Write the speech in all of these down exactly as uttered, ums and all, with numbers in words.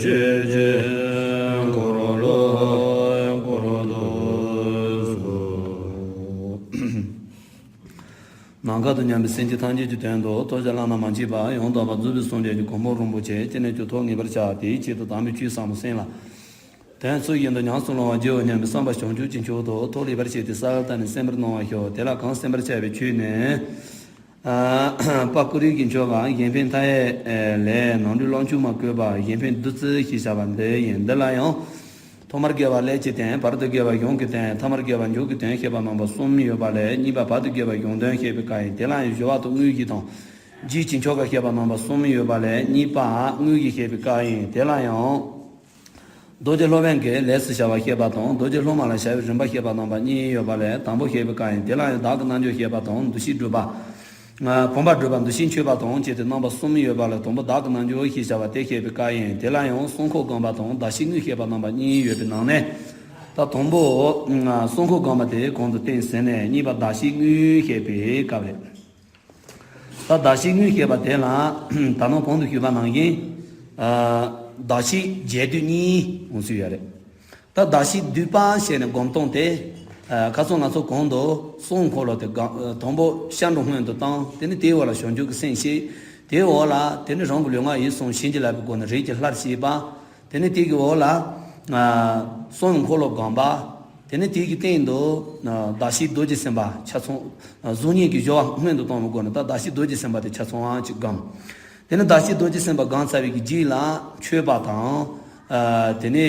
ཆོས་ཀྱི་འཁོར་ལོ་བསྐོར་དུ་གསོལ། ནམ་མཁའ་དང་མཉམ་པའི་སེམས་ཅན་ཐམས་ཅད་ཀྱི་དོན་དུ་ཐོབ་བྱ་བླ་ན་མ་མཆིས་པ་ཡང་དག་པར་རྫོགས་པའི་སངས་རྒྱས་ཀྱི་གོ་འཕང་རིན་པོ་ཆེ་ཅི་ནས་ཀྱང་ཐོབ་ངེས་པར་བྱ། དེའི་ཆེད་དུ་དམ་པའི་ཆོས་ཟབ་མོ་གསན་ལ། དོན་ཚུལ་བཞིན་དུ་ཉམས་སུ་བླང་བར་བགྱིའོ་སྙམ་པའི་བསམ་པ་བྱང་ཆུབ་ཀྱི་མཆོག་ཏུ་ཐོགས་ལེགས་པར་བྱས་ཏེ་གསལ་བཏབ་ནས་གསན་པར་གནང་བར་ཞུ། དེ་ལ་གང་གསན་པར་བྱ་བའི་ཆོས་ནི། ཨ་པ་ཀུ་རི་གི་ཆོ་ག་གཞན་ཕན་མཐའ་ཡས་ལས། ནམ་གྲོལ་གླང་ཆུང་མ་བཀོད་པ། གཞན་ཕན་བདུད་རྩི་ཞེས་བྱ་བ་འདི་ཡིན། འདི་ལ་ཡང་ཐོག་མར་དགེ་བ་ཀླད་ཀྱི་དོན། བར་དུ་དགེ་བ་གཞུང་གི་དོན། ཐ་མར་དགེ་བ་མཇུག་གི་དོན་བཤད་པ་རྣམ་པ་གསུམ་ཡོད་པ་ལས། གཉིས་པ་བར་དུ་དགེ་བ་གཞུང་དོན་བཤད་པའི་སྐབས་ཡིན། དེ་ལ་ཡང་ཞུ་བ་དང་དངོས་གཞི་དང་། རྗེས་ཀྱི་ཆོ་ག་བཤད་པ་རྣམ་པ་གསུམ་ཡོད་པ་ལས། གཉིས་པ་དངོས་གཞི་བཤད་པའི་སྐབས་ཡིན། དེ་ལ་ཡང་། རྡོ་རྗེ་སློབ་དཔོན་གྱི་ལས་སུ་བྱ་བ་བཤད་པ་དང་། རྡོ་རྗེ་སློབ་མ་ལ་བྱ་བའི་རིམ་པ་བཤད་པ་རྣམ་པ་གཉིས་ཡོད་པ་ལས། དང་པོ་བཤད་པའི་སྐབས་ཡིན། དེ་ལ་ཡང་བདག་གི་རྣལ་འབྱོར་བཤད་པ་དང་། འདུ་ཤེས་སྒྲུབ་པ། ཨ་བུམ་པ་སྒྲུབ་པ། འདུ་ཤེས་འཆོས་པ་དང་བཅས་ཏེ་རྣམ་པ་གསུམ་ཡོད་པ་ལས། དང་པོ་བདག་གི་རྣལ་འབྱོར་ཞེས་བྱ་བ་དེ་བཤད་པའི་སྐབས་ཡིན། དེ་ལ་ཡང་གསང་ཁོག་སྒོམ་པ་དང་གདགས་གཞི་དངོས་བཤད་པ་རྣམ་པ་གཉིས་ཡོད་པའི་ནང་ནས། ད་དང་པོ་གསང་ཁོག་སྒོམ་པ་དེ་གོང་དུ་བསྟན་ཟིན་ནས། གཉིས་པ་གདགས་གཞི་དངོས་བཤད་པའི་སྐབས་རེད། ད་གདགས་གཞི་དངོས་བཤད་པ་དེ་ལ་ད་ནང་གོང་དུ་ཞུས་པ་ནང་བཞིན། ཨ་གདགས་གཞི་རྒྱས་བསྡུས་གཉིས་འོང་སྲིད་ཡོད་རེད། ད་གདགས་གཞི་བསྡུས་པ་ཞེས་ནས་སྒོམ་སྟངས་དེ། ཨ་ཁ་སང་ང་ཚོ་གོང་དུ་གསང་འཁོར་ལོ་དེ་གང་དང་པོ་ཤར་འགྲོ་སྔོན་དུ་བཏང་། དེ་ནས་དེའི་འོག་ལ་བྱང་ཆུབ་ཀྱི་སེམས་བསྐྱེད། དེའི་འོག་ལ་དེ་ནས་རང་གི་ལུས་ངག་ཡིད་གསུམ་བྱིན་གྱིས་བརླབས་པའི་སྒོ་ནས་རིགས་ཀྱི་ལྷར་བསྐྱེད་པ། དེ་ནས་དེ་གི་འོག་ལ་ཨ་གསང་བའི་འཁོར་ལོ་སྒོམ་པ། དེ་ནས་དེ་གི་སྟེང་དུ་ཨ་གདགས་གཞི་རྡོ་རྗེ་སེམས་དཔའ་ཆ་ཚང་། ཨ་གཟུགས་བརྙན་གྱི་སྦྱོར་བ་སྔོན་དུ་བཏང་བའི་སྒོ་ནས། ད་གདགས་གཞི་རྡོ་རྗེ་སེམས་དཔའ་དེ་ཆ་ཚང་བ་ཅིག་སྒོམ། དེ་ནས་གདགས་གཞི་རྡོ་རྗེ་སེམས་དཔའ་སྒོམ་ཚར་བའི་གི་རྗེས་ལ་མཆོད་པ་དང་། ཨ་དེ་ནས་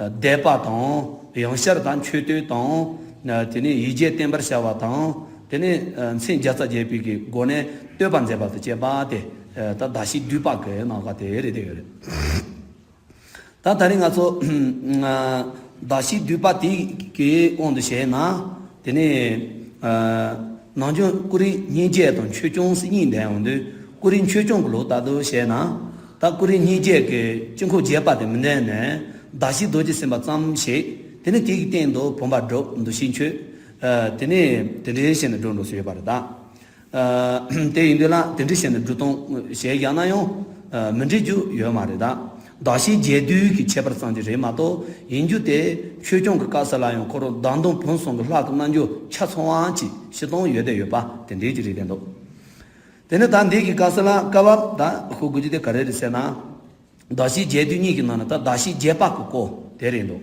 ཨ་བཟླས་པ་དང་། ཡང་བསྐྱར་དང་མཆོད་བསྟོད་དང་། ཨ་དེ་ནས་ཡིད་ཆེས་བརྟན་པར་བྱ་བ་དང་། དེ་ནས་ཨ་མཚན་བརྒྱ་རྩ་བརྒྱད་པའི་གི་སྒོ་ནས་བསྟོད་པ་མཛད་པ་དང་བཅས་པ་དེ། ཨ་ད་གདགས་གཞི་བསྡུས་པ་གི་སྣང་བ་དེ་རེད། དེ་ཡོད་རེད། ད་ད་རིང་ང་ཚོ་ཨ་གདགས་གཞི་བསྡུས་པ་དེ་གི་དབང་དུ་བྱས་ན། དེ་ནས་ཨ་ནམ་རྒྱུན་ཀུ་རེ་སྙིང་རྗེ་དང་ཆོས་སྐྱོང་ཟེར་གཉིས་འདོན་ཡོང་དུས། ཀུ་རེ་ཆོས་སྐྱོང་གི་ལུགས་ལྟར་དུ་བྱས་ན། ད་ཀུ་རེ་སྙིང་རྗེ་གི་དཀྱིལ་འཁོར་རྒྱས་པ་དེ་མི་འདོན་ནས། གདགས་གཞི་རྡོ་རྗེ་སེམས་དཔའ་ཙམ་ཞིག་དེ་ནས་དེ་གི་སྟེང་དུ་བུམ་པ་སྒྲུབ། འདུ་ཤེས་མཆོད། ཨ་དེ་ནས་དེ་འདྲའི་བྱས་ནས་སྒྲུབ་འགྲོ་སྲོལ་ཡོད་པ་རེད་ད། ཨ་དེ་ཡིན་དུས་ལ་དེ་འདྲ་བྱས་ནས་སྒྲུབ་སྟངས་བྱས་བཞག་ན་ཡང་ཨ་མི་འགྲིག་རྒྱུ་ཡོད་མ་རེད་ད། གདགས་གཞི་རྒྱས་བསྡུས་ཀྱི་ཁྱད་པར་ཙམ་གྱིས་རེད་མ་གཏོགས། ཡིན་རྒྱུ་དེ་ཆོས་སྐྱོང་གི་སྐབས་སུ་ལ་ཡང་ཁོ་རང་བདག་མདུན་ཕུན་སུམ་ཚོགས་ཀྱི་ལྷ་གི་རྣལ་འབྱོར་ཆ་ཚང་བ་ཅིག་སྤྱིར་བཏང་ཡོད་བསྡད་ཡོད་པ་དེ་འདྲའི་ཅིག་རེད་བསྡད་འདུག། དེ་ནས་ད་འདི་གི་སྐབས་སུ་ལ་སྐབས་བབ་ད་ཤོད་དགོས་རྒྱུ་དེ་ག་རེ་རེད་ཟེར་ན། གདགས་གཞི་རྒྱས་བསྡུས་གཉིས་ཀྱི་ནང་ནས་ད་གདགས་གཞི་རྒྱས་པ་གི་སྐོར་དེ་རེད་འདུག།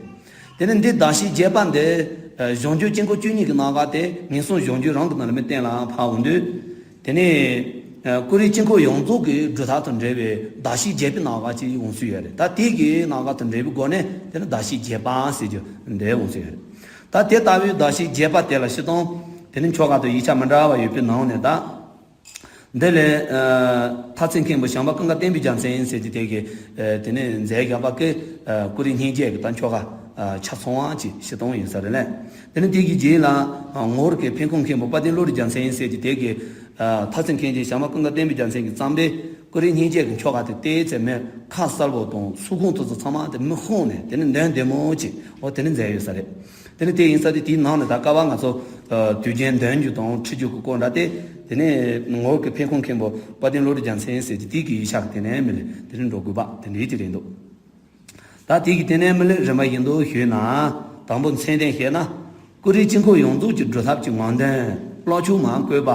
དེ་ནས་འདི་གདགས་གཞི་རྒྱས་པ་འདི་ཨ་བྱང་ཆུབ་དཀྱིལ་འཁོར་བཅུ་གཉིས་ཀྱི་སྣང་བ་དེ་ངན་སོང་གཞོམ་རྒྱུ་རང་གི་ནང་ལ་མི་གཏན་ལ་ཕབ་འོང་དུས། དེ་ནས་ཨ་ཀུ་རེ་དཀྱིལ་འཁོར་ཡོངས་རྫོགས་ཀྱི་སྒྲུབ་ཐབས་དང་འབྲེལ་བའི་གདགས་གཞི་རྒྱས་པའི་སྣང་བ་ཅིག་འོང་སྲོལ་ཡོད་རེད། ད་དེ་གི་སྣང་བ་དང་འབྲེལ་བའི་སྒོ་ནས་དེ་ནི་གདགས་གཞི་རྒྱས་པ་ཟེར་རྒྱུ་འདི་འོང་སྲོལ་ཡོད་རེད། ད་དེ་ལྟ་བུའི་གདགས་གཞི་རྒྱས་པ་དེ་ལ་སྤྱིར་བཏང་དེ་ནི་ཆོ་ག་དང་ཡིག་ཆ་མི་འདྲ་བ་ཡོད་པའི་ནང་ནས་ད། འདི་ལས་ཨ་ཐ་ཚིག་མཁན་པོ་བྱམས་པ་ཀུན་དགའ་བསྟན་པའི་རྒྱལ་མཚན་ཟེར་གྱི་དེ་གིས་ཨ་དེ་ནས་མཛད་བཞག་པ་གི་ཨ་ཀུ་རེ་སྙིང་རྗེ་གི་ད་ཆོ་ག་ཨ་ཆ་ཚང་བ་ཅིག་སྤྱིར་བཏང་ཡིན་ས་རེད་ལ། དེ་ནས་དེ་གི་རྗེས་ལ་ཨ་ངོར་གྱི་ཕན་ཁུང་མཁན་པོ་དཔལ་ལྡན་བློ་གྲོས་རྒྱལ་མཚན་ཟེར་གྱི་དེ་གིས་ཨ་ཐ་ཚིག་མཁན་ཆེན་བྱམས་པ་ཀུན་དགའ་བསྟན་པའི་རྒྱལ་མཚན་གྱིས་བརྩམས་པའི་ཀུ་རེ་སྙིང་རྗེ་གི་ཆོ་ག་དེ་ཏོག་ཙམ་མི་ཁ་གསལ་པོ་དང་ཚུལ་ཁུངས་ཐོག་ཚུལ་ཚང་མ་དེ་མི་ཤོང་ནས་དེ་ནས་འདོན་བདེ་མོ་ཅིག་འོ་དེ་ནས་མཛད་ཡོད་ས་རེད། དེ་ནས་དེ་ཡིན་ས་དེ་དེའི་ནང་ནས་ད་ཀ་བ་ང་ཚོ་ཨ་དུས་རྒྱུན་འདོན་རྒྱུ་དང་ཁྲིད་རྒྱུ་གི་སྐོར་འདྲ་སྟེ། དེ་ནས་ངོར་གྱི་ཕན་ཁུང་མཁན་པོ་དཔལ་ལྡན་བློ་གྲོས་རྒྱལ་མཚན་ཟེར་གྱི་དེ་གི་ཡིག་ཆ་གི་དེ་ནས་མི་ལས་དེ་ནས་འགྲོ་དགོས་པ་དེ་འདྲའི་ཅིག་རེད་འདུག། ད་དེ་གི་དེ་ནས་མི་ལས་རིམ་པ་བཞིན་དུ་ཞུས་ན། དང་པོ་མཚན་ལྡན་བཤད་ན། ཀུ་རེ་དཀྱིལ་འཁོར་ཡོངས་རྫོགས་ཀྱི་སྒྲུབ་ཐབས་ཀྱི་ངང་དོན་གླང་ཆུང་མ་བཀོད་པ།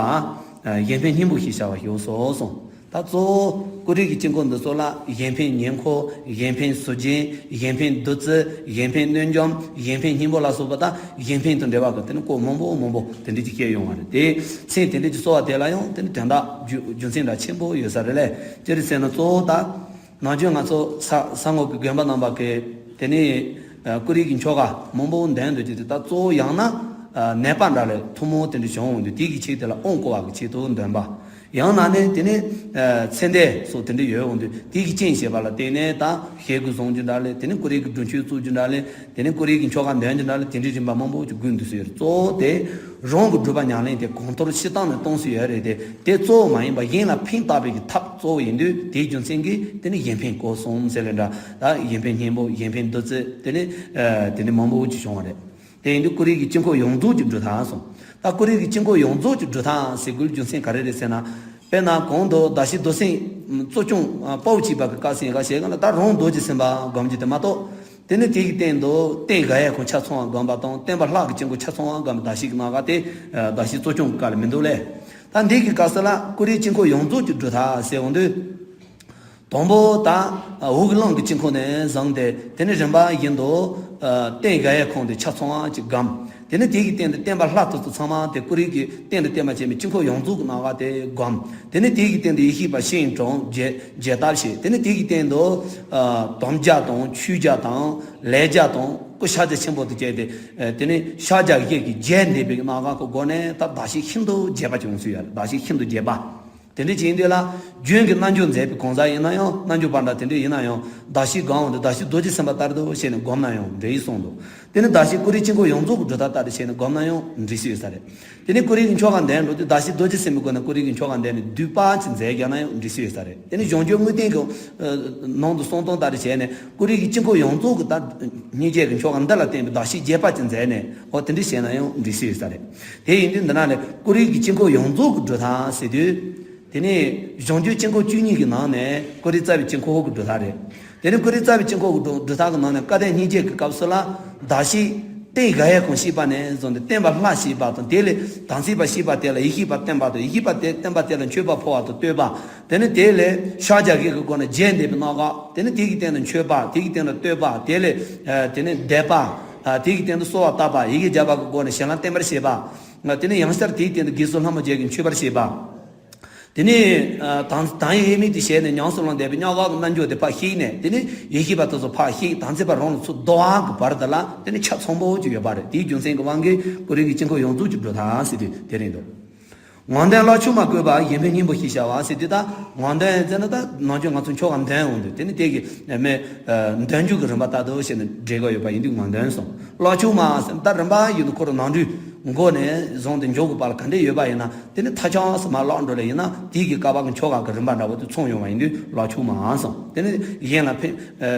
ཨ་གཞན་ཕན་སྙིང་པོ་ཞེས་བྱ་བ་ཞུ་སོ་གསུངས། ད་གཙོ་བོ་ཀུ་རེ་གི་དཀྱིལ་འཁོར་འདི་ཚོ་ལ་གཞན་ཕན་ཉེ་འཁོར། གཞན་ཕན་གཟུགས་ཅན། གཞན་ཕན་བདུད་རྩི། གཞན་ཕན་གནོད་འཇོམས། གཞན་ཕན་སྙིང་པོ་ལ་སོགས་པ་དང་གཞན་ཕན་དང་འབྲེལ་བ་གི་དེ་ནི་སྐོར་མང་པོ་མང་པོ་དེ་འདྲ་ཅིག་བཤད་ཡོང་བ་རེད་དེ། མཚན་དེ་འདྲ་ཅིག་གསོལ་བ་དེ་ལ་ཡང་དེ་ནི་དོན་དག་རྒྱུ་རྒྱུ་མཚན་འདྲ་ཆེན་པོ་ཡོད་ས་རེད་ལས། ཅི་རེད་ཟེར་ན་གཙོ་བོ་ད། ནམ་རྒྱུན་ང་ཚོ་ས་ས་ངོས་ཀྱི་དགོན་པ་རྣམ་པ་གི་དེ་ནས་ཨ་ཀུ་རེ་གི་ཆོ་ག་མང་པོ་འདོན་འདོད་ཀྱི་དེ་ད་གཙོ་བོ་ཡང་ན་ཨ་ནད་པ་འདྲ་ལས་ཐུན་མོང་དེ་འདྲ་བྱུང་འོང་དུས་དེ་གི་ཆེད་དེ་ལ་དབང་བསྐུར་བ་གི་ཆེད་དུ་འདོན་པ། ཡང་ན་ནི་དེ་ནས་ཨ་ཚེ་འདས་སོགས་དེ་འདྲ་ཡོད་འོང་དུས་དེ་གི་རྐྱེན་བྱེད་པ་ལ་བརྟེན་ནས་ད་ཞལ་གུ་བཟུང་རྒྱུ་འདྲ་ལས། དེ་ནས་ཀུ་རེ་གི་སྒྲུབ་མཆོད་བཙུགས་རྒྱུ་འདྲ་ལས། དེ་ནས་ཀུ་རེ་གི་ཆོ་ག་འདོན་རྒྱུ་འདྲ་ལས། དེ་འདྲའི་རིམ་པ་མང་པོ་ཅིག་དགོས་འདུག་ཟེར། གཙོ་བོ་དེ་རང་གི་སྒྲུབ་པ་ཉམས་ལེན་དེ་གོང་མཐོར་སྤྱིར་བཏང་ནས་གཏོང་སྲོལ་ཡོད་རེད་དེ། དེ་གཙོ་བོ་མ་ཡིན་པ་གཞན་ལ་ཕན་བཏགས་པའི་གི་ཐབས་གཙོ་བོ་ཡིན་དུས་དེའི་རྒྱུ་མཚན་གྱིས་དེ་ནི་གཞན་ཕན་སྐོར་གསུམ་ཟེར་ལེ་འདྲ། ད་གཞན་ཕན་སྙིང་པོ། གཞན་ཕན་བདུད་རྩི། དེ་ནི་ཨ་དེ་ནི་མང་པོ་ཅིག་བྱུང་བ་རེད། དེ་ཡིན་དུས་ཀུ་རེ་གི་དཀྱིལ་འཁོར་ཡོངས་རྫོགས་ཀྱི་སྒྲུབ་ཐབས་གསུངས། ད་ཀུ་རེ་གི་དཀྱིལ་འཁོར་ཡོངས་རྫོགས་ཀྱི་སྒྲུབ་ཐབས་ཟེར་དགོས་རྒྱུ་མཚན་ག་རེ་རེད་ཟེར་ན། དཔེར་ན་གོང་དུ་གདགས་གཞི་མདོ་སེམས་གཙོ་སྐྱོང་དཔའ་བོ་གཅིག་པ་གི་སྐབས་སུ་ཡིན་ག་བྱེད་ག་ལ། ད་རང་རྡོ་རྗེ་སེམས་དཔའ་སྒོམ་རྒྱུ་དེ་མ་གཏོགས། དེ་ནི་དེ་གི་སྟེང་དུ་རྟེན་དགག་ཡས་ཁོང་ཆ་ཚང་བ་སྒོམ་པ་དང་། བརྟེན་པ་ལྷ་གི་དཀྱིལ་འཁོར་ཆ་ཚང་བ་སྒོམ་པའི་གདགས་གཞི་གི་སྣ་ཁ་དེ་གདགས་གཞི་གཙོ་སྐྱོང་གི་སྐབས་ལ་མི་འདུག་ལས། ད་འདི་གི་སྐབས་སུ་ལ་ཀུ་རེའི་དཀྱིལ་འཁོར་ཡོངས་རྫོགས་ཀྱི་སྒྲུབ་ཐབས་ཟེར་འོང་དུས། དང་པོ་ད་འོག་གི་རླུང་གི་དཀྱིལ་འཁོར་ནས་བཟུང་སྟེ། དེ་ནི་རིམ་པ་བཞིན་དུ་རྟེན་དགག་ཡས་ཁོང་དེ་ཆ་ཚང་བ་གཅིག་སྒོམ། དེ་ནི་དེ་གི་སྟེང་དུ་བརྟེན་པ་ལྷ་དེ་ཚོ་ཚང་མ་དེ་ཀུ་རེ་གི་སྟེང་དུ་བརྟེན་པ་བྱས་པའི་དཀྱིལ་འཁོར་ཡོངས་རྫོགས་ཀྱི་སྣ་ཁ་དེ་སྒོམ། དེ་ནི་དེ་གི་སྟེང་དུ་ཡེ་ཤེས་པ་སྤྱན་དྲངས་རྒྱས་རྒྱས་བཏབ་བྱས། དེ་ནི་དེ་གི་སྟེང་དུ་དམ་རྒྱ་དང་ཆོས་རྒྱ་དང་ལས་རྒྱ་དང་སྐུ་ཕྱག་རྒྱ་ཆེན་པོ་དེ་བྱས་ཏེ། དེ་ནི་ཕྱག་རྒྱ་བཞི་གིས་རྒྱས་འདེབས་པའི་སྣ་ཁ་གི་སྒོ་ནས་ད་གདགས་གཞི་ཤིན་ཏུ་རྒྱས་པ་ཅིག་འོང་སྲིད་ཡ། གདགས་གཞི་ཤིན་ཏུ་རྒྱས་པ། དེ་འདྲ་ཅིག་ཡིན་དུས་ལ། རྒྱུན་གྱི་རྣལ་འབྱོར་མཛད་པའི་གང་ཟག་ཡིན་ན་ཡང་། རྣལ་འབྱོར་པ་འདྲ་དེ་འདྲ་ཡིན་ན་ཡང་། གདགས་གཞི་སྒོམ་འོང་དུས་གདགས་གཞི་རྡོ་རྗེ་སེམས་དཔའ་ལྟར་དུ་བྱས་ནས་སྒོམ་ན་ཡང་འགྲིག་གསུངས་འདུག་དེ་ནི་གདགས་གཞི་ཀུ་རེ་དཀྱིལ་འཁོར་ཡོངས་རྫོགས་ཀྱི་སྒྲུབ་ཐབས་ལྟར་དུ་བྱས་ནས་སྒོམ་ན་ཡང་འགྲིག་སྲིད་ཡོད་ས་རེད། དེ་ནི་ཀུ་རེ་གི་ཆོ་ག་འདོན་འགྲོ་དུས་གདགས་གཞི་རྡོ་རྗེ་སེམས་དཔའི་སྒོ་ནས་ཀུ་རེ་གི་ཆོ་ག་འདོན་ནས་བསྡུས་པ་ཅིག་མཛད་རྒྱུ་ན་ཡང་འགྲིག་སྲིད་ཡོད་ས་རེད། དེ་ནི་གཞུང་རྒྱུན་དངོས་བསྟན་གྱི་ནང་དུ་གསུང་སྟངས་ལྟར་དུ་བྱས་ནས་ཀུ་རེ་གི་དཀྱིལ་འཁོར་ཡོངས་རྫོགས་ཀྱི་ད་སྙིང་རྗེ་གི་ཆོ་ག་འདི་ལ་བརྟེན་པའི་གདགས་གཞི་རྒྱས་པ་ཅིག་མཛད་ནས། འོ་དེ་འདྲ་བྱས་ན་ཡང་འགྲིག་སྲིད་ཡོད་ས་རེད། དེ་ཡིན་དུས་འདི་ན་ནི་ཀུ་རེ་གི་དཀྱིལ་འཁོར་ཡོངས་རྫོགས་ཀྱི་སྒྲུབ་ཐབས་ཟེར་དུས། དེ་ནས་གཞུང་རྒྱུན་དཀྱིལ་འཁོར་བཅུ་གཉིས་ཀྱི་ནང་ནས་ཀུ་རེ་རྩ་བའི་དཀྱིལ་འཁོར་གྱི་སྒྲུབ་ཐབས་རེད། དེ་ནས་ཀུ་རེ་རྩ་བའི་དཀྱིལ་འཁོར་གྱི་སྒྲུབ་སྒྲུབ་ཐབས་ཀྱི་ནང་ནས་སྐལ་ལྡན་སྙིང་རྗེ་གི་སྐབས་སུ་ལ། གདགས་གཞི་རྟེན་དགག་ཡས་ཁོང་ཞེས་པ་ནས་བཟུང་སྟེ་བརྟེན་པ་ལྷ་ཞེས་པ་དང་། དེ་ལས་དམ་ཚིག་པ་ཞེས་པ་དེ་ལ་ཡེ་ཤེས་པ་བརྟེན་པ་དང་། ཡེ་ཤེས་པ་དེ་བརྟེན་པ་དེ་ལ་མཆོད་པ་ཕུལ་བ་དང་བསྟོད་པ། དེ་ནས་དེ་ལས་ཕྱག་རྒྱ་བཞི་གི་སྒོ་ནས་རྒྱས་འདེབས་པའི་སྣ་ཁ། དེ་ནས་དེ་གི་སྟེང་དུ་མཆོད་པ། དེ་གི་སྟེང་དུ་བསྟོད་པ། དེ་ལས་དེ་ནས་བཟླས་པ། དེ་གི་སྟེང་དུ་གསོལ་བ་བཏབ་པ། ཡི་གེ་བརྒྱ་པ་གི་སྒོ་ནས་གཞན་ལ་བརྟེན་པར་བྱེད་པ། དེ་ནས་ཡང་བསྐྱར་དེའི་སྟེང་དུ་དགེ་ཚུལ་ལྷ་མོ་བརྒྱད་ཀྱིས་མཆོད་པར་བྱེད་པ། དེ་ནས་ཨ་དང་དང་ཡེ་མིག་ཏུ་བྱས་ནས་ཉམས་སུ་བླངས་བསྡད་པའི་མྱང་འདས་ཀྱི་རྣལ་འབྱོར་དེ་ཕར་བཤིག་ནས། དེ་ནས་ཡེ་ཤེས་པ་དེ་ཚོ་ཕར་བཤིག་དམ་ཚིག་པ་རང་ལ་ཚུར་བསྡུ་བ་གི་བར་དེ་ལ་དེ་ནས་ཆ་ཚང་པོ་ཅིག་ཡོད་པ་རེད། དེའི་རྒྱུ་མཚན་གྱི་དབང་གིས་ཀུ་རེ་གི་དཀྱིལ་འཁོར་ཡོངས་རྫོགས་ཀྱི་སྒྲུབ་ཐབས་ཟེར་དུས་དེ་རེད་འདུག་ངང་འདོན་གླགས་ཆུང་མ་བཀོད་པ་གཞན་ཕན་སྙིང་པོ་ཞེས་བྱ་བ་ཟེར་དུས། ད་ངང་འདོན་ཟེར་ན་ད་ནམ་རྒྱུན་ང་ཚོ་ཆོ་ག་འདོན་འོང་དུས། དེ་ནི་དེ་གི་མེ་འདོན་རྒྱུ་གི་རིམ་པ་ལྟར་དུ་བྱས་ནས་འགྲེལ་དགོས་ཡོད་པ་ཡིན་དུས། ངང་འདོན་སོང་། གླགས་ཆུང་མ་ཟེར་ན་ད་རིམ་པ་ཡིན་དུས་ཁོ་རང་ནང་འགྲོས་འགོ་ནས་བཟུང་སྟེ་མཇུག་གི་བར་ལ་ག་འདྲས་ཡོད་པ་ཡིན་ན། དེ་ནི་མཐའ་རྐྱང་སུ་མར་བརླག་འགྲོ་ལེ་ཡིན་ན། དེའི་གི་བསྐལ་པ་གི་ཆོ་ག་གི་རིམ་པ་འདྲ་བོ་དེ་མཚུངས་ཡོང་བ་ཡིན་དུས་གླགས་ཆུང་མ་སོང་། དེ་ནི་གཞན་ལ་ཕན་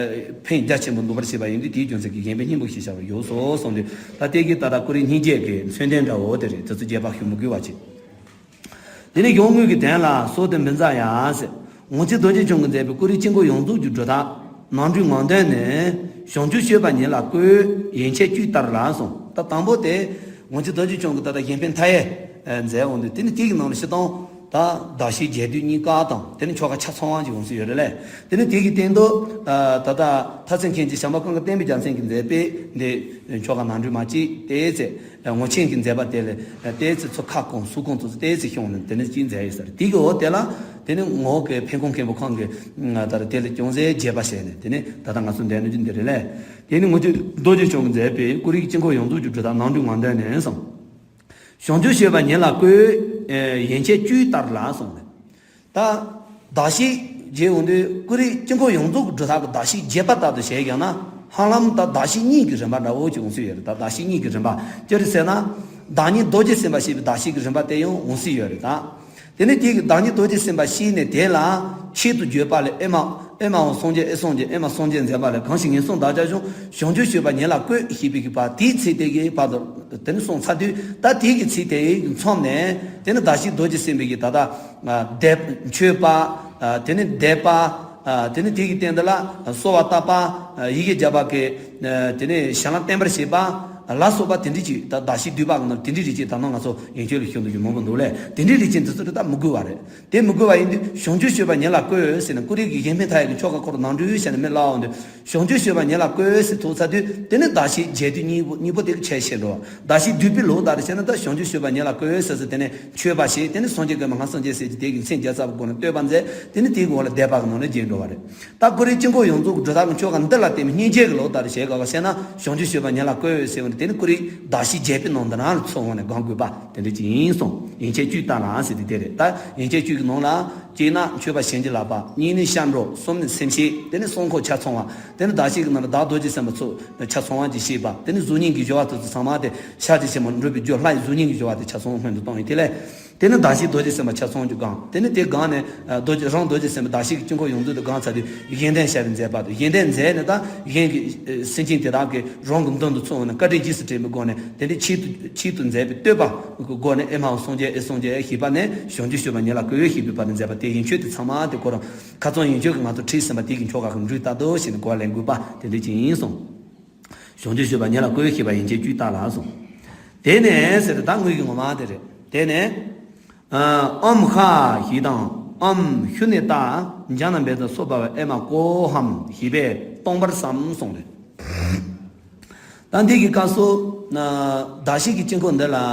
ཕན་རྒྱ་ཆེན་པོ་འདོགས་པར་བྱེད་པ་ཡིན་དུས། དེའི་རྒྱུ་མཚན་གྱིས་གཞན་ཕན་སྙིང་པོ་ཞེས་བྱ་བ་ཡོད་སོ་གསུངས་དུས། ད་དེ་གི་ད་ལྟ་ཀུ་རེ་སྙིང་རྗེ་གི་མཚོན་དོན་འདྲ་བོ་དེ་རེད། དེ་ཚོ་རྒྱས་པ་ཞུ་མི་དགོས་པ་བྱེད། དེ་ནས་གཞུང་དངོས་ཀྱི་དོན་ལ་སོགས་ཏེ་འབུལ་མཛད་ཡང་ཟེར། ངག་ཆོས་རྡོ་རྗེ་འཆང་གིས་མཛད་པའི་ཀུ་རེ་དཀྱིལ་འཁོར་ཡོངས་རྫོགས་ཀྱི་སྒྲུབ་ཐབས་ནང་འགྲོས་ངང་འདོན་ནི། བྱང་ཆུབ་སྤྱོད་པ་ཉིད་ལ་བཀོད་ཡན་ཆད་བཅུ་ལྟར་ལ་གསུངས། ད་དང་པོ་དེ་ངག་ཆོས་རྡོ་རྗེ་འཆང་གིས་ད་ལྟ་གཞན་ཕན་མཐའ་ཡས་མཛད་འོང་དུས། དེ་ནི་དེ་གི་ནང་ལ་སྤྱིར་བཏང་ད་གདགས་གཞི་རྒྱས་བསྡུས་གཉིས་ཀ་དང་། དེ་ནི་ཆོ་ག་ཆ་ཚང་བ་ཅིག་ཡོང་སྲིད་ཡོད་རེད་ལས། དེ་ནི་དེ་གི་སྟེང་དུ་ད་ལྟ་ཐ་ཚིག་མཁན་གྱི་བྱམས་པ་ཀུན་དགའ་བསྟན་པའི་རྒྱལ་མཚན་གྱིས་མཛད་པའི་འདི་ཆོ་ག་ནང་འགྲོས་མ་གཅིག་དེ་ཚེ། ངག་ཆེན་གྱིས་མཛད་པ་དེ་ལས་ཏོག་ཙམ་ཚུར་ཁ་སྐོང་ཟུར་སྐོང་ཚུལ་ཏོག་ཙམ་ཤོང་ནས་དེ་ནས་ཅིག་མཛད་ཡོད་ས་རེད། དེ་གི་འོག་དེ་ལ་དེ་ནི་ངག་གི་ཕན་ཁུངས་མཁན་པོ་ཁོང་གིས་ད་ལྟ་དེ་ལ་ཅུང་ཟད་རྒྱས་པ་བྱས་ནས། དེ་ནི་ད་ལྟ་ང་ཚོ་འདོན་ནི་ཅི་འདི་རེད་ལས། དེ་ནི་ངག་ཆོས་རྡོ་རྗེ་འཆང་གིས་མཛད་པའི་ཀུ་རེ་གི་དཀྱིལ་འཁོར་ཡོངས་རྫོགས་ཀྱི་སྒྲུབ་ཐབས་ནང་འགྲོས་ངང་འདོན་ནས་གསུངས། བྱང་ཆུབ་སྤྱོད་པ་ཉིད་ལ་བཀོད་ཡན་ཆད་བཅུ་ལྟར་ལ་གསུངས་ནས། ད་གདགས་གཞི་རྒྱས་འོང་དུས་ཀུ་རེ་དཀྱིལ་འཁོར་ཡོངས་རྫོགས་ཀྱི་སྒྲུབ་ཐབས་ཀྱི་གདགས་གཞི་རྒྱས་པ་ལྟར་དུ་བྱས་ཀྱང་ན། ཧ་ལམ་ད་གདགས་གཞི་གཉིས་ཀྱི་རིམ་པ་འདྲ་བོ་ཅིག་འོང་སྲིད་ཡོད་རེད། ད་གདགས་གཞི་གཉིས་ཀྱི་རིམ་པ་ཅི་རེད་ཟེར་ན། བདག་ཉིད་རྡོ་རྗེ་སེམས་དཔའ་ཞེས་པའི་གདགས་གཞི་གི་རིམ་པ་དེ་ཡང་འོང་སྲིད་ཡོད་རེད་ད། དེ་ནས་དེ་གི་བདག་ཉིད་རྡོ་རྗེ་སེམས་དཔའ་ཞེས་ནས་དེ་ལ་ཆེད་དུ་བརྗོད་པ་ལས། ཨེ་མ་ཨེ་མའོ་སངས་རྒྱས། ཨེ་སངས་རྒྱས། ཨེ་མ་སངས་རྒྱས་མཛད་པ་ལས། གང་ཞིག་ངན་སོང་བདག་ཅག་གཞུང་། བྱང་ཆུབ་སྤྱོད་པ་ཉིད་ལ་བཀོད་ཞེས་པའི་གི་བར། དེའི་ཚིག་དེ་གི་བར་དུ་དེ་ནི་སོང་ཚར་དུས། ད་དེ་གི་ཚིག་དེ་མཚམས་ནས་དེ་ནི་གདགས་གཞི་རྡོ་རྗེ་སེམས་དཔའི་གི་ད་ལྟ་བཟླས་མཆོད་པ། དེ་ནི་བཟླས་པ། དེ་ནི་དེ་གི་སྟེང་དུ་ལ་གསོལ་བ་བཏབ་པ། ཡི་གེ་བརྒྱ་པ་གི་དེ་ནི་གཞན་ལ་བརྟེན་པར་བྱེད་པ་ལ་སོགས་པ་དེ་འདྲ་ཅིག་ད་གདགས་གཞི་བསྡུས་པ་གི་ནང་དེ་འདྲ་རིགས་ཅིག་ད་ནང་ང་ཚོ་ཡན་ཆོད་ལ་ཤོད་འདུག་རྒྱུ་མང་པོ་འདུག་ལས། དེ་འདྲ་རིགས་ཅིག་འདི་ཚོ་རེ་ད་མི་དགོས་པ་རེད། དེ་མི་དགོས་པ་ཡིན་དུས་བྱང་ཆུབ་སྤྱོད་པ་ཉིད་ལ་བཀོད་ཟེར་ནས་ཀུ་རེ་གི་གཞན་ཕན་མཐའ་ཡས་ཀྱི་ཆོ་ག་སྐོར་ནང་འགྲོས་བྱས་ནས་མི་ལ་འོང་དུས། བྱང་ཆུབ་སྤྱོད་པ་ཉིད་ལ་བཀོད་ཟེར་ཐུག་ཚར་དུས། དེ་ནི་གདགས་གཞི་རྒྱས་བསྡུས་གཉིས་པོ་གཉིས་པོ་དེ་གི་ཆད་ཆད་འགྲོ་བ། གདགས་གཞི་བསྡུས་པའི་ལུགས་ལྟར་བྱས་ན། ད་བྱང་ཆུབ་སྤྱོད་པ་ཉིད་ལ་བཀོད་ཟེར་ཟེར་དེ་ནས་མཆོད་པ་བྱས། དེ་ནས་སངས་རྒྱས་ཀྱི་མ་ཧཱ་སངས་རྒྱས་ཟེར་གྱི་དེ་གི་མཚན་བརྒྱ་རྩ་བའི་སྒོ་ནས་བསྟོད་པ་མཛད། དེ་ནི་དེའི་འོག་ལ་བཟླས་པ་གི་ནང་ནས་རྒྱས་འགྲོ་བ་རེད། ད་ཀུ་རེ་དཀྱིལ་འཁོར་ཡོངས་རྫོགས་ཀྱི་སྒྲུབ་ཐབས་ཀྱི་ཆོ་ག་འདི་ལ་བརྟེན་པའི་སྙིང་རྗེ་གི་ལུགས་ལྟར་བྱས་ག་བ་ཟེར་ན། བྱང་ཆུབ་སྤྱོད་པ་ཉིད་ལ་བཀོད་ཟེར་བ་ནི་དེ་ནི་ཀུ་རེ་གདགས་གཞི་རྒྱས་པའི་ནང་དུ་ནང་ལ་ཚུད་འོང་ནས་སྒོམ་དགོས་པ་དེ་འདྲ་ཅིག་ཡིན་གསུངས། ཡན་ཆད་བཅུ་ལྟར་ལ་ཟེར་དེ་དེ་རེད། ད་ཡན་ཆད་བཅུ་གི་ནང་ལ། གཅིག་ན་མཆོད་པ་བྱིན་གྱིས་བརླབས་པ། གཉིས་ནི་སྐྱབས་འགྲོ། གསུམ་ནི་སེམས་བསྐྱེད། དེ་ནི་གསང་སྔགས་ཆ་ཚང་བ། དེ་ནི་གདགས་གཞི་གི་ནང་ལ་བདག་རྡོ་རྗེ་སེམས་དཔའ་ཚུ་ཆ་ཚང་བ་ཅིག་བཤད་པ། དེ་ནི་གཟུགས་བརྙན་གྱི་སྦྱོར་བ་དེ་ཚོ་ཚང་མ་དེ་ཕྱག་རྒྱ་ཆེན་པོ་འགྲུབ་པའི་རྒྱུ་ལྷ་ཡི་གཟུགས་བརྙན་གྱི་སྦྱོར་བ་དེ་ཆ་ཚང་སྔོན་དུ་བཏང་ཡིན། དེ་ལས། དེ་ནི་གདགས་གཞི་རྡོ་རྗེ་སེམས་དཔའ་ཆ་ཚང་གི་སྒང་། དེ་ནི་དེ་སྒང་ནས་ཨ་རྡོ་རྗེ་རང་རྡོ་རྗེ་སེམས་དཔའ་གདགས་གཞི་གི་དཀྱིལ་འཁོར་ཡོངས་རྫོགས་དེ་སྒང་ཚར་དུས་གཞན་དོན་བྱ་བའི་མཛད་པ་དང་། གཞན་དོན་མཛད་ནས་ད་གཞན་གྱི་ཨ་སེམས་ཅན་དེ་དག་གི་རང་གི་མདུན་དུ་ཚུར་འོང་ནས་བཀའ་དྲིན་རྗེས་སུ་དྲན་པའི་སྒོ་ནས། དེ་ནི་ཆེད་དུ་ཆེད་དུ་མཛད་པའི་བསྟོད་པ་གི་སྒོ་ནས། ཨེ་མ་ཧོ་སངས་རྒྱས་ཨེ་སངས་རྒྱས་ཨེ་ཞེས་པ་ནས་བྱང་ཆུབ་སྤྱོད་པ་ཉེར་ལྔ་བཀོད་པའི་ཞེས་པའི་བར་དུ་མཛད་པ་དེ་ཡན་ཆོད་དེ་ཚང་མ་དེ་ཁོ་རང་ཁ་སང་ཡན་ཆོད་ཀྱིས་ང་ཚོ་ཁྲིད་ཟིན་པ་དེ་གི་ཆོ་ག་གི་འབྲུ་ལྟར་དུ་ཞེས་ནས་གོ་བ་ལེན་དགོས་པ་དེ་འདྲ་ཅིག་ཡིན་གསུངས། བྱང་ཆུབ་སྤྱོད་པ་ཉེར་ལྔ་བཀོད་པའི་ཞེས་པ་ཡན་ཆད་བཅུ་ལྟར་ལ་གསུངས། དེ་ནས་ཟེར་ཏེ་ད་དངོས་ཀྱི་ངོ་མ་དེ་རེད། དེ་ནས་ཨམ་ཧ་ཞེས་དང་ཨམ་ཤུ་ནི་ཏ་ཛྙཱ་ན་བཛྲ་སྭ་བྷཱ་ཝ་ཨེ་མ་ཀོ་ཧཾ་ཞེས་པས་སྟོང་པར་བསམ་གསུངས་རེད། ད་འདི་གི་སྐབས་སུ་ཨ་གདགས་གཞི་གི་དཀྱིལ་འཁོར་འདི་ལ་ཨ་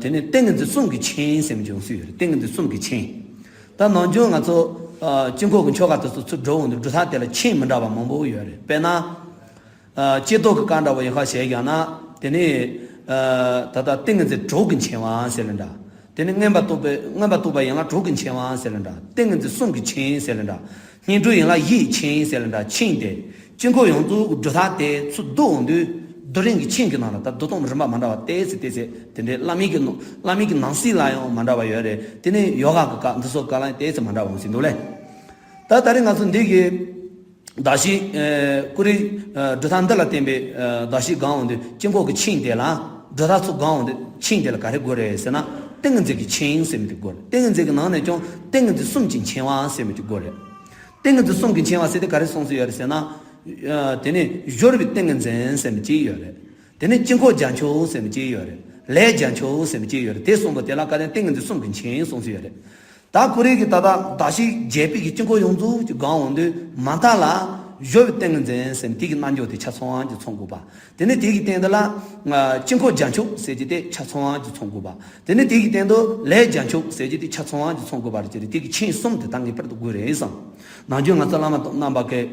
དེ་ནས་ཏིང་ངེ་འཛིན་གསུམ་གྱི་ཆིངས་ཟེར་མི་ཅིག་ཡོང་སྲིད་ཡོད་རེད། ཏིང་ངེ་འཛིན་གསུམ་གྱི་ཆིངས། ད་ནམ་རྒྱུན་ང་ཚོ་ཨ་དཀྱིལ་འཁོར་གྱི་ཆོ་ག་དེ་ཚོ་ཚུར་སྒྲུབ་འོང་དུས་སྒྲུབ་ཐབས་དེ་ལ་ཆིངས་མི་འདྲ་བ་མང་པོ་ཡོད་རེད། དཔེར་ན། ཨ་ལྕེ་ཏོག་གི་བཀའ་འདྲ་བོ་ཡིན་ཁ་བྱས་ཀྱང་ན། དེ་ནས་ཨ་ད་ལྟ་ཏིང་ངེ་འཛིན་དྲུག་གི་མཆེ་བ་ཟེར་ལེ་འདྲ། དེ་ནས་མངོན་པར་རྟོགས་པའི་མངོན་པར་རྟོགས་པ་ཡན་ལག་དྲུག་གི་མཆེ་བ་ཟེར་ལེ་འདྲ། ཏིང་ངེ་འཛིན་གསུམ་གྱི་ཆིངས་ཟེར་ལེ་འདྲ། སྙིང་ཁྲོ་ཡན་ལག་བཞིའི་ཆིངས་ཟེར་ལེ་འདྲ། ཆིངས་ཏེ་དཀྱིལ་འཁོར་ཡོངས་རྫོགས་ཀྱི་སྒྲུབ་ཐབས་དེ་ཚུར་བསྡུ་འོང་དུས། བསྡུ་རིམ་གྱི་ཆིངས་ཀྱི་ནང་ལ་ད་བསྡུ་སྟངས་རིམ་པ་མ་འདྲ་བ་ཏོག་ཙམ་ཏོག་ཙམ་དེ་འདྲའི་བླ་མེད་ཀྱི་ནང་བླ་མེད་ཀྱི་ནང་གསེས་ལ་ཡང་མ་འདྲ་བ་ཡོད་རེད། དེ་ནས་ཡོ་ག་གི་སྐབས་འདི་ཚོ་སྐབས་ལ་ཡང་ཏོག་ཙམ་མ་འདྲ་བ་འོང་སྲིད་འདུག་ལེ། ད་ད་རེས་ང་ཚོ་འདི་གི་གདགས་གཞི་ཨ་ཀུ་རེ་ཨ་སྒྲུབ་ཐབས་འདི་ལ་བརྟེན་པའི་ཨ་གདགས་གཞི་སྒང་འོང་དུས་དཀྱིལ་འཁོར་གྱི་ཆིངས་དེ་ལ། སྒྲུབ་ཐབས་ཚུར་སྒང་འོང་དུས་ཆིངས་དེ་ལ་ག་རེ་དགོས་རེད་ཟེར་ན། ཏིང་ངེ་འཛིན་གྱི་ཆིངས་ཟེར་མི་དེ་དགོས་རེད། ཏིང་ངེ་འཛིན་གྱི་ནང་ནས་ཀྱང་ཏིང་ངེ་འཛིན་གསུམ་གྱི་མཆེ་བ་ཟེར་མི་དེ་དགོས་རེད། ཏིང་ངེ་འཛིན་གསུམ་གྱི་མཆེ་བ་ཟེར་དེ་ག་རེ་གསུངས་སྲོལ་ཡོད་རེད་ཟེར་ན། ཨ་དེ་ནས་སྦྱོར་བའི་ཏིང་ངེ་འཛིན་ཟེར་མི་གཅིག་ཡོད་རེད། དེ་ནས་དཀྱིལ་འཁོར་རྒྱ་མཆོག་ཟེར་མི་གཅིག་ཡོད་རེད། ལས་རྒྱ་མཆོག་ཟེར་མི་གཅིག་ཡོད་རེད། དེ་གསུམ་པོ་དེ་ལ་ག་དེ་ཏིང་ངེ་འཛིན་གསུམ་གྱི་མཆེད་གསུངས་སྲོལ་ཡོད་རེད། ད་ཁོ་རེ་གི་ད་ལྟ་གདགས་གཞི་རྒྱས་པའི་གི་དཀྱིལ་འཁོར་ཡོངས་རྫོགས་ཀྱི་སྒང་འོང་དུས་མ་མཐའ་ལ་སྦྱོར་བའི་ཏིང་ངེ་འཛིན་ཟེར་དེ་གི་རྣལ་འབྱོར་དེ་ཆ་ཚང་བ་གཅིག་ཚང་དགོས་པ། དེ་ནས་དེ་གི་སྟེང་དུ་ལ་དཀྱིལ་འཁོར་རྒྱ་མཆོག་ཟེར་གྱི་དེ་ཆ་ཚང་བ་གཅིག་ཚང་དགོས་པ། དེ་ནས་དེ་གི་སྟེང་དུ་ལས་རྒྱ་མཆོག་ཟེར་གྱི་དེ་ཆ་ཚང་བ་གཅིག་ཚང་དགོས་པ་རེད། ཅེས་རེད། དེ་གི་ཆིངས་གསུམ་དེ་ད་ངེས་པར་དུ་དགོས་རེད་བསམ། ནམ་རྒྱུན་ང་ཚོ་བླ་མ་དང་རྣམ་པ་གིས།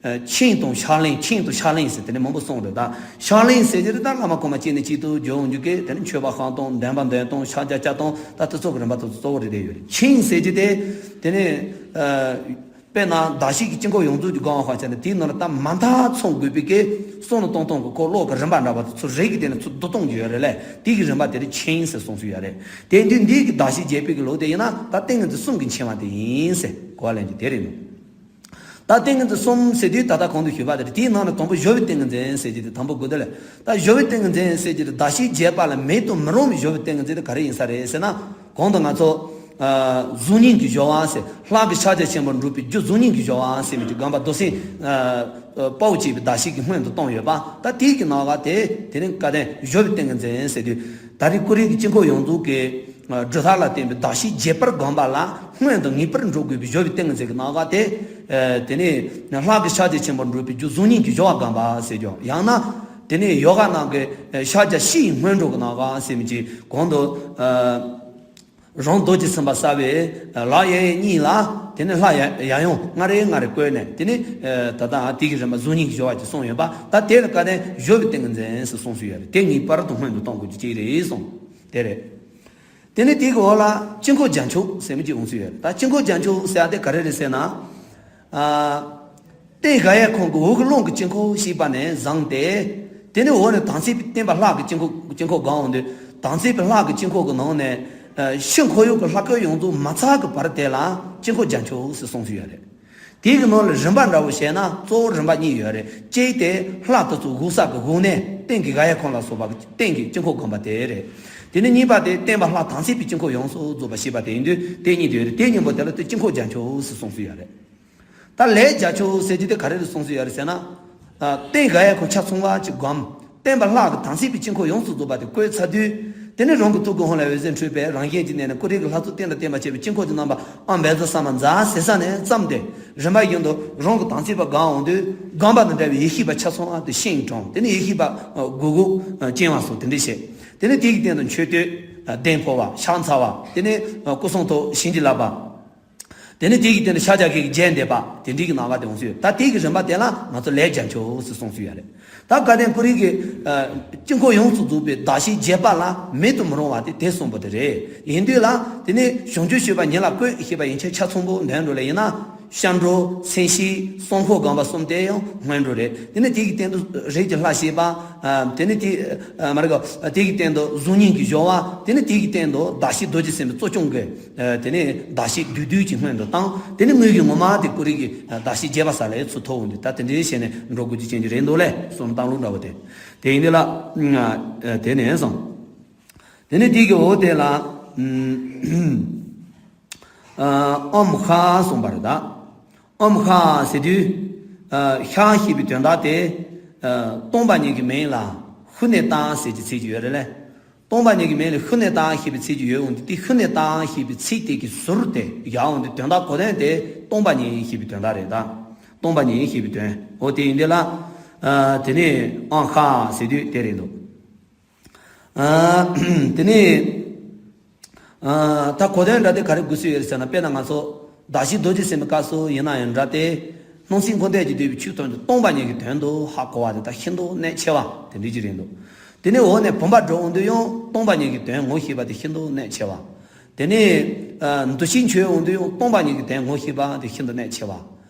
ཨ་ཆིངས་དང་ཕྱག་ལེན། ཆིངས་དང་ཕྱག་ལེན་ཟེར་དེ་ནས་མང་པོ་གསུངས་རེད། ད་ཕྱག་ལེན་ཟེར་གྱི་རེད། ད་བླ་མ་གོང་མ་གཅིག་ནས་གཅིག་ཏུ་བརྒྱུད་འོང་རྒྱུ་གི་དེ་ནས་མཆོད་པ་བཤམས་སྟངས། འདོན་པ་འདོན་སྟངས། ཕྱག་རྒྱ་བཅའ་སྟངས། ད་དེ་ཚོ་གི་རིམ་པ་དེ་ཚོ་གཙོ་བོ་རེ་རེ་ཡོད་རེད། ཆིངས་ཟེར་གྱི་དེ་དེ་ནས་ཨ་དཔེར་ན་གདགས་གཞི་གི་དཀྱིལ་འཁོར་ཡོངས་རྫོགས་ཀྱི་སྒང་བ་ཁ་ཕྱེ་ནས་དེའི་ནང་ལ་ད་མ་མཐའ་ཚང་དགོས་པའི་གི་གསུང་ནས་གཏོང་སྟངས་གི་ཁོ་ཀློག་གི་རིམ་པ་འདྲ་བ་དེ་ཚོ་རེ་གི་དེ་ནས་ཚུར་བསྡུ་སྟངས་ཀྱི་ཡོད་རེད་ལས། དེ་གི་རིམ་པ་དེ་རེ་ཆིངས་ཟེར་གསུངས་སྲོལ་ཡོད་རེད། དེ་དུས་འདི་གི་གདགས་གཞི་རྒྱས་པའི་གི་ལུགས་དེ་ཡིན་ན་ད་ཏིང་ངེ་འཛིན་གསུམ་གྱི་མཆེ་བ་དེ་ཡིན་ཟེར་གོ་བ་ལེན་རྒྱུ་དེ་རེད་འདུག་ད་ཏིང་ངེ་འཛིན་གསུམ་ཟེར་དུས་ད་ལྟ་གོང་དུ་ཞུས་པ་དེ་རེད། དེའི་ནང་ནས་དང་པོ་སྦྱོར་བའི་ཏིང་ངེ་འཛིན་ཟེར་གྱི་དེ་དང་པོ་དགོས་དེ་ལས། ད་སྦྱོར་བའི་ཏིང་ངེ་འཛིན་ཟེར་གྱི་དེ་གདགས་གཞི་རྒྱས་པ་ལ་མེད་དུ་མི་རུང་བའི་སྦྱོར་བའི་ཏིང་ངེ་འཛིན་དེ་ག་རེ་ཡིན་ས་རེད་ཟེར་ན། གོང་དུ་ང་ཚོ་ཨ་གཟུགས་བརྙན་གྱི་སྦྱོར་བ་ཟེར། ལྷ་གི་ཕྱག་རྒྱ་ཆེན་པོར་འགྲུབ་པའི་རྒྱུ་གཟུགས་བརྙན་གྱི་སྦྱོར་བ་ཟེར་མི་གྱི་སྒོམ་པ་རྡོར་སེམས་ཨ་དཔའ་བོ་གཅིག་པའི་གདགས་གཞི་གི་སྔོན་དུ་བཏང་ཡོད་པ། ད་དེའི་གི་ནང་ག་དེ་དེ་རིང་བཀའ་བསྟན་སྦྱོར་བའི་ཏིང་ངེ་འཛིན་ཟེར་དུས། ད་རེས་ཀུན་རིག་གི་དཀྱིལ་འཁོར་ཡོངས་རྫོགས་ཀྱི་སྒྲུབ་ཐབས་ལ་བརྟེན་པའི་གདགས་གཞི་རྒྱས་པར་སྒོམ་པ་ལ་སྔོན་དུ་ངེས་པར་འགྲོ་དགོས་པའི་སྦྱོར་བའི་ཏིང་ངེ་འཛིན་གྱི་ནང་ག་དེ། དེ་ནས་ལྷ་གི་ཕྱག་རྒྱ་ཆེན་པོར་འགྲུབ་པའི་རྒྱུ་གཟུགས་བརྙན་གྱི་སྦྱོར་བ་སྒོམ་པ་ཟེར་རྒྱུ། ཡང་ན་དེ་ནས་ཡོ་ག་ནང་གི་ཕྱག་རྒྱ་བཞི་ཡི་སྔོན་འགྲོ་གི་ནང་ག་ཟེར་མི་གྱི་གོང་དུ། རང་རྡོ་རྗེ་སེམས་དཔའ་གསལ་བའི་ལག་གཡས་གཡོན་གཉིས་ལ། དེ་ནས་ལྷ་ཡ་ཡང་ལྔ་རེ་ལྔ་རེ་བཀོད་ནས། དེ་ནས་ད་ལྟ་དེ་གི་རིམ་པ་གཟུགས་བརྙན་གྱི་སྦྱོར་བ་ཅིག་གསུངས་ཡོད་པ། ད་དེ་ལ་བཀའ་བསྟན་སྦྱོར་བའི་ཏིང་ངེ་འཛིན་ཟེར་གསུངས་སྲོལ་ཡོད་རེད། དེ་ངེས་པར་དུ་སྔོན་དུ་གཏོང་དགོས་རྒྱུ་གཅིག་རེད་གསུངས། དེ་རེད། དེ་ནས་དེ་གི་འོག་ལ་དཀྱིལ་འཁོར་རྒྱ་མཆོག་ཟེར་མི་གཅིག་འོང་སྲོལ་ཡོད་རེད། ད་དཀྱིལ་འཁོར་རྒྱ་མཆོག་ཟེར་ཡ་དེ་ག་རེ་རེད་ཟེར་ན། ཨ། སྟེང་ག་ཡ་ཁོང་གི་འོག་གི་རླུང་གི་དཀྱིལ་འཁོར་ཞེས་པ་ནས་བཟུང་སྟེ། དེ་ནས་འོག་ནས་དམ་ཚིག་པའི་བརྟན་པ་ལྷ་གི་དཀྱིལ་འཁོར་དཀྱིལ་འཁོར་སྒང་འོང་དུས། དམ་ཚིག་པའི་ལྷ་གི་དཀྱིལ་འཁོར་གྱི་ནང་ནས་ཕྱི་འཁོར་ཡུག་གི་ལྷ་སྐལ་ཡོངས་རྫོགས་མ་ཚར་གྱི་བར་དེ་ལ་དཀྱིལ་འཁོར་རྒྱ་མཆོག་ཟེར་གསུངས་སྲོལ་ཡོད་རེད། དེ་གི་ནང་ལ་རིམ་པ་འདྲ་བོ་བཤད་ན་གཙོ་བོ་རིམ་པ་གཉིས་ཡོད་རེད། གཅིག་དེ་ལྷ་དེ་ཚོ་བཞུགས་ས་གི་འོག་ནས་སྟེང་གི་ག་ཡ་ཁོང་ལ་སོགས་པ་གི་སྟེང་གི་དཀྱིལ་འཁོར་སྒོམ་པ་དེ་རེད། དེ་ནས་གཉིས་པ་དེ་བརྟན་པ་ལྷ་དམ་ཚིག་པའི་དཀྱིལ་འཁོར་ཡོངས་སུ་རྫོགས་པ་ཞེས་པ་དེ་ཡིན་དུས། དེ་གཉིས་དེ་ཡོད་རེད། དེ་གཉིས་པོ་དེ་ལ་དེ་དཀྱིལ་འཁོར་རྒྱ་མཆོག་ཟེར་གསུངས་སྲོལ་ཡོད་རེད། ད་ལས་རྒྱ་མཆོག་ཟེར་རྒྱུ་དེ་ག་རེ་རེད་གསུངས་སྲོལ་ཡོད་རེད་ཟེར་ན། ཨ། སྟེང་ག་ཡ་ཁོ་ཆ་ཚང་བ་ཅིག་སྒོམ། བརྟན་པ་ལྷ་གི་དམ་ཚིག་པའི་དཀྱིལ་འཁོར་ཡོངས་སུ་རྫོགས་པ་དེ་བཀོད་ཚར་དུས། དེ་ནས་རང་གི་ཐུགས་ཀའི་ཧཱུྃ་ལས་འོད་ཟེར་འཕྲོས་པས་རང་གཞན་གྱི་གནས་ནས་ཀུན་རིག་གི་ལྷ་ཚོགས་སྟེང་དང་བརྟེན་པར་བཅས་པའི་དཀྱིལ་འཁོར་གྱི་རྣམ་པ་ཨ་བཛྲ་ས་མ་ཛཿཟེར་ས་ནས་བརྩམས་ཏེ། རིམ་པ་བཞིན་དུ་རང་གི་དམ་ཚིག་པ་སྒང་འོང་དུས། སྒོམ་པ་དང་འདྲ་བའི་ཡེ་ཤེས་པ་ཆ་ཚང་བ་དེ་ཤིང་དྲངས། དེ་ནས་ཡེ་ཤེས་པ་དགུ་དགུ་བཅིང་བ་སོགས་དེ་འདྲ་བྱས། དེ་ནས་དེ་གི་སྟེང་དུ་མཆོད་བསྟོད། གདན་འཕོ་བ། ཕྱག་འཚལ་བ། དེ་ནས་སྐུ་གསུང་ཐུགས་བྱིན་གྱིས་བརླབ་པ། དེ་ནས་དེ་གི་སྟེང་དུ་ཕྱག་རྒྱ་བསྐྱེད་ཀྱི་རྒྱས་འདེབས་པ། དེ་འདྲའི་གི་ནང་ག་དེ་འོང་སྲོལ་ཡོད། ད་དེ་གི་རིམ་པ་དེ་ལ་ང་ཚོ་ལས་རྒྱ་མཆོག་ཟེར་གསུངས་སྲོལ་ཡོད་རེད། ད་བཀའ་བསྟན་ཀུན་རིག་གི་ཨ་དཀྱིལ་འཁོར་ཡོངས་སུ་རྫོགས་པའི་གདགས་གཞི་རྒྱས་པ་ལ་མེད་དུ་མི་རུང་བ་དེ་དེ་གསུམ་པོ་དེ་རེད། ཡིན་དུས་ལ་དེ་ནས་བྱང་ཆུབ་སྤྱོད་པ་ཉེར་ལྔ་བཀོད་ཞེས་པ་ཡན་ཆད་ཆ་ཚང་པོ་འདོན་འགྲོ་ལེ་ཡིན་ན། སྐྱབས་འགྲོ། མཚན་གཞི། སྲུང་འཁོར་སྒོམ་པ་གསུམ་དེ་ཡང་སྔོན་འགྲོ་རེད། དེ་ནས་དེ་གི་སྟེང་དུ་རིགས་ཀྱི་ལྷ་བསྐྱེད་པ། ཨ། དེ་ནས་དེ། ཨ། མ་རེད་ག་དེ་གི་སྟེང་དུ་གཟུགས་བརྙན་གྱི་སྦྱོར་བ། དེ་ནས་དེ་གི་སྟེང་དུ་གདགས་གཞི་རྡོ་རྗེ་སེམས་དཔའི་གཙོ་སྐྱོང་གི། ཨ། དེ་ནས་གདགས་གཞི་བསྡུས་བསྡུས་ཀྱི་སྔོན་དུ་བཏང་། དེ་ནས་དངོས་ཀྱི་ངོ་མ་དེ་ཀོ་རིག་གི། ཨ། གདགས་གཞི་རྒྱས་པ་ས་ལ་ཚུར་ཐོབ་འོང་དུས། ད་དེ་འདྲའི་བྱས་ནས་འགྲོ་དགོས་རྒྱུ་ཅན་གྱི་རེད་འདུག་ལས། གསུམ་བཏང་ལུགས་འདྲ་བོ་དེ། དེ་ཡིན་དུས་ལ། ཨ། དེ་ནས་སོང་། དེ་ནས་དེ་གི་འོག་དེ་ལ། ཨམ། ཨ། ཨོམ་ཧ་གསུངས་པ་རེད་ད། ཨོམ་ཧ་ཟེར་དུས། ཨ། ཧ་ཞེས་པའི་དོན་དག་དེ། ཨ། སྟོང་པ་ཉིད་ཀྱི་མིང་ལ་ཤུགས་ནས་བཏགས་ཟེར་གྱི་ཚིག་ཅིག་ཡོད་རེད་ལས། སྟོང་པ་ཉིད་ཀྱི་མིང་ལ་ཤུགས་ནས་བཏགས་ཞེས་པའི་ཚིག་ཅིག་ཡོད་འོང་དུས། དེ་ཤུགས་ནས་བཏགས་ཞེས་པའི་ཚིག་དེ་གི་ཟུར་དེ་ཡར་འོང་དུས། དོན་དག་གོ་དོན་དེ་སྟོང་པ་ཉིད་ཞེས་པའི་དོན་དག་རེད་ད། སྟོང་པ་ཉིད་ཞེས་པའི་དོན། འོ་དེ་ཡིན་དུས་ལ། ཨ། དེ་ནས་ཨོམ་ཧ་ཟེར་དུས་དེ་རེད་འདུག་ཨ། དེ་ནས། ཨ། ད་གོ་དོན་འདྲ་དེ་ག་རེ་དགོས་སུ་ཡོད་ཟེར་ན། དཔེར་ན་ང་ཚོ་གདགས་གཞི་རྡོ་རྗེ་སེམས་དཔའི་སྐབས་སུ་ཡིན་ན་ཡང་འདྲ་སྟེ། སྣང་སྲིད་འཁོར་འདས་ཀྱིས་བསྡུས་པའི་ཆོས་ཐམས་ཅད་སྟོང་པ་ཉིད་ཀྱི་དོན་དུ་ཧ་གོ་བ་དེ་ད་ཤིན་ཏུ་གནད་ཆེ་བ་དེ་འདྲ་ཅིག་རེད་འདུག་དེ་ནས་འོག་ནས་བུམ་པ་སྒྲུབ་འོང་དུས་ཡང་སྟོང་པ་ཉིད་ཀྱི་དོན་ངོ་ཤེས་པ་དེ་ཤིན་ཏུ་གནད་ཆེ་བ། དེ་ནས། ཨ། འདུ་ཤེས་འཆོལ་འོང་དུས་ཡང་སྟོང་པ་ཉིད་ཀྱི་དོན་ངོ་ཤེས་པ་དེ་ཤིན་ཏུ་གནད་ཆེ་བ།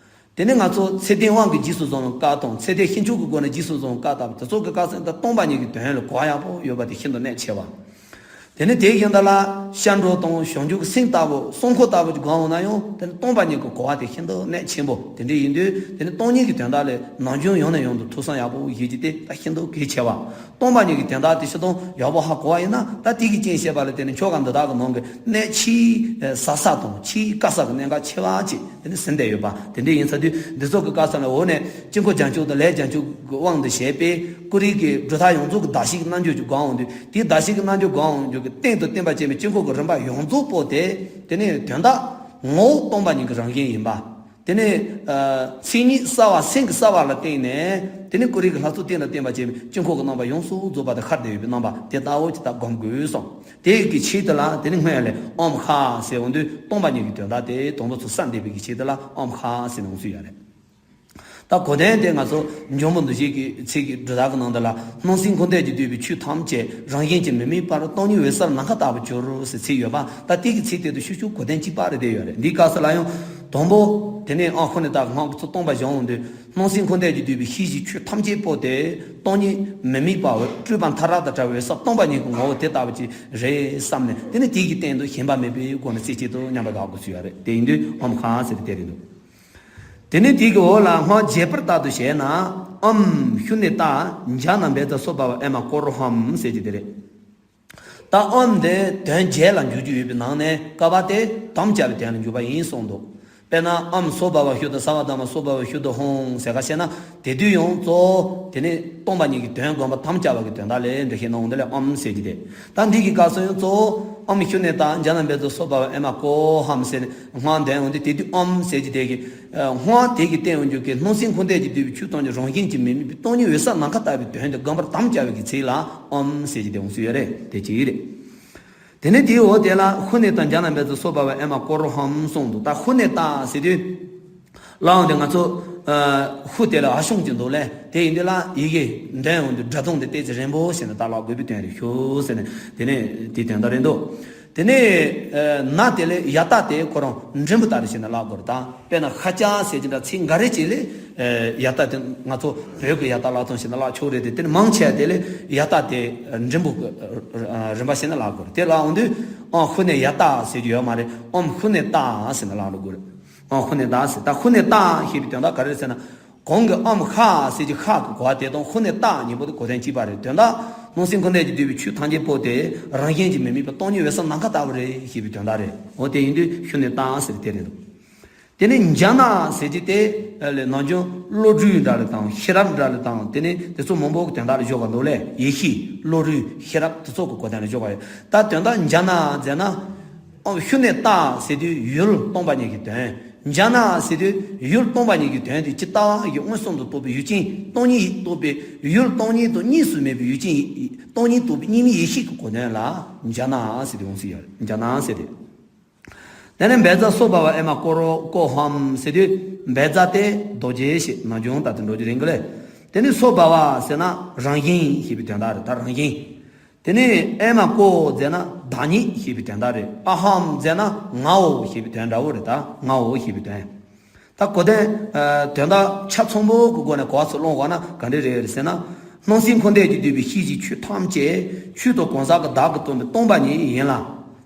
དེ་ནས་ང་ཚོ་ཚད་ལྡན་དབང་གིས་རྗེས་སུ་བཟུང་བའི་བཀའ་དང་། ཚད་ལྡན་ཤེས་འཇུག་གི་སྒོ་ནས་རྗེས་སུ་བཟུང་བའི་བཀའ་ལྟ་བུ་དེ་ཚོ་གི་སྐབས་སུ་ད་སྟོང་པ་ཉིད་ཀྱི་དོན་ལ་གོ་བ་ཡག་པོ་ཡོད་པ་དེ་ཤིན་ཏུ་གནད་ཆེ་བ། དེ་ནས་དེ་བཞིན་དུ་ལ་སྐྱབས་འགྲོ་དང་བྱང་ཆུབ་ཀྱི་སེམས་ལྟ་བུ། སྲུང་འཁོར་ལྟ་བུ་ཅིག་སྒོམ་འོང་ན་ཡང་དེ་ནི་སྟོང་པ་ཉིད་ཀྱི་གོ་བ་དེ་ཤིན་ཏུ་གནད་ཆེན་པོ་དེ་འདྲ་ཡིན་དུས། དེ་ནི་སྟོང་ཉིད་ཀྱི་དོན་དག་ལ་ནམ་རྒྱུན་ཡང་ནས་ཡང་དུ་ཐུགས་བསམ་ཡག་པོ་བཞེས་རྒྱུ་དེ་ད་ཤིན་ཏུ་གལ་ཆེ་བ། སྟོང་པ་ཉིད་ཀྱི་དོན་དག་དེ་ཤིན་ཏུ་ཡག་པོ་ཧ་གོ་བ་ཡིན་ན། ད་དེ་གི་རྐྱེན་བྱས་པ་ལ་དེ་ནི་ཆོ་ག་འདི་དག་གི་ནང་གི་གནད་ཆེས་ཟབ་ས་དང་ཆེས་དཀའ་ས་གི་གནད་འགག་ཆེ་བ་ཅིག་དེ་ནི་ཟིན་བསྡད་ཡོད་པ་དེ་འདྲ་ཡིན་ཚར་དུས། འདི་ཚོ་གི་སྐབས་སུ་ལ་འོག་ནས་དཀྱིལ་འཁོར་བྱང་ཆུབ་དང་ལས་བྱང་ཆུབ་ཀྱི་དབང་དུ་བྱས་པའི་ཀོ་རིག་གི་སྒྲུབ་ཐབས་ཡོངས་རྫོགས་ཀྱི་གདགས་གཞི་གི་རྣལ་འབྱོར་གྱི་སྒོམ་འོང་དུས། དེའི་གདགས་གཞི་གི་རྣལ་འབྱོར་སྒོམ་འོང་རྒྱུ་གི་སྟེང་དུ་བསྟན་པ་བྱས་པའི་དཀྱིལ་འཁོར་གྱི་རིམ་པ་ཡོངས་རྫོགས་པོ་དེ། དེ་ནི་དོན་དག་ངོ་བོ་སྟོང་པ་ཉིད་ཀྱི་རང་བཞིན་ཡིན་པ། དེ་ནས། ཨ། མཚན་ཉིད་གསལ་བ་སེམས་ཀྱི་གསལ་བ་ལ་བརྟེན་ནས། དེ་ནས་ཀོ་རིག་གི་ལྷ་ཚོགས་སྟེང་ལ་བརྟེན་པ་བྱས་པའི་དཀྱིལ་འཁོར་གྱི་རྣམ་པ་ཡོངས་སུ་རྫོགས་པ་དེ་ཤར་བསྡད་ཡོད་པའི་རྣམ་པ་དེ་ལྟ་བུ་ཅིག་ད་སྒོམ་དགོས་གསུངས། དེ་གི་ཆེད་དུ་ལ་དེ་ནས་སྔོན་ལ་ཨོམ་ཧ་ཟེར་འོང་དུས་སྟོང་པ་ཉིད་ཀྱི་དོན་དག་དེ་དང་པོ་ཚུར་གསལ་འདེབས་པའི་གི་ཆེད་དུ་ལ་ཨོམ་ཧ་ཟེར་ནས་འོང་སྲོལ་ཡོད་རེད། ད་གོ་དོན་དེ་ང་ཚོ་འཇམ་དབྱངས་རྡོ་རྗེ་གི་ཚིག་གི་སྒྲུབ་ཐབས་ཀྱི་ནང་དུ་ལ། སྣང་སྲིད་འཁོར་འདས་ཀྱིས་བསྡུས་པའི་ཆོས་ཐམས་ཅད་རང་བཞིན་གྱིས་མི་དམིགས་པར་སྟོང་ཉིད་འོད་གསལ་ནམ་མཁའ་ལྟ་བུར་གྱུར་ཟེར་ཚིག་ཡོད་པ། ད་དེ་གི་ཚིག་དེ་དང་ཤུགས་ཤུགས་གོ་དོན་གཅིག་པ་རེད་བསྡད་ཡོད་རེད། འདིའི་སྐབས་སུ་ལ་ཡང་དང་པོ་དེ་ནས་ཨོམ་ཤུགས་ནས་བཏགས་སྔགས་ཀྱི་ཚུལ་སྟོང་པ་སྦྱང་འོང་དུས། སྣང་སྲིད་འཁོར་འདས་ཀྱིས་བསྡུས་པའི་ཤེས་བྱའི་ཆོས་ཐམས་ཅད་པོ་དེ་སྟོང་ཉིད་མི་དམིགས་པ་འོད་སྤྲོས་པ་མཐའ་དག་དང་བྲལ་བའི་འོད་གསལ་སྟོང་པ་ཉིད་ཀྱི་ངོ་བོ་དེ་ལྟ་བུ་ཅིག་རེད་བསམ་ནས། དེ་ནས་དེ་གི་སྟེང་དུ་ཞེན་པ་མེད་པའི་སྒོ་ནས་རྩེ་གཅིག་ཏུ་མཉམ་པར་དགའ་དགོས་ཚུལ་ཡོད་རེད། དེ་ཡིན་དུས་ཨོམ་ཧ་ཟེར་དེ་རེད་འདུག་དེ་ནས་དེ་གི་འོག་ལ་སྔགས་རྒྱས་པར་ལྟར་དུ་བྱས་ན། ཨོམ་ཤུགས་ནས་བཏགས་ཛྙཱ་ན་བཛྲ་སྭ་བྷཱ་ཝ་ཨེ་མ་ཀོ་རོ་ཧཾ་ཟེར་གྱི་དེ་རེད། ད་ཨོམ་དེ་དོན་རྒྱས་ལ་འཇུག་རྒྱུ་ཡོད་པའི་ནང་ནས་ཀ་བ་དེ་དམ་བཅའ་བའི་དོན་ལ་འཇུག་པ་ཡིན་གསུངས་འདུག་དཔེར་ན་ཨོམ་སྭ་བྷཱ་ཝ་ཤུདྡྷ་སརྦ་དྷརྨ་སྭ་བྷཱ་ཝ་ཤུདྡྷ་ཧཾ་ཟེར་ག་བཤད་ན། དེ་དུས་ཡང་གཙོ་བོ་དེ་ནི་སྟོང་པ་ཉིད་ཀྱི་དོན་སྒོམ་པ་དམ་བཅའ་བ་གི་དོན་དག་ལ་འགྲེལ་བཤད་གནང་འོང་དེ་ལ་ཨོམ་ཟེར་གྱི་དེ། ད་འདི་གི་སྐབས་སུ་ཡང་གཙོ་བོ་ཨོམ་ཤུགས་ནས་བཏགས་ཛྙཱ་ན་བཛྲ་སྭ་བྷཱ་ཝ་ཨེ་མ་ཀོ་རོ་ཧཾ་ཟེར་ནས་སྔགས་འདོན་འོང་དུས། དེ་དུས་ཨོམ་ཟེར་གྱི་དེ་གི། ཨ། སྔགས་དེ་གི་སྟེང་འོང་རྒྱུ་གི་སྣང་སྲིད་འཁོར་འདས་ཀྱིས་བསྡུས་པའི་ཆོས་ཐམས་ཅད་རང་བཞིན་གྱིས་མི་དམིགས་པའི་སྟོང་ཉིད་འོད་གསལ་ནམ་མཁའ་ལྟ་བུའི་དོན་དེ་སྒོམ་པར་དམ་བཅའ་བའི་གི་ཚིག་ལ་ཨོམ་ཟེར་གྱི་དེ་འོང་སྲོལ་ཡོད་རེད། དེ་གཅིག་རེད། དེ་ནས་དེའི་འོག་དེ་ལ་ཤུགས་ནས་བཏགས་ཛྙཱ་ན་བཛྲ་སྭ་བྷཱ་ཝ་ཨེ་མ་ཀོ་རོ་ཧཾ་གསུངས་འདུག་ད་ཤུགས་ནས་བཏགས་ཟེར་དུས། ལའང་དེ་ང་ཚོ། ཨ། ཤུགས་དེ་ལ་ཨ་ཤུགས་ཀྱི་འདུག་ལས། དེ་ཡིན་དུས་ལ་ཡི་གེ་འདོན་འོང་དུས་སྒྲ་གདངས་དེ་ཏོག་ཙམ་རིང་པོ་བྱས་ནས་ད་ལབ་དགོས་པའི་དོན་རེད། ཤུགས་ཟེར་ནས་དེ་ནས་དེའི་དོན་དག་རེད་འདུག་དེ་ནས། ཨ། ན་དེ་ལས་ཡ་བཏགས་དེ་ཁོ་རང་འགྲེང་བུ་ལྟར་བྱས་ནས་ལབ་དགོས་རེད་ད། དཔེར་ན་ཤཱཀྱ་ཟེར་གྱི་འདྲ་ཚིག་འགའ་རེ་ཅིག་ལས། ཨ། ཡ་བཏགས་དེ་ང་ཚོ་བོད་ཀྱི་ཡ་བཏགས་ལབ་སྟངས་བྱས་ན་ལབ་ཆོག་རེད་དེ། དེ་ནི་མང་ཆེ་བ་དེ་ལས་ཡ་བཏགས་དེ་འགྲེང་བུ་གི་རིམ་པ་བྱས་ནས་ལབ་དགོས་རེད། དེ་ལབ་འོང་དུས་ཨོམ་ཤུགས་ནས་ཡ་བཏགས་ཟེར་གྱི་ཡོད་མ་རེད། ཨོམ་ཤུགས་ནས་བཏགས་ཟེར་ནས་ལབ་དགོས་རེད། ཨོམ་ཤུགས་ནས་བཏགས་ཟེར། ད་ཤུགས་ནས་བཏགས་ཞེས་པའི་དོན་དག་ག་རེ་རེད་ཟེར་ན། གོང་གི་ཨོམ་ཧ་ཟེར་གྱི་ཧ་གི་གོ་བ་དེ་དང་ཤུགས་ནས་བཏགས་གཉིས་པོ་དེ་གོ་དོན་གཅིག་པ་རེད། དོན་དག་སྣང་སྲིད་འཁོར་འདས་ཀྱིས་བསྡུས་པའི་ཆོས་ཐམས་ཅད་པོ་དེ་རང་བཞིན་གྱིས་མི་དམིགས་པའི་སྟོང་ཉིད་འོད་གསལ་ནམ་མཁའ་ལྟ་བུ་རེད་ཞེས་པའི་དོན་དག་རེད། འོ་དེ་ཡིན་དུས་ཤུགས་ནས་བཏགས་ཟེར་དེ་རེད་འདུག་དེ་ནས་ཛྙཱ་ན་ཟེར་གྱི་དེ་ལས་ནམ་རྒྱུན་བློ་གྲོས་འདྲ་ལ་དང་ཤེས་རབ་འདྲ་ལ་དང་། དེ་ནས་དེ་ཚོ་མང་པོ་གི་དོན་དག་ལ་འཇོག་པ་འདུག་ལས། ཡེ་ཤེས། བློ་གྲོས། ཤེས་རབ་དེ་ཚོ་གི་གོ་དོན་ལ་འཇོག་པ་ཡོད། ད་དོན་དག་ཛྙཱ་ན་ཟེར་ན། ཨོམ་ཤུགས་ནས་བཏགས་ཟེར་དུས་ཡུལ་སྟོང་པ་ཉིད་ཀྱི་དོན། ཛྙཱ་ན་ཟེར་དུས་ཡུལ་སྟོང་པ་ཉིད་ཀྱི་དོན་དེ་ཇི་ལྟ་བ་ཡི་མངོན་སུམ་དུ་རྟོགས་པའི་ཡུལ་ཅན། སྟོང་ཉིད་རྟོགས་པའི་ཡུལ་སྟོང་ཉིད་དང་གཉིས་སུ་མེད་པའི་ཡུལ་ཅན། སྟོང་ཉིད་རྟོགས་པའི་གཉིས་མེད་ཡེ་ཤེས་ཀྱི་གོ་དོན་ལ་ཛྙཱ་ན་ཟེར་དུས་འོང་སྲིད་ཡོད་རེད། ཛྙཱ་ན་ཟེར་དུས། དེ་ནས་བཛྲ་སྭ་བྷཱ་ཝ་ཨེ་མ་ཀོ་རོ་ཀོ་ཧཾ་ཟེར་དུས། བཛྲ་དེ་རྡོ་རྗེ་ཞེས་ནམ་རྒྱུན་ལྟར་དུ་འགྲོ་རྒྱུ་རེད་གི་ལས། དེ་ནས་སྭ་བྷཱ་ཝ་ཟེར་ན་རང་བཞིན་ཞེས་པའི་དོན་དག་རེད། ད་རང་བཞིན། དེ་ནས་ཨེ་མ་ཀོ་ཟེར་ན་བདག་ཉིད་ཞེས་པའི་དོན་དག་རེད། ཨ་ཧཾ་ཟེར་ན་ངའོ་ཞེས་པའི་དོན་འདྲ་བོ་རེད། ད་ངའོ་ཞེས་པའི་དོན། ད་གོ་དོན། ཨ། དོན་དག་ཆ་ཚང་པོ་གི་སྒོ་ནས་གོ་བ་ཚུར་བླངས་པ་ན་ག་འདྲ་རེད་ཟེར་ན། སྣང་སྲིད་འཁོར་འདས་ཀྱིས་བསྡུས་པའི་ཤེས་བྱའི་ཆོས་ཐམས་ཅད་ཆོས་དང་གང་ཟག་གི་བདག་གིས་སྟོང་པའི་སྟོང་པ་ཉིད་ཡིན་ལ།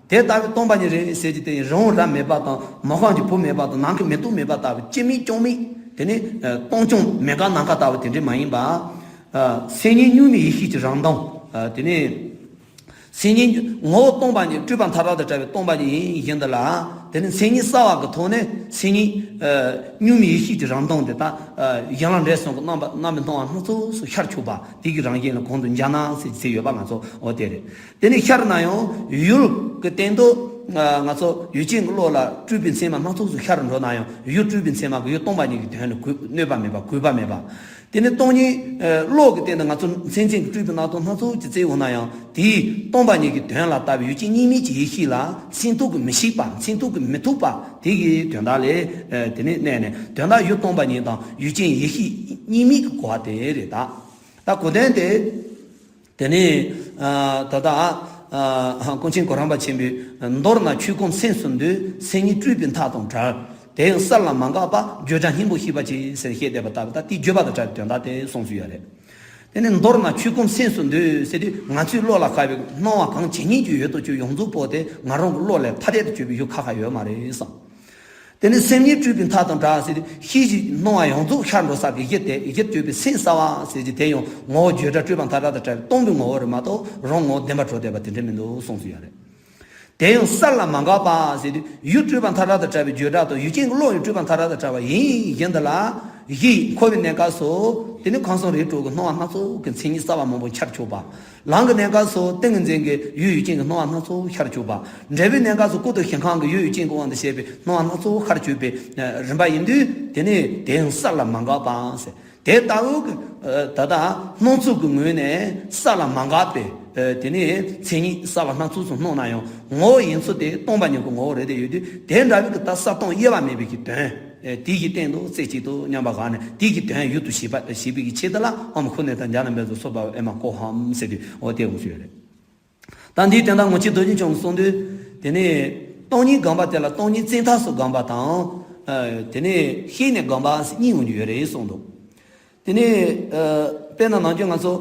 དེ་ལྟ་བུའི་སྟོང་པ་ཉིད་རེད་ཟེར་གྱི་དེ་ཡིན་རང་ར་མེད་པ་དང་མི་གང་གི་བུ་མེད་པ་དང་ནམ་མཁའི་མེ་ཏོག་མེད་པ་ལྟ་བུ་ཅི་མིག་ཅུང་མིག་དེ་ནི་སྟོང་ཅུང་མེད་དཀར་ནམ་མཁའ་ལྟ་བུ་དེ་འདྲ་མ་ཡིན་པ། ཨ། སེམས་ཉིད་གཉུག་མའི་ཡེ་ཤེས་ཀྱི་རང་སྟོང་། ཨ། དེ་ནི། སེམས་ཉིད་ངོ་བོ་སྟོང་པ་ཉིད་སྤྲོས་པ་མཐའ་དག་ཏུ་བྲལ་བའི་སྟོང་པ་ཉིད་ཡིན་བཞིན་དུ་ལ། དེ་ནི་མཚན་ཉིད་གསལ་བ་གི་ཐོག་ནས་མཚན་ཉིད། ཨ། གཉུག་མའི་ཡེ་ཤེས་ཀྱི་རང་སྟོང་དེ་དག་ཨ། ཡན་ལག་འབྲས་གསུམ་གྱི་རྣམ་པ་རྣམ་པར་སྣང་བ་སྣ་ཚོགས་སུ་ཤར་ཆོག་པ་དེ་གི་རང་བཞིན་ལ་གོང་དུ་འཇག་སྣང་ཟེར་གྱི་ཚིག་ཡོད་པ་ང་ཚོ་འོ་དེ་རེད། དེ་ནི་ཤར་ན་ཡང་ཡུལ་གྱི་སྟེང་དུ། ཨ། ང་ཚོ་ཡུལ་ཅན་གྱི་བློ་ལ་སྤྲོས་པའི་མཚན་མ་སྣ་ཚོགས་སུ་ཤར་འགྲོ་ན་ཡང་ཡུལ་སྤྲོས་པའི་མཚན་མ་གི་ཡུལ་སྟོང་པ་ཉིད་ཀྱི་དོན་ལ་གུས་གནོད་པ་མེད་པ་གུས་པ་མེད་པ། དེ་ནི་སྟོང་ཉིད། ཨ། བློ་གི་སྟེང་དུ་ང་ཚོ་མཚན་མཚན་གྱི་སྤྲོས་པའི་རྣམ་རྟོག་སྣ་ཚོགས་ཀྱིས་གཙེས་འོང་ན་ཡང་དེའི་སྟོང་པ་ཉིད་ཀྱི་དོན་ལ་ལྟ་བའི་ཡུལ་ཅན་གཉིས་མེད་ཀྱི་ཡེ་ཤེས་ལ་མཚན་ཐོགས་ཀྱིས་མི་ཤིགས་པ་མཚན་ཐོགས་ཀྱིས་མི་ཐུབ་པ་དེ་གི་དོན་དག་ལས། ཨ། དེ་ནི་གནས་ནས་དོན་དག་ཡུལ་སྟོང་པ་ཉིད་དང་ཡུལ་ཅན་ཡེ་ཤེས་གཉིས་མེད་ཀྱི་གོ་བ་དེ་རེད་ད། ད་གོ་དོན་དེ། དེ་ནས། ཨ། ད་ལྟ། ཨ། ཀུན་མཁྱེན་གོ་རམས་པ་ཆེན་པོས། མདོར་ན་ཆོས་སྐུ་མཚན་གསུམ་འདུས། མཚན་ཉིད་སྤྲོས་པའི་མཐའ་དང་བྲལ། དེ་ཡང་གསལ་ལ་མ་འགགས་པ། བརྗོད་བྱ་སྙིང་པོ་ཤེས་པར་བྱེད་ཟེར་བཤད་བསྡད་པ་ལྟ་བུ་ད་དེའི་བརྗོད་པ་དང་བྲལ་བའི་དོན་དག་དེ་གསུངས་སུ་ཡོད་རེད། དེ་ནས་མདོར་ན་ཆོས་སྐུ་མཚན་གསུམ་འདུས་ཟེར་དུས་ང་ཚོའི་བློ་ལ་ཤར་བའི་སྣང་བ་གང་ཇི་སྙེད་ཅིག་ཡོད་དོ་ཅོག་ཡོངས་རྫོགས་པོ་དེ་ང་རང་གི་བློ་ལས་ཐ་དད་དུ་གྱུར་པའི་ཡུལ་ཁ་ཁ་ཡོད་མ་རེད་བསམ། དེ་ནས་སེམས་ཉིད་སྤྲོས་པའི་མཐའ་དང་བྲལ་ཟེར་ཏེ་ཤེས་བཞིན་སྣང་བ་ཡོངས་རྫོགས་ཤར་འགྲོ་ས་གི་གཞི་དེ་གཞི་སྤྲོས་པའི་སེམས་གསལ་བ་ཟེར་གྱི་དེ་ཡང་ངོ་བོ་བརྗོད་བྱ་སྤྲོས་པ་མཐའ་དག་ཏུ་བྲལ་བའི་སྟོང་པའི་ངོ་བོ་རེད་མ་གཏོགས་རང་ངོ་བོ་བདེན་པར་གྲུབ་བསྡད་པ་དེ་འདྲ་མི་འདུག་གསུངས་སུ་ཡོད་རེད། དེ་ཡང་གསལ་ལ་མ་འགགས་པ་ཟེར་དུས་ཡུལ་སྤྲོས་པ་མཐའ་དག་ཏུ་བྲལ་བའི་བརྗོད་བྱ་དང་ཡུལ་ཅན་གྱི་བློ་ཡང་སྤྲོས་པ་མཐའ་དག་ཏུ་བྲལ་བ་ཡིན་བཞིན་དུ་ལ། གཞི་འཁོར་བའི་གནས་སྐབས་སུ་དེ་ནི་ཁམས་གསུམ་རིགས་དྲུག་གི་སྣང་བ་སྣ་ཚོགས་ཀྱི་མཚན་ཉིད་གསལ་བ་མང་པོ་འཆར་ཆོག་པ། ལམ་གྱི་གནས་སྐབས་སུ་ཏིང་ངེ་འཛིན་གྱི་ཡུལ་ཡུལ་ཅན་གྱི་སྣང་བ་སྣ་ཚོགས་ཤར་གྱུར་པ། འབྲས་བུའི་གནས་སྐབས་སུ་སྐུ་དང་ཞིང་ཁམས་ཀྱི་ཡུལ་ཡུལ་ཅན་གྱི་དབང་དུ་བྱས་པའི་སྣང་བ་སྣ་ཚོགས་ཤར་གྱུར་པའི་རིམ་པ་ཡིན་དུས་དེ་ནི་དེ་ཡང་གསལ་ལ་མ་འགགས་པ་ཟེར། དེ་ལྟ་བུ་གི་ད་ལྟ་སྣང་ཚུལ་གྱི་ངོས་ནས་གསལ་ལ་མ་འགགས་པའི་དེ་ནི་མཚན་ཉིད་གསལ་བ་སྣ་ཚོགས་སུ་སྣང་ན་ཡང་ངོ་བོ་ཡིན་ཚུལ་དེ་སྟོང་པ་ཉིད་ཀྱི་ངོ་བོ་རེད་དེ་ཡོད་དུས་དེ་འདྲ་བའི་གི་ད་གསལ་སྟོང་དབྱེ་བ་མེད་པའི་གི་དོན། ཨེ། དེ་ཡི་སྟེང་དུ་རྩེ་གཅིག་ཏུ་མཉམ་པར་བཞག་ནས་དེ་ཡི་དོན་ཡུལ་དུ་ཤེས་པ་ཤེས་པའི་གི་ཆེད་དུ་ལ་ཨོཾ་འཁོར་གནས་དང་འཇམ་རྣམ་པའི་ཚོགས་སོགས་པ་ཨེ་མ་ཀོ་ཧཾ་ཟེར་དུས་འོ་དེ་འོང་ཞུ་ཡོད་རེད། ད་འདིའི་དོན་དག་ངོ་མཆོག་རྡོ་རྗེ་འཆང་གིས་གསུངས་དུས་དེ་ནས་སྟོང་ཉིད་སྒོམ་པ་དེ་ལ་སྟོང་ཉིད་བཙན་ཐབས་སུ་སྒོམ་པ་དང་། ཨ། དེ་ནས་ཤེས་ནས་སྒོམ་པ་གཉིས་ཡོང་རྒྱུ་ཡོད་རེད་གསུངས་འདུག་དེ་ནས། ཨ། དཔེར་ན་ནམ་རྒྱུན་ང་ཚོ།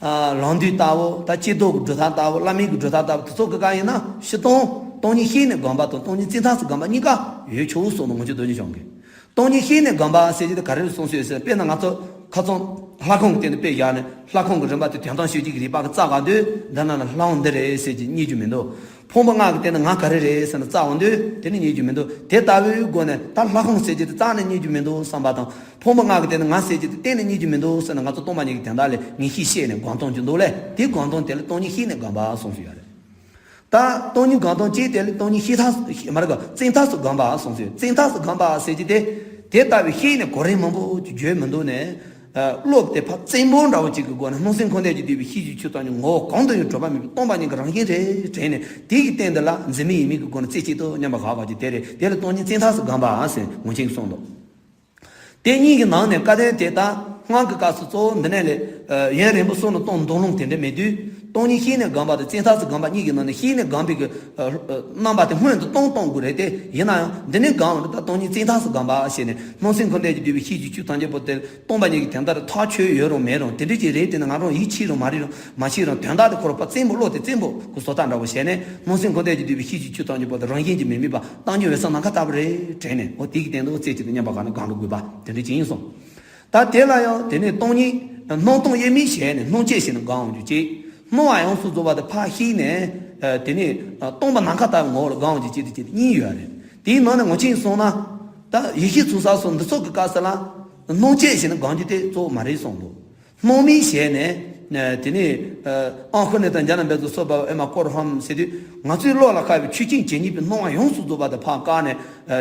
ཨ། ལམ་འདུས་ལྟ་བུ་ད་སྐྱེས་རྡོར་གྱི་སྒྲུབ་ཐབས་ལྟ་བུ་བླ་མེད་ཀྱི་སྒྲུབ་ཐབས་ལྟ་བུ་དེ་ཚོ་གི་སྐབས་ཡིན་ན་སྤྱིར་བཏང་སྟོང་ཉིད་ཤེས་ནས་སྒོམ་པ་དང་སྟོང་ཉིད་བཙན་ཐབས་སུ་སྒོམ་པ་གཉིས་ཀ་ཡོད་ཆོག་གསུངས་འདུག་ངོ་མཆོག་རྡོ་རྗེ་འཆང་གིས། སྟོང་ཉིད་ཤེས་ནས་སྒོམ་པ་ཟེར་གྱི་དེ་ག་རེ་རེད་གསུངས་སོང་ཟེར་དཔེར་ན་ང་ཚོ་ཁ་སང་ལྷ་ཁང་གི་སྟེང་དུ་དཔེ་བཞག་ནས་ལྷ་ཁང་གི་རིམ་པ་དེ་དོན་དམ་ཤོད་ཀྱི་རིག་པ་གིས་བཙལ་ག་དུས་འདི་ན་ལ་ལྷ་ཁང་འདི་རེད་ཟེར་གྱི་རྙེད་རྒྱུ་མི་འདུག་ཕུང་པོ་ལྔ་གི་སྟེང་ནས་ང་ག་རེ་རེད་ཟེར་ན་བཙལ་འོང་དུས་དེ་ནི་རྙེད་རྒྱུ་མི་འདུག་དེ་ལྟ་བུའི་སྒོ་ནས་ད་ལྷ་ཁང་ཟེར་གྱི་དེ་རྩ་ནས་རྙེད་རྒྱུ་མི་འདུག་བསམ་པ་དང་ཕུང་པོ་ལྔ་གི་སྟེང་ནས་ང་ཟེར་གྱི་དེ་གཏན་ནས་རྙེད་རྒྱུ་མི་འདུག་ཟེར་ན་ང་ཚོ་སྟོང་པ་ཉིད་ཀྱི་དོན་དག་ལ་ངེས་ཤེས་ཤེས་ནས་སྒོམ་སྟངས་ཀྱི་འདུག་ལས་དེ་སྒོམ་སྟངས་དེ་ལ་སྟོང་ཉིད་ཤེས་ནས་སྒོམ་པ་གསུངས་སུ་ཡོད་རེད། ད་སྟོང་ཉིད་སྒོམ་སྟངས་གཅིག་དེ་ལ་སྟོང་ཉིད་ཤེས་ཐབས་མ་རེད་ག་བཙན་ཐབས་སུ་སྒོམ་པ་གསུངས་སུ་ཡོད། བཙན་ཐབས་སུ་སྒོམ་པ་ཟེར་གྱི་དེ་དེ་ལྟ་བུའི་ཤེས་ནས་གོ་རིམ་མང་པོ་ཅིག་བརྗོད་མི་འདུག་ནས། ཨ། བློ་དེ་ཕར་བཙན་པོ་འདྲ་བོ་ཅིག་གི་སྒོ་ནས་སྣང་སྲིད་འཁོར་འདས་ཀྱིས་བསྡུས་པའི་ཤེས་བྱའི་ཆོས་ཐམས་ཅད་ངོ་བོ་གང་དུ་ཡང་གྲུབ་པ་མེད་པའི་སྟོང་པ་ཉིད་ཀྱི་རང་བཞིན་རེད་དྲན་ནས་དེ་ཡི་སྟེང་དུ་ལ་འཛིན་མེད་ཡིན་མིན་གྱི་སྒོ་ནས་རྩེ་གཅིག་ཏུ་མཉམ་པར་བཞག་པ་ཅིག་དེ་རེད། དེ་ལ་སྟོང་ཉིད་བཙན་ཐབས་སུ་སྒོམ་པ་ཟེར་ངོ་མཁྱེན་གསུངས་འདུག་དེ་གཉིས་ཀྱི་ནང་ནས་བཀའ་བསྟན་དེ་དག་སྔགས་ཀྱི་སྐབས་སུ་གཙོ་བོ་འདི་ནས་ལས། ཨ། ཡུན་རིང་པོ་གསུང་ནས་གཏོང་འདུག་ལུང་དེ་འདྲ་མེད་དུས་སྟོང་ཉིད་ཤེས་ནས་སྒོམ་པ་དང་བཙན་ཐབས་སུ་སྒོམ་པ་གཉིས་ཀྱི་ནང་ནས་ཤེས་ནས་སྒོམ་པའི་གི། ཨ། ཨ། རྣམ་པ་དེ་སྔོན་དུ་གཏོང་གཏོང་དགོས་རེད་དེ་ཡིན་ན་ཡང་འདི་ནས་སྒོམ་རེད་ད་སྟོང་ཉིད་བཙན་ཐབས་སུ་སྒོམ་པ་ཞེས་ནས་སྣང་སྲིད་འཁོར་འདས་ཀྱིས་བསྡུས་པའི་ཤེས་བྱའི་ཆོས་ཐམས་ཅད་པོ་དེ། སྟོང་པ་ཉིད་ཀྱི་དོན་དག་ཐག་ཆོད་ཡོད་རུང་མེད་རུང་དེ་འདྲ་ཅིག་རེད་དེ་ནི་ང་རང་ཡིད་ཆེས་རུང་མ་རེད་རུང་མ་ཆེས་རུང་དོན་དག་དེ་ཁོ་རང་ཕར་བཙན་པོ་བློ་དེ་བཙན་པོ་གི་བཟོ་ལྟ་འདྲ་བོ་བྱས་ནས་སྣང་སྲིད་འཁོར་འདས་ཀྱིས་བསྡུས་པའི་ཤེས་བྱའི་ཆོས་ཐམས་ཅད་པོ་དེ་རང་བཞིན་གྱིས་མི་དམིགས་པ་བཏང་སྙོམས་འོད་གསལ་ནམ་མཁའ་ལྟ་བུ་རེད་དྲན་ནས་འོ་དེ་གི་སྟེང་དུ་རྩེ་གཅིག་ཏུ་མཉམ་པར་བཞག་ནས་སྒོམ་དགོས་པ་དེ་འདྲ་ཅིག་ཡིན་གསུངས། ད་དེ་ལ་ཡང་དེ་ནས་སྟོང་ཉིད་སྣང་སྟོང་དབྱེར་མེད་བྱས་ནས་སྣང་བཅས་བྱས་ནས་སྒོམ་འོང་རྒྱུ་གཅིག་སྣང་བ་ཡོངས་སུ་རྫོགས་པ་དེ་ཕར་ཤེས་ནས་དེ་ནས་སྟོང་པ་ནམ་མཁའ་ལྟ་བུའི་ངོ་བོ་ལ་སྒོམ་འོང་རྒྱུ་གཅིག་དེ་གཅིག་དེ་གཉིས་ཡོད་རེད། དེའི་ནང་ནས་ངོ་མཁྱེན་གསུངས་ན། ད་ཡེ་ཤེས་ཚོགས་བསགས་སོགས་འདི་ཚོ་གི་སྐབས་སུ་ལ། སྣང་བཅས་བྱས་ནས་སྒོམ་རྒྱུ་དེ་གཙོ་བོ་མ་རེད་གསུངས་འདུག་སྣང་མེད་བྱས་ནས། དེ་ནས། ཨ། ཨོཾ་འཁོར་གནས་དང་འཇམ་རྣམ་པའི་ཚོགས་སོགས་པ་ཨེ་མ་ཀོ་ར་ཧཾ་ཟེར་དུས། ང་ཚོའི་བློ་ལ་ཤར་བའི་ཆོས་ཅན་ཇི་སྙེད་པའི་སྣང་བ་ཡོངས་སུ་རྫོགས་པ་དེ་ཕར་བཀག་ནས།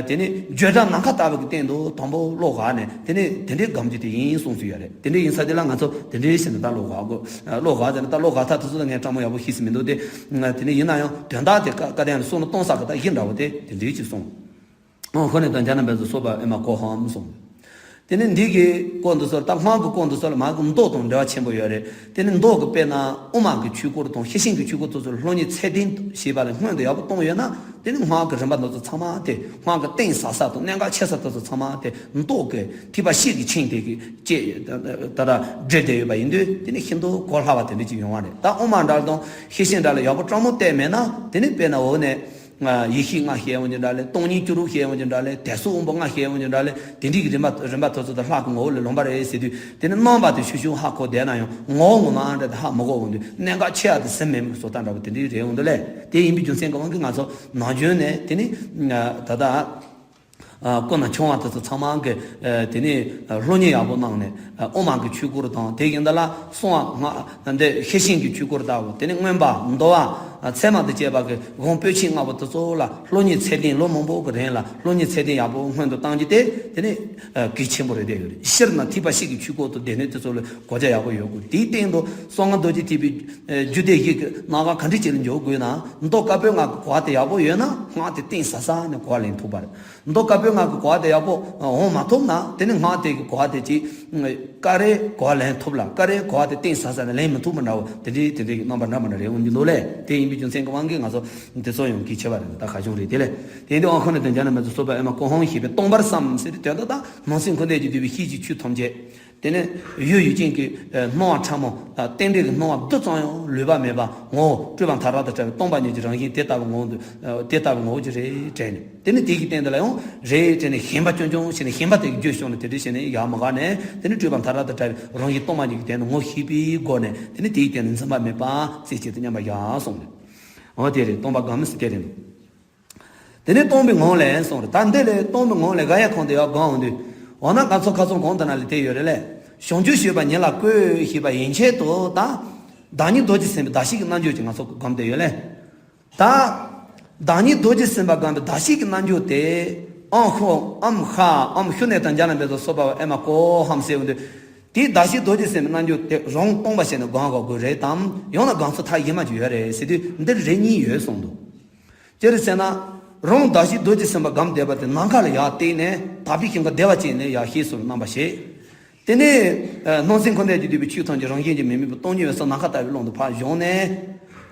དེ་ནས་བརྗོད་བྱ་ནམ་མཁའ་ལྟ་བུ་གི་སྟེང་དུ་དང་པོ་བློ་བཞག་ནས་དེ་ནས་དེ་འདྲའི་སྒོམ་རྒྱུ་དེ་ཡིན་གསུངས་སུ་ཡོད་རེད། དེ་འདྲའི་ཡིན་ས་དེ་ལ་ང་ཚོ་དེ་འདྲའི་བྱས་ནས་ད་བློ་བཞག་དགོས། བློ་བཞག་ཟེར་ན་ད་བློ་བཞག་ཐབས་དེ་ཚོ་ལ་ངས་སྤྲང་མོ་ཡག་པོ་ཤེས་སུ་མི་འདུག་སྟེ། དེ་ནས་ཡིན་ན་ཡང་དོན་དག་དེ་བཀའ་བཀའ་བསྟན་ལ་གསུང་ནས་གཏོང་ས་གི་ད་གཞི་འདྲ་བོ་དེ་དེ་འདྲའི་ཅིག་གསུངས། ཨོཾ་འཁོར་གནས་དང་འཇམ་རྣམ་པའི་ཚོགས་སོགས་པ་ཨེ་མ་ཀོ་ཧཾ་གསུངས། དེ་ནི་འདི་གི་སྐོར་འདི་ཚོ་ལ། ད་སྔགས་ཀྱི་སྐོར་འདི་ཚོ་ལ་མ་གི་མདོ་དང་འབྲེལ་བ་ཆེན་པོ་ཡོད་རེད། དེ་ནི་མདོ་གི་དཔེར་ན་དབུ་མ་གི་ཆོས་སྐོར་དང་ཤེར་ཕྱིན་གྱི་ཆོས་སྐོར་དེ་ཚོ་ལ་སློབ་གཉེར་ཚད་ལྡན་ཞེས་པ་ལ་སྔོན་དུ་ཡག་པོ་བཏང་ཡོད་ན། དེ་ནི་སྔགས་ཀྱི་རིམ་པ་འདི་ཚོ་ཚང་མ་དེ། སྔགས་ཀྱི་གཏིང་ཟབ་ས་དང་གནད་འགག་ཆེ་ས་དེ་ཚོ་ཚང་མ་དེ་མདོ་གི་ཐེག་པ་ཤེར་གྱི་ཆིངས་དེ་གི་བཅས་ད་ལྟ་སྦྲེལ་བསྡད་ཡོད་པ་ཡིན་དུས། དེ་ནི་ཤིན་ཏུ་གོ་སླ་བ་དེ་འདྲ་ཅིག་ཡོང་བ་རེད། ད་དབུ་མ་འདྲ་དང་ཤེར་ཕྱིན་འདྲ་ལ་ཡག་པོ་སྤྲང་མོ་བལྟས་མེད་ན། དེ་ནི་དཔེར་ན་འོ་ནས། ཡེ་ཤེས་ལྔ་བཤད་ཡོང་རྒྱུ་འདྲ་ལས། སྟོང་ཉིད་སྤྱི་རོ་བཤད་ཡོང་རྒྱུ་འདྲ་ལས། དེ་འདྲའི་གི་རིམ་པ་རིམ་པ་དེ་ཚོ་དེ་ལྷག་གི་ངོ་བོ་ལས་ལོན་པ་རེད་ཟེར་དུས། དེ་ནི་རྣམ་པ་དེ་ཤུགས་ཤུགས་ཧ་གོ་བསྡད་ན་ཡང་། ངོ་བོ་ངོ་མ་ཨ་འདྲ་དེ་ཧ་མ་གོ་འོང་དུས། གནད་འགག་ཆེ་ཡ་དེ་ཟིན་མེད་མི་གི་བཟོ་ལྟ་འདྲ་པོ་དེ་འདྲའི་རེད་འོང་དུས་ལས། དེ་ཡིན་པའི་རྒྱུ་མཚན་གྱི་དབང་གིས་ང་ཚོ་ནམ་རྒྱུན་ནས་དེ་ནི་ད་ལྟ་སྐུ་ན་ཆུང་བ་དེ་ཚོ་ཚང་མ་གི་དེ་ནི་སློབ་གཉེར་ཡག་པོ་གནང་ནས། དབུ་མ་གི་ཆོས་སྐོར་དང་། དེ་ཡིན་ད་ལ་གསང་བ་སྔགས་འདི་ཤེར་ཕྱིན་གྱི་ཆོས་སྐོར་ལྟ་བུ། དེ་ནི་མངོན་པ་མདོ་བ་ཚད་མ་དང་བཅས་པ་གི་གོང་སྤོས་ཆེན་ལྔ་པོ་དེ་ཚོ་ལ་སློབ་གཉེར་ཚད་ལྡན། ལོ་མང་པོ་གི་རིང་ལ་སློབ་གཉེར་ཚད་ལྡན་ཡག་པོ་སྔོན་དུ་བཏང་རྒྱུ་དེ། དེ་ནི་གལ་ཆེན་པོ་རེད་བསྡད་ཡོད་རེད། སྤྱིར་ན་ཐེག་པ་ཤེར་གྱི་ཆོས་སྐོར་དང་སྡེ་སྣོད་དེ་ཚོ་ལ་གོ་རྒྱ་ཡག་པོ་ཡོད་དགོས། དེའི་སྟེང་དུ་གསང་སྔགས་རྡོ་རྗེ་ཐེག་པའི་རྒྱུད་སྡེ་བཞི་གི་སྣ་ཁ་ག་འདྲ་ཅིག་ལ་འཇོག་དགོས་ན། མདོ་བཀའ་པོད་ལྔ་གི་གོ་བ་དེ་ཡག་པོ་ཡོད་ན། སྔགས་དེ་གཏིང་ཟབ་ཟབ་ནས་གོ་བ་ལེན་ཐུབ་པ་རེད། མདོ་བཀའ་པོད་ལྔ་གི་གོ་བ་དེ་ཡག་པོ་འོང་མ་ཐུབ་ན། དེ་ནི་སྔགས་དེ་གི་གོ་བ་དེ་ཅིག་ཀ་རེ་གོ་བ་ལེན་ཐུབ་ལ། ཀ་རེ་གོ་བ་དེ་གཏིང་ཟབ་ཟབ་ནས་ལེན་མི་ཐུབ་པ་འདྲ་བོ། དེ་འདྲའི་དེ་འདྲའི་རྣམ་པ་འདྲ་མི་འདྲ་རེ་འོང་གི་འདུག་ལས། དེ་ཡིན་པའི་རྒྱུ་མཚན་གྱི་དབང་གིས་ང་ཚོ་འདི་ཚོ་ཡང་གལ་ཆེ་བ་རེད། ད་ག་བྱུང་རེད། དེ་ལས་དེ་འདི་དབང་ཁོ་ནས་དོན་རྒྱ་ན་མེད་དུ་སོགས་པ་ཨེ་མ་ཀུན་སློང་ཞེས་པའི་སྟོང་པར་བསམ་ཟེར་དེ། དོན་དག་ད་སྣང་སྲིད་འཁོར་འདས་ཀྱིས་བསྡུས་པའི་ཤེས་བྱའི་ཆོས་ཐམས་ཅད། དེ་ནས་ཡུལ་ཡུལ་ཅན་གྱི་སྣང་བ་ཕྲ་མོ། རྟེན་འབྲེལ་གྱི་སྣང་བ་འདི་ཙམ་ཡང་ལུས་པ་མེད་པ། ངོ་བོ་སྤྲོས་པ་མཐའ་དག་དང་བྲལ་བའི་སྟོང་པ་ཉིད་ཀྱི་རང་བཞིན་དེ་ལྟ་བུའི་ངོ་བོ་འདི། དེ་ལྟ་བུའི་ངོ་བོ་ཅིག་རེད་དྲན་ནས། དེ་ནི་དེ་གི་སྟེང་དེ་ལ་ཡང་རེད་དྲན་ནས། ཞེན་པ་ཅུང་ཅུང་བྱས་ནས། ཞེན་པ་དེ་གི་རྒྱུ་བྱུང་ནས་དེ་འདྲ་བྱས་ནས་ཡར་མ་བཀག་ནས། དེ་ནི་སྤྲོས་པ་མཐའ་དག་དང་བྲལ་བའི་རང་བཞིན་སྟོང་པ་ཉིད་ཀྱི་སྟེང་དུ་ངོ་ཤེས་པའི་སྒོ་ནས། དེ་ནི་དེའི་སྟེང་ནས་འཛིན་པ་མེད་པ་རྩེ་གཅིག་ཏུ་མཉམ་པར་བཞག་གསུངས་ནས། འོ་དེ་རེད། སྟོང་པ་སྒོམ་ཟེར་དེ་རེད། དེ་ནས་སྟོང་པའི་ངང་ལས་གསུངས་རེད། ད་འདི་ལས་སྟོང་པའི་ངང་ལས་ག་ཡ་གང་དུ་ཡར་སྒོམ་འོང་དུས། འོ་ན་ང་ཚོ་ཁ་སང་གོང་དུ་ན་ལས་དེ་ཡོད་རེད་ལས། བྱང་ཆུབ་སྤྱོད་པ་ཉིད་ལ་བཀོད་ཞེས་པ་ཡན་ཆད་དུ། ད་བདག་ཉིད་རྡོ་རྗེ་སེམས་དཔའི་གདགས་གཞི་གི་རྣལ་འབྱོར་གྱིས་ང་ཚོ་སྒོམ་བསྡད་ཡོད་ལས། ད་བདག་ཉིད་རྡོ་རྗེ་སེམས་དཔའ་སྒོམ་པའི་གདགས་གཞི་གི་རྣལ་འབྱོར་དེ། ཨོཾ་ཧ་ཨོཾ་ཧ་ཨོཾ་ཤུ་ནེ་ཏ་ཛྙཱ་ན་མེ་ཏོ་སོ་བྷཱ་ཝ་ཨེ་མ་ཀོ་ཧཾ་ཟེར་འོང་དུས། དེའི་གདགས་གཞི་རྡོ་རྗེ་སེམས་དཔའི་རྣལ་འབྱོར་དེ་རང་སྟོང་པ་བྱས་ནས་སྒོམ་དགོས་དགོས་རེད་དམ། ཡང་ན་སྒོམ་ཚུལ་ཐ་དད་མ་ཅིག་ཡོད་རེད་ཟེར་དུས། འདིར་རིགས་གཉིས་ཡོད་གསུངས་འདུག་ཅི་རེད་ཟེར་ན། རང་གདགས་གཞི་རྡོ་རྗེ་སེམས་དཔའ་སྒོམ་བསྡད་པ་དེ་ནམ་མཁའ་ལ་ཡར་བཏེགས་ནས། དག་པའི་ཞིང་ཁམས་བདེ་བ་ཅན་ལ་ཡར་གཤེགས་སོ་རྣམ་པར་ཤེས། དེ་ནས་སྣང་སྲིད་འཁོར་འདས་ཀྱིས་བསྡུས་པའི་ཆོས་ཐམས་ཅད་རང་བཞིན་གྱིས་མི་དམིགས་པའི་སྟོང་ཉིད་འོད་གསལ་ནམ་མཁའ་ལྟ་བུའི་ཀློང་དུ་ཕར་བཞུགས་ནས།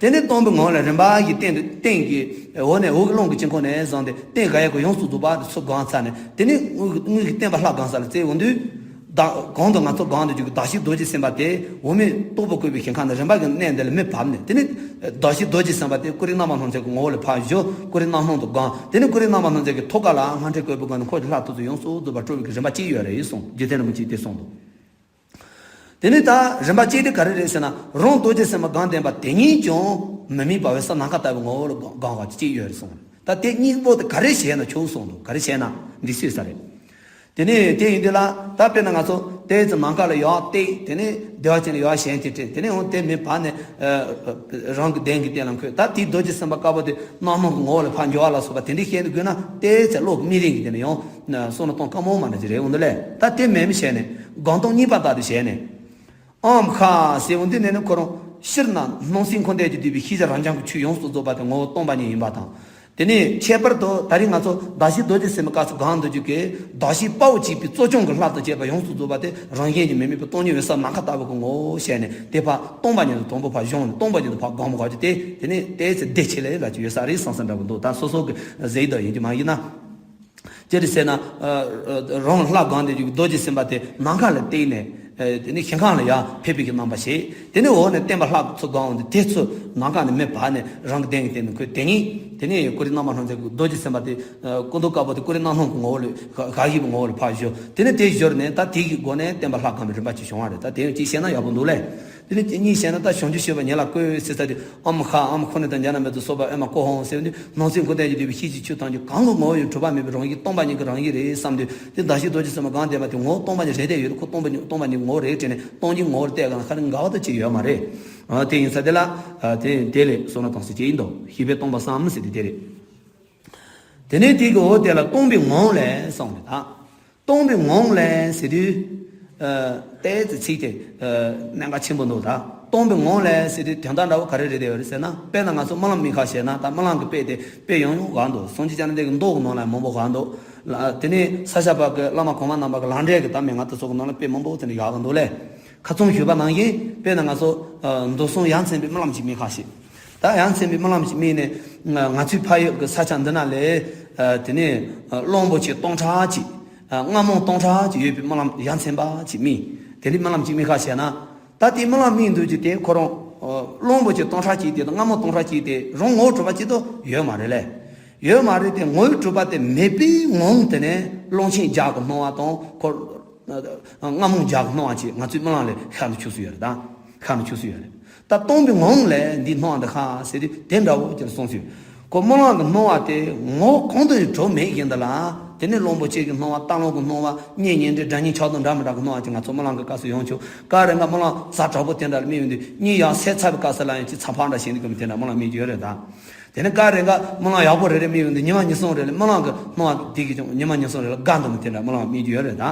དེ་ནས་སྟོང་པའི་ངང་ལས་རིམ་པ་བཞིན་སྟེང་དུ་སྟེང་གི་འོག་ནས་འོག་གི་རླུང་གི་དཀྱིལ་འཁོར་ནས་བཟུང་སྟེ། སྟེང་ག་ཡ་གི་ཡོངས་སུ་རྫོགས་པ་དེ་ཚུར་སྒོམ་ཚར་ནས། དེ་ནས་དངོས་དངོས་ཀྱི་བརྟན་པ་ལྷ་སྒོམ་ས་ལ་བཙལ་འོང་དུས། བདག་གོང་དུ་ང་ཚོ་སྒོམ་དུ་འཇུག་གི་གདགས་གཞི་རྡོ་རྗེ་སེམས་དཔའ་དེ་འོག་མིན་སྟུག་པོ་བཀོད་པའི་ཞིང་ཁམས་ནས་རིམ་པ་གི་གནས་འདི་ལ་མི་བབས་ནས། དེ་ནས་གདགས་གཞི་རྡོ་རྗེ་སེམས་དཔའ་དེ་ཀུ་རེ་རྣམ་པར་སྣང་མཛད་ཀྱི་ངོ་བོ་ལ་ཕར་བཞུགས། ཀུ་རེ་རྣམ་སྣང་དུ་སྒོམ། དེ་ནས་ཀུ་རེ་རྣམ་པར་སྣང་མཛད་ཀྱི་ཐོད་རྒལ་ལ་སྔགས་ཕྲེང་བཀོད་པའི་སྒོ་ནས་འཁོར་གྱི་ལྷ་དེ་ཚོ་ཡོངས་སུ་རྫོགས་པ་སྤྲོ་བའི་གི་རིམ་པ་གཅིག་ཡོད་རེད་གསུངས། རྗེ་བཙུན་རིན་པོ་ཆེས་དེ་གསུངས་འདུག་དེ་ནས་ད་རིམ་པ་གཅིག་དེ་ག་རེ་རེད་ཟེར་ན། རང་རྡོ་རྗེ་སེམས་དཔའ་སྒོམ་བསྡད་པ་དེ་ཉིད་ཀྱང་མི་དམིགས་པ་འོད་གསལ་ནམ་མཁའ་ལྟ་བུའི་ངོ་བོ་ལ་སྒོམ་དགོས་ཀྱི་གཅིག་ཡོད་རེད་གསུངས། ད་དེ་གཉིས་པོ་དེ་ག་རེ་བྱས་ན་ཆོག་གསུངས་འདུག་ག་རེ་བྱས་ན་འགྲིག་སྲིད་ས་རེད། དེ་ནས་དེ་ཡིན་དུས་ལ། ད་དཔེར་ན་ང་ཚོ་དེ་ཚོ་ནམ་མཁའ་ལ་ཡར་བཏེགས། དེ་ནས་བདེ་བ་ཅན་ལ་ཡར་ཞེན་ཅིག་དྲན། དེ་ནས་འོང་དེ་མེ་བར་ནས་རང་གི་གདན་གྱི་སྟེང་ལ་འཁོད། ད་དེའི་རྡོ་རྗེ་སེམས་དཔའ་དཀར་པོ་དེ་རྣམ་སྣང་གི་ངོ་བོ་ལ་ཕར་འགྱུར་བ་ལ་སོགས་པ་དེ་འདྲའི་བཤད་དགོས་ན། དེ་ཚེ་བློ་གི་མི་རིང་གི་དེ་ནས་ཡང་བསམ་བློ་གཏོང་དཀའ་མོ་མ་འདྲ་ཅིག་རེད་འོང་དུ་ལས། ད་དེ་མེད་མི་བྱས་ནས་སྒོམ་སྟངས་གཉིས་པ་ལྟར་དུ་བྱས་ནས། ཨོཾ་ཧ་ཟེར་འོང་དུས་ནས་ནི་ཁོ་རང་སྤྱིར་ན་སྣང་སྲིད་འཁོར་འདས་ཀྱིས་བསྡུས་པའི་ཤེས་བྱ་རང་རྐྱང་གི་ཆོས་ཡོངས་སུ་རྫོགས་པ་དེ་ངོ་བོ་སྟོང་པ་ཉིད་ཡིན་པ་དང་། དེ་ནས་ཁྱད་པར་དུ་ད་རིང་ང་ཚོ་གདགས་གཞི་རྡོ་རྗེ་སེམས་དཔའི་སྐབས་སུ་སྒོམ་དུ་འཇུག་གི་གདགས་གཞི་དཔའ་བོ་གཅིག་པའི་གཙོ་སྐྱོང་གི་ལྷ་དང་བཅས་པ་ཡོངས་སུ་རྫོགས་པ་དེ་རང་བཞིན་གྱིས་མི་དམིགས་པའི་སྟོང་ཉིད་འོད་གསལ་ནམ་མཁའ་ལྟ་བུ་གི་ངོ་བོ་བྱས་ནས། དེ་ཕར་སྟོང་པ་ཉིད་དུ་དང་པོ་ཕར་བཞེངས་ནས་སྟོང་པ་ཉིད་དུ་ཕར་སྒོམ་དགོས་ཀྱི་དེ། དེ་ནས་དེ་ཚེ་བདེ་ཆེ་ལེ་ལ་ཅིག་ཡོད་ས་རེད་བསམ་བསམ་འདྲ་པོ་འདུག་ད་སོ་སོ་གི་གཟིགས་དོན་ཡིན་གྱི་མ་ཡིན་ན། ཅི་རེད་ཟེར་ན། རང་ལྷ་སྒོམ་དུ་འཇུག་གི་རྡོ་རྗེ་སེམས་དཔའ་དེ་ནམ་མཁའ་ལ་བཏེགས་ནས། དེ་ནས་ཞིང་ཁམས་ལ་ཡར་ཕེབས་པའི་གི་རྣམ་པ་ཞིག་དེ་ནས་འོག་ནས་བརྟན་པ་ལྷ་ཚོ་སྒོམ་འོང་དུས་དེ་ཚོ་ནམ་མཁའ་ནས་མེ་འབར་ནས་རང་གི་གདན་གྱི་སྟེང་དུ་འཁོད། དེ་ཉིད་དེ་ནས་ཀུ་རེ་རྣམ་པར་སྣང་མཛད་ཀྱི་རྡོ་རྗེ་སེམས་དཔའ་དེ་སྐུ་མདོག་དཀར་པོ་དེ་ཀུ་རེ་རྣམ་སྣང་གི་ངོ་བོ་ལས་ག་ག་གི་ངོ་བོ་ལ་ཕར་བཞུགས། དེ་ནས་དེ་བཞུགས་ནས་ད་དེ་གི་སྒོ་ནས་བརྟན་པ་ལྷ་སྒོམ་པའི་རིམ་པ་ཅིག་བྱུང་བ་རེད། ད་དེ་ཡང་ཅིག་བཤད་ན་ཡག་པོ་འདུག་ལས། དེ་ནས་གཉིས་བཤད་ན། ད་བྱང་ཆུབ་སྤྱོད་པ་ཉིད་ལ་བཀོད་ཟེར་ས་དེ། ཨོཾ་ཧ་ཨོཾ་ཧུ་ནི་དང་ཛྙཱ་ན་མེ་ཏོ་སོགས་པ་ཨེ་མ་ཀོ་ཧོ་ཧོ་ཟེར་དུས། སྣང་སྲིད་འཁོར་འདས་ཀྱིས་བསྡུས་པའི་ཤེས་བྱའི་ཆོས་ཐམས་ཅད་གང་གི་ངོ་བོ་ཡང་གྲུབ་པ་མེད་པའི་རང་བཞིན་སྟོང་པ་ཉིད་ཀྱི་རང་བཞིན་རེད་བསམ་དུས། དེ་གདགས་གཞི་རྡོ་རྗེ་སེམས་དཔའ་སྒོམ་བསྡད་པ་དེ་ངོ་བོ་སྟོང་པ་ཉིད་རེད་བསྡད་ཡོད་རེད། ཁོ་སྟོང་པ་ཉིད་སྟོང་པ་ཉིད་ངོ་བོ་རེད་དྲན་ནས་སྟོང་ཉིད་ངོ་བོར་བལྟས་ག་ན་ཁ་རི་འགལ་བ་དང་ཅི་ཡོད་མ་རེད། ཨ་དེ་ཡིན་ས་དེ་ལ། ཨ་དེ་དེ་ལས་བསམ་བློ་གཏོང་ས་ཅི་ཡིན་དོ། ཞེས་པས་སྟོང་པར་བསམ་ཟེར་དུས་དེ་རེད། དེ་ནས་དེ་གི་འོ་དེ་ལ་སྟོང་པའི་ངང་ལས་གསུངས་ནས་ད། སྟོང་པའི་ངང་ལས་ཟེར་དུས། ཨ་ཏའི་ཙི་ཚིག་དེ་ཨ་གནད་འགག་ཆེན་པོ་འདུག་ད་སྟོང་པའི་ངང་ལས་ཟེར་དུས་དོན་དག་འདྲ་བོ་ག་རེ་རེད་དེ་ཡོད་རེད་ཟེར་ན། དཔེར་ན་ང་ཚོ་རྨི་ལམ་མི་ཁ་བཤད་ན། ད་རྨི་ལམ་གྱི་དཔེ་དེ་དཔེ་ཡང་ཡང་བཞག་འདུག་སངས་རྒྱས་བཅོམ་ལྡན་འདས་ཀྱི་མདོ་གི་ནང་ལ་མང་པོ་བཞག་འདུག་ལ་དེ་ནས་ས་སྐྱ་པ་གི་བླ་མ་གོང་མ་རྣམ་པ་གི་ལག་འབྲེལ་གྱི་ད་མན་ངག་དེ་ཚོ་གི་ནང་ལ་དཔེ་མང་པོ་དེ་འདྲ་ཡོད་གི་འདུག་ལེ། ཁ་རྩང་ཞུས་པ་ནང་བཞིན་དཔེར་ན་ང་ཚོ་ཨ་མདོ་གསུམ་ཡ་མཚན་པའི་སྨོན་ལམ་གྱི་མི་ཁ་ཤས། ད་ཡ་མཚན་པའི་སྨོན་ལམ་གྱི་མི་ནི་ང་ང་ཚོའི་ཕ་ཡུལ་གྱི་ས་ཆ་འདི་ན་ལས་ཨ་དེ་ནས་ཨ་གླང་པོ་ཆེ་སྟོང་ཕྲག་གཅིག་ཨ་རྔ་མོང་སྟོང་ཕྲག་གཅིག་ཡོད་པའི་སྨོན་ལམ་ཡ་མཚན་པ་གཅིག་མི། དེ་འདྲའི་སྨོན་ལམ་གྱི་མི་ཁ་ཤས་ན། ད་དེའི་སྨོན་ལམ་སྨིན་འདུག་ཅིག་དེ་ཁོ་རང་ཨ་གླང་པོ་ཆེ་སྟོང་ཕྲག་གཅིག་དེ་དང་རྔ་མོང་སྟོང་ཕྲག་གཅིག་དེ་རང་ངོ་བོ་གྲུབ་པ་གཅིག་ཏུ་ཡོད་མ་རེད་ལེ། ཡོད་མ་རེད་དེ་ངོ་བོ་གྲུབ་པ་དེ་མེད་པའི་ངང་དེ་ནས་གླང་ཆེན་བརྒྱ་གི་སྣང་བ་དང་ཁོ་རྔ་མོང་བརྒྱ་གི་སྣང་བ་ཅིག་ང་ཚོའི་སྨོན་ལམ་ལས་ཤར་ནས་ཆུད་ཟོས་ཡོད་རེད་ད། ཤར་ནས་ཆུད་ཟོས་ཡོད་རེད། ད་སྟོང་པའི་ངང་ལས་འདིའི་སྣང་བ་འདི་ཤར་ཟེར་དུས་དེ་འདྲ་བོ་ཅིག་གསུངས་སོང་། ཁོ་སྨོན་ལམ་གྱི་སྣང་བ་དེ་ངོ་བོ་གང་དུ་ཡང་གྲུབ་མེད་བཞིན་དུ་ལ། དེ་ནས་གླང་པོ་ཆེ་གི་སྣང་བ་རྟ་གླང་གི་སྣང་བ་གཉེན་ཉེ་འབྲེལ་དགྲ་གཉེན་ཆགས་སྡང་འདྲ་མི་འདྲ་གི་སྣང་བ་ཅིག་ང་ཚོ་སྨོན་ལམ་གྱི་སྐབས་སུ་ཡོང་ཆོག་ག་རེ་ང་སྨོན་ལམ་ཛ་དྲག་པོ་དེ་འདྲ་ལ་སྨིན་ཡོང་དུས་གཉིད་ཡར་སད་ཚར་བའི་སྐབས་སུ་ལ་ཡང་ཅིག་ཚ་ཕག་འདྲ་བྱེད་འདུག་གམ་དེ་འདྲ་སྨོན་ལམ་སྨིན་གྱི་ཡོད་རེད་ད། དེ་ནས་ག་རེ་འགའ་སྨོན་ལམ་ཡག་པོ་རེ་རེ་སྨིན་ཡོང་དུས་ཉི་མ་ཉིན་གསུམ་རེ་ལ་སྨོན་ལམ་གྱི་སྣང་བ་དེ་གི་ཀྱང་ཉི་མ་ཉིན་གསུམ་རེ་ལ་དགའ་འདུག་མི་དེ་འདྲ་སྨོན་ལམ་སྨིན་གྱི་ཡོད་རེད་ད།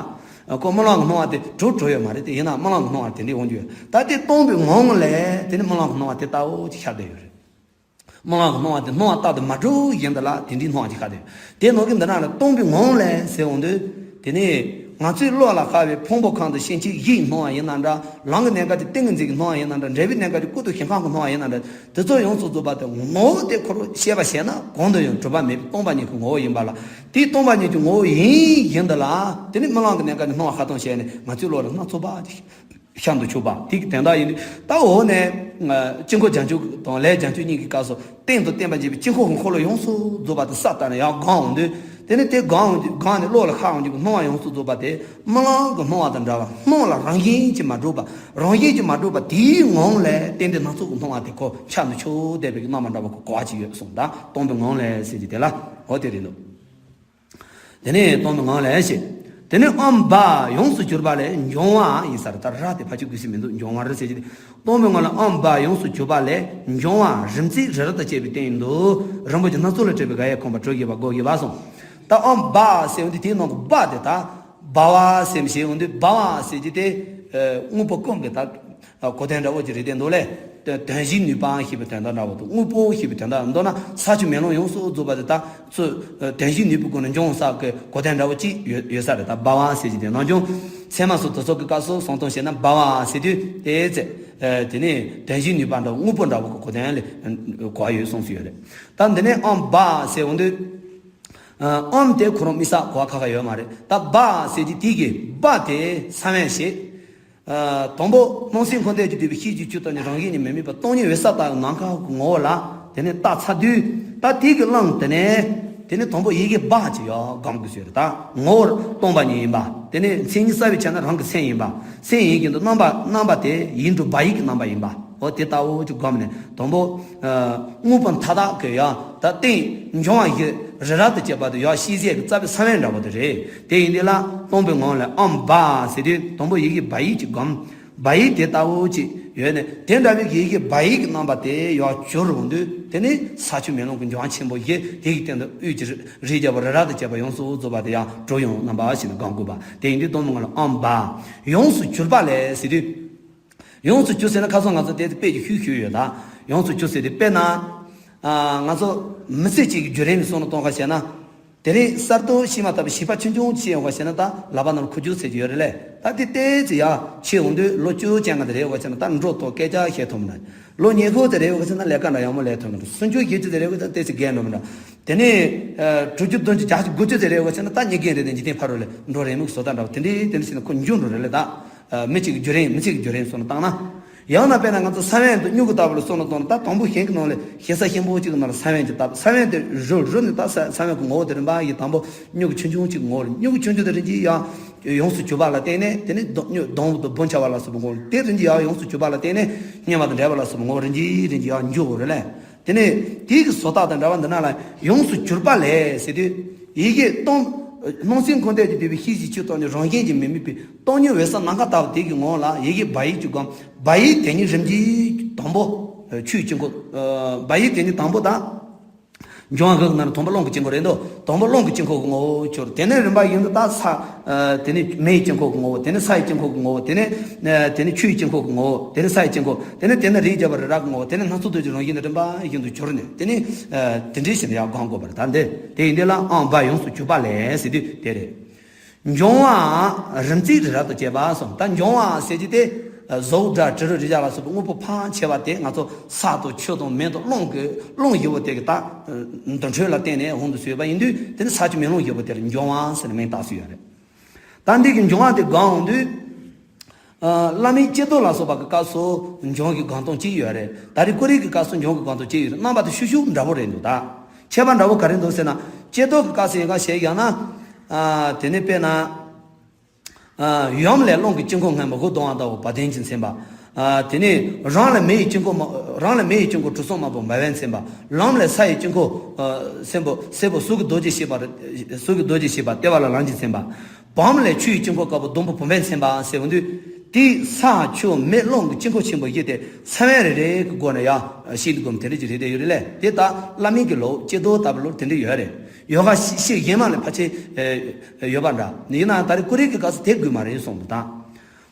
ཁོ་སྨོན་ལམ་གྱི་སྣང་བ་དེ་གྲུབ་གྲུབ་ཡོད་མ་རེད་དེ་ཡིན་ན་སྨོན་ལམ་གྱི་སྣང་བ་དེ་འདྲ་ཡོང་རྒྱུ་ཡོད་ད་དེ་སྟོང་པའི་ངང་ལས་དེ་ནས་སྨོན་ལམ་གྱི་སྣང་བ་དེ་ལྟ་བུ་ཅིག་ཤར་བསྡད་ཡོད་རེད། སྨོན་ལམ་གྱི་སྣང་བ་དེ་སྣང་བ་རྟག་ཏུ་མ་གྲུབ་བཞིན་དུ་ལ་དེ་འདྲའི་སྣང་བ་ཅིག་ཤར་བསྡད་ཡོད། དེ་ནང་གི་འདི་ན་ལ་སྟོང་པའི་ངང་ལས་ཟེར་འོང་དུས། དེ་ནས་ང་ཚོའི་བློ་ལ་ཤར་བའི་ཕུང་པོ་ཁམས་དང་སྐྱེ་མཆེད་བཞིའི་སྣང་བ་ཡིན་ན་འདྲ། ལམ་གྱི་གནས་སྐབས་ཀྱི་ཏིང་ངེ་འཛིན་གྱི་སྣང་བ་ཡིན་ན་འདྲ། འབྲས་བུའི་གནས་སྐབས་ཀྱི་ཀུན་ཏུ་ཞིང་ཁམས་ཀྱི་སྣང་བ་ཡིན་ན་འདྲ། དེ་ཚོ་ཡོངས་སུ་རྫོགས་པ་དེ་ངོ་བོ་དེ་ཁོ་རང་ཤེས་པ་བྱས་ན་གང་དུ་ཡང་གྲུབ་པ་མེད་པའི་སྟོང་པ་ཉིད་ཀྱི་ངོ་བོ་ཡིན་པ་ལ། དེའི་སྟོང་པ་ཉིད་ཀྱི་ངོ་བོ་ཡིན་བཞིན་དུ་ལ། དེ་ནི་སྨོན་ལམ་གྱི་གནས་སྐབས་ཀྱི་སྣང་བ་ཤར་སྟངས་བྱས་ནས་ང་ཚོའི་བློ་ལ་སྣ་ཚོགས་པ་ཅིག་ཤར་དུ་ཆུག་པ་དེ་གི་དོན་དག་ཡིན་དུས་ད་འོག་ནས་དཀྱིལ་འཁོར་བྱང་ཆུབ་དང་ལས་བྱང་ཆུབ་གཉིས་ཀྱི་སྐབས་སུ་རྟེན་དང་བརྟེན་པར་བཅས་པའི་དཀྱིལ་འཁོར་གྱི་འཁོར་ལོ་ཡོངས་སུ་རྫོགས་པ་དེ་ས་ལྟར་ནས་ཡར་སྒོམ་འོང་དུས། དེ་ནི་དེ་སྒོམ་འོང་དུས་སྒོམ་ནས་བློ་ལ་ཤར་འོང་རྒྱུ་གི་སྣང་བ་ཡོངས་སུ་རྫོགས་པ་དེ་སྨོན་ལམ་གྱི་སྣང་བ་དང་འདྲ་བར་སྣང་ལ་རང་བཞིན་གྱིས་མ་གྲུབ་པ། རང་བཞིན་གྱིས་མ་གྲུབ་པ་དེའི་ངང་ལས་རྟེན་འབྲེལ་སྣ་ཚོགས་ཀྱི་སྣང་བ་དེ་ཁོ་ཤར་ནས་ཆུད་བསྡད་པའི་རྣམ་པ་འདྲ་བ་ཁོ་གོ་བ་ཅིག་ཡོད་གསུངས། ད་སྟོང་པའི་ངང་ལས་ཟེར་གྱི་དེ་ལ་འོ་དེ་རེད་འདུག་དེ་ནས་སྟོང་པའི་ངང་ལས་ཞེས། དེ་ནས་ཨོཾ་བ་ཡོངས་སུ་གྱུར་པ་ལས་འབྱུང་བ་ཡིན་ས་རེད། ད་ར་དེ་ཕར་ཕྱོགས་དགོས་ས་མི་འདུག་འབྱུང་བ་རེད་ཟེར་གྱི་དེ། སྟོང་པའི་ངང་ལས་ཨོཾ་བ་ཡོངས་སུ་གྱུར་པ་ལས་འབྱུང་བ་རིམ་བརྩེགས་རི་རབ་ཏུ་བཅས་པའི་སྟེང་དུ། རིན་པོ་ཆེ་སྣ་ཚོགས་ལས་གྲུབ་པའི་དགའ་བའི་ཁང་པ་གྲུ་བཞི་པ་སྒོ་བཞི་པ་གསུངས། ད་ཨོཾ་བ་ཟེར་འོང་དུས་དེའི་ནང་གི་བ་དེ་ད། བ་བ་ཟེར་ཞེས་འོང་དུས་བ་བ་ཟེར་གྱི་དེ། དངོས་པོ་ཀུན་གྱི་ད། གོ་དོན་འདྲ་བོ་ཅིག་རེད་དེ་འདུག་ལས། དོན་བཞིའི་ནུས་པའང་ཞེས་པའི་དོན་དག་འདྲ་བོ་དང་དངོས་པོ་ཞེས་པའི་དོན་དག་མདོར་ན་ས་ཆུ་མེ་རླུང་ཡོངས་སུ་རྫོགས་པ་དེ་དག་ཚུར་དོན་བཞིའི་ནུས་པའི་སྒོ་ནས་འབྱུང་ས་གི་གོ་དོན་འདྲ་བོ་ཅིག་ཡོད་ཡོད་ས་རེད། ད་བ་བ་ཟེར་གྱི་དེ་ནང་བྱུང་ཚད་མ་སོགས་དེ་ཚོ་གི་སྐབས་སུ་གསང་སྟངས་བཤད་ན་བ་བ་ཟེར་དུས་དེ་ཚེ། དེ་ནས་དོན་བཞིའི་ནུས་པ་འདྲ་བོ་དངོས་པོ་འདྲ་བོ་གི་གོ་དོན་ལས་གོ་བ་ཡོད་གསུངས་སུ་ཡོད་རེད། ད་འདི་ནས་ཨོཾ་བ་ཟེར་འོང་དུས། ཨོཾ་དེ་ཁོ་རང་དམིགས་བསལ་གོ་བ་ཁ་ཁ་ཡོད་མ་རེད། ད་བ་ཟེར་གྱི་དེ་གི་བ་དེ་ས་བོན་ཞེས། དང་པོ་སྣང་སྲིད་འཁོར་འདས་ཀྱིས་བསྡུས་པའི་ཤེས་བྱའི་ཆོས་ཐམས་ཅད་རང་བཞིན་གྱིས་མི་དམིགས་པ་སྟོང་ཉིད་འོད་གསལ་ལྟ་བུའི་ནམ་མཁའ་གི་ངོ་བོ་ལ་དེ་ནས་བལྟ་ཚར་དུས། ད་དེ་གི་བླངས་དེ་ནས་དེ་ནས་དང་པོ་ཡི་གེ་བ་ཅིག་ཡར་སྒོམ་དགོས་ཟེར། ད་ངོ་བོ་སྟོང་པ་ཉིད་ཡིན་པ། དེ་ནས་མཚན་ཉིད་གསལ་བའི་ཆ་ནས་རང་གི་སེམས་ཡིན་པ། སེམས་ཡིན་གྱི་འདུག་རྣམ་པ་རྣམ་པ་དེ་ཡིག་འབྲུ་བ་ཡིག་གི་རྣམ་པ་ཡིན་པ། འོ་དེ་ལྟ་བུ་ཅིག་སྒོམ་ནས་དང་པོ། དངོས་པོ་མཐའ་དག་གི་ཡང་ད་རྟེན་འབྱུང་བ་བཞི་རི་རབ་ཏུ་བཅད་པ་དེ་ཡང་ཤེས་བྱའི་གི་རྩ་བའི་ས་བོན་འདྲ་བོ་དེ་རེད། དེ་ཡིན་དུས་ལ་སྟོང་པའི་ངང་ལས་ཨོཾ་བ་ཟེར་དུས་དང་པོ་ཡི་གེ་བ་ཡིག་ཅིག་སྒོམ། བ་ཡིག་དེ་ལྟ་བུ་ཅིག་ཡོད་ནས་དེ་འདྲ་བའི་ཡི་གེ་བ་ཡིག་གི་རྣམ་པ་དེ་ཡང་གྱུར་འོང་དུས་དེ་ནི་ས་ཆུ་མེ་རླུང་གི་འབྱུང་བ་ཆེན་པོ་བཞི་དེ་གི་སྟེང་དུ་དབུས་ཀྱི་རི་རྒྱལ་པོ་རི་རབ་ཏུ་བཅད་པ་ཡོངས་སུ་རྫོགས་པ་དེ་ཡང་གྲུབ་ཡོང་རྣམ་པ་ཞིག་ནས་སྒོམ་དགོས་པ། དེ་ཡིན་དུས་སྟོང་པའི་ངང་ལས་ཨོཾ་བ་ཡོངས་སུ་གྱུར་པ་ལས་ཟེར་དུས། ཡོངས་སུ་གྱུར་ཟེར་ན་ཁ་སང་ང་ཚོ་དེ་དཔེ་ཅིག་ཞུས་ཞུས་ཡོད་ད། ཡོངས་སུ་གྱུར་ཟེར་དེ་དཔེར་ན། ང་ཚོ་མི་ཚེ་གཅིག་གི་བརྒྱུད་རིམ་གསུང་ནས་གཏོང་ཁ་བྱས་ན། དེ་རིང་གསར་གཏོད་ཤེས་མ་ཐག་པའི་བྱིས་པ་ཆུང་ཆུང་ཅིག་ཡོང་བ་བྱས་ན་ད་ལག་པ་ནང་ལ་ཁུ་བྱུག་ཟེར་གྱི་ཡོད་རེད་ལས། ད་དེ་ཏོག་ཙམ་ཡར་ཆེ་འོང་དུས་ལོ་བཅུ་ཅན་ག་དེ་རེད་བ་བྱས་ན་ད་འགྲོ་ཐུབ་སྐད་ཆ་བཤད་ཐུབ་མི་འདྲ། ལོ་ཉི་ཤུ་དེ་རེད་བ་བྱས་ན་ལས་ཀ་འདྲ་ཡག་མོ་ལས་ཐུབ་མི་འདྲ། སུམ་ཅུ་བཞི་བཅུ་དེ་རེད་བ་བྱས་ན་ཏོག་ཙམ་རྒན་འགྲོ་མི་འདྲ། དེ་ནས་དྲུག་ཅུ་བདུན་ཅུ་བརྒྱད་ཅུ་དགུ་བཅུ་དེ་རེད་བ་བྱས་ན་ད་མྱི་རྒན་རེད་དེ་འཇིག་རྟེན་ཕ་རོལ་ལས་འགྲོ་རན་མི་གི་བཟོ་ལྟ་འདྲ་བ་དེ་འདྲའི་དེ་འདྲ་བྱས་ན་ཁོ་འགྱུར་འགྲོ་རེད་ལས་ད། མི་གཅིག་གི་བརྒྱུད་རིམ་མི་གཅིག་གི་བརྒྱུད་རིམ་སོང་ན་བཏང་ན། ཡང་ན་དཔེར་ན་ང་ཚོ་ས་བོན་དུ་སྨྱུ་གུ་ལྟ་བུ་ལ་སོང་ན་བཏང་ན་ད་དང་པོ་ཞིང་གི་ནང་ལས་ཞིང་ས་ཆེན་པོ་གཅིག་གི་ནང་ལ་ས་བོན་གཅིག་བཏབ། ས་བོན་དེ་རུབ་རུབ་ནས་ད་ས་ས་བོན་གྱི་ངོ་བོ་དེ་རིམ་པ་ཡི་དང་པོ་སྨྱུ་གུ་ཆུང་ཆུང་གཅིག་གི་ངོ་བོ་རེད། སྨྱུ་གུ་ཆུང་ཆུང་དེ་རིམ་གྱིས་ཡང་ཡོངས་སུ་གྱུར་པ་ལ་བརྟེན་ནས་དེ་ནས་སྡོང་སྡོང་བུ་དང་བུ་འཆང་བ་ལ་སོགས་པའི་ངོ་བོ་དེ་རིམ་གྱིས་ཡང་ཡོངས་སུ་གྱུར་པ་ལ་བརྟེན་ནས་སྙེ་མ་དང་འབྲས་བུ་ལ་སོགས་པའི་ངོ་བོ་རིམ་གྱིས་རིམ་གྱིས་ཡང་འགྱུར་དགོས་རེད་ལས། དེ་ནས་དེའི་གི་བཟོ་ལྟ་དང་འདྲ་བ་འདི་ན་ལ་ཡོངས་སུ་གྱུར་པ་ལས་ཟེར་དུས། ཡི་གེ་སྟོང་། སྣང་སྲིད་འཁོར་འདས་ཀྱིས་བསྡུས་པའི་ཤེས་བྱའི་ཆོས་ཐམས་ཅད་རང་བཞིན་གྱིས་མི་དམིགས་པའི་སྟོང་ཉིད་འོད་གསལ་ནམ་མཁའ་ལྟ་བུ་དེ་གི་ངང་ལ་ཡི་གེ་བ་ཡིག་གཅིག་སྒོམ། བ་ཡིག་དེ་ཉིད་རིམ་གྱིས་དང་པོ། ཆོས་ཀྱི་འཁོར། བ་ཡིག་དེ་ཉིད་དང་པོ་དང་། འབྱུང་བ་དགུ་གི་ནང་ནས་དང་པོ་རླུང་གི་དཀྱིལ་འཁོར་རེད་འདུག་དང་པོ་རླུང་གི་དཀྱིལ་འཁོར་གྱི་ངོ་བོ་སྦྱོར། དེ་ནས་རིམ་པ་བཞིན་དུ་ད་ས། ཨ། དེ་ནས་མེ་ཡི་དཀྱིལ་འཁོར་གྱི་ངོ་བོ། དེ་ནས་ས་ཡི་དཀྱིལ་འཁོར་གྱི་ངོ་བོ། དེ་ནས། ཨ། དེ་ནས་ཆུ་ཡི་དཀྱིལ་འཁོར་གྱི་ངོ་བོ། དེ་ནས་ས་ཡི་དཀྱིལ་འཁོར། དེ་ནས་དེ་ནས་རིས་བརྒྱ་པ་རི་རབ་ཀྱི་ངོ་བོ། དེ་ནས་སྣ་ཚོགས་རྡོ་རྗེ་རང་བཞིན་དུ་རིམ་པ་བཞིན་དུ་སྦྱོར་ནས། དེ་ནས། ཨ། དེ་འདྲའི་བཞིན་དུ་ཡར་སྒོམ་དགོས་པ་རེད། ད་འདི་དེ་ཡིན་དུས་ལ་ཨང་བ་ཡོངས་སུ་གྱུར་པ་ལས་ཟེར་དུས་དེ་རེད། འབྱུང་བའང་རིམ་བརྩེགས་རི་རབ་ཏུ་བྱེད་པ་གསུངས། ད་འབྱུང་བ་ཟེར་གྱི་དེ། གཟུགས་སྒྲ་དྲི་རོ་རེག་བྱ་ལ་སོགས་པའི་དངོས་པོ་ཕལ་ཆེ་བ་དེ་ང་ཚོ་ས་དང་ཆུ་དང་མེ་དང་རླུང་གི་རླུང་བཞི་པོ་དེ་གི་ད་འདུ་འཕྲོད་ལ་བརྟེན་ནས་འོང་དུ་བཟོས་པ་ཡིན་དུས། དེ་ནི་ས་ཆུ་མེ་རླུང་བཞི་པོ་དེར་འབྱུང་བ་ཟེར་ནས་མིང་བཏགས་སྲོལ་ཡོད་རེད། ད་འདི་གི་འབྱུང་བ་དེ་སྒོམ་འོང་དུས། ཨ། བླ་མའི་ཀྱེ་རྡོར་ལ་སོགས་པ་གི་སྐབས་སུ་འབྱུང་གི་སྒོམ་སྟངས་གཅིག་ཡོད་རེད། ད་རེས་ཀོ་རིག་གི་སྐབས་སུ་འབྱུང་གི་སྒོམ་སྟངས་གཅིག་ཡོད་རེད། རྣམ་པ་དེ་ཤུགས་ཤུགས་འདྲ་པོ་རེད་འདུག་ད་ཁྱད་པར་འདྲ་པོ་ག་རེ་འདུག་ཟེར་ན། ཀྱེ་རྡོར་གི་སྐབས་སུ་ཡིན་ག་བཤད་ཡང་ན། ཨ། དེ་ནི་དཔེར་ན། ཨ། ཡུམ་ལས་རླུང་གི་དཀྱིལ་འཁོར་སྔོན་པོ་དབུགས་ལྡང་བ་ལྟ་བུ་བ་དན་གྱིས་མཚན་པ། ཨ། དེ་ནས་རང་ལས་མེ་ཡི་དཀྱིལ་འཁོར་མ། རང་ལས་མེ་ཡི་དཀྱིལ་འཁོར་གྲུ་གསུམ་དམར་པོ་མར་པས་མཚན་པ། ལམ་ལས་ས་ཡི་དཀྱིལ་འཁོར། ཨ། སེར་པོ། སེར་པོ་གཟུགས་ཀྱི་རྡོ་རྗེ་ཞེས་པ། གཟུགས་ཀྱི་རྡོ་རྗེ་ཞེས་པ་ལྟེ་བ་ལ་ལམ་གྱིས་མཚན་པ། བམ་ལས་ཆུ་ཡི་དཀྱིལ་འཁོར་དཀར་པོ་ཟླུམ་པོ་བུམ་པས་མཚན་པ་ཟེར་བ་འདི། དེའི་ས་ཆུ་མེ་རླུང་གི་དཀྱིལ་འཁོར་ཆེན་པོ་བཞི་དེ་ས་བོན་རེ་རེ་གི་སྒོ་ནས་ཡར་ཤིན་ཏུ་སྒོམ་དེ་འདྲ་ཅིག་རེད་དེ་ཡོད་རེད་ལས། དེ་ལྟར་བླ་མའི་གི་ལུགས་ཀྱེ་རྡོར་ལྟ་བུ་ལུགས་དེ་འདྲ་ཡོད་རེད། ཡོ་ག་ཤེས་གཞན་མ་ལས་ཕལ་ཆེར། ཨེ། ཡོད་པ་འདྲ། ཡིན་ནའང་ད་རེས་ཀོ་རིག་གི་སྐབས་སུ་དེ་དགོས་མ་རེད་གསུངས་འདུག་ད།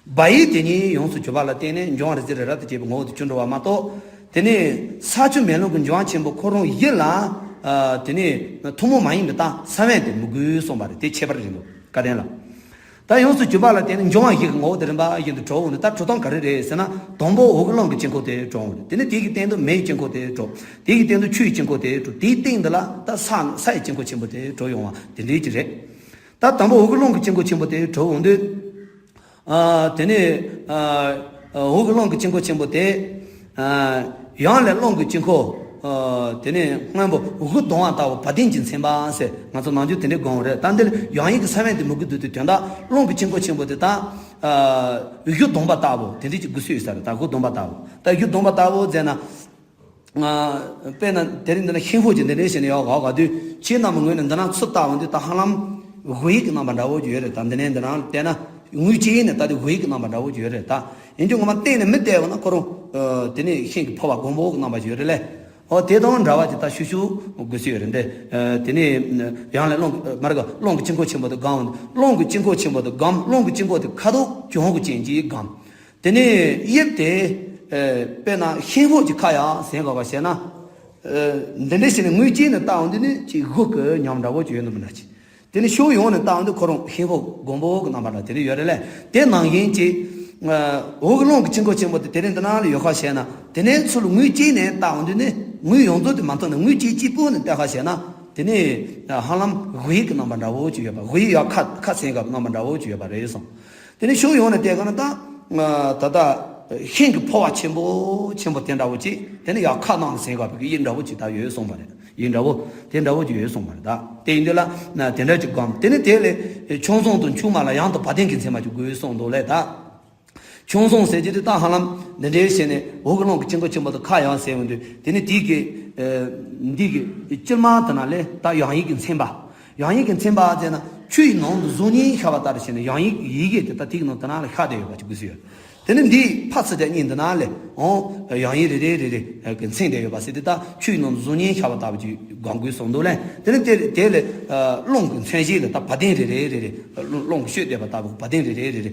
བ་ཡིག་དེ་ཉིད་ཡོངས་སུ་གྱུར་པ་ལ་བརྟེན་ནས་འབྱུང་བ་རིག་འཛིན་རི་རབ་ཏུ་བྱེད་པའི་ངོ་བོ་དེ་གྱུར་འགྲོ་བ་མ་གཏོགས། དེ་ནས་ས་ཆུ་མེ་རླུང་གི་འབྱུང་བ་ཆེན་པོ་ཁོ་རང་ཡིད་ལ། ཨ། དེ་ནས་ཐུན་མོང་མ་ཡིན་པའི་ད་ས་བོན་དེ་མི་དགོས་གསུངས་པ་རེད། དེ་ཁྱད་པར་རེད་འདུག་བཀའ་བསྟན་ལ། ད་ཡོངས་སུ་གྱུར་པ་ལ་བརྟེན་ནས་འབྱུང་བ་བཞི་གི་ངོ་བོ་དེ་རིམ་པ་བཞིན་དུ་གྲུབ་འོང་དུས། ད་གྲུབ་སྟངས་ག་རེ་རེད་ཟེར་ན། དང་པོ་འོག་གི་རླུང་གི་དཀྱིལ་འཁོར་དེ་གྲུབ་འོང་རེད། དེ་ནས་དེ་གི་སྟེང་དུ་མེ་ཡི་དཀྱིལ་འཁོར་དེ་གྲུབ། དེ་གི་སྟེང་དུ་ཆུ་ཡི་དཀྱིལ་འཁོར་དེ་གྲུབ། དེའི་སྟེང་དུ་ལ་ད་ས། ས་ཡི་དཀྱིལ་འཁོར་ཆེན་པོ་དེ་གྲུབ་ཡོང་བ་དེ་འདྲའི་ཅིག་རེད། ད་དང་པོ་འོག་གི་རླུང་གི་དཀྱིལ་འཁོར་ཆེན་པོ་དེ་གྲུབ་འོང་དུས། ཨ། དེ་ནས། ཨ། འོག་གི་རླུང་གི་དཀྱིལ་འཁོར་ཆེན་པོ་དེ། ཨ། ཡང་ལས་རླུང་གི་དཀྱིལ་འཁོར། ཨ། དེ་ནས་སྔོན་པོ་དབུགས་ལྡང་བ་ལྟ་བུ་བ་དན་གྱིས་མཚན་པ་ཟེར། ང་ཚོ་ནམ་རྒྱུན་དེ་འདྲའི་དགོངས་རེད། ད་འདིར་ཡང་ཡིག་གི་ས་བོན་དེ་མི་དགོས་འདུག་དུས། དོན་དག་རླུང་གི་དཀྱིལ་འཁོར་ཆེན་པོ་དེ་ད། ཨ། དབུགས་ལྡང་བ་ལྟ་བུ་དེ་འདྲའི་ཅིག་དགོས་སྲོལ་ཡོད་ས་རེད། ད་དབུགས་ལྡང་བ་ལྟ་བུ། ད་དབུགས་ལྡང་བ་ལྟ་བུ་ཟེར་ན། ཨ། དཔེར་ན་དེ་རིང་འདི་ན་ཤིང་ཕོར་གྱི་འདི་འདྲའི་བྱས་ནས་ཡར་བབས་དུས། ཁྱེད་རྣམས་ངོས་ནས་འདི་ན་ཚུར་ལྟ་འོང་དུས། ད་ཧ་ལམ་དབུགས་ཡིག་གི་རྣམ་པ་འདྲ་བོ་ཅིག་ཡོད་རེད། ད་འདི་ནས་འདི་ན་བལྟས་ན་ངོས་གཅིག་ནས་ལྟ་དུས་དབུགས་ཡིག་གི་རྣམ་པ་འདྲ་བོ་ཅིག་ཡོད་རེད། ད་ཡིན་རྒྱུ་ངོ་མ་གཏན་ནས་མི་བལྟས་པ་ན་ཁོ་རང་། ཨ། དེ་ནས་ཤིང་གི་ཕོར་པ་སྒོར་མོ་གི་རྣམ་པ་ཅིག་ཡོད་རེད་ལས། ཨོ། དེ་དང་འདྲ་བ་ཅིག་ད་ཤུགས་ཤུགས་དགོས་སྲོལ་ཡོད་རེད་འདི། ཨ། དེ་ནས་ཡང་ལས་རླུང་། མ་རེད་ག་རླུང་གི་དཀྱིལ་འཁོར་ཆེན་པོ་དེ་སྒོམ། རླུང་གི་དཀྱིལ་འཁོར་ཆེན་པོ་དེ་སྒོམ། རླུང་གི་དཀྱིལ་འཁོར་དེ་ཁ་དོག་གྱོང་གུན་ཅན་གྱིས་སྒོམ། དེ་ནས་དབྱིབས་དེ། ཨ། དཔེར་ན་ཤིང་ཕོར་གྱི་ཁ་ཡར་གཟེངས་དགོས་པ་བྱས་ན། ཨ། འདི་འདྲ་བྱས་ནས་ངོས་གཅིག་ནས་ལྟ་འོང་དུས་ནི་ཅིག་དབུགས་ཀྱི་ཉམས་འདྲ་བོ་ཅིག་ཡོད་ནི་མི་འདྲ་ཅིག་དེ་ནས་ཕྱོགས་ཡོངས་ནས་ལྟ་འོང་དུས་ཁོ་རང་ཤིང་ཕོར་སྒོར་མོ་གི་རྣམ་པ་འདྲ་དེ་འདྲ་ཡོད་རེད་ལས། དེ་ནང་བཞིན་གྱི། ཨ། འོག་གི་རླུང་གི་དཀྱིལ་འཁོར་ཆེན་པོ་དེ་དེ་རིང་འདི་ན་ལ་ཡོད་ཁ་བྱས་ན། དེ་ནས་ཚུར་ལ་ངོས་གཅིག་ནས་ལྟ་འོང་དུས་ནི་ངོས་ཡོངས་རྫོགས་དེ་མ་མཐོང་ནས་ངོས་གཅིག་གཅིག་པུ་ནས་ལྟ་ཁ་བྱས་ན། དེ་ནས་ཧ་ལམ་དབུགས་ཡིག་གི་རྣམ་པ་འདྲ་བོ་ཅིག་ཡོད་པ། དབུགས་ཡིག་ཡར་ཁ་ཁ་གཟེངས་དགོས་པའི་རྣམ་པ་འདྲ་བོ་ཅིག་ཡོད་པ་རེད་གསུངས། དེ་ནས་ཕྱོགས་ཡོངས་ནས་བལྟས་ག་ན་ད། ཨ། ད་ལྟ་ཤིང་གི་ཕོར་པ་ཆེན་པོ་ཆེན་པོ་དེ་འདྲ་བོ་ཅིག་དེ་ནས་ཡར་ཁ་ནང་ལ་གཟེངས་དགོས་པའི་དབྱིབས་འདྲ་བོ་ཅིག་ད་ཡོད་གསུངས་པ་རེད། དབྱིབས་འདྲ་བོ་དེ་འདྲ་བོ་ཅིག་ཡོད་གསུངས་པ་རེད། ད་དེ་ཡིན་དུས་ལ་ན་དེ་འདྲ་ཅིག་སྒོམ། དེ་ནས་དེ་ལས་ཆུང་གསུམ་དང་ཆུང་མ་ལ་ཡང་དུ་བ་དན་གྱིས་མཚན་པ་ཅིག་དགོས་གསུངས་འདུག་ལས། ད་ཆུང་གསུམ་ཟེར་གྱི་དེ་ད་ཧ་ལམ་འདི་འདྲའི་བྱས་ནས་འོག་གི་རླུང་གི་དཀྱིལ་འཁོར་ཆེན་པོ་དེ་ཁ་ཡར་གཟེངས་འོང་དུས། དེ་ནས་དེ་གི། ཨ། འདི་གི་དཀྱིལ་མ་དེ་ན་ལས་ད་ཡང་ཡིག་གིས་མཚན་པ། ཡང་ཡིག་གིས་མཚན་པ་ཟེར་ན་ཆུ་ཡི་ནང་དུ་གཟུགས་བརྙན་ཤར་བ་ལྟར་བྱས་ནས་ཡང་ཡིག་ཡི་གེ་དེ་ད་དེ་གི་ནང་དེ་ན་ལ་ཤར་བསྡད་ཡོད་པ་ཅིག་དགོས་སྲོལ་ཡོད། དེ་ནས་འདིའི་ཕར་ཚུར་དེ་གཉིས་འདི་ན་ལས་འོང་ཡང་ཡིག་རེ་རེ་རེ་རེ་གི་མཚན་བསྡད་ཡོད་པ་ཟེར་དུས། ད་ཆུ་ཡི་ནང་དུ་གཟུགས་བརྙན་ཤར་བ་ལྟ་བུ་ཅིག་སྒོམ་དགོས་གསུངས་འདུག་ལས། དེ་ནས་དེ་དེ་ལས། ཨ། རླུང་གི་མཚོན་བྱེད་ལ་ད་བ་དན་རེ་རེ་རེ་རེ། རླུང་རླུང་གི་བཤོས་བསྡད་པ་ལྟ་བུ་བ་དན་རེ་རེ་རེ་རེ་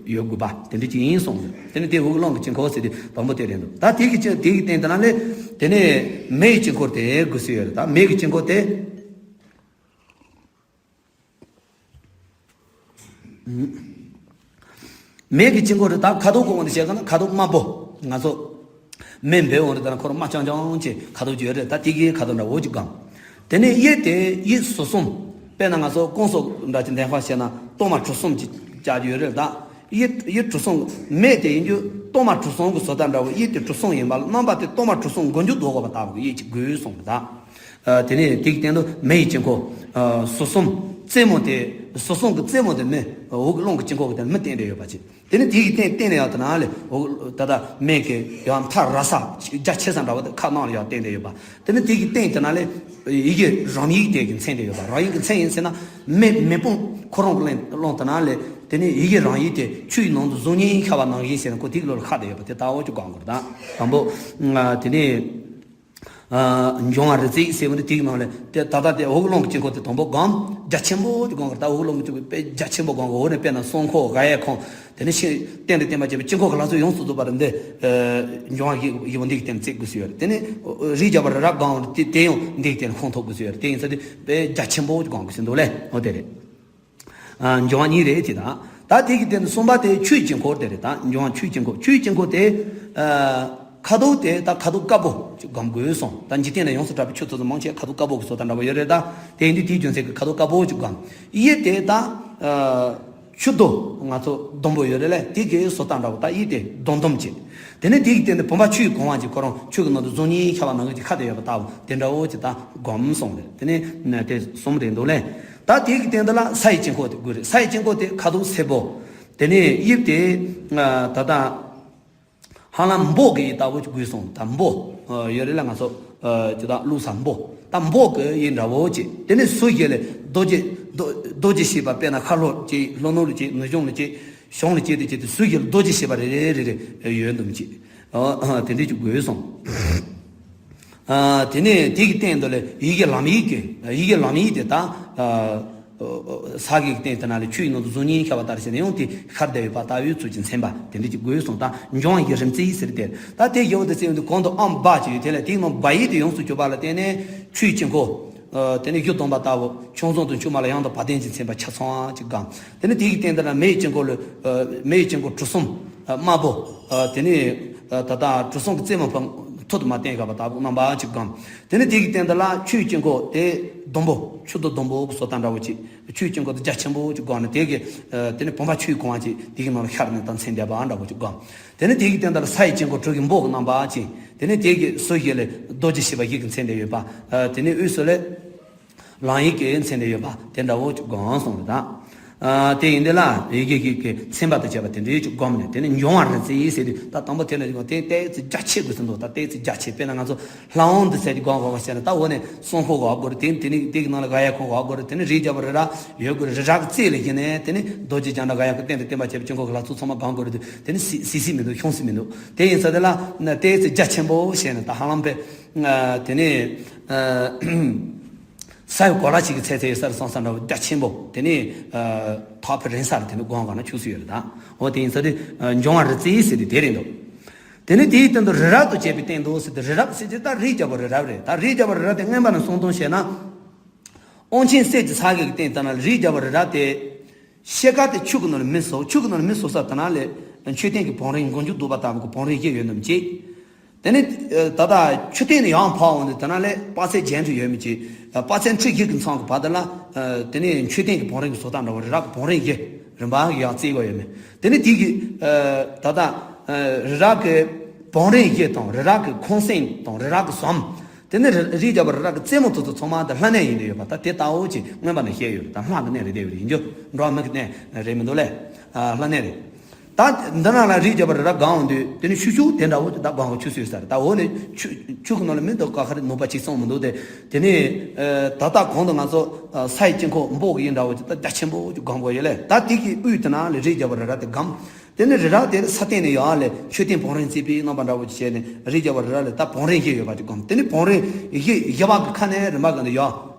ཡོད་དགོས་པ་དེ་འདྲ་ཅིག་ཡིན་གསུངས་འདུག་དེ་ནས་དེ་འོག་གི་རླུང་གི་དཀྱིལ་འཁོར་ཟེར་དུས་དང་པོ་དེ་རེད་འདུག་ད་དེ་གི་ཅི་དེ་གི་སྟེང་དེ་ན་ལས་དེ་ནས་མེ་ཡི་དཀྱིལ་འཁོར་དེ་དགོས་སྲོལ་ཡོད་རེད། ད་མེ་གི་དཀྱིལ་འཁོར་དེ། མེ་གི་དཀྱིལ་འཁོར་དེ་ད་ཁ་དོག་གི་དབང་དུ་བྱས་ན་ཁ་དོག་དམར་པོ། ང་ཚོ་མེ་འབོད་འོང་དུས་ད་ཁོ་རང་དམར་ལྗང་ལྗང་ཅིག་ཁ་དོག་ཅིག་ཡོད་རེད། ད་དེ་གི་ཁ་དོག་འདྲ་བོ་ཅིག་སྒོམ། དེ་ནས་དབྱིབས་དེ་དབྱིབས་ཟུར་གསུམ། དཔེར་ན་ང་ཚོ་ཀུན་གསོ་འདྲ་ཅིག་འདེམས་ཁ་བྱས་ན་གཏོར་མ་གྲུ་གསུམ་ཅིག་བཅའ་རྒྱུ་ཡོད་རེད། ད་དབྱིབས་དབྱིབས་གྲུ་གསུམ། མེ་དེ་ཡིན་རྒྱུ་གཏོར་མ་གྲུ་གསུམ་གི་བཟོ་ལྟ་འདྲ་བོ། དབྱིབས་དེ་གྲུ་གསུམ་ཡིན་པ་ལ་རྣམ་པ་དེ་གཏོར་མ་གྲུ་གསུམ་མགོ་མཇུག་ལྡོག་དགོས་པ་ལྟ་བུ་གི་དབྱིབས་ཅིག་དགོས་གསུངས་རེད། ད། ཨ། དེ་ནས་དེ་གི་སྟེང་དུ་མེ་ཡི་དཀྱིལ་འཁོར། ཨ། ཟུར་གསུམ། རྩེ་མོ་དེ་ཟུར་གསུམ་གི་རྩེ་མོ་དེ་མེ། འོག་གི་རླུང་གི་དཀྱིལ་འཁོར་གི་སྟེང་མེ་བསྟན་བསྡད་ཡོད་པ་ཅིག་དེ་ནས་དེ་གི་སྟེང་སྟེང་ནས་ཡང་དེ་ན་ལས་འོག་ད་ལྟ་མེ་གི་ཡང་མཐའ་ར་ས་རྒྱ་ཆེ་ས་འདྲ་བོ་དེ་ཁ་ནང་ལ་ཡང་བསྟན་བསྡད་ཡོད་པ། དེ་ནས་དེ་གི་སྟེང་དེ་ན་ལས་ཡི་གེ་རང་ཡིག་དེ་གི་མཚན་བསྡད་ཡོད་པ། རང་ཡིག་གི་མཚན་ཡིན་ཟེར་ན་མེ་མེ་དཔུང་ཁོ་རང་གི་རླུང་དེ་ན་ལས། དེ་ནས་ཡི་གེ་རང་ཡིག་དེ་ཆུ་ཡི་ནང་དུ་གཟུགས་བརྙན་ཤར་བ་ནང་བཞིན་ཟེར་ན་ཁོ་དེ་གི་ལོགས་ལ་ཁ་བསྡད་ཡོད་པ་དེ་ལྟ་བུ་ཅིག་སྒོམ་དགོས་རེད། ད་དང་པོ། ཨ། དེ་ནས། འབྱུང་བ་རི་རྩེ་ཟེར་བ་འདི་དེའི་ནང་ལས་དེ་ད་ལྟ་དེ་འོག་རླུང་གི་དཀྱིལ་འཁོར་དེ་དང་པོ་སྒོམ། རྒྱ་ཆེན་པོ་དེ་སྒོམ་གི། ད་འོག་རླུང་གི་དཀྱིལ་འཁོར་དཔེ་རྒྱ་ཆེན་པོ་སྒོམ་གི། འོག་ནས་དཔེར་ན་སྲུང་འཁོར་དབྱར་ཁུང་། དེ་ནས་ཤིང་སྟེང་དང་བརྟེན་པ་བྱས་པའི་དཀྱིལ་འཁོར་གྱི་ལྷ་ཚོགས་ཡོངས་སུ་རྫོགས་པ་རེད། འདི་འབྱུང་བ་བཞི་བཞི་པོ་འདི་གི་སྟེང་ནས་བརྩེགས་དགོས་སུ་ཡོད་རེད། དེ་ནས་རིའི་རྒྱལ་པོ་རི་རབ་སྒོམ་དེ་དེ་ཡང་འདི་གི་སྟེང་ནས་ཁོང་ཐོབ་དགོས་སུ་ཡོད་རེད། དེ་ཡིན་ཙང་དེ་དཔེ་རྒྱ་ཆེན་པོ་སྒོམ་དགོས་སུ་འདུག་ལེ། འོ་དེ་རེད། འབྱུང་བ་གཉིས་རེད་དེ་དང་། ད་དེ་གི་སྟེང་དུ་གསུམ་པ་དེ་ཆུའི་དཀྱིལ་འཁོར་དེ་རེད། ད་འབྱུང་བ་ཆུའི་དཀྱིལ་འཁོར། ཆུའི་དཀྱིལ་འཁོར་དེ་ཁ་དོག་དེ་ད་ཁ་དོག་དཀར་པོ་ཅིག་སྒོམ་དགོས་སོང་། ད་འཇིག་རྟེན་ན་ཡོངས་སུ་གྲགས་པའི་ཆུ་ཚོད་ཚོ་མང་ཆེ་ཁ་དོག་དཀར་པོ་གི་བཟོ་ལྟ་འདྲ་པོ་ཡོད་རེད། ད་དེ་ཡིན་དུས་དེའི་རྒྱུ་མཚན་གྱིས་ཁ་དོག་དཀར་པོ་ཅིག་སྒོམ། གཡུ་དེ་ད་ཆུ་རྡོ་ང་ཚོ་ཟླུམ་པོ་ཡོད་རེད་ལ། དེ་གི་བཟོ་ལྟ་འདྲ་པོ། ད་གཡུ་དེ་ཟླུམ་ཟླུམ་ཅིག་དེ་ནས་དེ་གི་སྟེང་དུ་བུམ་པ་ཆུ་ཡི་གང་བ་ཅིག་ཁོ་རང་ཆུ་གི་ནང་དུ་གཟུགས་བརྙན་ཤར་བ་ནང་བཞིན་གྱི་ཁ་དེ་ཡོད་པ་ལྟ་བུ་དེ་འདྲ་བོ་ཅིག་ད་སྒོམ་སོང་རེད། དེ་ནས་དེ་གསུམ་རེད་འདུག་ལེ། ད་དེ་གི་སྟེང་དུ་ལ་ས་ཡི་དཀྱིལ་འཁོར་དེ་དགོས་རེད། ས་ཡི་དཀྱིལ་འཁོར་དེ་ཁ་དོག་སེར་པོ། དེ་ནས་དབྱིབས་དེ་ད་ལྟ་ཧ་ལམ་འབོག་གི་ཡི་ལྟ་བུ་ཅིག་དགོས་སོང་། ད་འབོག་ཡོད་རེད་ལ། ང་ཚོ་ཅི་ད་བླུགས་ས་འབོག་ད་འབོག་གི་ཡི་འདྲ་བོ་ཅིག་དེ་ནས་ཟུར་བཞི་ལས་རྡོ་རྗེ་རྡོ་རྡོ་རྗེ་ཞེས་པ། དཔེར་ན་ཤར་ལྷོ་ཅིག་ལྷོ་ནུབ་ལ་ཅིག་ནུབ་བྱང་ལ་ཅིག་གཞོང་ལ་ཅིག་དེ་ཅིག་དེ་ཟུར་བཞི་ལ་རྡོ་རྗེ་ཞེས་པ་རེ་རེ་རེ་རེ་ཡོད་འདུག་ཅིག་དེ་འདྲས་ཅིག་དགོས་སོང་། དེ་ནས་དེ་གི་སྟེང་དུ་ལས་ཡི་གེ་ལམ་ཡིག་གི་ཡི་གེ་ལམ་ཡིག་དེ་ད་ས་གི་སྟེང་དེ་ན་ལས་ཆུ་ཡི་ནང་དུ་གཟུགས་བརྙན་ཤར་བ་ལྟར་བྱས་ནས་ཡང་དེ་ཤར་བསྡད་ཡོད་པ་ལྟ་བུའི་ཚུལ་གྱིས་མཚན་པ་དེ་འདྲས་ཅིག་དགོས་སོང་། ད་འབྱུང་བ་ཡི་གེ་རིམ་བརྩེགས་ཟེར་དེ། ད་དེ་ཡོད་དེ་ཟེར་དུས་གོང་དུ་ཨམ་བ་ཅིག་ཡོད། དེ་ལས་དེའི་ནང་བ་ཡིག་དེ་ཡོངས་སུ་གྱུར་པ་ལ་བརྟེན་ནས་ཆུའི་དཀྱིལ་འཁོར། དེ་ནས་གཞུ་བསྡམས་པ་ལྟ་བུ་ཆུང་ཆུང་དང་ཆུང་མ་ལ་ཡང་དག་བ་དན་གྱི་མཚན་པ་ཆ་ཚང་ཅིག་སྒོམ། དེ་ནས་དེ་གི་སྟེང་དུ་ན་མེ་ཡི་དཀྱིལ་འཁོར་ལ་མེ་ཡི་དཀྱིལ་འཁོར་གྲུ་གསུམ་དམར་པོ། དེ་ནས་ད་ལྟ་གྲུ་གསུམ་གྱི་རྩེ་མོ་ཕར་ཐུར་དུ་མར་བསྟན་བཞག་པ་ལྟ་བུ་རྣམ་པ་ཅིག་སྒོམ། དེ་ནས་དེ་གི་སྟེང་དུ་ལ་ཆུའི་དཀྱིལ་འཁོར་དེ་ཟླུམ་པོ་ཆུ་རྡོ་ཟླུམ་པོ་གི་བཟོ་ལྟ་འདྲ་བོ་ཅིག་ཆུའི་དཀྱིལ་འཁོར་དེ་རྒྱ་ཆེན་པོ་ཅིག་སྒོམ་ནས་དེ་གི་དེ་ནས་བུམ་པ་ཆུ་ཡི་གང་བ་ཅིག་དེ་གི་ནང་ལ་ཤར་ནས་ད་མཚན་བསྡད་པ་འདྲ་བོ་ཅིག་སྒོམ། དེ་ནས་དེ་གི་སྟེང་དུ་ལ་ས་ཡི་དཀྱིལ་འཁོར་དྲུག་གི་འབོག་གི་རྣམ་པ་ཅིག་དེ་ནས་དེ་གི་ཟུར་བཞི་ལས་རྡོ་རྗེ་ཞེས་པ་བཞི་གི་མཚན་བསྡད་ཡོད་པ། དེ་ནས་དབུས་སུ་ལས་ལམ་ཡིག་གི་མཚན་བསྡད་ཡོད་པ་དེ་འདྲ་བོ་ཅིག་སྒོམ་སོང་རེད་ད། དེ་ཡིན་དེ་ལ་ཡི་གེ་གི་གི་མཚན་པ་དང་བཅས་པ་དེ་འདྲའི་ཅིག་སྒོམ་ནས། དེ་ནས་འབྱུང་བ་རི་རྩེ་ཟེར་དུས་ད་དང་པོ་དེ་ནས་ཅིག་སྒོམ། དེ་ཏོག་ཙམ་རྒྱ་ཆེ་དགོས་སུ་འདུག་ད་ཏོག་ཙམ་རྒྱ་ཆེ། དཔེར་ན་ང་ཚོ་ལྷ་དབང་འདི་ཟེར་གྱི་སྒོམ་དགོས་པ་བྱས་ན། ད་འོག་ནས་སྲུང་འཁོར་དགོས་དགོས་རེད། དེ་དེ་ནས་དེ་གི་ནང་ལ་ག་ཡ་ཁོ་དགོས་དགོས་རེད། དེ་ནས་རིའི་རྒྱལ་པོ་རི་རབ་ཡོད་དགོས་རེད། རི་རབ་ཀྱི་རྩེ་ལ་བཞུགས་ནས་དེ་ནས་རྡོ་རྗེ་རྒྱ་གྲམ་ག་ཡ་ཁོ་སྟེང་དུ་བསྟན་པ་བྱས་པའི་དཀྱིལ་འཁོར་གྱི་ལྷ་ཚོགས་ཚང་མ་སྒོམ་དགོས་རེད། དེ་ནས་སྲིད་སྲིད་སྲིད་མི་འདུག་ཤོང་སྲིད་མི་འདུག་དེ་ཡིན་ཙང་དེ་ལ་ན་ཏོག་ཙམ་རྒྱ་ཆེན་པོ་བྱས་ནས་ད་ཧ་ལམ་པའི་དེ་ནས་ས་ཡི་གོ་ལ་ཞིག་གི་ཚད་ཚད་ཡོད་ས་རེད་བསམ་ས་འདྲ་བོ་རྒྱ་ཆེན་པོ། དེ་ནས་ཐག་པ་རིང་ས་རེད། དེ་ནས་སྒོམ་གང་ན་ཆུག་སྲིད་ཡོད་རེད་ད། འོ་དེ་ཡིན་ཙང་དེ་འབྱུང་བ་རི་རྩེ་ཟེར་དུས་དེ་རེད་འདུག་དེ་ནས་དེའི་སྟེང་དུ་རི་རབ་ཏུ་བཅས་པའི་སྟེང་དུ་ཟེར་དུས། རི་རབ་ཟེར་དུས་ད་རིའི་རྒྱལ་པོ་རི་རབ་རེད། ད་རིའི་རྒྱལ་པོ་རི་རབ་དེ་མངོན་པ་ནས་གསུང་སྟངས་བཤད་ན། དབང་ཆེན་གསེར་གྱི་ས་གཞི་གི་སྟེང་དེ་ན་ལ་རིའི་རྒྱལ་པོ་རི་རབ་དེ། ཤེལ་དཀར་དེ་ཆུ་གི་ནང་ལ་མི་ཟུག་ཆུ་གི་ནང་ལ་མི་ཟུག་ས་དེ་ན་ལས་མཆོད་རྟེན་གྱི་བང་རིམ་མགོ་མཇུག་བསྡུས་པ་ལྟ་བུ་གི་བང་རིམ་བཞི་ཡོད་ནམ་ཅིག་དེ་ནས་ད་ལྟ་མཆོད་རྟེན་ནས་ཡར་འཕར་འོང་དུས་དེ་ན་ལས་དཔག་ཚད་བརྒྱད་ཁྲི་ཡོད་མི་ཅིག་དཔག་ཚད་ཁྲི་བཞི་གི་མཚམས་ཀྱི་བར་དེ་ལ་དེ་ནས་མཆོད་རྟེན་གྱི་བང་རིམ་གྱི་བཟོ་ལྟ་འདྲ་བོ་རི་རབ་ཀྱི་བང་རིམ་བཞི་རིམ་པ་ཡར་བརྩེགས་པ་ཡོད་མི། དེ་ནས་དེ་གི་ད་ལྟ་རི་རབ་ཀྱི་བང་རིམ་བཞི་དང་། རི་རབ་ཀྱི་ཁང་སེང་དང་། རི་རབ་ཀྱི་ཟམ། དེ་ནས་རི་རིའི་རྒྱལ་པོ་རི་རབ་ཀྱི་རྩེ་མོ་དེ་ཚོ་ཚང་མ་དེ་ལྷ་གནས་ཡིན་དུ་ཡོད་པ། ད་དེ་ལྟ་བུ་ཅིག་མངོན་པ་ནས་བཤད་ཡོད་རེད། ད་ལྷ་གི་གནས་རེད་བསྡད་ཡོད་རེད། ཡིན་རྒྱུ་འགྲོ་བ་མི་གི་གནས་རེད་མི་འདུག་ལེ། ལྷ་གནས་རེད། ད་འདི་ནང་ལ་རིའི་རྒྱལ་པོ་རི་རབ་སྒང་འོང་དུས་དེ་ནས་ཤུག་ཤུག་དེ་འདྲ་བོ་ད་སྒང་གི་ཆུ་སོས་ས་རེད། ད་འོ་ནས་ཆུ་ཆུ་གི་ནང་ལ་མི་འདུག་ག་ག་རེ་ནུས་པ་ཅིག་སོང་མི་འདུག་དེ་དེ་ནས་ད་ལྟ་གོང་དུ་ང་ཚོ་ས་ཡི་དཀྱིལ་འཁོར་འབོག་གི་ཡིན་འདྲ་བོ་ཅིག་ད་རྒྱ་ཆེན་པོ་ཅིག་སྒང་གོ་ཡོད་ལེ། ད་དེ་གི་དབུས་དེ་ན་ལ་རིའི་རྒྱལ་པོ་རི་རབ་དེ་སྒང་། དེ་ནས་རི་རབ་དེར་ས་སྟེང་ནས་ཡར་ལས་མཆོད་རྟེན་བང་རིམ་བརྩེགས་པའི་རྣམ་པ་འདྲ་བོ་ཅིག་བྱས་ནས་རིའི་རྒྱལ་པོ་རི་རབ་ལ་ད་བང་རིམ་བཞི་ཡོད་པ་ཅིག་སྒོམ། དེ་ནས་བང་རིམ་བཞི་བཞི་པ་གི་ཁ་ནས་རིམ་པ་གི་ནས་ཡར་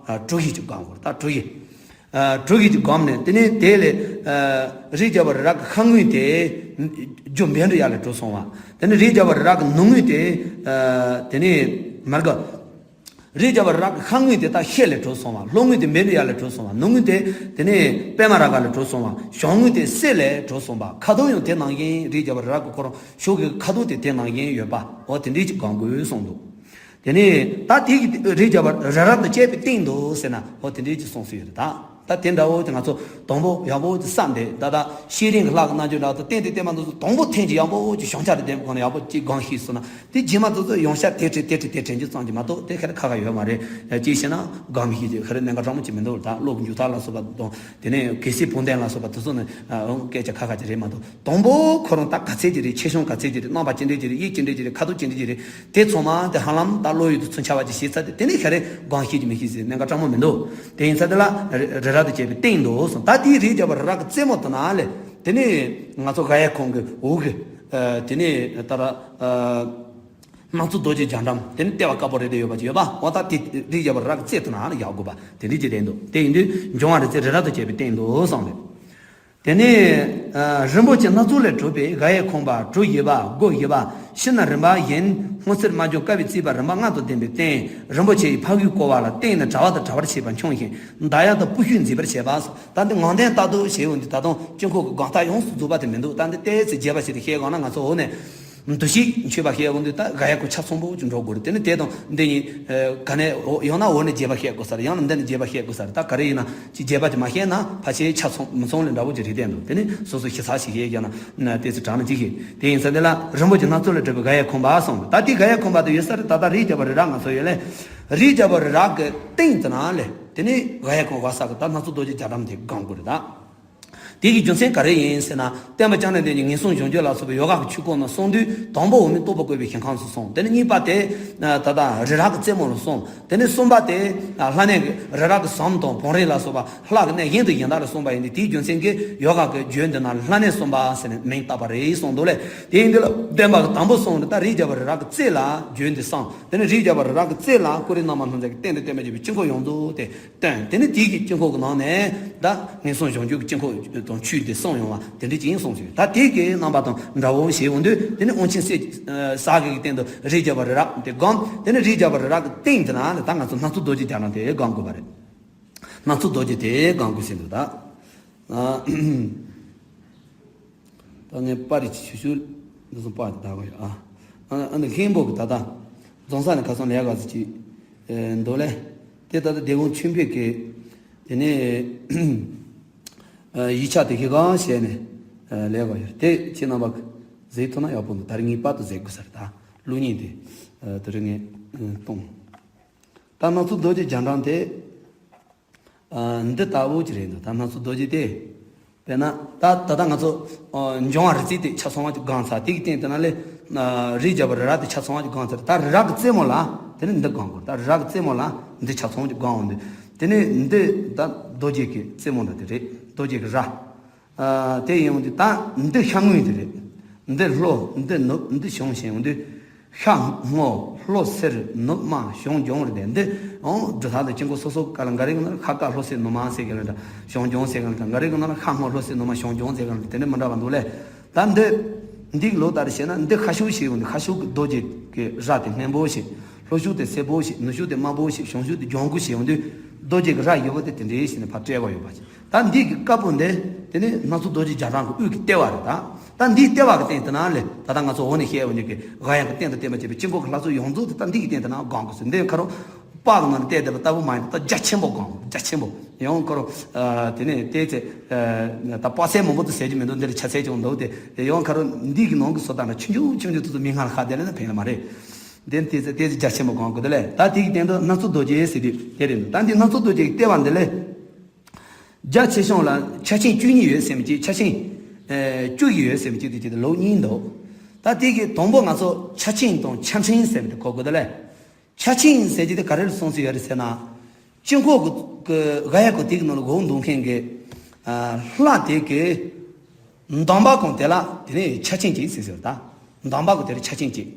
དྲུག་བཞི་ཅིག་སྒོམ་དགོས། ད་དྲུག་བཞི། དྲུག་བཞི་ཅིག་སྒོམ་ནས་དེ་ནས་དེ་ལས་རིའི་རྒྱལ་པོ་རི་རབ་ཀྱི་ཤར་ངོས་དེ་རྒྱུ་འབྲས་འདྲ་ཡར་ལས་གྲོལ་སོང་བ། དེ་ནས་རིའི་རྒྱལ་པོ་རི་རབ་ཀྱི་ནུབ་ངོས་དེ་དེ་ནས་མར་ག་རིའི་རྒྱལ་པོ་རི་རབ་ཀྱི་ཤར་ངོས་དེ་ད་ཤེལ་ལས་གྲོལ་སོང་བ། ལྷོ་ངོས་དེ་བཻ་ཌཱུརྱ་ལས་གྲོལ་སོང་བ། ནུབ་ངོས་དེ་དེ་ནས་པདྨ་རཱ་ག་ལས་གྲོལ་སོང་བ། བྱང་ངོས་དེ་གསེར་ལས་གྲོལ་སོང་བ། ཁ་དོག་ཡང་དེ་ནང་བཞིན་རིའི་རྒྱལ་པོ་རི་རབ་ཀྱི་ཁོ་རང་ཕྱོགས་ཀྱི་ཁ་དོག་དེ་དེ་ནང་བཞིན་ཡོད་པ། འོ་དེ་འདྲའི་ཅིག་སྒོམ་དགོས་གསུངས་འདུག་དེ་ནས་ད་དེ་གི་རིའི་རྒྱལ་པོ་རི་རབ་ཏུ་བཅས་པའི་སྟེང་དུ་ཟེར་ན་འོ་དེ་འདྲའི་ཅིག་གསུངས་སུ་ཡོད་རེད་ད། ད་དེ་འདྲ་བོ་དེ་ང་ཚོ་དང་པོ་ཡག་པོ་དེ་བསམ་སྟེ་ད་ལྟ་ཤེས་རིག་གི་ལྷ་གི་རྣལ་འབྱོར་ལ་ད་ཏན་ཏན་བསྟན་པ་འདི་ཚོ་དང་པོ་ཐེངས་ཀྱི་ཡག་པོ་ཅིག་བྱང་ཆ་རེ་ལྡན་པའི་སྒང་ནས་ཡག་པོ་ཅིག་སྒོམ་ཤེས་སོང་ན། དེ་རྗེས་མ་དེ་ཚོ་ཡང་བསྐྱར་དེ་དྲན་དེ་དྲན་དེ་དྲན་རྒྱུ་ཙམ་གྱིས་མ་གཏོགས་དེ་ཁ་རེ་ཁ་ཁ་ཡོད་མ་རེད། ཅིའི་ཕྱིར་ན་སྒོམ་ཤེས་ཀྱི་ཁ་རེ་གནད་འགག་དྲང་མོ་ཅིག་མི་འདུག་ད་བློ་གི་འཇུག་ཐབས་ལ་སོགས་པ་དང་དེ་ནས་གལ་སྲིད་བོན་བསྟན་ལ་སོགས་པ་དེ་ཚོ་ནི་སྐད་ཆ་ཁ་ཁ་ཅིག་རེད་མ་གཏོགས། དང་པོ་ཁོ་རང་ད་ག་ཚད་ཅིག་རེད། ཆེ་ཆུང་ག་ཚད་ཅིག་རེད། རྣམ་པ་ཅི་འདྲ་ཅིག་རེད། དབྱིབས་ཅི་འདྲ་ཅིག་རེད། ཁ་དོག་ཅི་འདྲ་ཅིག་རེད། དེ་ཚང་མ་དེ་ཧ་ལམ་ད་བློ་ཡུལ་དུ་ཚུན་ཆད་པ་ཅིག་ཤེས་ཚར་ཏེ་དེ་ནས་ཁ་རེ་སྒོམ་ཤེས་ཀྱི་མི་ཤེས་ཟེར་གནད་འགག་དྲང་མོ་མི་འདུག་དེ་ཡིན་ཚར་དེ་ལ་རི་རབ་ཏུ་བཅས་པའི་སྟེང་དུ་གསུངས། ད་དེའི་རིའི་རྒྱལ་པོ་རི་རབ་ཀྱི་རྩེ་མོ་དེ་ན་ལས་དེ་ནས་ང་ཚོ་ག་ཡ་ཁོང་གི་འོག་གི་དེ་ནས་ད་ར་ སྣང་ཚུལ་རྡོ་རྗེ་རྒྱ་གྲམ་དེ་ནི་ལྟེ་བ་དཀར་པོ་རེ་དེ་ཡོད་པ་ཅིག་ཡོད་པ། འོ་ད་དེ་རིགས་བརྒྱ་པ་རི་རབ་ཀྱི་རྩེ་དེ་ན་ཡག་དགོས་པ་དེ་འདྲའི་ཅིག་བསྟན་འདུག་དེ་ཡིན་དུས་འབྱུང་བ་རིགས་རྩལ་རི་རབ་ཏུ་བྱས་པའི་སྟེང་དུ་གསུངས་ཏེ། དེ་ནས་རིན་པོ་ཆེ་སྣ་ཚོགས་ལས་གྲུབ་པའི་ག་ཡེ་ཁང་པ་གྲུ་བཞི་པ་སྒོ་བཞི་པ་ཕྱི་ནས་རིམ་པ་བཞིན་སྔོ་སེར་དམར་ལྗང་དཀར་བའི་རྩིག་པ་རིམ་པ་ལྔ་དང་ལྡན་པའི་སྟེང་རིན་པོ་ཆེ་ཡི་ཕ་གིའི་བསྐོར་བ་ལ་སྟེང་ནས་དྲ་བ་དང་དྲ་བར་བྱས་པ་འཁྱོངས་ཤིང་མདའ་ཡག་དང་པུ་ཤུད་མཛེས་པར་བྱས་པ། ད་འདི་ངང་སྟེང་ལྟ་རྟོག་བྱས་ཡོང་དུས་ད་དུང་དཀྱིལ་འཁོར་གྱི་སྒང་ལྟག་ཡོངས་སུ་རྫོགས་པ་དེ་མི་འདུག་ད་འདི་ཏོག་ཙམ་རྒྱས་པ་ཞིག་ཏུ་བཤད་དགོས་ན་ང་ཚོ་འོག་ནས་འདུ་ཤེས་མཆོད་པ་བཤད་ཡོང་དུས་ད་ག་ཡེ་ཁང་ཆ་ཚང་པོ་ཅིག་འགྲོ་དགོས་རེད། དེ་ནི་དེ་དང་འདི་གཉིས་ག་ནས་ཡང་ན་འོག་ནས་རྒྱས་པ་བཤད་དགོས་ས་རེད། ཡང་ན་འདི་ནས་རྒྱས་པ་བཤད་དགོས་ས་རེད། ད་ག་རེ་ཡིན་ན། ཅིག་རྒྱས་པ་ཅིག་མ་བཤད་ན་ཕལ་ཆེར་ཆ་ཚང་མི་ཚང་ལས་འདྲ་བོ་ཅིག་རེད་བསྟན་འདུག་དེ་ནི་སོ་སོ་ཞིབ་ཚགས་ཤིག་བཤད་རྒྱུ་ན་ན་ཏོག་ཙམ་དྲག་ན་ཅིག་བཤད། དེ་ཡིན་ས་དེ་ལ་རིན་པོ་ཆེ་སྣ་ཚོགས་ལས་གྲུབ་པའི་ག་ཡེ་ཁང་པ་གསུངས། ད་དེ་ག་ཡེ་ཁང་པ་དེ་ཡོད་ས་རེད། ད་ལྟ་རིའི་རྒྱལ་པོ་རི་རབ་ང་ཚོ་ཡོད་ལས། རིའི་རྒྱལ་པོ་རི་རབ་ཀྱི་སྟེང་དེ་ན་ལས་དེ་ནི་ག་ཡེ་ཁང་པ་ས་གི་ད་སྣང་ཚུལ་རྡོ་རྗེ་རྒྱ་གྲམ་དེ་སྒང་དགོས་རེད་ད། དེ་གི་རྒྱུ་མཚན་ག་རེ་ཡིན་ཟེར་ན། སྟོན་པ་བཅོམ་ལྡན་འདས་ཀྱིས་ངན་སོང་སྦྱོང་རྒྱུད་ལ་སོགས་པའི་ཡོ་ག་གི་ཆོས་སྐོར་རྣམས་གསུངས་དུས་དང་པོ་འོག་མིན་རྟོགས་པ་བཀོད་པའི་ཞིང་ཁམས་སུ་གསུངས། དེ་ནས་གཉིས་པ་དེ་ད་ལྟ་རི་རབ་ཀྱི་རྩེ་མོ་ལ་གསུངས། དེ་ནས་གསུམ་པ་དེ་ལྷ་གནས་ཀྱི་རི་རབ་ཀྱི་ཟམ་དང་བང་རིམ་ལ་སོགས་པ་ལྷ་གི་གནས་གཞན་དུ་གཞན་དག་ལ་གསུངས་པ་ཡིན་ཏེ། དེའི་རྒྱུ་མཚན་གྱིས་ཡོ་ག་གི་བརྗོད་འདི་ན་ལྷ་གནས་གསུམ་པ་ཟེར་ནས་མིང་བཏགས་པ་རེད་གསུངས་འདུག་ལས། དེ་ཡིན་དུས་ལ་སྟོན་པ་གིས་དང་པོ་གསུངས་ནི་ད་རིའི་རྒྱལ་པོ་རི་རབ་ཀྱི་རྩེ་ལ་བརྗོད་འདི་གསུངས། དེ་ནས་རིའི་རྒྱལ་པོ་རི་རབ་ཀྱི་རྩེ་ལ་ཀུ་རེ་རྣམ་པར་སྣང་མཛད་ཀྱི་རྟེན་དང་བརྟེན་པར་བཅས་པའི་དཀྱིལ་འཁོར་ཡོངས་རྫོགས་དེ། སྟོན། དེ་ནི་དེའི་གི་དཀྱིལ་འཁོར་གྱི་ནང་ནས་ད་ངན་སོང་སྦྱོང་རྒྱུད་ཀྱི་དཀྱིལ་འཁོར་དང་ཆོས་དེ་གསུངས་ཡོང་བ་དེ་འདྲ་ཅིག་ཡིན་གསུངས་ཞུས། ད་དེ་གི་རྣམ་པ་དང་འདྲ་བོ་ཞེས་འོང་དུས་དེ་ནི་དབང་ཆེན་སྲས་ས་གི་གི་སྟེང་དུ་རིའི་རྒྱལ་པོ་རི་རབ་དེ་སྒང་། དེ་ནི་རིའི་རྒྱལ་པོ་རི་རབ་ཀྱི་སྟེང་དེ་ན་ལ་ད་ང་ཚོ་སྣང་ཚུལ་རྡོ་རྗེ་རྒྱ་གྲམ་དེ་སྒང་དགོས་པ་རེད། སྣང་ཚུལ་རྡོ་རྗེ་དེ་སྒང་དགོས་ཟེར་འདུག་ད། ད་ངས་པར་རིས་ཆུ་ཤུར་འདི་ཚོ་པར་དེ་ད་གོ་ཡ་ཨ། ཨ་ཨ་ནི་ལྷན་པོ་གི་ད་ལྟ་རྫོང་ས་ནས་ཁ་སང་ལས་ཀ་ཟིག་ཅིག་འདུག་ལས། དེ་ད་ལྟ་སྡེ་དཔོན་ཆོས་འཕེལ་གི་དེ་ནས་ཡིག་ཆ་དེ་གི་གང་བྱས་ནས་ལས་ཀ་ཡོད་དེ་ཁྱེད་རྣམ་པ་གཟིགས་ཐུབ་ན་ཡག་པོ་འདུག་ད་རེས་ངས་པར་དུ་གཟིགས་དགོས་ས་རེད། ད་གློག་བརྙན་དེ་དེ་རིང་ངས་གཏོང་། ད་སྣང་ཚུལ་རྡོ་རྗེ་རྒྱ་གྲམ་དེ། འདི་ལྟ་བུ་ཅིག་རེད་འདུག་ད་སྣང་ཚུལ་རྡོ་རྗེ་དེ། དཔེར་ན་ད་ད་ལྟ་ང་ཚོ་འབྱུང་བ་རིག་རྩལ་དེ་ཆ་ཚང་བ་ཅིག་སྒང་ཚར། དེ་གི་སྟེང་དེ་ན་ལས་རིའི་རྒྱལ་པོ་རི་རབ་དེ་ཆ་ཚང་བ་ཅིག་སྒང་ཚར། ད་རི་རབ་ཀྱི་རྩེ་མོ་ལ་དེ་ནི་འདི་སྒང་དགོས། ད་རི་རབ་ཀྱི་རྩེ་མོ་ལ་འདི་ཆ་ཚང་བ་ཅིག་སྒང་འོང་དུས་དེ་ནི་འདི་ད་རྡོ་རྗེ་གི་རྩེ་མོ་འདྲ་དེ་རེད། རྡོ་རྗེ་གི་ར། དེ་ཡིན་འོང་དུས་ད་འདི་ཤར་ངོས་དེ་རེད། འདི་ལྷོ། འདི་ནུབ། འདི་བྱང་ཞེས་འོང་དུས། ཤར་སྔོ། ལྷོ་སེར། ནུབ་དམར། བྱང་ལྗང་རེད་དེ། འདི་འོང་སྒྲུབ་ཐབས་དང་དཀྱིལ་འཁོར་སོ་སོ་ག་ལ་འགའ་རེ་གི་ནང་ལ་ཤར་དཀར་ལྷོ་སེར་ནུབ་དམར་ཟེར་གི་ལ་འདྲ། བྱང་ལྗང་ཟེར་གི་ལ་འདྲ། འགའ་རེ་གི་ནང་ལ་ཤར་སྔོ་ལྷོ་སེར་ནུབ་དམར། བྱང་ལྗང་ཟེར་གི་ལ་འདྲ། དེ་འདྲ་མི་འདྲ་བ་འདུག་ལས། ད་འདི་འདི་གི་ལོ་ལྟར་བྱས་ན་འདི་ཤར་ཕྱོགས་ཞེས་འོང་དུས་ཤར་ཕྱོགས་ཀྱི་རྡོ་རྗེ་གི་ར་དེ་སྔོན་པོ་ཞེས། ལྷོ་ཕྱོགས་དེ་སེར་པོ་ཞེས། ནུབ་ཕྱོགས་དེ་དམར་པོ་ཞེས། བྱང་ཕྱོགས་དེ་ལྗང་གུ་ཞེས་འོང་དུས་རྡོ་རྗེ་གི་ར་བཞི་པོ་དེ་དེ་འདྲའི་ཞིག་ནས་ཕར་བཀྲལ་བ་ཡོད་པ་ཞིག་ད་འདི་གི་དཀར་པོ་འདི་དེ་ནི་སྣང་ཚུལ་རྡོ་རྗེ་རྒྱ་གྲམ་གྱི་དབུས་ཀྱི་ལྟེ་བ་རེད་ད། ད་འདིའི་ལྟེ་བ་གི་སྟེང་དེ་ན་ལས་ད་ལྟ་ང་ཚོ་འོག་ནས་བཤད་ཡོད་ནི་གི་ག་ཡང་གི་སྟེང་དུ་བསྟན་པ་བྱས་པའི་དཀྱིལ་འཁོར་གྱི་ལྷ་ཚོགས་ཡོངས་རྫོགས་དེ་ད་འདི་གི་སྟེང་དེ་ན་སྒང་དགོས་ཟེར། འདི་ཁ་རོ་པགས་ནང་བལྟས་བསྡད་པ་ལྟ་བུ་མ་ཡིན་པ་ད་རྒྱ་ཆེན་པོ་སྒང་རྒྱ་ཆེན་པོ་ཡང་ཁ་རོ་དེ་ནས་བལྟས་ཚེ་ད་དཔག་ཚད་མང་པོ་དུ་ཟེར་རྒྱུ་མི་འདུག་འདི་ལ་ཆ་ཚད་ཅུང་འདུག་དེ་ཡང་ཁ་རོ་འདི་གི་ནང་གི་བཟོ་ལྟ་འདྲ་ཆུང་ཆུང་ཆུང་ཆུང་དེ་ཚོ་མི་སྔར་ཁ་བསྡད་ལས་ན་ཕན་ལ་མ་རེད། འདི་བལྟས་ཚེ་བལྟས་ཚེ་རྒྱ་ཆེན་པོ་སྒང་དགོས་དེ་ལས་ད་འདི་གི་སྟེང་དུ་སྣང་ཚུལ་རྡོ་རྗེ་ཟེར་དུས་དེ་རེད་འདུག་ད་འདི་སྣང་ཚུལ་རྡོ་རྗེ་གི་ལྟེ་བ་འདི་ལས། རྒྱ་ཆེ་ཆུང་ལ་ཆ་ཆེན་བཅུ་གཉིས་ཡོད་ཟེར་མི་གཅིག་ཆ་ཆེན་བཅུ་ཡོད་ཟེར་མི་གཅིག་དེ་གཅིག་དེ་ལོགས་གཉིས་འདུག་ད་དེ་གི་དང་པོ་ང་ཚོ་ཆ་ཆེན་དང་ཆ་ཕྲན་ཟེར་མི་དེ་གོ་དགོས་དེ་ལས། ཆ་ཆེན་ཟེར་གྱི་དེ་ག་རེ་ལ་གསུངས་སྲོལ་ཡོད་རེད་ཟེར་ན། དཀྱིལ་འཁོར་གི་ག་ཡ་གི་དེ་གི་ནང་ལ་སྒོ་འདོན་མཁན་གི་ལྷ་དེ་གི་འདམ་བག་གང་དེ་ལ་དེ་ནས་ཆ་ཆེན་གཅིག་ཟེར་ཟེར་ད། འདམ་བག་གི་དེ་ལ་ཆ་ཆེན་གཅིག་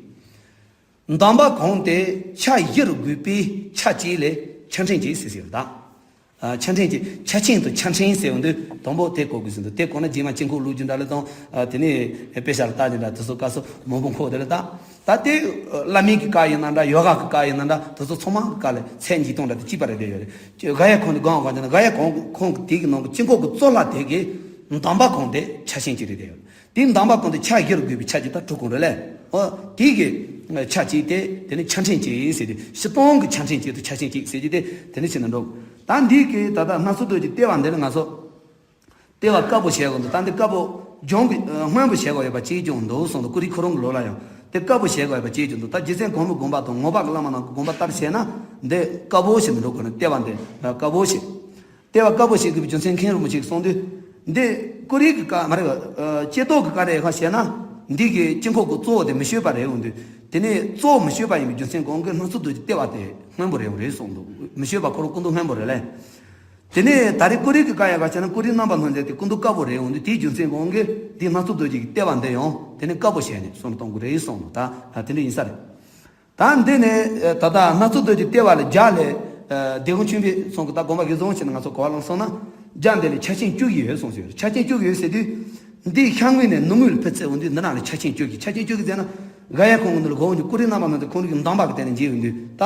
འདམ་བག་གང་དེ་ཆ་བཞི་རུ་བགོས་པའི་ཆ་གཅིག་ལས་ཆ་ཕྲན་གཅིག་ཟེར་ཟེར་ད། ཆ་ཕྲན་གཅིག་ཆ་ཆེན་དང་ཆ་ཕྲན་ཟེར་བ་འདི་དང་པོ་དེ་གོ་དགོས་ཟེར་འདུག་དེ་གོ་ན་རྗེས་མ་དཀྱིལ་འཁོར་བླུག་རྒྱུ་འདྲ་ལ་དང་དེ་ནས་དཔེ་ཆ་ལ་ལྟ་རྒྱུ་འདྲ་དེ་ཚོ་སྐབས་སུ་མང་པོ་འཁོར་དེ་ལ་ད། ད་དེ་བླ་མའི་གི་བཀའ་ཡིན་ན་འདྲ་ཡོ་ག་གི་བཀའ་ཡིན་ན་འདྲ་དེ་ཚོ་ཚང་མ་གི་བཀའ་ལ་ཚད་འཇིག་སྟོང་འདྲ་དེ་གཅིག་པ་རེད་བསྡད་ཡོད་རེད། ག་ཡ་ཁོང་དེ་སྒང་གང་དེ་ན་ག་ཡ་ཁོང་ཁོང་གི་དེ་གི་ནང་གི་དཀྱིལ་འཁོར་གི་གཙོ་ལྷ་དེ་གི་འདམ་བག་གང་དེ་ཆ་ཆེན་གཅིག་རེད་བསྡད་ཡོད། དེའི་འདམ་བག་གང་དེ་ཆ་བཞི་རུ་བགོས་པའི་ཆ་གཅིག་ད་དྲུག་གང་རེད་ལས། ཨོ། དེའི་གི་ཆ་གཅིག་དེ་དེ་ནི་ཆ་ཕྲན་གཅིག་ཟེར་ཏེ་སྤྱིར་བཏང་གི་ཆ་ཕྲན་གཅིག་དང་ཆ་ཆེན་གཅིག་ཟེར་གྱི་དེ་དེ་ནི་ཕྱི་ན་འགྲོ། ད་འདི་གི་ད་ལྟ་སྣང་ཚུལ་རྡོ་རྗེ་ལྟེ་བ་འདི་ལ་ང་ཚོ་ལྟེ་བ་དཀར་པོ་བྱས་དགོས་འདུག་ད་འདི་དཀར་པོ་ལྗང་གི་སྔོན་པོ་བྱས་དགོས་ཡོད་པ་གཅིག་ཀྱང་འདུག་གསུངས་འདུག་ཀུ་རི་ཁོ་རང་གི་ལོ་ལ་ཡང་དེ་དཀར་པོ་བྱས་དགོས་ཡོད་པ་གཅིག་ཀྱང་འདུག་ད་རྗེ་བཙུན་གོང་མའི་དགོངས་པ་དང་ངོ་མ་གི་བླ་མ་རྣམས་ཀྱི་དགོངས་པ་ལྟར་བྱས་ན་འདི་དཀར་པོ་ཞིག་མི་འགྲོ་དགོས་ན་ལྟེ་བ་འདི་དཀར་པོ་ཞིག་ལྟེ་བ་དཀར་པོ་ཞིག་དགོས་པའི་རྒྱུ་མཚན་མཁན་རིན་པོ་ཆེས་གསུངས་དུས། འདི་ཀུ་རི་གི་བཀའ་མ་རེད་པ། ལྕེ་ཏོག་གི་བཀའ་རེད་ཧ་བཤད་ན། འདི་གི་དཀྱིལ་འཁོར་གྱི་གཙོ་བོ་དེ་མི་བཤོས་པ་རེད་འོང་དུས། དེ་ནས་གཙོ་བོ་མི་བཤོས་པ་ཡིན་པའི་རྒྱུ་མཚན་གང་གི་སྣང་ཚུལ་རྡོ་རྗེ་ལྟེ་བ་དེ་སྔོན་པོ་རེད་འོང་རེད་གསུངས་འདུག་མི་བཤོས་པ་ཁོ་རང་སྐུ་མདོག་སྔོན་པོ་རེད་ལས། དེ་ནས་ད་རེས་ཀུ་རི་གི་བཀའ་ཡག་ག་བྱས་ན་ཀུ་རི་རྣམ་པར་སྣང་མཛད་དེ་སྐུ་མདོག་དཀར་པོ་རེད་འོང་དུས་དེའི་རྒྱུ་མཚན་གང་གི་འདི་སྣང་ཚུལ་རྡོ་རྗེ་གི་ལྟེ་བ་འདི་ཡང་དེ་ནས་དཀར་པོ་བྱས་ནས་གསུངས་གཏོང་དགོས་རེད་གསུངས་འདུག་ད་དེ་འདྲ་ཡིན་ས་རེད། ད་འདི་ནས་ད་ལྟ་སྣ་ཚོགས་རྡོ་རྗེ་ལྟེ་བ་ལ་བརྒྱ་ལས། སྡེ་དགོན་ཆོས་འཕེལ་ཚང་གི་ད་དགོངས་པ་གི་བཟང་བྱས་ན་ང་ཚོ་གོ་བ་ལོན་སོང་ན། བརྒྱ་འདི་ལས་ཆ་ཆེན་བཅུ་ཡོད་གསུངས་ཟེར། ཆ་ཆེན་བཅུ་ཡོད་ཟེར་དུས། འདི་ཤར་ངོས་ནས་ནུབ་ངོས་ལ་ཕེབས་ཚེ་འོང་དུས་འདི་ན་ལ་ཆ་ཆེན་བཅུ་གི། ཆ་ཆེན་བཅུ་གི་ཟེར་ན། ག་ཡ་ཁོང་གི་འདི་ལ་གོ་འོང་དུས་ཀུ་རི་རྣམ་པ་ན་འདི་ཁོང་རིགས་འདམ་པ་གི་སྟེང་ནས་འཇིག་ཡོང་དུས་ད་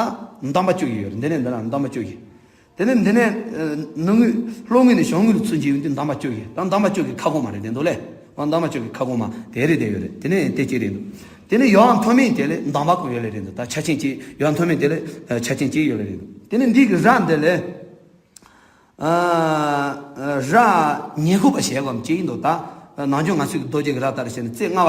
འདམ་པ་བཅུ་གི་ཡོད་རེད། འདི་ནས་འདི་ན་འདམ་པ་བཅུ་གི། དེ་ནས་འདི་ནས་ནུབ་ངོས་ལྷོ་ངོས་ནས་བྱང་ངོས་ལ་ཚུར་འཇིག་ཡོང་དུས་འདམ་པ་བཅུ་གི། ད་འདམ་པ་བཅུ་གི་ཁ་སྐོང་མ་རེད་དེ་འདུག་ལེ། འོ་འདམ་པ་བཅུ་གི་ཁ་སྐོང་མ་དེ་རེད་དེ་ཡོད་རེད། དེ་ནས་དེ་གཅིག་རེད་འདུག་དེ་ནས་ཡང་མཐོ་དམན་དེ་ལས་འདམ་པ་ཀུན་ཡོད་ལེ་རེད་འདུག་ད་ཆ་ཆེན་གཅིག་ཡང་མཐོ་དམན་དེ་ལས་ཆ་ཆེན་གཅིག་ཡོད་ལེ་རེད་འདུག་དེ་ནས་འདི་གི་ར་འདི་ལས། ཨ། ར་ཉི་ཤུ་པ་ཞེས་པ་གཅིག་ཡིན་འདུག་ད་ནང་ཆོས་ང་ཚོའི་རྡོ་རྗེ་གི་ར་ལྟར་བྱས་ན་རྩེ་ལྔ་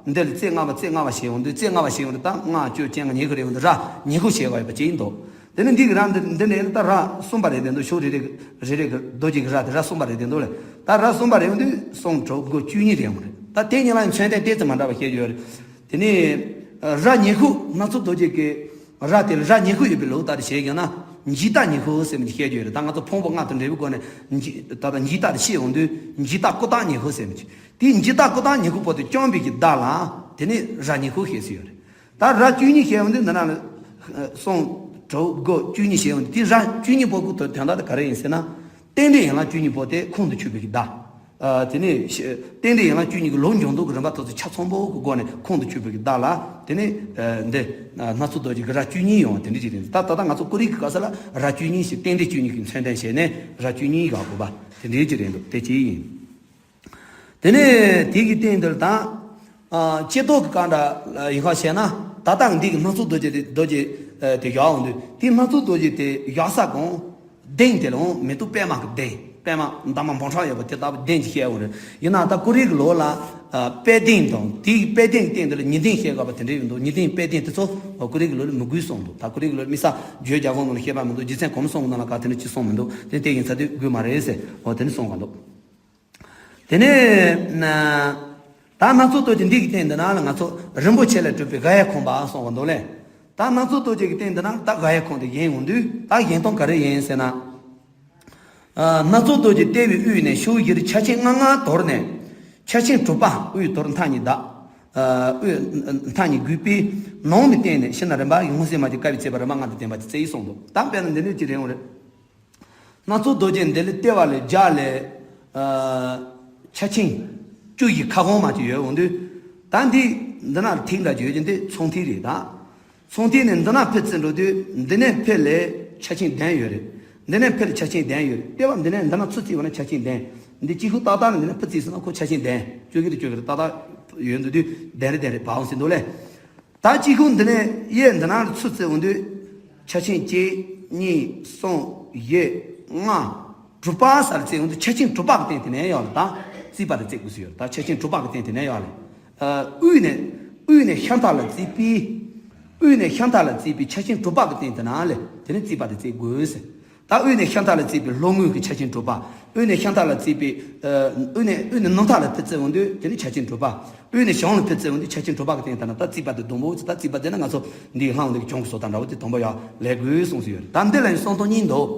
པ། འདི་ལ་རྩེ་ལྔ་པ་རྩེ་ལྔ་པ་ཞེས་འོང་དུས་རྩེ་ལྔ་པ་ཞེས་འོང་དུས་ད་ལྔ་བཅུ་བཅོ་ལྔ་ཉི་ཤུ་རེ་འོང་དུས་ར་ཉི་ཤུ་ཞེས་པ་ཡོད་པ་གཅིག་ཡིན་འདུག་དེ་ནས་འདི་གི་ར་འདི་འདི་ནས་ད་ར་གསུམ་པ་རེད་དེ་འདུག་ཤོག་རེ་རེ་རེ་རེ་གི་རྡོ་རྗེ་གི་ར་དེ་ར་གསུམ་པ་རེད་དེ་འདུག་ལ། ད་ར་གསུམ་པ་རེད་འོང་དུས་གསུམ་དྲུག་དགུ་བཅུ་གཉིས་རེད་འོང་རེད། ད་དེ་གཉིས་ལ་མཚོན་དོན་ཏོག་ཙམ་མ་འདྲ་བ་བཤད་རྒྱུ་ཡོད་རེད། དེ་ནས་ར་ཉི་ཤུ་སྣ་ཚོགས་རྡོ་རྗེ་གི་ར་དེ་ལ་ར་ཉི་ཤུ་ཡོད་པའི་ལུགས་ལྟར་བྱས་ཀྱང་ན་འཇིག་ལྟ་ཉི་ཤུ་ཟེར་མི་བཤད་རྒྱུ་ཡོད་རེད། ད་ང་ཚོ་ཕུང་པོ་ལྔ་དང་འབྲས་བུའི་སྒོ་ནས་འཇིག་ད་ལྟ་འཇིག་ལྟ་དེ་བཤད་འོང་དུས་འཇིག་ལྟ་ཀུན་བཏགས་ཉི་ཤུ་ཟེར་མི་བྱེད། དེ་འཇིག་ལྟ་ཀུན་བཏགས་ཉི་ཤུ་པོ་དེ་བཅོམ་པའི་གི་བརྡ་ལ་དེ་ནས་ར་ཉི་ཤུ་ཞེས་སུ་ཡོད་རེད། ད་ར་བཅུ་གཉིས་བཤད་འོང་དུས་འདི་ན་ལ་གསུམ་དྲུག་དགུ་བཅུ་གཉིས་བཤད་འོང་དུས་དེ་ར་བཅུ་གཉིས་པོ་གི་དོན་དག་དེ་ག་རེ་ཡིན་ཟེར་ན། རྟེན་འབྲེལ་ཡན་ལག་བཅུ་གཉིས་པོ་དེ་ཁོང་དུ་ཆུད་པའི་གི་བརྡ། ཨ། དེ་ནས་ཤ་རྟེན་འབྲེལ་ཡན་ལག་བཅུ་གཉིས་ཀྱི་ལུགས་འབྱུང་ལྡོག་གི་རིམ་པ་ཐོབ་ཚུལ་ཆ་ཚང་པོ་གི་སྒོ་ནས་ཁོང་དུ་ཆུད་པའི་གི་བརྡ་ལ། དེ་ནས་ཨ་འདི་ཨ་སྣ་ཚོགས་རྡོ་རྗེ་གི་ར་བཅུ་གཉིས་ཡོང་བ་དེ་འདྲ་ཅིག་རེད། ད་ད་ལྟ་ང་ཚོ་ཀུ་རེ་གི་སྐབས་སུ་ལ་ར་བཅུ་གཉིས་ཤིག་རྟེན་འབྲེལ་བཅུ་གཉིས་ཀྱི་མཚོན་དོན་བྱས་ནས་ར་བཅུ་གཉིས་ག་དགོས་པ་དེ་འདྲའི་ཅིག་རེད་འདུག་དེ་གཅིག་ཡིན། དེ་ནས་དེ་གི་སྟེང་དུ་ད་ཨ་ལྕེ་ཏོག་གི་སྐད་འདྲ་ཡིན་ཁ་བྱས་ན་ད་ལྟ་འདི་གི་སྣ་ཚོགས་རྡོ་རྗེ་དེ་རྡོ་རྗེ་ཨ་དེ་བཞག་འོང་དུས་དེ་སྣ་ཚོགས་རྡོ་རྗེ་དེ་བཞག་ས་གང་། གདན་དེ་ལ་འོང་མེ་ཏོག་པད་མ་གི་གདན། པད་མ་འདབ་མ་འབུམ་ཕྲག་ཡོད་པ་དེ་ལྟ་བུ་གདན་ཅིག་བཤད་ཡོད་རེད། ཡིན་ནའང་ད་ཀུ་རེ་གི་ལུགས་ལ་ཨ་པད་གདན་དང་དེའི་པད་གདན་གི་སྟེང་དེ་ལ་ཉི་གདན་བཤད་དགོས་པ་དེ་འདྲ་ཡོད་འདུག་ཉི་གདན་པད་གདན་དེ་ཚོ་ཨོ་ཀུ་རེ་གི་ལུགས་ལ་མི་དགོས་གསུངས་འདུག་ད་ཀུ་རེ་གི་ལུགས་ལ་དམིགས་བསལ་བརྗོད་བྱ་གང་ནང་ལ་བཤད་པ་མི་འདུག་རྗེ་བཙུན་གོང་མ་གསུངས་པ་ནང་ལ་ག་དེ་འདྲ་ཅིག་གསུངས་མི་འདུག་དེ་དེ་ཡིན་ཚ་དུས་དགོས་མ་རེད་ཟེར་ཨོ་དེ་ནི་གསུངས་པ་འདུག་དེ་ནས་ན། ད་སྣ་ཚོགས་རྡོ་རྗེ་འདི་གི་སྟེང་འདི་ན་ལ་ང་ཚོ་རིན་པོ་ཆེ་ལས་གྲུབ་པའི་ག་ཡ་ཁོང་པ་གསུངས་པ་འདུག་ལེ། ད་སྣ་ཚོགས་རྡོ་རྗེ་གི་སྟེང་འདི་ན་ད་ག་ཡ་ཁོང་དེ་བཞེངས་ཡོང་དུས་ད་བཞེངས་སྟངས་ག་རེ་ཡིན་ཟེར་ན། ཨ་སྣ་ཚོགས་རྡོ་རྗེ་ལྟེ་བའི་དབུས་ནས་ཤོག་བུ་བཞི་རུ་ཆ་ཆེན་ལྔ་ལྔ་དོར་ནས། ཆ་ཆེན་དྲུག་པ་དབུས་དོར་མཐའ་གཉིས་བརྡབ། ཨ་དབུས་མཐའ་གཉིས་བགོས་པས་ནང་མི་བརྟེན་ནས་ཕྱི་ནང་རིམ་པ་ཡོངས་སེ་མ་གྱི་དཀའ་བའི་བྱེད་པ་རིམ་པ་ལྔ་དང་ལྡན་པ་དེ་བརྩི་ཡི་གསུངས་འདུག་ད་དཔེར་ན་འདི་ནས་ཅི་རེད་འོང་རེད། སྣ་ཚོགས་རྡོ་རྗེ་འདི་ལས་ལྟེ་བ་ལས་བརྒྱ་ལས། ཨ་ཆ་ཆེན་བཅུ་ཡི་ཁ་སྐོང་མ་ཅིག་ཡོད་འོང་དུས། ད་འདི་འདི་ན་ཐིག་འདྲ་ཅིག་ཡོད་ཀྱི་འདི་ཚོང་ཐིག་རེད་ད། ཚོང་ཐིག་ནས་འདི་ན་ཕེབས་ཚུར་འགྲོ་དུས་འདི་ནས་ཕེབས་ལས་ཆ་ཆེན་གདན་ཡོད་རེད། འདི་ནས་ཕེབས་ལ་ཆ་ཆེན་གདན་ཡོད་རེད། ལྟེ་བ་འདི་ནས་འདི་ན་ཚུར་བརྩིས་པ་ན་ཆ་ཆེན་གདན། འདི་གཅིག་ཁུག་ཏག་ཏག་ནས་འདི་ན་ཕེབས་བརྩིས་སོང་ན་ཁོ་ཆ་ཆེན་གདན་བཅོ་བརྒྱད་དུ་བཅོ་བརྒྱད་ཏག་ཏག་ཡོད་འདུག་དུས་གདན་རེད་གདན་རེད་བའོ་ཟེར་འདུག་ལེ། ད་གཅིག་ཁུག་འདི་ནས་གཡས་འདི་ན་ཚུར་བརྩིས་འོང་དུས། ཆ་ཆེན་གཅིག་གཉིས་གསུམ་བཞི་ལྔ་དྲུག་པ་ས་ལ་བརྩིས་འོང་དུས་ཆ་ཆེན་དྲུག་པ་གི་སྟེང་དེ་ནས་ཡོད་ལ་ད་རྩིས་པ་དེ་བརྩི་དགོས་སུ་ཡོད་ད་ཆ་ཆེན་དྲུག་པ་གི་སྟེང་དེ་ནས་ཡོད་ལ། དབུས་ནས་དབུས་ནས་ཤམ་ཐབས་ལ་བརྩིས་པའི། དབུས་ནས་ཤམ་ཐབས་ལ་བརྩིས་པའི་ཆ་ཆེན་དྲུག་པ་གི་སྟེང་དེ་ན་ལས་དེ་ནས་རྩིས་པ་དེ་བརྩི་དགོས་ཟེར། ད་དབུས་ནས་ཤམ་ཐབས་ལ་བརྩིས་པའི་ལྷོ་ངོས་ཀྱི་ཆ་ཆེན་དྲུག་པ། དབུས་ནས་ཤམ་ཐབས་ལ་བརྩིས་པའི། ཨ་དབུས་ནས་དབུས་ནས་ནུབ་ཐབས་ལ་ཕེབས་ཚུར་འོང་དུས་དེ་ནི་ཆ་ཆེན་དྲུག་པ། དབུས་ནས་བྱང་ལ་ཕེབས་ཚུར་འོང་དུས་ཆ་ཆེན་དྲུག་པ་གི་སྟེང་དེ་ན་ད་རྩིས་པ་དེ་སྡོམ་པོ་ཟེར། ད་རྩིས་པ་དེ་ན་ང་ཚོ་འདིའི་ལྷང་འདི་གི་གྱོང་གི་བཟོ་ལྟ་འདྲ་བོ་དེ་སྡོམ་པོ་ཡག་ལས་དགོས་གསུངས་སུ་ཡོད་རེད། ད་འདི་ལ་ཡང་གསུང་སྟངས་གཉིས་འདུག་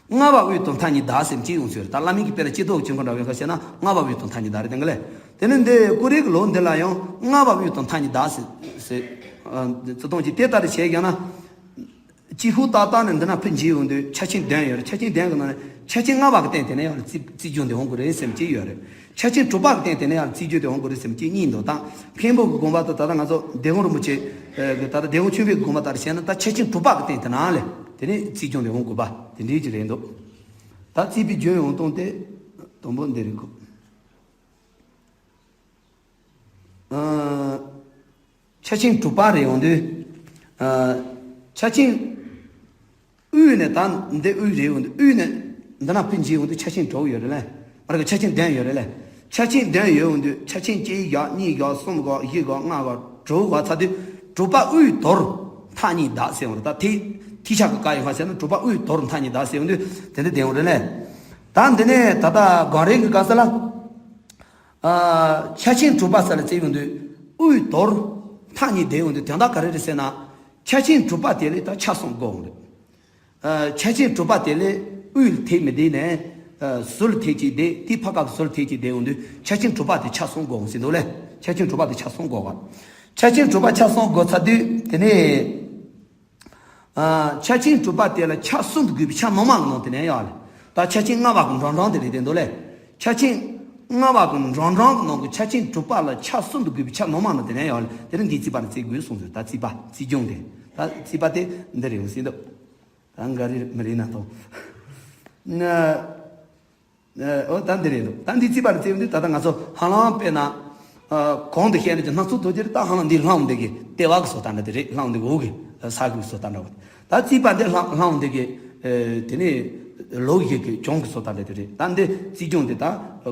ལྔ་པ་དབུས་དང་མཐའ་གཉིས་བརྡབ་ཟེར་གཅིག་ཡོང་སུ་ཡོད་རེད། ད་བླ་མའི་གི་དཔེ་ལ་ལྕེ་ཏོག་གི་ཆོས་འཁོར་འདྲ་བོ་ཡོང་ཁ་བཤད་ན་ལྔ་པ་དབུས་དང་མཐའ་གཉིས་བརྡབ་རེད་དེ་འགའ་ལས། དེ་ནི་འདི་ཀུ་རེ་གི་ལུགས་འདི་ལ་ཡང་ལྔ་པ་དབུས་དང་མཐའ་གཉིས་བརྡབ་ཟེར་ཟེར། ཨ་བརྩི་སྟངས་ཀྱི་དེ་ལྟར་བྱས་ཀྱང་ན། ལྕེ་ཁུག་ཏག་ཏག་ནས་འདི་ན་ཕུ་འཇིག་ཡོང་དུས་ཆ་ཆེན་གདན་ཡོད་རེད། ཆ་ཆེན་གདན་གྱི་ནང་ནས་ཆ་ཆེན་ལྔ་པ་གི་སྟེང་དེ་ནས་ཡང་རྩིས་རྩིས་རྒྱུ་འདི་འོང་དགོས་རེད་ཟེར་གཅིག་ཡོད་རེད། ཆ་ཆེན་དྲུག་པ་གི་སྟེང་དེ་ནས་ཡང་རྩིས་རྒྱུ་འདི་འོང་དགོས་རེད་ཟེར་གཅིག་གཉིས་འདུག་ད་མཁན་པོ་གི་དགོངས་པ་དང་ད་ལྟ་ང་ཚོ་སྡེ་དགོན་རིན་པོ་ཆེ་གི་ད་ལྟ་སྡེ་དགོན་ཆོས་འཕེལ་གི་དགོངས་པ་ལྟར་བྱས་ན་ད་ཆ་ཆེན་དྲུག་པ་གི་སྟེང་དེ་ནང་ལས་དེ་ནས་རྩིས་རྒྱུ་འདི་འོང་དགོས་པ་དེ་འདྲའི་ཅིག་རེད་འདུག་ད་རྩིས་པའི་རྒྱུན་ཡོང་སྟངས་དེ་དང་པོ་འདི་རེད་གོ། ཨ། ཆ་ཆེན་དྲུག་པ་རེད་འོང་དུས། ཨ། ཆ་ཆེན་དབུས་ནས་ད་འདི་དབུས་རེད་འོང་དུས་དབུས་ནས་འདི་ན་ཕུ་འཇིག་འོང་དུས་ཆ་ཆེན་དྲུག་ཡོད་རེད་ལེ། མ་རེད་ཆ་ཆེན་བདུན་ཡོད་རེད་ལེ། ཆ་ཆེན་བདུན་ཡོད་འོང་དུས་ཆ་ཆེན་གཅིག་བཞག་གཉིས་བཞག་གསུམ་བཞག་བཞི་བཞག་ལྔ་བཞག་དྲུག་བཞག་ཚར་དུས་དྲུག་པ་དབུས་དོར་མཐའ་གཉིས་བརྡབ་ཟེར་འོང་རེད། ད་ཐིག་ཐིག་ཆ་གི་བཀའ་ཡོད་ཁ་བྱས་ན་དྲུག་པ་དབུས་དོར་མཐའ་གཉིས་བརྡབ་ཟེར་འོང་དུས་དེ་འདྲ་བསྡད་འོང་རེད་ལེ། ད་འདི་ནས་ད་ལྟ་གངས་རི་གི་སྐབས་སུ་ལ། ཨ། ཆ་ཆེན་དྲུག་པ་ས་ལ་བརྩིས་ཡོང་དུས་དབུས་དོར་མཐའ་གཉིས་བསྡད་ཡོང་དུས་དོན་དག་ག་རེ་རེད་ཟེར་ན། ཆ་ཆེན་དྲུག་པ་དེ་ལས་ད་ཆ་གསུམ་བགོ་འོང་རེད། ཨ། ཆ་ཆེན་དྲུག་པ་དེ་ལས་དབུས་ལ་ཐིག་མི་བསྡད་ནས། ཨ། ཟུར་ལ་ཐིག་གཅིག་བསྡད་དེ་ཕ་ཁ་ཟུར་ལ་ཐིག་གཅིག་བསྡད་ཡོང་དུས་ཆ་ཆེན་དྲུག་པ་དེ་ཆ་གསུམ་བགོ་འོང་ཟེར་འདུག་ལེ། ཆ་ཆེན་དྲུག་པ་དེ་ཆ་གསུམ་བགོ་བ། ཆ་ཆེན་དྲུག་པ་ཆ་གསུམ་བགོ་ཚར་དུས་དེ་ནས། ཨ། ཆ་ཆེན་དྲུག་པ་དེ་ལ་ཆ་གསུམ་དུ་བགོས་པའི་ཆ་ནོར་མ་གི་ནང་དེ་ནས་ཡོད་ལ། ད་ཆ་ཆེན་ལྔ་པ་གི་འབྲིང་འབྲིང་དེ་རེད་དེ་འདུག་ལེ། ཆ་ཆེན་ལྔ་པ་གི་འབྲིང་འབྲིང་གི་ནང་གི་ཆ་ཆེན་དྲུག་པ་ལ་ཆ་གསུམ་དུ་བགོས་པའི་ཆ་ནོར་མ་ནི་དེ་ནས་ཡོད་ལ། དེ་ནི་འདིའི་རྩིས་པ་ནི་རྩིས་དགོས་གསུངས་ཟེར། ད་རྩིས་པ་རྩིས་རྒྱུན་དེ། ད་རྩིས་པ་དེ་འདི་རེད་ཟེར་འདུག་ད་འགའ་རེ་མི་རེད་ན་ཐོང་། ན། ཨོ་ད་འདི་རེད་འདུག་ད་འདི་རྩིས་པ་རེད་ཟེར་དུས་ད་ལྟ་ང་ཚོ་ཧ་ལམ་དཔེར་ན། ཨ། གོང་དུ་བཤད་ནས་ཀྱི་སྣ་ཚོགས་རྡོ་རྗེ་རེད། ད་ཧ་ལམ་འདི་ལྷམ་འདི་གི་ལྟེ་བ་གི་བཟོ་ལྟ་འདྲ་དེ་རེད། ལྷམ་འདི་གི་འོག་གི་ས་གི་བཟོ་ལྟ་འདྲ་བ། ད་རྩིས་པ་འདི་ལྷམ་ལྷམ་འདི་གི། ཨེ། དེ་ནས་ལོག་གི་གི་གྱང་གི་བཟོ་ལྟ་འདྲ་དེ་རེད། ད་འདི་རྩིས་རྒྱུན་འདི་ད་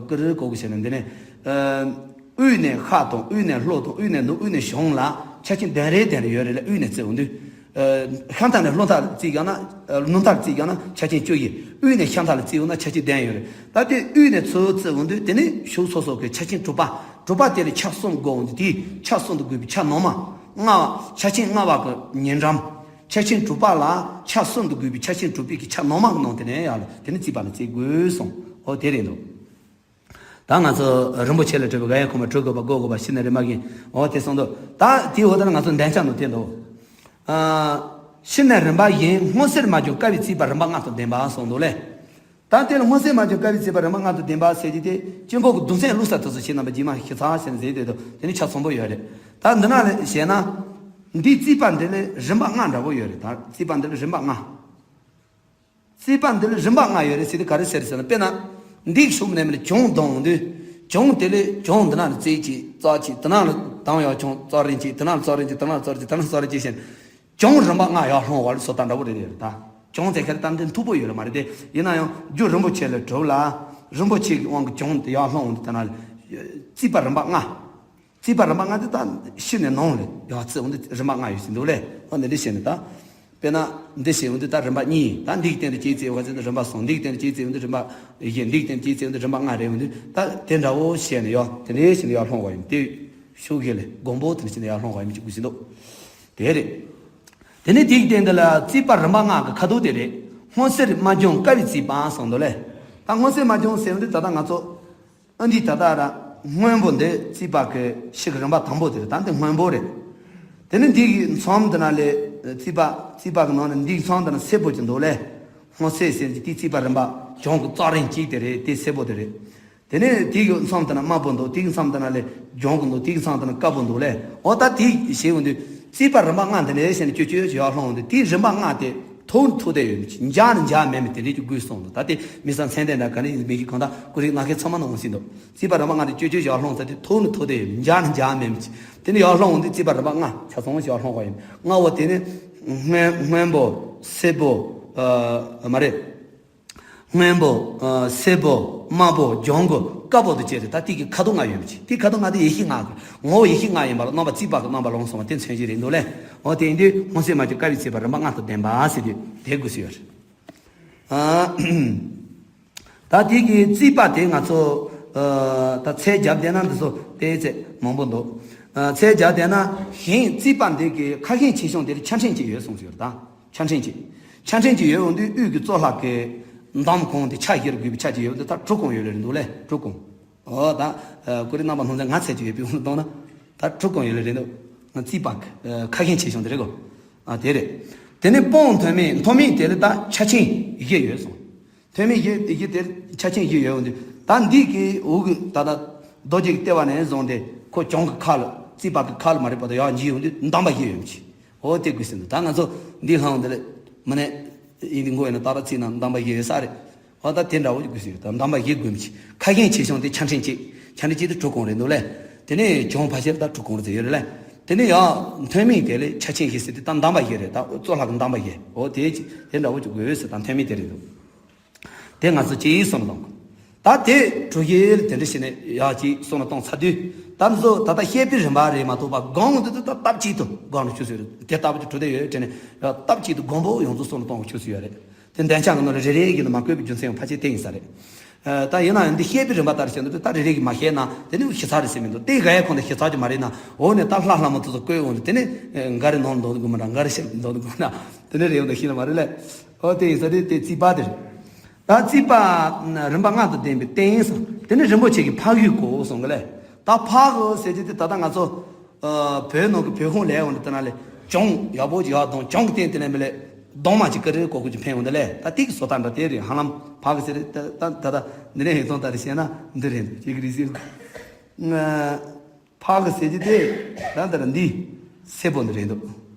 ཀུ་རེ་གོ་གི་བྱས་ནས་འདི་ནས། ཨ། དབུས་ནས་ཤར་དང་དབུས་ནས་ལྷོ་དང་དབུས་ནས་ནུབ་དབུས་ནས་བྱང་ལ་ཆ་ཆེན་གདན་རེ་གདན་རེ་ཡོད་རེད་ལ། དབུས་ནས་བརྩིས་འོང་དུས། ཨ། ཤར་མཐའ་ནས་ལྷོ་མཐའ་བརྩིས་ཡོང་ན། ཨ། ནུབ་མཐར་བརྩིས་ཡོང་ན་ཆ་ཆེན་བཅུ་ཡིན། དབུས་ནས་ཤར་མཐའ་ལ་བརྩིས་ཡོང་ན་ཆ་ཆེན་བདུན་ཡོད་རེད། ད་དེ་དབུས་ནས་ཚུར་བརྩིས་འོང་དུས་དེ་ནི་ཕྱོགས་སོ་སོ་གི་ཆ་ཆེན་དྲུག་པ། དྲུག་པ་དེ་ལ་ཆ་གསུམ་བགོས་འོང་དུས་དེའི་ཆ་གསུམ་དུ་བགོས་པའི་ཆ་ནོར་མ། ལྔ་པ་ཆ་ཆེན་ལྔ་པ་གི་ཉེ་འགྲམ། ཆ་ཆེན་དྲུག་པ་ལ་ཆ་གསུམ་དུ་བགོས་པའི་ཆ་ཆེན་དྲུག་པའི་གི་ཆ་ནོར་མ་གི་ནང་དེ་ནས་ཡར་ལ་དེ་ནི་རྩིས་པ་ལ་བརྩི་དགོས་གསུངས། ཨོ་དེ་རེད་འདུག་ད་ང་ཚོ་རིན་པོ་ཆེ་ལ་སྤྲོད་པའི་དགག་དབྱེ་ཁོ་མ་སྤྲོད་དགོས་པ་བགོ་དགོས་པ་ཕྱི་ནས་རིམ་པ་ཡིན། འོ་དེ་གསུངས་འདུག་ད་དེའི་འོག་ད་ང་ཚོ་འདན་ཆ་ནང་དེ་འདུག་ཨ། ཕྱི་ནས་རིམ་པ་ཡིན། སྔོ་སེར་དམར་ལྗང་དཀར་བའི་རྩིས་པ་རིམ་པ་ལྔ་དང་ལྡན་པ་གསུངས་འདུག་ལེ། ད་དེ་ལ་སྔོ་སེར་དམར་ལྗང་དཀར་བའི་རྩིས་པ་རིམ་པ་ལྔ་དང་ལྡན་པ་ཟེར་གྱི་དེ་དཀྱིལ་འཁོར་གྱི་གདུང་སེམས་བླུགས་ས་དེ་ཚོ་ཕྱི་ནང་པ་རྗེས་མ་ཞིབ་ཚགས་ཟེར་ནས་ཟེར་དེ་འདུག་དེ་ནི་ཆ་ཚང་པོ་ཡོད་རེད། ད་འདི་ན་ལ་བྱས་ན། འདིའི་རྩིས་པ་འདི་ལ་རིམ་པ་ལྔ་འདྲ་པོ་ཡོད་རེད། ད་རྩིས་པ་འདི་ལ་རིམ་པ་ལྔ། རྩིས་པ་འདི་ལ་རིམ་པ་ལྔ་ཡོད་རེད་ཟེར་དུས་ག་རེ་ཟེར་ཟེར་ན། དཔེར་ན། འདི་ཤུགས་ནས་མིན་ན་གྱང་ལྡང་འོང་དུས། གྱང་དེ་ལས་གྱང་འདི་ན་ལ་རྩེ་གཅིག་རྩ་གཅིག་དེ་ན་ལ་ལྡང་ཡག་གྱང་རྩ་རིང་གཅིག་དེ་ན་ལ་རྩ་རིང་གཅིག་དེ་ན་ལ་རྩ་རིང་གཅིག་དེ་ན་ལ་རྩ་རིང་གཅིག་བྱས་ནས། གྱང་རིམ་པ་ལྔ་ཡར་ལྷུང་བ་ལ་བཟོ་ལྟ་འདྲ་པོ་རེད་རེད་ད། གྱང་དེ་ཁ་ལ་ད་འདི་མཐུག་པོ་ཡོད་རེད་མ་རེད་དེ། ཡིན་ན་ཡང་རྒྱུ་རིན་པོ་ཆེ་ལ་གྲུབ་ལ། རིན་པོ་ཆེ་གི་དབང་གིས་གྱང་དེ་ཡར་ལྷུང་འོང་དུས་དེ་ན་ལ། རྩིས་པ་རིམ་པ་ལྔ། རྩིས་པ་རིམ་པ་ལྔ་དེ་ད་ཕྱི་ནས་ནང་ལ་ཡར་བརྩིས་འོང་དུས་རིམ་པ་ལྔ་ཡོད་ཟེར་འདུག་ལེ། འོ་འདི་འདྲ་བྱས་ནས་ད། དཔེར་ན། འདི་བྱས་འོང་དུས་ད་རིམ་པ་གཉིས། ད་འདི་གི་སྟེང་དུ་གཅིག་བརྩིས་པ་ཟེར་ན་རིམ་པ་གསུམ། འདི་གི་སྟེང་དུ་གཅིག་བརྩིས་འོང་དུས་རིམ་པ་བཞི། འདི་གི་སྟེང་དུ་གཅིག་བརྩིས་འོང་དུས་རིམ་པ་ལྔ་རེད། འོང་དུས་ད་དེ་འདྲ་བོ་བྱས་ནས་ཡར་དེ་འདྲ་བྱས་ནས་ཡར་ལྷུང་བ་ཡིན། དེ་ཤུགས་ཀྱིས་ལས་གོང་པོ་དེ་འདྲ་བྱས་ནས་ཡར་ལྷུང་བ་ཡིན་གྱི་དགོས་ཟེར་འདུག་དེ་རེད། དེ་ནས་དེ་གི་སྟེང་དུ་ལ་རྩིས་པ་རིམ་པ་ལྔ་གི་ཁ་དོག་དེ་རེད། སྔོ་སེར་དམར་ལྗང་དཀར་བའི་རྩིས་པ་གསུངས་འདུག་ལེ། ད་སྔོ་སེར་དམར་ལྗང་ཟེར་འོང་དུས་ད་ལྟ་ང་ཚོ། ཨ། འདི་ད་ལྟ་ར་སྔོན་པོ་འདི་རྩིས་པ་གི་ཕྱི་གི་རིམ་པ་དང་པོ་དེ་རེད། ད་འདི་སྔོན་པོ་རེད། དེ་ནི་འདི་གི་མཚམས་འདི་ན་ལས་རྩིས་པ་རྩིས་པ་གི་ནང་ནས་འདི་གི་མཚམས་འདི་ན་སེར་པོ་ཅིག་འདུག་ལེ། སྔོ་སེར་ཟེར་གྱི་དེ་རྩིས་པ་རིམ་པ་གྱང་གི་རྩ་རིང་གཅིག་དེ་རེད། དེ་སེར་པོ་དེ་རེད། དེ་ནས་དེ་གི་མཚམས་འདི་ན་དམར་པོ་འདུག་དེ་གི་མཚམས་འདི་ན་ལས་ལྗང་གི་འདུག་དེ་གི་མཚམས་འདི་ན་དཀར་པོ་འདུག་ལེ། འོ་ད་དེ་བྱས་འོང་དུས་རྩིས་པ་རིམ་པ་ལྔ་འདི་ནས་བྱས་ནས་ཅོ་ཅོ་ཅོ་ཡར་ལྷུང་འོང་དུས་དེ་རིམ་པ་ལྔ་དེ། ཐོག་ནས་ཐོག་བསྡད་ཡོད་མི་ཅིག་འཇགས་ནས་འཇགས་མེད་མི་དེ་འདྲས་ཀྱི་དགོས་གསུངས་འདུག་ད་དེ་མི་ཚང་མཚན་ལྡན་འདྲ་ག་ནས་མི་གི་གང་ལྟར་ཀུ་རེ་ང་ཁའི་ཚང་མ་ནང་འོང་ཟིན་འདུག་རྩིས་པ་རིམ་པ་ལྔ་དེ་ཅོ་ཅོ་ཅོ་ཡར་ལྷུང་ཚར་དུས་ཐོག་ནས་ཐོག་བསྡད་ཡོད་མི། འཇགས་ནས་འཇགས་མེད་མི་ཅིག་དེ་ནས་ཡར་ལྷུང་འོང་དུས་རྩིས་པ་རིམ་པ་ལྔ་ཆ་ཚང་ཞིག་ཡར་ལྷུང་བ་ཡིན། ལྔ་བོ་དེ་ནི་སྔོན་སྔོན་པོ་སེར་པོ། ཨ། མ་རེད། སྔོན་པོ། ཨ། སེར་པོ། དམར་པོ། ལྗང་གུ། དཀར་པོ་དང་བཅས་ཏེ་ད་དེ་གི་ཁ་དོག་ལྔ་ཡོད་མི་ཅིག་དེ་ཁ་དོག་ལྔ་དེ་ཡེ་ཤེས་ལྔ་གི་ངོ་བོ་ཡེ་ཤེས་ལྔ་ཡིན་པ་ལ་རྣམ་པ་རྩིས་པ་གི་རྣམ་པ་ལོངས་སུ་སོང་བ་དེ་མཚོན་གྱི་རེད་འདུག་ལེ། འོ་དེ་ཡིན་དུས་སྔོ་སེར་དམར་ལྗང་དཀར་བའི་རྩིས་པ་རིམ་པ་ལྔ་དང་ལྡན་པ་ཟེར་དུས་དེ་དགོས་སུ་ཡོད་རེད། ཨ། ད་དེ་གི་རྩིས་པ་དེ་ང་ཚོ། ཨ། ད་ཚད་རྒྱབ་བསྡད་ན་འདི་ཚོ་དེ་ཚད་མང་པོ་འདུག་ཨ། ཚད་རྒྱབ་བསྡད་ན་ཞིང་རྩིས་པ་འདི་གི་ཁ་ཞེང་ཆེ་ཆུང་དེར་ཆ་ཕྲན་གཅིག་ཡོད་གསུངས་ཡོད་རེད་ད། ཆ་ཕྲན་གཅིག་ཆ་ཕྲན་གཅིག་ཡོད་འོང་དུས་དབུས་ཀྱི་གཙུག་ལག་གི་འདམ་གང་དེ་ཆ་བཞིར་བགོས་པའི་ཆ་གཅིག་ཡོད་འོང་དུས་ད་དྲུག་གང་ཡོད་ལེ་རེད་འདུག་ལེ། དྲུག་གང་། ཨོ་ད། ཨ། ཀུ་རེ་རྣམ་པ་སྣང་ཚད་ང་ཚད་ཀྱི་ཡོད་པའི་དབང་དུ་བཏང་ན། ད་དྲུག་གང་ཡོད་ལེ་རེད་འདུག་ང་རྩིས་པ་གི་ཁ་ཞེང་ཆེ་ཆུང་དེ་རེད་གོ། ཨ། དེ་རེད། དེ་ནས་སྤང་མཐོ་དམན། མཐོ་དམན་དེ་ལ་ད་ཆ་ཆེན་བཞི་ཡོད་གསུངས། མཐོ་དམན་བཞི་བཞི་དེར་ཆ་ཆེན་བཞི་ཡོད་འོང་དུས་ད་འདི་གི་འོག་གི་ད་ལྟ་རྡོ་རྗེ་གི་ལྟེ་བ་ནས་བཟུང་སྟེ་ཁོ་གྱང་གི་ཁ་ལ་རྩིས་པ་གི་ཁ་ལ་མ་རེད་པ་ད་ཡར་འགྱིལ་འོང་དུས་འདམ་པ་བཞི་ཡོད་མི་ཅིག་འོ་དེ་དགོས་ཟིན་འདུག་ད་ང་ཚོ་འདི་ལྷང་འདི་ལ་མི་ནས་ཡིན་འདི་མགོ་ཡིན་ན་ཏག་ཏག་རྩིས་ན་འདམ་པ་བཞི་ཡོད་ས་རེད། འོ་ད་དེ་འདྲ་བོ་དགོས་ཟིན་ཡོད། ད་འདམ་པ་བཞི་དགོས་མི་ཅིག་ཁ་ཞེང་ཆེ་ཆུང་དེ་ཆ་ཕྲན་གཅིག་ཆ་ཕྲན་གཅིག་དེ་དྲུག་གང་རེད་འདུག་ལེ། དེ་ནས་གྱང་ཕལ་ཆེར་ད་དྲུག་གང་རེད་ཟེར་ཡོད་རེད་ལེ། དེ་ནས་ཡང་མཐོ་དམན་དེ་ལས་ཆ་ཆེན་བཞི་ཟེར་དུས་ད་འདམ་པ་བཞི་རེད། ད་གཙུག་ལག་གི་འདམ་པ་བཞི། འོ་དེ་ཅི་དེ་འདྲ་བོ་ཅིག་དགོས་ཟེར། ད་མཐོ་དམན་དེ་རེད་འདུག་དེ་ང་ཚོ་གཅིག་བསམ་བློ་གཏོང་དགོས། ད་དེ་གྲུ་བཞི་ལ་དེ་འདྲ་བྱས་ནས་ཡག་ཅིག་བསམ་བློ་གཏོང་ཚར་དུས་ད་ང་ཚོ་ད་ལྟ་བཤད་པའི་རིམ་པ་རེད་མ་གཏོགས་པ་སྒང་དུ་ད་སྟབས་གཅིག་ཏུ་སྒང་ལ་ཆུད་ཟོས་རེད། དེ་ལྟ་བུ་ཅིག་གྲུ་དེ་ཡོད་དྲན་ནས་ཡང་སྟབས་གཅིག་ཏུ་སྒང་པོ་ཡོངས་རྫོགས་བསམ་བློ་གཏོང་དགོས་ཆུད་ཟོས་ཡོད་རེད། དེ་འདན་ཆ་གི་ནང་ལ་རེ་རེ་གི་ནང་མ་བཀོད་པའི་རྒྱུ་མཚན་ཡང་ཕལ་ཆེར་དེ་ཡིན་ས་རེད། ཨ། ད་ཡིན་ན་ཡང་འདི་བཤད་པའི་རིམ་པ་ལྟར་བཤད་འདུག་ད་རེ་རེ་གི་མ་བཤད་ན་དེ་ནི་ཞིབ་ཚགས་རེད་ཟེར་མི་འདུག་དེ་ག་ཡ་གོང་དུ་ཞིབ་ཚགས་ཀྱི་མ་རེད་ན་འོ་ནས་ད་ལྷ་ལྷ་མོ་དེ་ཚོ་བཀོད་འོང་དུས་དེ་ནི་འགའ་རེ་ནང་འདོན་དགོས་མ་འདྲ་འགའ་རེ་ཤེས་འདོན་དགོས་མ་འདྲ་དེ་ནི་རེ་འོང་དུ་ཤེས་ན་མ་རེད་ལེ། འོ་དེ་ཡིན་ས་རེད། དེ་རྩིས་པ་དེ་རེད། ད་རྩིས་པ་རིམ་པ་ལྔ་དང་ལྡན་པའི་རྟེན་སོང་དེ་ནི་རིན་པོ་ཆེ་གི་འཕགས་ཡུལ་གོ་གསུང་གི་ལེ། ད་འཕགས་གོ་ཟེར་གྱི་དེ་ད་ལྟ་ང་ཚོ་ བོད་ནང་གི་བོད་ཁུངས་ལས་འོང་དེ་ན་ལས་གྱོང་ཡག་པོ་ཅིག་ཡག་གདོང་གྱོང་གི་སྟེང་དེ་ལས་མི་ལས་གདོང་མ་ཅིག་ཀི་རེ་ཀོ་ཀོ་ཅིག་འཕེན་འོང་དེ་ལས་ད་ཏིག་བཟོ་ལྟ་འདྲ་དེ་རེད། ཧ་ལམ་ཕག་གི་ཟེར་ད་ད་ད་འདི་ནས་ཧེ་ཙོང་ད་རེ་བཤད་ན་འདི་རེད་འདུག་ཅིག་རེད་ཟེར། ཕག་གི་ཟེར་གྱི་དེ་ད་ད་འདི་སེར་པོ་འདི་རེད་འདུག་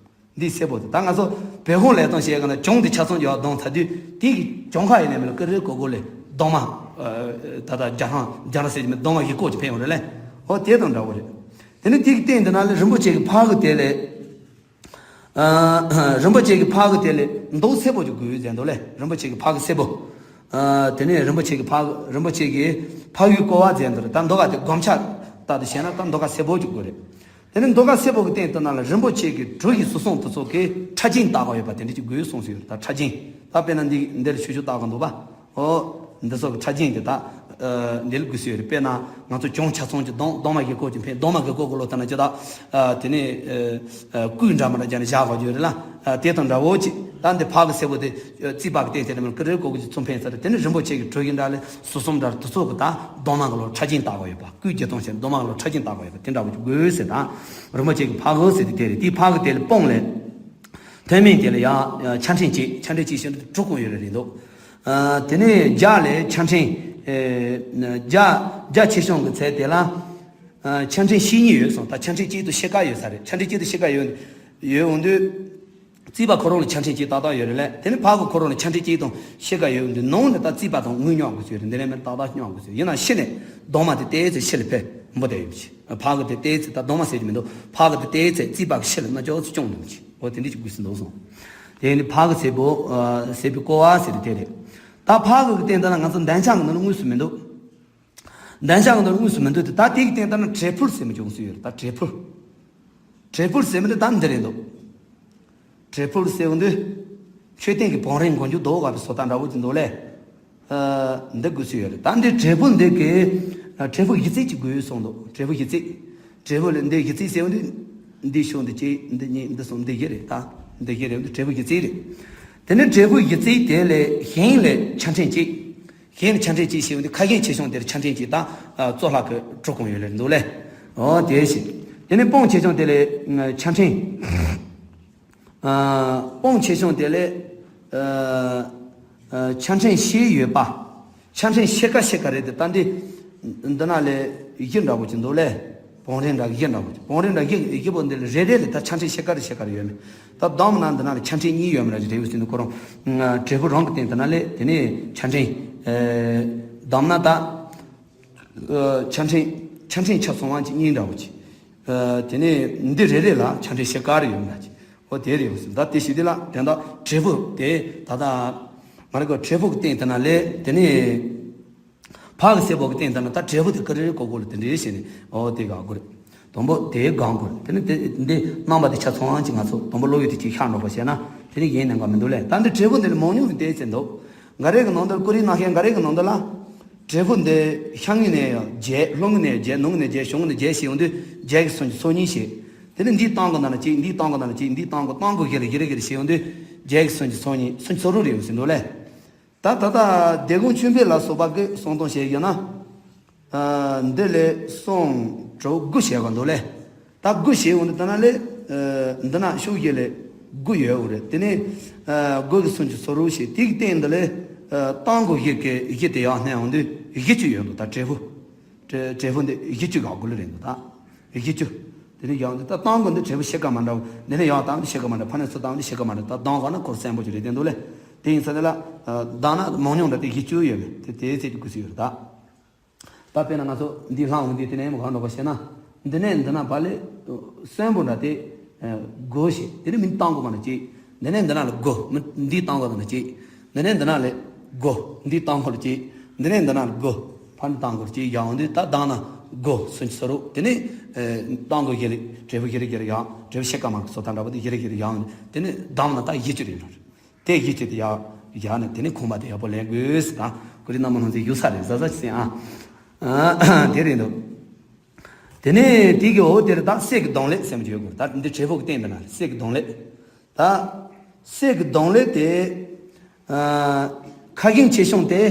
འདི་སེར་པོ་དེ་ད་ང་ཚོ་བོད་ཁུངས་ལས་གཏོང་བྱེད་ག་ན་གྱོང་དེ་ཆ་ཚང་ཡག་གདོང་ཚ་དུས་དེ་གི་གྱོང་ཁ་ཡིན་ནས་མི་ལ་ཀི་རེ་ཀོ་ཀོ་ལས་གདོང་མ་ད་ད་རྒྱ་ཧང་རྒྱ་ར་ཟེར་གྱི་མི་གདོང་མ་གི་ཀོ་ཅིག་འཕེན་འོང་རེད་ལས། ཨོ་དེ་དང་འདྲ་བོ་རེད། དེ་ནས་དེ་གི་སྟེང་དེ་ན་ལས་རིན་པོ་ཆེ་གི་ཕག་གི་དེ་ལས། ཨ། རིན་པོ་ཆེ་གི་ཕག་གི་དེ་ལས་མདོག་སེར་པོ་ཅིག་དགོས་ཟེར་འདུག་ལས། རིན་པོ་ཆེ་གི་ཕག་གི་སེར་པོ། ཨ། དེ་ནས་རིན་པོ་ཆེ་གི་ཕག་རིན་པོ་ཆེ་གི་ཕག་གི་ཀོ་བ་ཟེར་འདུག་རེད། ད་མདོག་ག་དེ་སྒོམ་ཆ་ལྟ་དུ་བྱས་ན་ད་མདོག་ག་སེར་པོ་ཅིག་དགོས་རེད། དེ་ནས་མདོག་ག་སེར་པོ་གི་སྟེང་དུ་ན་ལ་རིན་པོ་ཆེ་གི་གྲུ་ཡི་ཟུར་གསུམ་དེ་ཚོ་གི་ཕྲ་ཅིང་བཏགས་པ་ཡོད་པ་དེ་འདྲ་ཅིག་དགོས་གསུངས་སུ་ཡོད་རེད། ད་ཕྲ་ཅིང་ད་དཔེར་ན་འདི་འདིར་ཆུ་ཆུ་བཏགས་ག་འདུག་པ། ཨོ། འདི་ཚོ་གི་ཕྲ་ཅིང་དེ་དག་འདི་ལ་དགོས་སུ་ཡོད་རེད། དཔེར་ན་ང་ཚོ་གྱོང་ཆ་ཚང་གི་གདོང་གདོང་མ་གི་ཀོ་ཅིག་འཕེན། གདོང་མ་གི་ཀོ་ཀོ་ལོ་ད་ན་ཅི་ད་དེ་ནས་སྐུད་འདྲ་མ་འདྲ་རྒྱ་ནས་བཞག་ག་རྒྱུ་རེད་ལ། དེ་དང་འདྲ་བོ་ཅིག་ད་འདི་ཕག་གི་སེར་པོ་དེ་རྩིས་པ་གི་སྟེང་དེ་ནས་མི་ཀི་རེ་ཀོ་ཀོ་ཅིག་ཚུར་འཕེན་ཚར་རེད། དེ་ནས་རིན་པོ་ཆེ་གི་གྲུ་ཡི་འདྲ་ལས་ཟུར་གསུམ་འདྲ་དེ་ཚོ་གི་ད་གདོང་མ་གི་ལོ་ཕྲ་ཅིང་བཏགས་ག་ཡོད་པ། སྐུད་བརྒྱད་སྟོང་ཞེས་གདོང་མ་གི་ལོ་ཕྲ་ཅིང་བཏགས་ག་ཡོད་པ་དེ་འདྲ་བོ་ཅིག་དགོས་ཟེར། ད་རིན་པོ་ཆེ་གི་ཕག་གི་ཟེར་དེ་དེ་རེད། དེའི་ཕག་གི་དེ་ལས་སྤོང་ལས། མཐོ་དམན་དེ་ལ་ཡང་ཆ་ཕྲན་གཅིག་ཆ་ཕྲན་གཅིག་ཞེས་དྲུག་གོང་ཡོད་རེད་འདུག་དེ་ནས་རྒྱ་ལས་ཆ་ཕྲན། རྒྱ་རྒྱ་ཆེ་ཆུང་གི་ཚད་དེ་ལ་ཆ་ཕྲན་བཞི་གཉིས་ཡོད་སོང་། ད་ཆ་ཕྲན་གཅིག་ཏུ་ཕྱེད་ཀ་ཡོད་ས་རེད། ཆ་ཕྲན་གཅིག་ཏུ་ཕྱེད་ཀ་ཡོད་ཡོད་འོང་དུས། རྩིས་པ་ཁོ་རང་ལ་ཆ་ཕྲན་གཅིག་ཏག་ཏག་ཡོད་རེད་ལས། དེ་ནས་ཕག་གི་ཁོ་རང་ལ་ཆ་ཕྲན་གཅིག་དང་ཕྱེད་ཀ་ཡོད་འོང་དུས་ནང་ནས་ད་རྩིས་པ་དང་དངུལ་སྙོག་དགོས་ཚོད་རེད། འདི་ནས་མི་ཏག་ཏག་སྙོག་དགོས་ཚོད་ཡིན་ན་ཕྱི་ནས་གདོང་མ་དེ་བལྟས་ཚེ་ཕྱི་ལ་ཕེབས་འབོ་དེ་ཡོད་མི་ཕག་གི་དེ་བལྟས་ཚེ་ད་གདོང་མ་ཟེར་གྱི་མི་འདུག་ཕག་གི་དེ་བལྟས་ཚེ་རྩིས་པ་གི་ཕྱི་ལ་རྣ་ཅོག་ཙི་སྐྱོང་འདུག་མི་ཕྱི་འོ་དེ་འདྲ་ཅིག་དགོས་སུ་འདུག་སོང་། དེ་ནི་ཕག་གི་སེར་པོ་སེར་པོའི་ཀོ་བ་ཟེར་དེ་རེད། ད་ཕག་གི་སྟེང་ད་ན་ང་ཚོ་འདན་ཆགས་གི་ནང་ལ་དངོས་སུ་མི་འདུག་འདན་ཆགས་གི་ནང་ལ་དངོས་སུ་མི་འདུག་དེ་ད་དེ་གི་སྟེང་ད་ན་བྲེ་ཕུལ་ཟེར་མི་ཅུང་སུ་ཡོད་རེད། ད་བྲེ་ཕུལ། བྲེ་ཕུལ་ཟེར་མི་འདི་ད་འདི་རེད་འདུག་བྲེ་ཕུལ་ཟེར་འོང་དུས། མཆོད་རྟེན་གྱི་བང་རིམ་མགོན་རྒྱུ་རྡོ་བ་བཟོ་ལྟ་འདྲ་བོ་ཅིག་འདུག་ལས། ཨ། འདི་དགོས་སུ་ཡོད་རེད། ད་འདི་བྲེ་ཕུལ་འདི་གི་བྲེ་ཕུལ་གཞི་རྩིས་ཅིག་དགོས་སོང་འདུག་བྲེ་ཕུལ་གཞི་རྩིས། བྲེ་ཕུལ་ལས་འདི་གཞི་རྩིས་ཟེར་འོང་དུས། འདི་ཤོག་འདི་གཅིག་འདི་གཉིས་འདི་གསུམ་འདི་བཞི་རེད། ད་འདི་བཞི་རེད། འདི་བྲེ་ཕུལ་གཞི་རྩིས་རེད། དེ་ནས་བྲེ་ཕུལ་གཞི་རྩིས་དེ་ལས་ཞེང་ལས་ཆ་ཕྲན་གཅིག་ཞེང་ལས་ཆ་ཕྲན་གཅིག་ཞེས་འོང་དུས་ཁ་ཞེང་ཆེ་ཆུང་དེར་ཆ་ཕྲན་གཅིག་དང་གཙོ་ལྷག་གི་དྲུག་གོང་ཡོད་ལེར་འདུག་ལས། འོ་དེ་ཞེས། དེ་ནས་སྤོང་ཆེ་ཆུང་དེ་ལས་ཆ་ཕྲན། ཨ། སྤོང་ཆེ་ཆུང་དེ་ལས། ཨ། ཨ། ཆ་ཕྲན་བཞི་ཡོད་པ། ཆ་ཕྲན་ཕྱེད་ཀ་ཕྱེད་ཀ་རེད་དེ་ད་འདི། འདི་ན་ལས་བཞི་འདྲ་པོ་ཅིག་འདུག་ལས། བང་རིམ་འདྲ་བཞི་འདྲ་པོ་ཅིག་བང་རིམ་འདྲ་བཞི་བཞི་པོ་འདི་ལ་རེ་རེ་ལས་ད་ཆ་ཕྲན་ཕྱེད་ཀ་རེ་ཕྱེད་ཀ་རེ་ཡོད་མེད། ད་བསྡོམས་ན་འདི་ན་ལ་ཆ་ཕྲན་གཉིས་ཡོད་མེད་ར་ཅིག་རེད་ཡོད་ཟིན་འདུག་ཁོ་རང་། བྲེ་ཕུལ་རང་གི་སྟེང་དེ་ན་ལས་དེ་ནས་ཆ་ཕྲན། ཨ། བསྡོམས་ན་ད། ཨ། ཆ་ཕྲན་ཆ་ཕྲན་ཆ་ཚང་བ་ཅིག་གཉིས་འདྲ་པོ་ཅིག་ཨ། དེ་ནས་འདི་རེ་རེ་ལ་ཆ་ཕྲན་ཕྱེད་ཀ་རེ་ཡོད་མེད་ར་ཅིག་འོ་དེ་རེད་ཟེར། ད་དེ་ཞིག་དེ་ལ་དེ་འདྲ་བྲེ་ཕུལ་དེ་ད་ལྟ་མ་རེད་གོ་བྲེ་ཕུལ་གྱི་སྟེང་དེ་ན་ལས་དེ་ནས་ཕག་གི་སེར་པོ་གི་སྟེང་དེ་ན་ད་བྲེ་ཕུལ་དེ་ཀི་རེ་རེ་ཀོ་ཀོ་ལ་དེ་འདྲ་བྱས་ནས་འོ་དེ་ག་དགོས་རེད། དང་པོ་དེ་གང་དགོས་རེད། དེ་ནི་དེ་འདི་རྣམ་པ་དེ་ཆ་ཚང་ཅིག་ང་ཚོ་དང་པོ་བློ་ཡུལ་དེ་ཅིག་ཤར་འགྲོ་བ་བྱས་ན་དེ་ནི་ཡིན་ནམ་ག་མི་འདུག་ལས། ད་འདི་བྲེ་ཕུལ་འདི་ལ་མང་ཉུང་གི་དེ་ཚེ་འདུག་འགའ་རེ་གི་ནང་དུ་ཀུ་རེ་ནང་བཞིན་འགའ་རེ་གི་ནང་དུ་ལ་བྲེ་ཕུལ་འདི་ཤར་ངོས་ནས་ཡང་བརྒྱད། ལྷོ་ངོས་ནས་བརྒྱད། ནུབ་ངོས་ནས་བརྒྱད། བྱང་ངོས་ནས་བརྒྱད་ཞེས་འོང་དུས་བརྒྱད་ཀྱི་སུམ་ཅུ་སོ་གཉིས་ཞེས། དེ་ནི་འདིའི་སྟེང་གི་ནང་ན་གཅིག་འདིའི་སྟེང་གི་ནང་ན་གཅིག་འདིའི་སྟེང་གི་སྟེང་གི་བཞི་ལ་བཞི་རེ་བཞི་རེ་ཞེས་འོང་དུས་བརྒྱད་ཀྱི་སུམ་ཅུ་སོ་གཉིས། སུམ་ཅུ་སོ་དྲུག་རེ་ཡོང་ཟིན་འདུག་ལས། ད་ད་ལྟ་སྡེ་དགོན་ཆོས་འཕེལ་ལ་སོགས་པ་གི་གསུང་སྟངས་བཤད་ཡོད་ན། ཨ། འདི་ལས་གསུམ་དྲུག་དགུ་བྱས་པ་འདུག་ལས། ད་དགུ་བྱས་འོང་དུས་ད་ན་ལས། ཨ། འདི་ན་ཤོག་བཞི་ལས་དགུ་ཡོད་འོ་རེད། དེ་ནས། ཨ། དགུ་གི་སུམ་ཅུ་སོ་དྲུག་བྱས་དེ་གི་སྟེང་འདི་ལས། ཨ། སྟེང་གི་བཞི་གི་བཞི་དེ་ཡར་བསྣན་འོང་དུས་བཞི་བཅུ་ཡོད་འདུག་ད་བྲེ་ཕུལ། བྲེ་བྲེ་ཕུལ་འདི་བཞི་བཅུ་ག་དགུ་ལ་རེད་འདུག་ད་བཞི་བཅུ། དེ་ནས་ཡང་འདི་ད་སྟེང་གི་འདི་བྲེ་ཕུལ་ཕྱེད་ཀ་མ་འདྲ་བོ། འདི་ནས་ཡང་སྟེང་འདི་ཕྱེད་ཀ་མ་འདྲ། ཕར་ནས་ཚུར་སྟེང་འདི་ཕྱེད་ཀ་མ་འདྲ། ད་གདོང་ག་ན་ཁོར་གསལ་པོ་ཅིག་རེད་དེ་འདུག་ལས། དེ་ཡིན་ས་དེ་ལ། ཨ། བདག་ན་མང་ཉུང་འདྲ་དེ་བཞི་བཅུ་ཡོད་མེད་དེ་དེའི་ཚད་ཀྱི་དགོས་སུ་ཡོད་རེད་ད། ད་དཔེར་ན་ང་ཚོ་འདི་ལྷང་འོང་དུས་དེ་ནས་མི་གང་འགྲོ་བ་ཤེས་ན། འདི་ནས་འདི་ན་བ་ལས་གསོན་པོ་འདྲ་དེ་དགུ་ཞེས་དེ་ནས་མི་སྟེང་གི་མ་ནས་གཅིག་འདི་ནས་འདི་ན་ལ་དགུ་མི་འདིའི་སྟེང་གི་མ་ནས་གཅིག་འདི་ནས་འདི་ན་ལ་དགུ་འདིའི་སྟེང་གི་ལ་གཅིག་འདི་ནས་འདི་ན་ལ་དགུ་ཕར་འདི་སྟེང་གི་ལ་གཅིག་ཡར་འོང་དུས་ད་བདག་ན་དགུ་སུམ་ཅུ་སོ་དྲུག་དེ་ནས་སྟེང་གི་བཞི་ལས་བྲེ་ཕུལ་བཞི་རེ་བཞི་རེ་ཡར་བྲེ་ཕུལ་ཕྱེད་ཀ་མ་གི་སོ་ཐ་འདྲ་པོ་དེ་བཞི་རེ་བཞི་རེ་ཡར་འོང་དུས་དེ་ནས་བདག་ན་ད་བཞི་བཅུ་རེ་ཡོད་རེད། དེ་གཞི་བྱས་ཏེ་ཡག་ཡག་ནས་དེ་ནས་ཁོང་པ་དེ་ཡག་པོ་ལེན་དགོས་ཟེར་དང་ཀུ་རེ་རྣམ་པ་སྣང་ཚེ་ཡུག་ས་རེད་ཟ་ཟ་ཅི་ཟེར་ཨ། དེ་རེད་འདུག་དེ་ནས་དེ་གི་འོ་དེར་ད་གསེར་གྱི་གདོང་ལེབ་ཟེར་མ་བརྗོད་དགོས། ད་འདི་བྲེ་ཕུག་གི་སྟེང་དུ་ན་གསེར་གྱི་གདོང་ལེབ། ད་གསེར་གྱི་གདོང་ལེབ་དེ། ཨ། ཁ་ཞེང་ཆེ་ཆུང་དེ།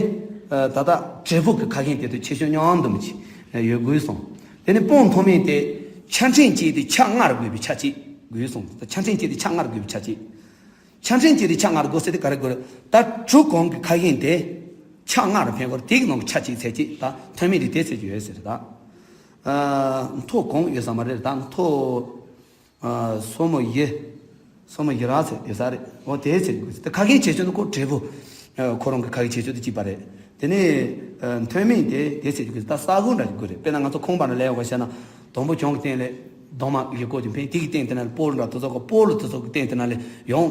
ཨ། ད་ལྟ་བྲེ་ཕུག་གི་ཁ་ཞེང་དེ་དུ་ཆེ་ཆུང་མཉམ་དུ་མི་ཆེ་ཡོད་དགོས་སོང་། དེ་ནས་སྤོང་མཐོ་དམན་དེ་ ཆ་ཕྲན་གཅིག་དེ་ཆ་ལྔར་བགོས་པའི་ཆ་གཅིག་དགོས་གསུངས། ཆ་ཕྲན་གཅིག་དེ་ཆ་ལྔར་བགོས་པའི་ཆ་གཅིག་ཆ་ཕྲན་གཅིག་དེ་ཆ་ལྔར་བགོས་ཟེར་དེ་ག་རེ་དགོས་རེད། ད་གྲུ་གོང་གི་ཁ་གཞན་དེ་ཆ་ལྔར་འཕེན་དགོས་རེད། དེ་གི་ནང་གི་ཆ་གཅིག་ཚད་གཅིག་ད་མཐོ་དམན་དེ་དེ་ཚད་ཀྱི་ཡོད་ཟེར། ད་མཐོ་གོང་ཡོད་ས་མ་རེད། ད་མཐོ་སོར་མོ་བཞི། སོར་མོ་བཞི་ར་ཚད་ཡོད་ས་རེད། འོ་དེ་ཚད་དགོས་ཟེར། ད་ཁ་གཞན་ཁྱད་ཆོས་འདི་ཁོ་འབྲས་བུ་ཁོ་རང་གི་ཁ་གཞན་ཁྱད་ཆོས་དེ་གཅིག་པ་རེད། དེ་ནས་མཐོ་དམན་དེ་དེ་ཚད་དགོས་ཟེར། ད་ས་སྒོ་འདྲ་ཞིག་དགོས་རེད། དཔེར་ན་ང་ཚོ་ཁང་པ་ནང་ལས་ཡོང་བ་བཤད་ན། དང་པོ་གྱང་གི་སྟེང་ལས་གདུང་མ་ཡི་གོ་ཅིག་འཕེན། དེ་གི་སྟེང་དེ་ན་ལས་སྤོ་ལོ་འདྲ་དེ་ཚོ་གི་སྤོ་ལོ་དེ་ཚོ་གི་སྟེང་དེ་ན་ལས་ཡང་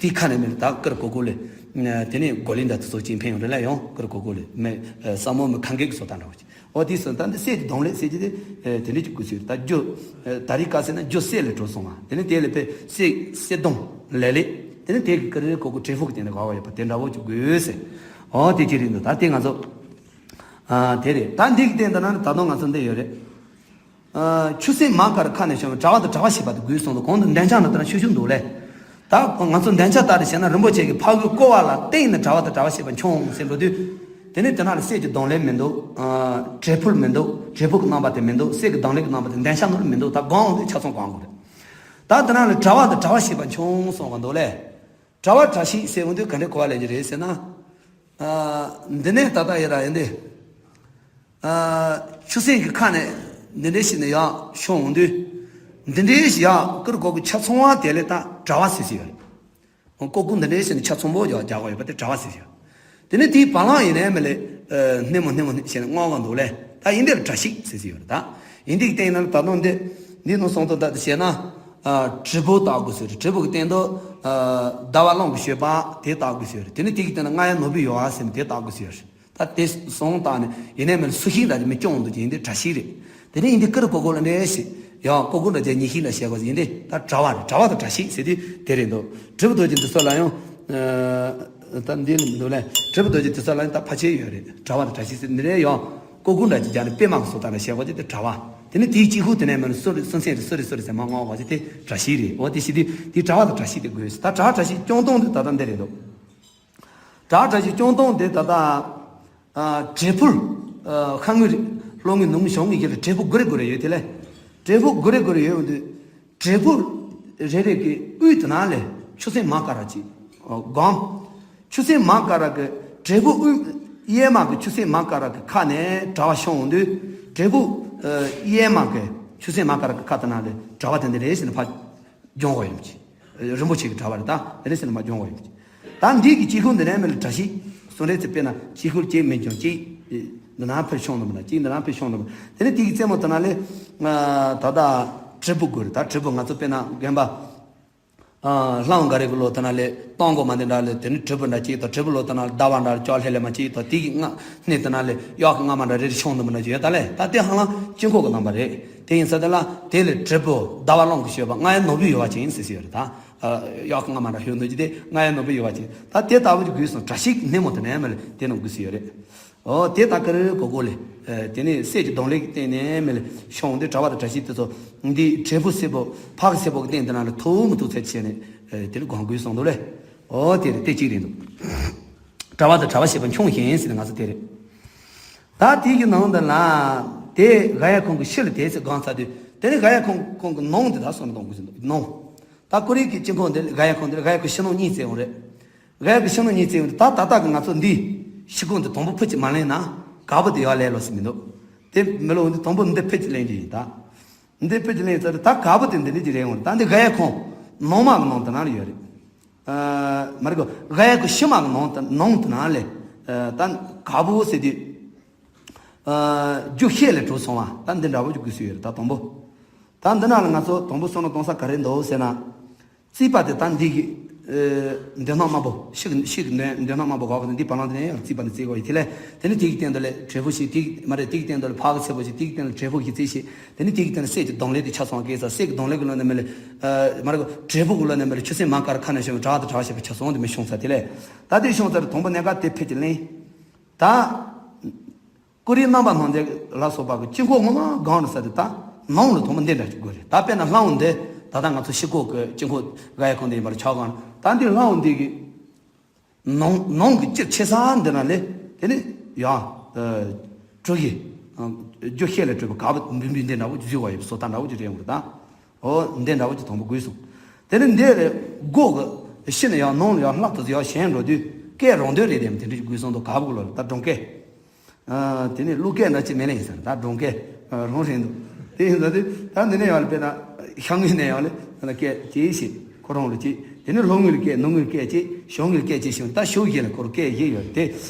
དེ་ཁ་ནས་མེད་ལ་ད་ཀིར་ཀོ་ཀོ་ལས། དེ་ནས་གོ་ལི་འདྲ་དེ་ཚོ་ཅིག་འཕེན་ཡོང་རེད་ལ། ཡང་ཀིར་ཀོ་ཀོ་ལས་མེ་ས་མོ་མི་ཁ་འགེག་གི་བཟོ་ལྟ་འདྲ་བ་ཅིག་འོ་དེ་སོང་ད་འདི་གསེར་གྱི་གདུང་ལས་ཟེར་གྱི་དེ་དེ་འདྲས་ཀྱི་དགོས་ཟེར། ད་རྒྱུ་ད་རེས་ཀ་ཟེར་ན་རྒྱུ་གསེར་ལས་གྲུབ་སོང་བ། དེ་ནས་དེ་ལས་པའི་གསེར་གསེར་གདུང་ལས་ལས། དེ་ནས་དེ་གི་ཀིར་ཀོ་ཀོ་འབྲས་བུ་གི་སྟེང་ལས་གོ་བ་ཡོད་པ་དེ་འདྲ་བོ་ཅིག་དགོས་ཟེར། འོ་དེ་ཅི་རེད་འདུག་ད་དེ་ང་ཚོ་ཨ་དེ་རེད། ད་འདི་གི་སྟེང་དུ་ན་ད་དུང་ང་ཚོ་འདི་ཡོད་རེད། ཨ་ཆུ་སྲིན་མ་ཀ་ར་ཁ་ནས་བྱུང་བའི་དྲ་བ་དང་དྲ་བ་ཞེས་པ་དེ་དགོས་གསུངས་འདུག་གོང་དུ་འདན་ཆ་ན་དེ་ན་ཤུ་ཤུ་འདུག་ལས། ད་ང་ཚོ་འདན་ཆ་ལྟར་བྱས་ན་རིན་པོ་ཆེ་གི་ཕ་གུའི་ཀོ་བ་ལ་བརྟེན་ནས་དྲ་བ་དང་དྲ་བ་ཞེས་པ་འཁྱོངས་ཟེར་འགྲོ་དུས། དེ་ནས་དེ་ན་ལ་གསེར་གྱི་གདུང་ལས་མི་འདུག་ཨ་འབྲས་བུ་མི་འདུག་འབྲས་བུ་གི་རྣམ་པ་དེ་མི་འདུག་གསེར་གྱི་གདུང་ལས་ཀྱི་རྣམ་པ་དེ་འདན་ཆ་ནོར་མི་འདུག་ད་གང་འོང་དུས་ཆ་ཚང་གང་དགོས་རེད། ད་དེ་ན་ལ་དྲ་བ་དང་དྲ་བ་ཞེས་པ་འཁྱོངས་གསུངས་ག་འདུག་ལས། དྲ་བ་དྲ་ཞིག་ཟེར་འོང་དུས་ག་འདྲའི་གོ་བ་ལེན་གྱི་རེད་ཟེར་ན། ཨ་འདི་ནས་ད་ལྟ་ཡིན་ར་ཡིན་ཏེ། ཨ་ཆུ་སྲིན་གྱི་ཁ་ནས་འདི་འདྲའི་ཞིག་ནས་ཡར་ཤོང་འོང་དུས། འདི་འདྲའི་ཞིག་ཡར་ཀིར་ཀོ་ཀོ་ཆ་ཚང་བ་དེ་ལས་ད་དྲ་བ་ཟེར་ཟེར་ཡོད་རེད། ཀོ་ཀོ་འདི་འདྲའི་ཞིག་ནས་ཆ་ཚང་པོ་ཡར་རྒྱག་གི་ཡོད་པ་དེ་དྲ་བ་ཟེར་ཟེར་ཡོད། དེ་ནས་དེའི་བ་ལང་ཡིན་ནའི་མི་ལས་སྣེ་མོ་སྣེ་མོ་ཞེས་ནས་མངོན་ག་འདུག་ལས། ད་ཡིན་འདིར་དྲ་ཞིག་ཟེར་ཟེར་ཡོད་རེད། ད་ཡིན་འདི་གི་སྟེང་ན་ད་དུང་འདི་འདི་ནང་གསུང་དོན་ད་དེ་བྱས་ན། ཨ་དྲིལ་བུ་བཏགས་དགོས་ཟེར། དྲིལ་བུ་གི་སྟེང་དུ་ཨ་ཟླ་བ་གླང་གི་ཞོལ་པ་དེ་བཏགས་དགོས་ཟེར། དེ་ནས་དེ་གི་སྟེང་ན་རྔ་ཡབ་ནོར་བུའི་ཡུ་བ་ཟེར་ནས་དེ་བཏགས་དགོས་ཟེར། ད་དེ་གསུང་བཏགས་ནས་ཡིན་ནའི་མི་ལ་སུ་ཞིག་ལ་དེ་མི་སྐྱོང་འདུག་ཅིང་འདི་དྲ་ཞིག་རེད། དེ་ནས་ཡིན་འདི་ཀིར་ཀོ་ཀོ་ལ་འདྲེ་ཞིག་ཡང་ཀོ་ཀོ་འདྲ་བྱས་ཉི་ཤིག་ལ་བཤད་དགོས་ཡིན་འདི་ད་དྲ་བ་རེད། དྲ་བ་དང་དྲ་ཞིག་ཟེར་དུས་དེ་རེད་འདུག་དྲིལ་བུ་རྡོ་རྗེ་འདི་ཚོ་ལ་ཡང་ཨ་ད་འདི་ལ་མི་འདུག་ལས། དྲིལ་བུ་རྡོ་རྗེ་འདི་ཚོ་ལ་ཡང་ད་ཕལ་ཆེར་ཡོད་རེད། དྲ་བ་དང་དྲ་ཞིག་ཟེར་འདི་རེད། ཡང་ཀོ་ཀོ་འདྲ་ཅིག་རྒྱག་ནས་པད་མ་གི་བཟོ་ལྟ་ལ་བཤད་དགོས་དེ་དེ་དྲ་བ། དེ་ནས་དེའི་གཅིག་ཁུག་དེ་ནས་མི་ལ་སུ་རེད་སུ་སེང་རེད་སུ་རེད་སུ་རེད་ཟེར་མ་མངོན་དགོས་ཟེར་དེ་དྲ་ཞིག་རེད། འོ་དེ་ཞིག་དུས་དེ་དྲ་བ་དང་དྲ་ཞིག་དེ་དགོས་ཟེར། ད་དྲ་བ་དྲ་ཞིག་སྐྱོང་སྟངས་དེ་ད་ལྟ་འདི་རེད་འདུག་དྲ་བ་དྲ་ཞིག་སྐྱོང་སྟངས་དེ་ད་ལྟ། ཨ་འབྲས་བུ། ཨ་ཤ་དངོས་རིགས་ལྷོ་དངོས་ནུབ་དངོས་བྱང་དངོས་ཡོད་རེད། འབྲས་བུ་དགུ་རེ་དགུ་རེ་ཡོད་དེ་ལས། འབྲས་བུ་དགུ་རེ་དགུ་རེ་ཡོད་འོང་དུས། འབྲས་བུ་རེ་རེ་གི་དབུས་དེ་ན་ལས་ཆུ་སྲིན་མ་ཀ་ར་ཅིག་ཨ་སྒོམ། ཆུ་སྲིན་མ་ཀ་ར་གི་འབྲས་བུ་དབུས་གཡས་མ་གི་ཆུ་སྲིན་མ་ཀ་ར་གི་ཁ་ནས་དྲ་བ་ཤོང་འོང་དུས། འབྲས་བུ་ཨ་གཡས་མ་གི་ཆུ་སྲིན་མ་ཀ་ར་གི་ཁ་དེ་ན་ལས་དྲ་བ་དེ་འདི་རེད་ཟེར་ནས་ཕར། སྦྱོང་བ་ཡིན་གྱི། རིན་པོ་ཆེ་གི་དྲ་བ་རེད། ད་དེ་རེད་ཟེར་ནས་མ་སྦྱོང་བ་ཡིན་གྱི། ད་འདི་གི་དཀྱིལ་འཁོར་འདི་ནས་མི་ལ་དྲ་ཞིག་གསུང་རེད་ཚེ་དཔེར་ན་དཀྱིལ་འཁོར་གཅིག་མི་འབྱུང་གཅིག་འདི་ན་ཕེབས་ཤོང་ནི་མི་ན་གཅིག་འདི་ན་ཕེབས་ཤོང་ནི་མི་ན། དེ་ནས་དེ་གི་རྩེ་མོ་དེ་ན་ལས་ད་ད་དྲིལ་བུ་དགོས་རེད། ད་དྲིལ་བུ་ང་ཚོ་དཔེར་ན་རྒན་པ་ལྷ་འགའ་རེ་གི་ལོ་དེ་ན་ལས་སྟོང་གོ་མ་འདི་འདྲ་ལས་དེ་ནས་དྲིལ་བུ་འདྲ་གཅིག་དང་དྲིལ་བུ་ལོ་དེ་ན་ཟླ་བ་འདྲ་ལས་ལྕགས་ལྷེ་ལེ་མ་གཅིག་དང་དེ་གི་སྔ་སྣེ་དེ་ན་ལས་གཡག་གི་རྔ་མ་འདྲ་རེ་རེ་ཤོང་ནི་མི་ན་ཅིག་ཡོད་ད་ལས། ད་དེ་ཧ་ལམ་དཀྱིལ་འཁོར་གི་རྣམ་པ་རེད། དེ་ཡིན་ས་དེ་ལ་དེ་ལས་དྲིལ་བུ་ཟླ་བ་གླང་གི་ཞོལ་པ་རྔ་ཡབ་ནོར་བུའི་ཡུ་བ་ཅན་ཟེར་ཟེར་ཡོད་རེད། ད་གཡག་གི་རྔ་མ་འདྲ་ཞོན་འདུག་ཅི་དེ་རྔ་ཡབ་ནོར་བུའི་ཡུ་བ་ཅན། ད་དེ་ལྟ་བུ་ཅིག་དགོས་སོང་། དྲ་ཞིག་སྣེ་མོ་དེ་ནས་མི་ལ་དེ་རྣམས་དགོས་སུ་ཡོད་རེད། ཨོ་དེ་ད་ཀིར་ཀོ་ཀོ་ལས། དེ་ནས་གསེར་གྱི་གདུང་ལས་ཀྱི་སྟེང་ནས་མི་ལ་ཤོང་འོང་དུས་དྲ་བ་དང་དྲ་ཞིག་དེ་ཚོ་འདི་འབྲས་བུ་སེར་པོ་ཕག་གི་སེར་པོ་གི་སྟེང་དེ་ན་ལ་ཐུག་མི་ཐུག་ཚད་བྱས་ནས་དེ་ལ་སྒོམ་དགོས་སོང་འདུག་ལས། ཨོ་དེ་རེད། དེ་གཅིག་རེད་འདུག་དྲ་བ་དང་དྲ་བ་ཞེས་པ་འཁྱོངས་ཤིང་ཟེར་ནས་ང་ཚོ་དེ་རེད། ད་དེའི་གི་ནང་དུ་ལ་དེ་ག་ཡ་ཁོང་གི་ཕྱི་ལ་དེ་ཚེ་སྒང་ཚ་དུས་དེ་ནི་ག་ཡ་ཁོང་ཁོང་གི་ནང་དེ་ད་སོང་གཏོང་དགོས་ཟིན་འདུག་ནང་། ད་ཀོ་རི་གི་སྤྱི་ཁོངས་དེ་ག་ཡ་ཁོང་དེ་ག་ཡ་ཁོ་ཕྱི་ནང་གཉིས་བཙལ་འོང་རེད། ག་ཡ་ཁོ་ཕྱི་ནང་གཉིས་བཙལ་འོང་དུས་ད་ད་ལྟ་གི་ང་ཚོ་འདི་ཕྱི་ཁོངས་དེ་དང་པོ་ཕུད་ཀྱི་མ་ལེན་ན་ག་བུ་དེ་ཡར་ལེན་ལོ་ཟིན་མི་འདུག་དེ་མི་ལོ་འདི་དང་པོ་འདི་ཕུད་ཀྱི་ལེན་གྱི་ཡིན་ད། འདི་ཕུད་ཀྱི་ལེན་ཚར་ད་ག་བུ་དེ་འདི་འདི་ཀྱི་རེད་འོང་ད་འདི་ག་ཡ་ཁོང་ནང་མ་གི་ནང་དེ་ན་ལ་ཡོད་རེད། མ་རེད་གོ། ག་ཡ་ཁོ་ཕྱི་མ་གི་ནང་དུ་ནང་དུ་ན་ལས། ད་ག་བུ་ཟེར་དུས། རྒྱུ་ཤེས་ལས་གྲུབ་སོང་བ་ད་འདི་འདྲ་བོ་ཅིག་དགོས་སུ་ཡོད་རེད་ད་དང་པོ། ད་འདི་ན་ལ་ང་ཚོ་དང་པོ་བསམ་བློ་གཏོང་ས་ག་རེ་འདུག་ཟེར་ན། རྩིས་པ་དེ་ད་འདི་གི་འདོད་སྣང་དམར་པོ་ཤིག་ཤིག་འདོད་སྣང་དམར་པོ་གོ་གི་འདི་བ་ལང་དེ་ནས་ཡང་རྩིས་པ་འདི་རྩིས་དགོས་ཡིན་དེ་ལས་དེ་ནི་དེ་གི་སྟེང་དུ་ལས་དྲིལ་བུ་ཞིག་དེ་གི་མ་རེད་དེ་གི་སྟེང་དུ་ལས་ཕག་གི་སེར་པོ་ཞིག་དེ་གི་སྟེང་ལ་དྲིལ་བུ་ཞིག་རྩིས་ཤིག་དེ་ནི་དེ་གི་སྟེང་ལ་གསེར་གྱི་གདུང་ལས་དེ་ཆ་ཚང་གེ་ས་གསེར་གྱི་གདུང་ལས་གི་ལོ་ནས་མི་ལས། མ་རེད་གོ། དྲིལ་བུ་གི་ལོ་ནས་མི་ལས་ཆུ་སྲིན་མ་ཀ་ར་ཁ་ནས་བྱུང་བའི་དྲ་བ་དང་དྲ་བ་ཞེས་པའི་ཆ་ཚང་དེ་མི་ཤོང་ས་དེ་ལས། ད་དེ་ཤོང་ཚར་དང་པོ་གནད་འགག་དེ་ཕེད་ཀྱི་ལེན། ད། ཀོ་རིའི་རྣམ་པ་སྣང་མཛད་ལ་སོགས་པ་གི་དཀྱིལ་འཁོར་ངོ་མ་གང་རུ་ས་དེ་ད་ནང་ལ་ཐོག་མ་འདི་འདྲ་ཅིག་དགོས་རེད། ད་དཔེར་ན་ལྷ་འོང་འདི་ད་ལྟ་ང་ཚོ་ཕྱི་ཁོག་གི་དཀྱིལ་འཁོར་ག་ཡ་ཁོང་འདི་ཡིན་པར་ཆགས་གང་ད་འདི་ལྷ་འོང་འདི་གི་ནང་ནང་གི་སྤྱིར་ཆེ་ས་འདི་ན་ལས་དེ་ནི་ཡང་གྲུ་གི་ རྒྱུ་ཤེས་ལས་གྲུབ་པའི་ག་བུ་འབུམ་པའི་འདི་འདྲ་བོ་བཟོས་པ་ཡོད་པའི་བཟོ་ལྟ་འདྲ་བོ་ཅིག་རེད་འོང་རེད་ད། ཨོ་འདི་འདྲ་བོ་ཅིག་དང་པོ་དགོས་སོང་། དེ་ནས་འདི་ལས་སྒོ་གི་ཕྱི་ནས་ཡང་ནང་ལ་ཡང་ལྷག་ཏུ་ཡང་ཞེན་འགྲོ་དུས་སྐད་རང་དོན་རེད་དེ་དེ་འདྲ་ཅིག་དགོས་སོང་འདུག་ག་བུ་གི་ལོ་ལ་ད་སྒྲུང་སྐད། དེ་ནས་གླུ་སྐད་འདྲ་ཅིག་མེད་ལེ་ཡིན་ཟེར་ད་སྒྲུང་སྐད་རང་རེད་འདུག་དེ་ཡིན་ཟེར་དུས་ད་འདི་ནས་ཡང་ལ་དཔེར་ན་ཤ་དངོས་ནས་ཡང་ལ་སྐད་ཅིག་ཞིག་ཁོ་རང་ལ་ཅིག་དེ་ནས་ལྷོ་དངུལ་སྐད་ནུབ་དངུལ་སྐད་ཅིག་ཞོགས་དངུལ་སྐད་ཅིག་ཞིག་ད་ཞོགས་ཞིག་ལ་ཁོར་སྐད་ཞིག་ཡོད་དེ་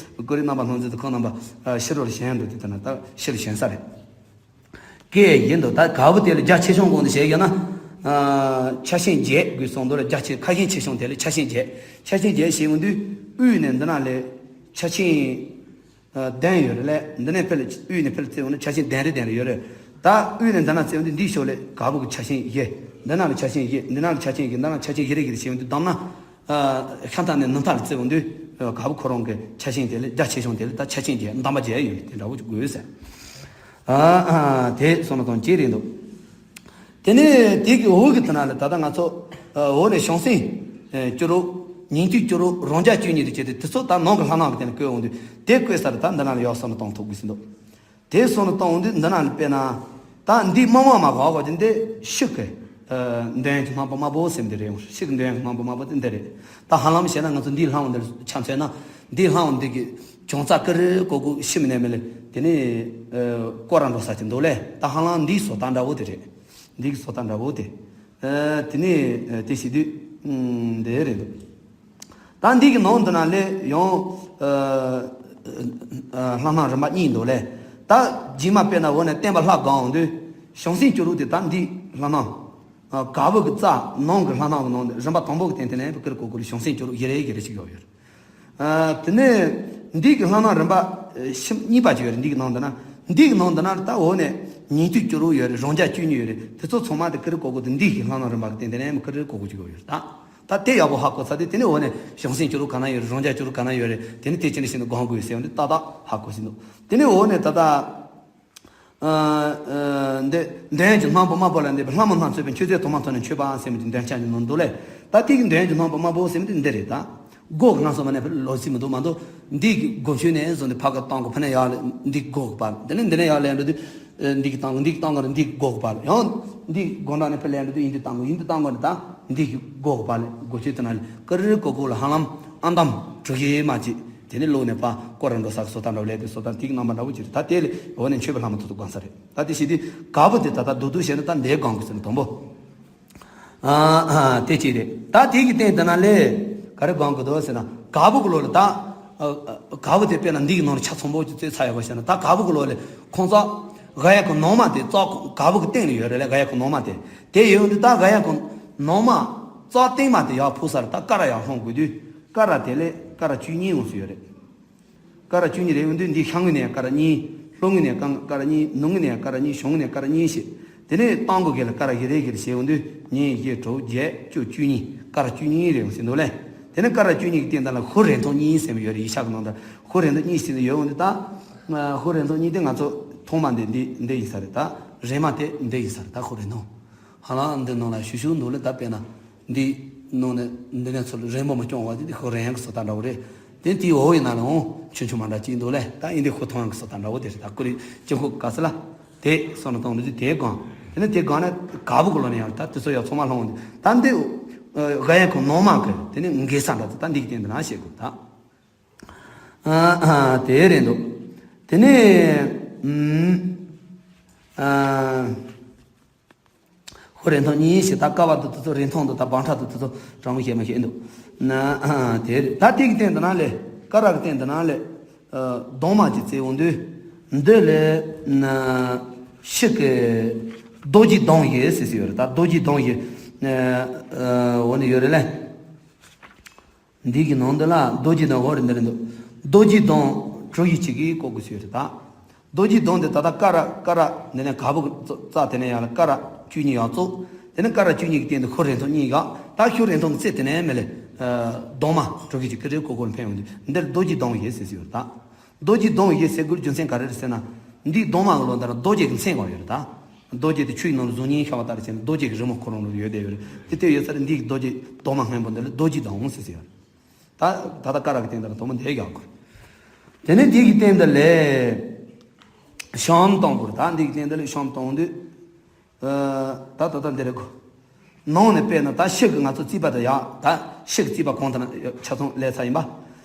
ཀུ་རེ་རྣམ་པ་སྣང་མཛད་དུ་ཁོང་རྣམ་པ་ཕྱི་རོལ་ཞེན་འགྲོ་དུས་ད་ན་ད་ཕྱི་རོལ་ཞེན་ས་རེད། སྐད་ཡིན་དུ་ད་ག་བུ་དེ་ལ་རྒྱ་ཆེ་ཆུང་གོང་དུ་བྱས་ཡོད་ན། ཆ་ཤས་བརྒྱད་དགོས་སོང་དུ་ལ་རྒྱ་ཆེ་ཁ་ཤས་ཆེ་ཆུང་དེ་ལ་ཆ་ཤས་བརྒྱད། ཆ་ཤས་བརྒྱད་ཞེས་འོང་དུས་དབུས་ནས་འདི་ན་ལས་ཆ་ཤས་བདུན་ཡོད་རེད་ལས་འདི་ནས་ཕེལ་དབུས་ནས་ཕེལ་བརྩི་འོང་ན་ཆ་ཤས་བདུན་རེ་བདུན་རེ་ཡོད་རེད། ད་དབུས་ནས་འདི་ན་བརྩི་འོང་དུས་འདིའི་ཕྱོགས་ལས་ག་བུ་གི་ཆ་ཤས་བཞི། འདི་ན་ལ་ཆ་ཤས་བཞི་འདི་ན་ལ་ཆ་ཤས་བཞི་འདི་ན་ལ་ཆ་ཤས་བཞི་རེ་བཞི་རེ་བྱས་འོང་དུས་བསྡོམས་ན། ཤ་མཐའ་ནས་ནུབ་མཐའ་ལ་བརྩི་འོང་དུས་ག་བུ་ཁོ་རང་གི་ཆ་ཤས་དེ་ལས་རྒྱ་ཆེ་ཆུང་དེ་ལས་ད་ཆ་ཤས་བརྒྱད་བསྡོམས་པ་བརྒྱད་ཡོད་དེ་འདྲ་བོ་ཅིག་དགོས་ཟེར། ཨ་ཨ་དེ་སོང་ན་དང་གཅིག་རེད་འདུག་དེ་ནས་དེ་གི་འོག་གི་དེ་ན་ལ་ད་ལྟ་ང་ཚོ་འོག་ནས་བྱང་སེམས་བཅུ་དྲུག་ཉིང་བཅུད་བཅུ་དྲུག་རང་རྒྱལ་བཅུ་གཉིས་དུ་བྱས་ཏེ་དེ་ཚོ་ད་ནང་གི་ལྷ་སྣང་གི་སྟེང་ནས་བཀོད་འོང་དུས་དེ་བཀོད་ས་རུ་ད་འདི་ན་ལ་ཡག་སོང་ན་གཏོང་ཐུབ་དགོས་ཟིན་འདུག་དེ་སོང་ནས་གཏོང་འོང་དུས་འདི་ན་ལ་དཔེར་ན། ད་འདི་མང་མང་མ་གོ་གོ་ཅི་འདི་ཤུགས་ཀྱི་འདོན་གྱི་སྣང་བ་དམར་པོ་སེམས་འདི་རེད། ཤུགས་ཀྱི་འདོན་གྱི་སྣང་བ་དམར་པོ་དེ་འདི་རེད། ད་ཧ་ལམ་བྱས་ན་ང་ཚོ་འདིའི་ལྷ་བ་འདིར་ཆ་མཚོན་ན་འདིའི་ལྷ་བ་འདི་གི་ཅུང་ཙག་ཀི་རི་ཀོ་ཀོ་ཤི་མི་ནས་མི་ལེ་དེ་ནས་སྐོར་ར་འགྲོ་ས་ཅིག་འདུག་ལེ། ད་ཧ་ལམ་འདིའི་བཟོ་ལྟ་འདྲ་བོ་དེ་རེད། འདི་གི་བཟོ་ལྟ་འདྲ་བོ་དེ། དེ་ནས་དེ་བྱེད་དུས་འདི་རེད་འདུག་ད་འདི་གི་ནང་དུ་ན་ལས་ཡང་ལྷ་སྣང་རིམ་པ་གཉིས་འདུག་ལས། ད་རྗེས་མ་དཔེར་ན་འོ་ནས་བསྟན་པ་ལྷ་གང་འོང་དུས་བྱང་སེམས་བཅུ་དྲུག་དེ་ད་འདི་ལྷ་སྣང་ག་བུ་གི་རྩ་ནང་གི་ལྷ་སྣང་གི་ནང་དུ་རིམ་པ་དང་པོ་གི་སྟེང་དེ་ནས་ཀིར་ཀོ་ཀོ་ལ་བྱང་སེམས་བཅུ་དྲུག་བཞི་རེ་བཞི་རེ་ཞིག་ཡོད་ཡོད། དེ་ནས་འདི་གི་ལྷ་སྣང་རིམ་པ་ཤིམ་གཉིས་པ་ཅིག་ཡོད་རེད། འདི་གི་ནང་དུ་ན་འདི་གི་ནང་དུ་ན་ད་འོ་ནས་ཉིང་བཅུད་བཅུ་དྲུག་ཡོད་རེད། རང་རྒྱལ་བཅུ་གཉིས་ཡོད་རེད། དེ་ཚོ་ཚང་མ་དེ་ཀིར་ཀོ་ཀོ་དེ་འདི་གི་ལྷ་སྣང་རིམ་པ་གི་སྟེང་དེ་ནས་ཀིར་ཀོ་ཀོ་ཅིག་ཡོད་ཡོད་རེད་ད། ད་དེ་ཡག་པོ་ཧ་གོ་ཚར་དུས་དེ་ནས་འོ་ནས་བྱང་སེམས་བཅུ་དྲུག་ག་ན་ཡོད་རེད། རང་རྒྱལ་བཅུ་དྲུག་ག་ན་ཡོད་རེད། དེ་ནས་དེ་ཅི་འདྲ་ཞིག་ཏུ་སྒོམ་དགོས་ཟེར་བ་འདི་ཏག་ཏག་ཧ་གོ་ཟིན་འདུག་དེ་ནས་འོ་ནས་ད་ལྟ་འདི་འདོན་གྱི་སྣང་བ་དམར་པོ་ལ་འདི་ལྷ་མོ་སྣ་ཚོགས་པའི་མཆོད་རྫས་དུ་མ་ཐོག་ནས་མཆོད་པའམ་ཟེར་མི་འདི་འདོན་ཆ་ནི་ནོར་འདུག་ལས། ད་དེ་གི་འདོན་གྱི་སྣང་བ་དམར་པོ་ཟེར་མི་འདི་འདི་རེད་ད། སྒོ་གི་ང་སོ་མ་ནས་ལོ་ཟིན་མི་འདུག་མ་འདུག་འདི་གི་སྒོ་མཆོད་ནས་བཟུང་སྟེ་ཕ་ག་བཏང་གོ་ཕ་ནས་ཡར་ལས་འདི་སྒོ་གི་བར་དེ་ནས་འདི་ནས་ཡར་ལས་འགྲོ་དུས། འདི་གི་བཏང་འདི་གི་བཏང་ག་རེ་འདི་གི་སྒོ་གི་བར་ཡང་འདི་སྒོ་འགྲམ་ནས་ཕར་ལེན་འགྲོ་དུས་ཡིན་འདི་བཏང་གི་ཡིན་འདི་བཏང་གི་རེད་ད། འདི་གི་སྒོ་གི་བར་ལ་སྒོ་ཆོས་དེ་ན་ལ་ཀ་རི་ཀོ་ཀོ་ལ་ཧ་ལམ་ཨ་འདམ་གྲུ་བཞི་མ་གཅིག་དེ་ནས་ལོག་ནས་ཕ་སྐོར་ར་འགྲོ་ས་གི་བཟོ་ལྟ་འདྲ་བོ་ལས་དེ་བཟོ་ལྟ་དེ་གི་རྣམ་པ་འདྲ་བོ་ཅིག་རེད། ད་དེ་ལས་འོ་ནས་མཆོད་པའི་ལྷ་མོ་ཐོག་ཏུ་དགོངས་ས་རེད། ད་དེ་བྱེད་དུས་ག་བུ་དེ་ད་ལྟ་བསྡུ་བསྡུ་བྱས་ན་ད་འདི་སྒོམ་དགོས་ཟེར་ན་དང་པོ། ཨ་ཨ་དེ་གཅིག་རེད། ད་དེ་གི་སྟེང་དེ་ན་ལས་ག་རེ་སྒོམ་དགོས་འདུག་ཟེར་ན་ག་བུ་གི་ལོ་ལ་ད་ཨ་ཨ་ག་བུ་དེ་དཔེར་ན་འདི་གི་ནང་ལ་ཆ་ཚང་པོ་ཅིག་བཙོས་ཚར་ཡོད་པ་ཤེས་ན་ད་ག་བུ་གི་ལོ་ལ་ཁོང་ཚོ་ག་ཡ་གི་ནང་མ་དེ་རྩ་ག་བུ་གི་སྟེང་ལ་ཡོད་རེད་ལ། ག་ཡ་གི་ནང་མ་དེ་དེ་ཡོད་འདི་ད་ག་ཡ་གི་ནང་མ་རྩ་སྟེང་མ་དེ་ཡར་ཕུག་ས་རེད། ད་ཀ་ར་ཡར་ལྷུང་དགོས་དུས་ཀ་ར་དེ་ལས་ཀ་ར་བཅུ་གཉིས་འོང་སུ་ཡོད་རེད། ཀ་ར་བཅུ་གཉིས་རེད། འོན་ཏེ་འདི་ཤར་ངོས་ནས་ཀ་ར་གཉིས། ལྷོ་ངོས་ནས་ཀ་ཀ་ར་གཉིས། ནུབ་ངོས་ནས་ཀ་ར་གཉིས། བྱང་ངོས་ནས་ཀ་ར་གཉིས་ཞེས། དེ་ནས་སྟེང་སྒོ་གི་ལ་ཀ་ར་བཞི་རེ་བཞི་རེ་བྱས། འོན་ཏེ་ཉིས་བཞི་དྲུག་བརྒྱད་བཅུ་བཅུ་གཉིས། ཀ་ར་བཅུ་གཉིས་རེ་ཡོང་ཟིན་འདུག་ལེ། དེ་ནས་ཀ་ར་བཅུ་གཉིས་ཀྱི་སྟེང་དེ་ལ་ཧུ་རེ་མཐོང་གཉིས་ཟེར་བ་ཡོད་རེད། ཡིག་ཆ་གི་ནང་དུ་ཧུ་རེ་མཐོང་གཉིས་ཟེར་ནས་ཡོད། འོན་ཏེ་ད་ཧུ་རེ་མཐོང་གཉིས་དེ་ང་ཚོ་ཐོག་མ་འདི་འདི་འདི་ཡིན་ས་རེད། ད་རེ་མ་དེ་འདི་ཡིན་ས་རེད། ད་ཧུ་རེ་མཐོང་ཧ་ལམ་འདི་ནང་ལ་ཤུ་ཤུ་འདུག་ལེ། ད་དཔེར་ན། འདི་ནང་ནས་འདི་ནས་ཚུར་རན་པོ་མ་སྐྱོང་བ་དེ་ཧོ་རན་གི་བཟོ་ལྟ་འདྲ་བོ་རེད། དེ་དེའི་འོག་ཡིན་ན་ལ་འོང་ཆུང་ཆུང་མ་འདྲ་ཅིག་འདུག་ལེ། ད་ཡིན་དེ་ཧོ་ཐོང་གི་བཟོ་ལྟ་འདྲ་བོ་དེ་རེད། ད་ཀུ་རེ་ཅི་ཧོ་ག་ས་ལ་དེ་སོང་ན་གཏོང་འདུག་དེ་གང་དེ་ནས་དེ་གང་ནས་ག་བུ་གུ་ལོ་ནས་ཡང་ད་དེ་ཚོ་ཡང་ཚང་མ་ལྷུང་འདུག་ད་འདི་ག་ཡ་གོ་ནོ་མ་གི་དེ་ནས་འགེལ་ས་འདྲ་ད་འདི་གི་སྟེང་དུ་ན་བཤད་དགོས་ད་དེ་རེད་འདུག་དེ་ནས་ཨ། ཧོ་རེ་མཐོང་གཉིས་ཞེས་ད་ཀ་བ་དུ་དུ་ཚོ་རེ་མཐོང་དུ་ད་བང་ཁྲ་དུ་དུ་ཚོ་དྲང་མོ་ཞེས་མ་ཤེས་འདུག་ན་དེ་རེད། ད་དེ་གི་སྟེང་དུ་ན་ལས་ཀ་ར་གི་སྟེང་དུ་ན་ལས་གདོང་མ་གྱི་རྩེ་འོང་དུས་འདི་ལས་ན་ཤི་གི་རྡོ་རྗེ་གདོང་ཡོད་ཟེར་ཟེར་ཡོད་རེད། ད་རྡོ་རྗེ་གདོང་ཡོད་འོ་ནི་ཡོད་རེད་ལས། འདི་གི་ནང་འདི་ལ་རྡོ་རྗེ་གདོང་ཧོ་རེ་འདི་རེད་འདུག་རྡོ་རྗེ་གདོང་གྲུ་བཞི་གཅིག་གིས་བཀོད་དགོས་ཟེར་ཡོད་རེད་ད། རྡོ་རྗེ་གདོང་འདི་ད་ལྟ་ཀ་ར་ཀ་ར་འདི་ནས་ག་བུ་གི་རྩ་དེ་ནས་ཡར་ལ་ཀ་ར་བཅུ་གཉིས་ཡར་བཙུགས། དེ་ནས་ཀ་ར་བཅུ་གཉིས་ཀྱི་སྟེང་དུ་ཧོ་རེ་མཐོང་གཉིས་ཡར། ད་ཧོ་རེ་མཐོང་གི་རྩེ་དེ་ནས་མེ་ལེ་གདོང་མ་གྲུ་བཞི་གཅིག་གི་རེ་ཀོ་ཀོ་ལ་འཕེན་ཡོང་དུས་འདིར་རྡོ་རྗེ་གདོང་ཡོད་ཟེར་ཟེར་ཡོད་རེད་ད། རྡོ་རྗེ་གདོང་ཡོད་ཟེར་དགོས་རྒྱུ་མཚན་ག་རེ་རེད་ཟེར་ན། འདིའི་གདོང་མ་གི་ལོ་འདི་ལ་རྡོ་རྗེ་གི་མཚན་གང་ཡོད་རེད་ད། རྡོ་རྗེ་དེ་ཆུ་ཡི་ནང་ལ་གཟུགས་བརྙན་ཤར་བ་ལྟར་བྱས་ནས་རྡོ་རྗེ་གི་རི་མོ་ཁོ་རང་ལ་ཡོད་བསྡད་ཡོད་རེད། དེ་ལྟ་ཡོད་ས་རེད། འདི་གི་རྡོ་རྗེ་གདོང་མ་སྔོན་པོ་འདི་ལ་རྡོ་རྗེ་གདོང་ཟེར་ཟེར་ཡོད་རེད། ད་ད་ལྟ་ཀ་ར་གི་སྟེང་འདི་ལ་དོ་མོ་འདི་ཡག་གོ། དེ་ནས་འདི་གི་སྟེང་འདི་ལས་ ཤམ་བཏང་དགོས་རེད། ད་འདི་གི་སྟེང་འདི་ལ་ཤམ་བཏང་དུས། ཨ། ད་ད་ལྟ་འདི་རེད་གོ། ནང་ནས་དཔེར་ན་ད་ཤིག་གི་ང་ཚོ་རྩིས་པ་དང་ཡ། ད་ཤིག་གི་རྩིས་པ་གང་ལྟར་ན་ཆ་ཚང་ལས་ཚར་ཡིན་པ།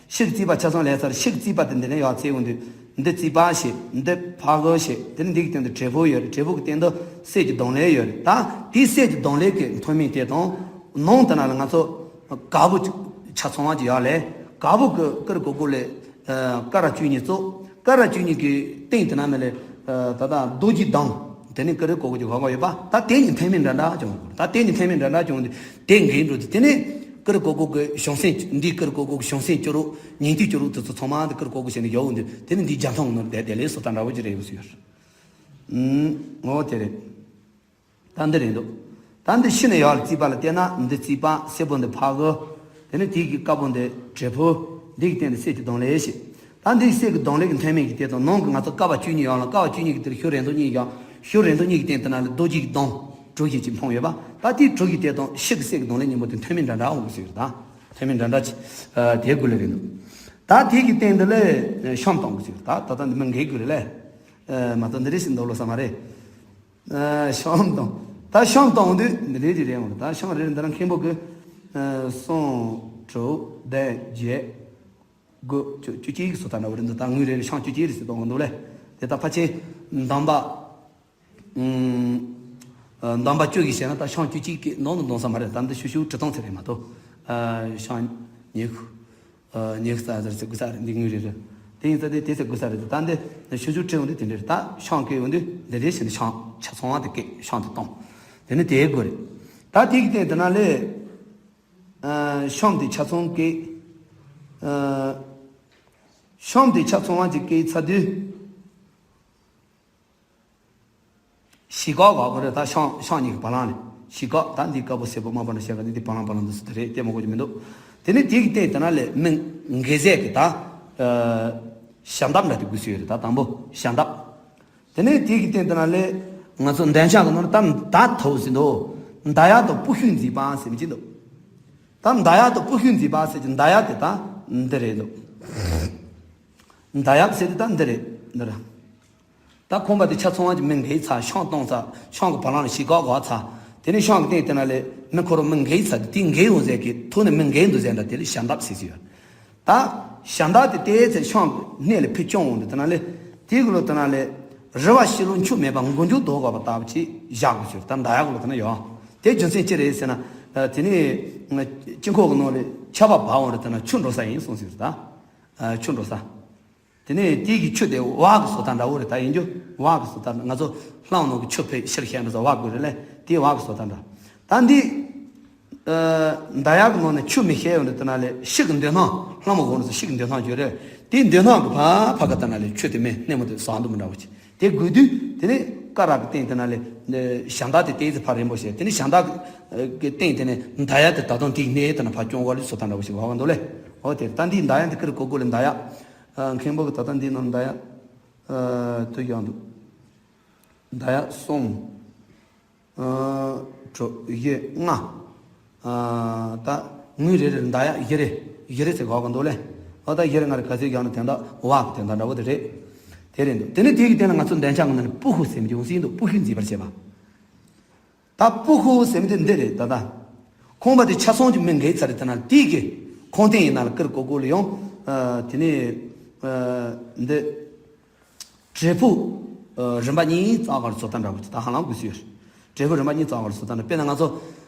ཤིག་གི་རྩིས་པ་ཆ་ཚང་ལས་ཚར། ཤིག་གི་རྩིས་པ་དེ་འདི་ནས་ཡར་བཙལ་ཡོང་དུས། འདི་རྩིས་པ་ཞེས། འདི་ཕ་གི་ཞེས། དེ་ནས་འདི་གི་སྟེང་དུ་བྲེ་ཕུག་ཡོད་རེད། བྲེ་ཕུག་གི་སྟེང་དུ་གསེར་གྱི་གདང་ལེབ་ཡོད་རེད། ད་དེའི་གསེར་གྱི་གདང་ལེབ་ཀྱི་མཐོ་དམན་དེ་དང་། ནང་དེ་ན་ལ་ང་ཚོ་དཀར་པོ་ཆ་ཚང་བ་ཅིག་ཡར་ལས། དཀར་པོ་གི་ཀིར་ཀོ་ཀོ་ལས། ཀ་ར་བཅུ་གཉིས་བཙུགས། ཀ་ར་བཅུ་གཉིས་ཀྱི་སྟེང་དེ་ན་ནི་ལས། ད་ལྟ་རྡོ་རྗེ་གདང་། དེ་ནི་ཀིར་ཀོ་ཀོ་གི་འོག་ཡོད་པ། ད་དེ་གཉིས་མཐུན་མིན་འདྲ་འདྲ་བྱུང་། ད་དེ་གཉིས་མཐུན་མིན་འདྲ་འདྲ་བྱུང་དུས་དེ་འགས་འགྲོ་དུས། དེ་ནི་ཀིར་ཀོ་ཀོ་གི་བྱང་སེམས། འདི་ཀིར་ཀོ་ཀོ་གི་བྱང་སེམས་སྐྱོ་རུ། ཉན་ཐོས་སྐྱོ་རུ་དེ་ཚོ་ཚང་མ་འདི་ཀིར་ཀོ་ཀོ་བྱས་ནས་ཡོང་དུས། དེ་ནི་འདི་རྒྱ་མཐོང་ནོར་བསྡད་དེ་ལས་སོ་ད་འདྲ་བོ་ཅིག་རེད་ཡོང་སྲིད་ཡོད། ཨུམ། འོ་དེ་རེད། ད་འདི་རེད་འདུག་ད་འདི་ཕྱི་ནས་ཡར་ལ་རྩིས་པ་ལ་བལྟས་ན། འདི་རྩིས་པ། སེར་པོ་འདི་ཕ་གི། དེ་ནས་དེ་གི་དཀར་པོ་འདི་བྲེ་ཕུག་འདི་གི་སྟེང་དུ་གསེར་གྱི་གདང་ལེབ་ཞེས། ད་འདི་གསེར་གྱི་གདང་ལེབ་ཀྱི་མཐོ་དམན་གྱི་དེ་དང་། ནང་གི་ང་ཚོ་ཀ་བ་བཅུ་གཉིས་ཡར་ལ། ཀ་བ་བཅུ་གཉིས་ཀྱི་དེར་ཤུག་རེ་དོ་གཉིས་ཡར། ཤུག་རེ་དོ་གཉིས་ཀྱི་སྟེང་དེ་ན་ལ་རྡོ་རྗེ་གི་གདང་གྲུ་བཞི་ཅིག་འཕངས་ཡོད་པ། ད་དེའི་གྲུ་བཞི་དེ་དང་ཤིག་གི་གསེར་གྱི་གདང་ལེབ་གཉིས་པོ་དེ་མཐོ་དམན་འདྲ་འདྲ་འོང་གི་ཟེར། ད་མཐོ་དམན་འདྲ་འདྲ་ཅིག་དེ་དགོས་ལེ་རེད་འདུག་ད་དེ་གི་སྟེང་དེ་ལ་ཤམ་བཏང་གི་ཟེར། ད་ད་ལྟ་འདི་མི་འགས་དགོས་རེད་ལེ། མ་གཏོགས་འདི་རེད་ཟེར་འདུག་ལོ་ས་མ་རེད། ཨ། ཤམ་བཏང་། ད་ཤམ་བཏང་དུས་འདི་རེ་རེ་རེ་འོང་། ད་ཤམ་རེ་རེ་འདི་རང་མཁན་པོ་གི། ཨ། གསུམ། དྲུག་བདུན། བརྒྱད། དགུ། བཅུ། བཅུ་གཅིག་གི་བཟོ་ལྟ་འདྲ་བོ་རེད་འདུག་ད་དངུལ་རེ་རེ་ཤམ་བཅུ་གཅིག་རེ་ཟེར་གཏོང་གི་འདུག་ལེ། དེ་ད་ཕལ་ཆེར་འདམ་པ། ཨ། འདམ་པ་བཅུ་གིས་བྱས་ན་ད་ཤམ་བཅུ་གཅིག་གི་ནང་དུ་འདང་ས་མ་རེད། ད་འདི་ཤུ་ཤུ་ཁྲི་སྟོང་ཚད་རེད་མ་གཏོགས། ཨ། ཤམ་ཉི་ཤུ། ཉི་ཤུ་རྩ་ཟེར་ཚེ་དགུ་ས་རེད། འདི་དངུལ་རེད་རེད། དེ་ཡིན་ཙང་དེ་དེ་ཚེ་དགུ་ས་རེད། ད་འདི་ཤུ་ཤུ་ཁྲི་ཡོང་དུས་དེ་འདྲ་རེད། ད་ཤམ་བཀལ་ཡོང་དུས་འདི་འདྲ་བྱས་ནས་ཤམ་ཆ་ཚང་བ་དེ་བཀལ། ཤམ་དེ་གཏོང་། དེ་ནི་དེའི་དགོས་རེད། ད་དེ་གི་སྟེང་དེ་ན་ལས། ཨ། ཤམ་དེ་ཆ་ཚང་བཀལ། ཨ། ཤམ་དེ་ཆ་ཚང་བ་ཅིག་བཀལ་ཚར་དུས། ཞིག་ག་ག་གོ་རེད། ད་ཤམ་ཤམ་གཉིས་ཀྱི་བ་ལང་ལས་ཞིག་ག་ད་འདི་དཀར་པོ་སེར་པོ་དམར་པོ་འདྲ་བཤད་ག་འདི་འདི་བ་ལང་བ་ལང་འདུག་སེ་དེ་རེད། དེ་མ་གོ་རྒྱུ་མི་འདུག་དེ་ནས་དེ་གི་སྟེང་དེ་ན་ལས་མི་འགས་ཟེར་གི་ད། ཨ། ཞབས་འདེབས་འདྲ་དེ་དགོས་སུ་ཡོད་རེད། ད་དང་པོ་ཞབས་འདེབས། དེ་ནས་དེ་གི་སྟེང་དེ་ན་ལས་ང་ཚོ་འདོན་ཆ་གི་ནང་ལ་ད་མདའ་ཐོག་ཟིན་འདུག་མདའ་ཡབ་དང་པུ་ཤུ་མཛེས་པ་ཟེར་མི་ཅིག་འདུག་ད་མདའ་ཡབ་དང་པུ་ཤུ་མཛེས་པ་ཟེར་གྱི་མདའ་ཡབ་དེ་ད་འདི་རེད་འདུག་མདའ་ཡབ་ཟེར་དེ་ད་འདི་རེད། འདི་རེད། ད་ཁང་པ་དེ་ཆ་ཚང་བ་གི་མི་འགས་ཚར། ཤམ་བཏང་ཚར། ཤམ་གྱི་བ་ལང་ལ་ཞིག་ག་ག་ཚར། དེ་ནས་ཤམ་གྱི་སྟེང་དེ་ན་ལས་མི་ཁོ་རང་མི་འགས་ཚར། དེ་འགས་ཡོང་ཟེར་གི་ཐོག་ནས་མི་འགས་འདུག་ཟེར་འདྲ་དེ་ལ་ཞབས་འདེབས་ཟེར་གྱི་ཡོད། ད་ཞབས་འདེབས་དེ་དེའི་ཚེ་ཤམ་གྱི་སྣེ་ལ་ཕུད་བརྐྱངས་འོང་དུས་དེ་ན་ལས་དེ་གི་ལོ་དེ་ན་ལས་རི་བ་ཤི་ལོ་མཆུ་མེད་པ་མགོ་མཇུག་ལྡོག་དགོས་པ་ལྟ་བུ་ཅིག་བཞག་དགོས་ཟེར། ད་མདའ་ཡབ་གི་ལོ་དེ་ན་ཡོད། དེ་རྒྱུ་མཚན་ཅི་རེད་ཟེར་ན། དེ་ནས་དཀྱིལ་འཁོར་གྱི་ནང་ལས་ཆར་པ་བབས་འོང་རེད། དེ་ན་ཆུ་འགྲོ་ས་ཡིན་གསུངས་ཟེར། ད་ཆུ་འགྲོ་ས། དེ་ནས་དེ་གི་ཆུ་དེ་བག་གི་བཟོ་ལྟ་འདྲ་བོ་རེད། ད་ཡིན་རྒྱུ་བག་གི་བཟོ་ལྟ་འདྲ། ང་ཚོ་ལྷམ་ནང་གི་ཆུ་ཕེབས་ཕྱིར་བཤལ་འདྲ་ས་བག་དགོས་རེད་ལས། དེ་བག་གི་བཟོ་ལྟ་འདྲ། ད་འདི། ཨ། མདའ་ཡབ་གི་ནང་ནས་ཆུ་མི་བཤལ་ཡོང་དུས་དེ་ན་ལས་ཤིག་གི་མདུན་ཐང་། ལྷམ་གོང་ནས་ཤིག་གི་མདུན་ཐང་བརྗོད་རེད། དེའི་མདུན་ཐང་གི་ཕ་ཕ་ག་དེ་ན་ལས་ཆུ་དེ་མེ་སྣེ་མོ་དེ་ཟག་འདུག་མི་འདྲ་བོ་ཅིག་དེ་དགོས་དུས་དེ་ནས་ཀ་ར་གི་སྟེང་དེ་ན་ལས་ཞབས་འདེབས་དེ་ཏོག་ཙམ་ཕར་རིང་པོ་བྱས། དེ་ནས་ཞབས་འདེབས་གི་སྟེང་དེ་ནས་མདའ་ཡབ་དེ་ད་དུང་དེའི་སྣེ་དེ་ན་ཕར་བརྐྱངས་བ་ལས་བཟོ་ལྟ་འདྲ་བོ་ཞིག་བག་འདུག་ལས། འོ་དེ་ད་འདིའི་མདའ་ཡབ་དེ་ཀིར་ཀོ་ཀོ་ལས་མདའ་ཡབ། ཨ། མཁན་པོ་གི་ད་ལྟ་འདིའི་ནང་མདའ་ཡབ། ཨ། དུ་ཡང་འདུག་མདའ་ཡབ་གསུམ། ཨ། དྲུག་བཞི་ལྔ། ཨ། ད་དངུལ་རེ་རེར་མདའ་ཡབ་བཞི་རེ་བཞི་རེ་ཟེར་བག་གི་འདུག་ལས། ཨ། ད་བཞི་རེ་ལྔ་རེ་ག་ཚོད་བཞག་ན་དེ་འདྲ་བག་གི་དེ་འདྲ་འདྲ་བོ་དེ་རེད། དེ་རེད་འདུག་དེ་ནས་དེ་གི་སྟེང་ལ་ང་ཚོ་འདོན་ཆ་གི་ནང་ནས་པུ་ཤུ་ཟེར་མི་ཅིག་ཡོང་སྲིད་འདུག་པུ་ཤུ་མཛེས་པར་བྱེད་པ། ད་པུ་ཤུ་ཟེར་མི་དེ་འདི་རེད། ད་ལྟ་ཁང་པ་དེ་ཆ་ཚང་གི་མི་འགས་ཚར་རེད། དེ་ན་དེ་གི་ཁང་སྟེང་ཡིན་ན་ལ་ཀིར་ཀོ་ཀོ་ལ་ཡང་། ཨ། དེ་ནས། ཨ། འདི། བྲེ་ཕུག་ཨ། རིམ་པ་གཉིས་བཙག་གར་བཟོ་ལྟ་འདྲ་བོ་ཅིག་ད་ཧ་ལམ་དགོས་སུ་ཡོད། བྲེ་ཕུག་རིམ་པ་གཉིས་བཙག་གར་བཟོ་ལྟ་འདྲ། དཔེར་ན་ང་ཚོ།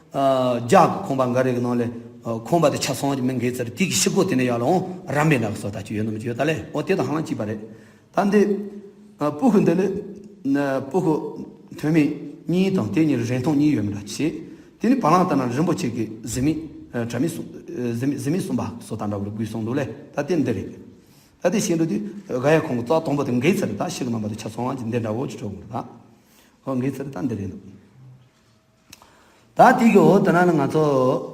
ཨ། རྒྱ་གི་ཁང་པ་འགའ་རེ་གི་ནང་ལས། ཨ། ཁང་པ་དེ་ཆ་ཚང་གི་མི་འགས་ཚར་རེད། དེ་གི་ཕྱི་སྒོ་དེ་ནས་ཡར་ལ་འོང་རམ་པའི་འདྲ་བོ་བཟོ་ལྟ་ཅིག་ཡོད་ནམ་ཅིག་ཡོད་ད་ལས། འོ་དེ་དང་ཧ་ལམ་གཅིག་པ་རེད། ད་འདི། ཨ། པུ་ཤུ་འདི་ལས། ཨ། པུ་ཤུ་མཐོ་དམན་གཉིས་དང་དེ་གཉིས་རིང་ཐུང་གཉིས་ཡོད་མི་འདྲ་བྱས། དེ་ནི་བ་ལང་ལྟ་ན་རིན་པོ་ཆེ་གི་གཟི་མིག་ཨ། དྲ་མིག་གསུམ། ཨ། གཟི་མིག་གཟི་མིག་གསུམ་པ་བཟོ་ལྟ་འདྲ་བོ་རེ་དགོས་གསུངས་འདུག་ལས། ད་དེ་འདི་རེད། ད་དེ་བཞིན་དུ་དེ་ག་ཡ་ཁོང་གི་རྩ་དང་པོ་དེ་འགས་ཚར་རེད། ད་ཤིག་གི་རྣམ་པ་དེ་ཆ་ཚང་བ་ཅིག་འདི་འདྲ་བོ་ཅིག་འགྲོ་དགོས་རེད། ད་ཁོ་འགས་ཚར་རེད། ད་འདི་རེད་འདུག་ད་དེ་གི་འོ་དེ་ན་ལ་ང་ཚོ་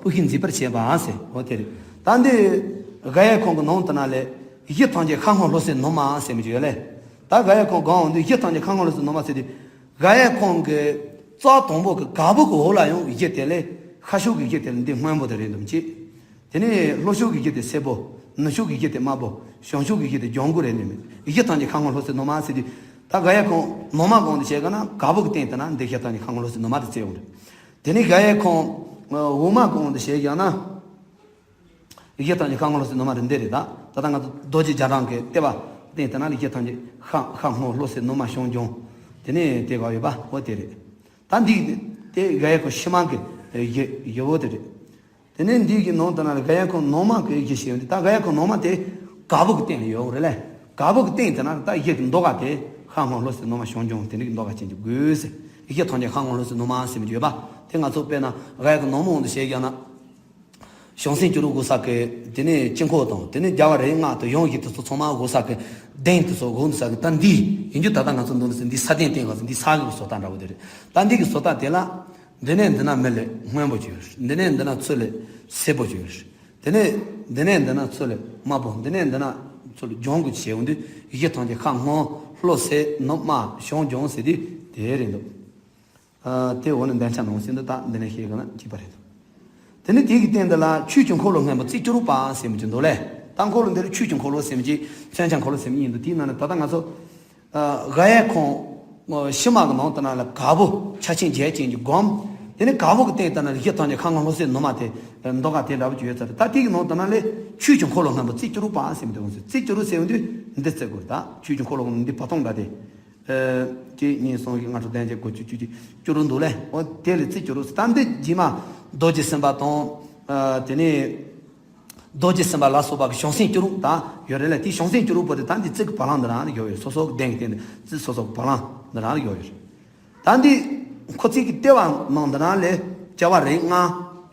པུ་ཤུ་མཛེས་པར་བྱེད་པ་ཟེར་འོ་དེ་རེད། ད་འདི་ག་ཡ་ཁོང་གི་ནང་དེ་ན་ལས་གཞི་ཐམས་ཅད་ཤར་སྔོན་ལྷོ་སའི་ནུ་མ་ཟེར་མི་ཅིག་ཡོད་ལས། ད་ག་ཡ་ཁོང་གང་འོང་དུས་གཞི་ཐམས་ཅད་ཤར་སྔོན་ལྷོ་སའི་ནུ་མ་ཟེར་དུས། ག་ཡ་ཁོང་གི་རྩ་དང་པོ་གི་ག་བུ་གི་འོག་ལ་ཡང་གཞི་དེ་ལས་ཤར་ཕྱོགས་ཀྱི་གཞི་དེ་ལ་འདི་སྔོན་པོ་དེ་རེད་འདུག་ཅེས། དེ་ནས་ལྷོ་ཕྱོགས་ཀྱི་གཞི་དེ་སེར་པོ། ནུབ་ཕྱོགས་ཀྱི་གཞི་དེ་དམར་པོ། བྱང་ཕྱོགས་ཀྱི་གཞི་དེ་ལྗང་གུ་རེད་ནི་མེད། གཞི་ཐམས་ཅད་ཤར་སྔོན་ལྷོ་སའི་ནུ་མ་ཟེར་དུས། ད་ག་ཡ་ཁོང་ནོར་མ་གོང་དུ་བྱས་ག་ན་ག་བུ་གི་སྟེང་དུ་ན་འདི་བཞི་ཐམས་ཅད་ཤར་སྔོན་ལྷོ་སྲིད་ནུ་མ་དེ་བཙལ་འོང་རེད། དེ་ནས་ག་ཡ་ཁོང་འོག་མ་གོང་དུ་བྱས་ཀྱང་ན། བཞི་ཐམས་ཅད་ཤར་སྔོན་ལྷོ་སྲིད་ནུ་མ་རེད། འདི་རེད། ད་ད་ལྟ་ང་ཚོ་རྡོ་རྗེ་རྒྱ་གྲམ་གྱི་ལྟེ་བ་སྟེང་དུ་ན་ལ་བཞི་ཐམས་ཅད་ཤར་ཤར་སྔོན་ལྷོ་སྲིད་ནུ་མ་བྱང་ལྗོངས། དེ་ནས་དེ་ག་ཡོད་པ་འོ་དེ་རེད། ད་འདི་དེ་ག་ཡ་ཁོང་ཕྱི་མ་གི་བཞི་བཞི་བོ་དེ་རེད། དེ་ནས་འདི་གི་ནང་དུ་ན་ལ་ག་ཡ་ཁོང་ནང་མ་གི་བཞི་ཞེས་འདི་ད་ག་ཡ་ཁོང་ནང་མ་དེ་ག་བུ་གི་སྟེང་ལ་ཡོད་རེད་ལེ། ག་བུ་གི་སྟེང་དུ་ན་ད་བཞི་གི་མདོ་ག་དེ་ཤར་སྔོན་ལྷོ་སྲིད་ནུ་མ་བྱང་ལྗོངས་དེ་འདྲ་གི་མདོ་ག་ཅན་གྱི་དགོས་ཟེར། བཞི་ཐམས་ཅད་ཤར་སྔོན་ལྷོ་སྲིད་ནུ་མ་ཟེར་མི་ཡོད་པ་དེ་ང་ཚོ་དཔེར་ན་ག་ཡ་ཁོང་ནང་མ་འོང་དུ་བྱས་ཀྱང་ན། བྱང་སེམས་སྐྱུ་རུ་དགུ་ས་གི་དེ་ནས་དཀྱིལ་འཁོར་དང་དེ་ནས་རྒྱལ་བ་རིགས་ལྔ་དང་ཡང་བཞི་དེ་ཚོ་ཚང་མ་དགུ་ས་གི་གདན་དེ་ཚོ་དགུ་ས་གི་ད་འདི་ཡིན་རྒྱུ་ད་ལྟ་ང་ཚོ་འདི་ནས་འདི་ས་གདན་སྟེང་ག་ཚོ་འདི་ས་གི་བཟོ་ལྟ་འདྲ་བོ་དེ་རེད། ད་འདི་གི་བཟོ་ལྟ་དེ་ལ། འདི་ནས་འདི་ན་མེ་ལེབ་སྔོན་པོ་ཅིག་ཡོད་རེད། འདི་ནས་འདི་ན་ཚུར་ལེབ་སེར་པོ་ཅིག་ཡོད་རེད། དེ་ནས་འདི་ནས་འདི་ན་ཚུར་ལེབ་དམར་པོ། འདི་ནས་འདི་ན་ཚུར་ལེབ་ལྗང་གུ་ཅིག་བྱས་འོང་དུས་བཞི་ཐམས་ཅད་ཤར་སྔོན་ལྷོ་སྲིད་ནུབ་དམར་བྱང་ལྗང་ཟེར་དུས་དེ་རེད་འདུག་ཨ་དེ་འོ་ན་འདན་ཆ་ནང་ཟིན་འདུག་ད་འདི་ནས་ཤེས་གི་ན་གཅིག་པ་རེད་འདུག་དེ་ནས་དེ་གི་སྟེང་འདི་ལ་ཆོས་ཀྱི་འཁོར་ལོ་སྔོན་པོ་རྩིབས་བཅུ་དྲུག་པ་ཟེར་མི་ཅིག་འདུག་ལེ། ད་འཁོར་ལོ་འདི་ལ་ཆོས་ཀྱི་འཁོར་ལོ་ཟེར་མི་ཅིག་མཚོན་ཆ་འཁོར་ལོ་ཟེར་མི་གཉིས་འདུག་དེའི་ནང་ནས་ད་ལྟ་ང་ཚོ། ཨ་ག་ཡ་ཁོང་། ཕྱི་མ་གི་ནང་དུ་ན་ལ་ག་བུ་ཆ་ཆེན་བརྒྱད་ཅན་གྱི་སྒོམ། དེ་ནས་ག་བུ་གི་སྟེང་དུ་ན་ལ་བཞི་ཐམས་ཅད་ཤར་སྔོན་ལྷོ་སྲིད་ནུབ་དམར་དེ་མདོ་ག་དེ་འདྲ་བོ་ཅིག་ཡོད་ཚར། ད་དེ་གི་ནང་དུ་ན་ལས་ཆོས་ཀྱི་འཁོར་ལོ་སྔོན་པོ་རྩིབས་བཅུ་དྲུག་པ་ཟེར་མི་དེ་འོང་ཟེར། རྩིབས་བཅུ་དྲུག་ཟེར་འོང་དུས་འདི་བརྩི་དགོས། ད་ཆོས་ཀྱི་འཁོར་ལོ་འདི་བར་སྟོང་འདྲ་དེ། ཨ་གཅིག་གཉིས་གསུམ་བཞི་ལྔ་དྲུག་བདུན་བརྒྱད་དགུ་བཅུ་བཅུ་གཅིག་བཅུ་དྲུག་འདུག་ལེ། འོ་དེ་ལས་རྩིབས་བཅུ་དྲུག་ཟེར། ད་འདི་རྗེས་མ་རྡོ་རྗེ་སེམས་དཔའ་དང་། ཨ་དེ་ནས། རྡོ་རྗེ་སེམས་དཔའ་ལ་སོགས་པ་གི་བྱང་སེམས་སྐྱུ་རུ་ད་ཡོད་རེད་ལ། དེ་བྱང་སེམས་སྐྱུ་རུ་པོ་དེ་ད་འདི་རྩིབས་ཀྱི་བ་ལང་འདི་རང་ལ་ཡོད་ཡོད། སོ་སོ་གི་གདན་གྱི་སྟེང་དུ་རྩིབས་སོ་སོ་གི་བ་ལང་འདི་རང་ལ་ཡོད་ཡོད། ད་འདི་འཁོར་ཚིག་གི་ལྟེ་བ་ནང་འདི་རང་ལས་རྒྱལ་བ་རིགས་ལྔ་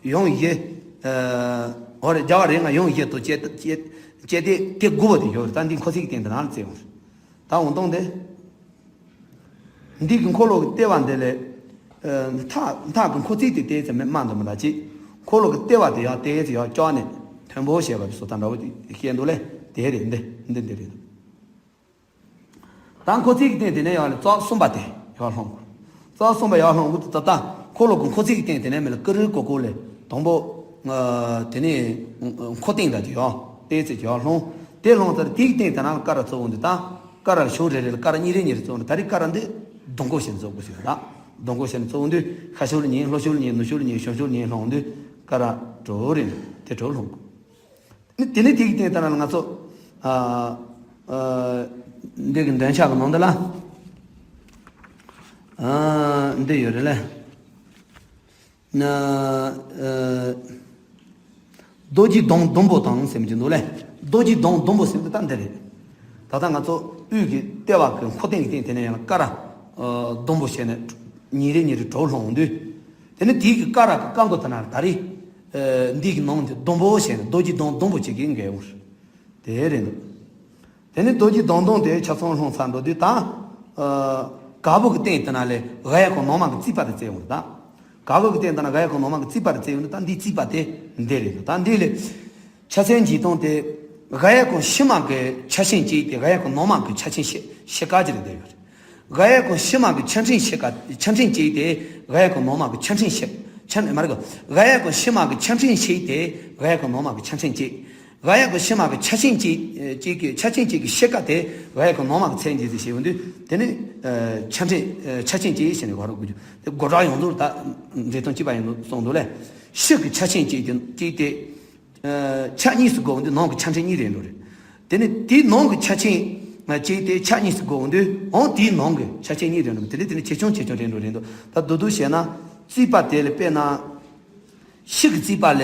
ཡང་བཞི། ཨ་འོ་རེད། རྒྱལ་བ་རིགས་ལྔ་ཡང་བཞི་དང་བཅས་བཅས་བཅས་ཏེ་དེ་དགུ་པོ་དེ་ཡོད་རེད། ད་འདི་འཁོར་ཚིག་གི་སྟེང་འདི་རང་ལ་བརྩིས་ཡོང་རེད། ད་འོང་སྟངས་དེ། འདི་གི་འཁོར་ལོ་གི་ལྟེ་བ་འདི་ལས། ཨ་མཐའ་མཐའ་གི་འཁོར་ཚིག་དེ་ཏོག་ཙམ་མེད་མ་འདུག་མི་འདྲ་ཅིག་འཁོར་ལོ་གི་ལྟེ་བ་དེ་ཡང་ཏོག་ཙམ་ཡང་བཀྱག་ནས་མཐོན་པོ་བྱས་པ་བཟོ་ལྟ་འདྲ་བོ་ཅིག་བཤད་འདུག་ལེ། དེ་རེད། འདི་འདི་འདི་རེད། ད་འཁོར་ཚིག་གི་སྟེང་དེ་ནས་ཡང་ལ་རྩ་གསུམ་པ་དེ་ཡར་ལྷུང་དགོས། རྩ་གསུམ་པ་ཡར་ལྷུང་དགོས། ད་ལྟ་འཁོར་ལོ་གི་འཁོར་ཚིག་གི་སྟེང་དེ་ནས་མི་ལ་ཀི་རི་ཀོ་ཀོ་ལས་དང་པོ། ཨ་དེ་ནས་འཁོར་སྟེང་དང་དེ་ཡང་ཏོག་ཙམ་ཡར་ལྷུང་། དེ་ལྷུང་ཚར་དེའི་སྟེང་དེ་ན་ཀ་ར་གཙོ་བོ་འདི་ད། ཀ་ར་ཕྱོགས་རེ་རེ་ལ་ཀ་ར་གཉིས་རེ་གཉིས་རེ་བཙུགས་ནས། ད་རེས་ཀ་ར་འདི་སྡོང་པོ་བྱས་ནས་བཙུགས་དགོས་ཟེར་ད། སྡོང་པོ་བྱས་ནས་བཙུགས་དུས་ཤར་ཕྱོགས་ལ་གཉིས། ལྷོ་ཕྱོགས་ལ་གཉིས། ནུབ་ཕྱོགས་ལ་གཉིས། བྱང་ཕྱོགས་ལ་གཉིས་ལྷུང་དུས་ཀ་ར་དྲུག་རེ་འདུག་དེ་དྲུག་ལྷུང་དགོས། དེ་ནས་དེ་གི་སྟེང་དེ་ན་ལ་ང་ཚོ། ཨ་ཨ་འདི་གི་འདོན་ཆ་གི་ནང་དུ་ལ། ཨ་འདི་ཡོད་རེད་ལེ། ན་ཨ་རྡོ་རྗེ་གདོང་ཟླུམ་པོ་དང་ཟེར་མི་ཅིག་འདུག་ལེ། རྡོ་རྗེ་གདོང་ཟླུམ་པོ་ཟེར་མི་ད་འདི་རེད། ད་ལྟ་ང་ཚོ་དབུས་ཀྱི་ལྟེ་བ་གི་འཁོར་སྟེང་གི་སྟེང་དེ་ནས་ཡང་ལ་ཀ་ར་ཨ་ཟླུམ་པོ་བྱས་ནས་གཉིས་རེ་གཉིས་རེ་དྲུག་ལྷུང་དུས། དེ་ནས་དེའི་གི་ཀ་ར་གི་ཀ་མགོ་དེ་ན་ད་རེས་ཨ་འདི་གི་ནང་དེ་ཟླུམ་པོ་བྱས་ནས་རྡོ་རྗེ་གདོང་ཟླུམ་པོ་ཅིག་གི་འགལ་འོང་རེད། དེ་རེད་འདུག་དེ་ནས་རྡོ་རྗེ་གདོང་ཟླུམ་དེ་ཆ་ཚང་ལྷུང་ཚར་འགྲོ་དུས་ད། ཨ་ག་བུ་གི་སྟེང་དེ་ན་ལས་ག་ཡ་ཁོང་ནང་མ་གི་རྩིག་པ་དེ་བཙལ་འོང་རེད་ད། ག་བུ་གི་སྟེང་དེ་ན་ག་ཡ་ཁོང་ནང་མ་གི་རྩིག་པ་དེ་བཙལ་འོང་དུས་ད་འདིའི་རྩིག་པ་དེ་འདི་རེད་འདུག་ད་འདི་ལས་ཆ་ཚང་འཇིག་སྟངས་དེ་ག་ཡ་ཁོང་ཕྱི་མ་གི་ཆ་ཆེན་གཅིག་དེ་ག་ཡ་ཁོང་ནང་མ་གི་ཆ་ཆེན་ཕྱེད་ཕྱེད་ཀ་ཅིག་ལ་བསྡད་ཡོད་རེད། ག་ཡ་ཁོང་ཕྱི་མ་གི་ཆ་ཕྲན་ཕྱེད་ཀ་ཆ་ཕྲན་གཅིག་དེ་ག་ཡ་ཁོང་ནང་མ་གི་ཆ་ཕྲན་ཕྱེད་ཆ་མ་རེད་གོ། ག་ཡ་ཁོང་ཕྱི་མ་གི་ཆ་ཕྲན་ཕྱེད་དེ་ག་ཡ་ཁོང་ནང་མ་གི་ཆ་ཕྲན་གཅིག་ག་ཡ་ཁོ་ཕྱི་མ་གི་ཆ་ཆེན་གཅིག་གཅིག་གི་ཆ་ཆེན་གཅིག་གི་ཕྱེད་ཀ་དེ་ག་ཡ་ཁོ་ནང་མ་གི་ཚད་འཇལ་ཟེར་བྱེད་འོང་དུས་དེ་ནི་ཆ་ཕྲན་ཆ་ཆེན་གཅིག་ཟེར་ནས་གོ་ར་དགོས་རྒྱུ་དེ་སྒོ་གྲགས་ཡོངས་རྫོགས་ད་འགྲེལ་དོན་གཅིག་པ་ཡིན་ནོ་གསུངས་འདུག་ལས། ཕྱི་གི་ཆ་ཆེན་གཅིག་དེ་གཅིག་དེ་ཆ་གཉིས་སུ་བགོས་འོང་དུས་ནང་གི་ཆ་ཕྲན་གཉིས་རེད་འགྲོ་རེད། དེ་ནི་དེའི་ནང་གི་ཆ་ཆེན་གཅིག་དེ་ཆ་གཉིས་སུ་བགོས་འོང་དུས་འོང་དེའི་ནང་གི་ཆ་ཆེན་གཉིས་རེད་འགྲོ། དེ་ནི་དེ་ནི་ཆེ་ཆུང་ཆེ་ཆུང་རེད་འགྲོ་རེད་འདུག་ད་བསྡུ་བསྡུ་བྱས་ན་རྩིག་པ་དེ་ལ་དཔེར་ན། ཕྱི་གི་རྩིག་པ་ལས་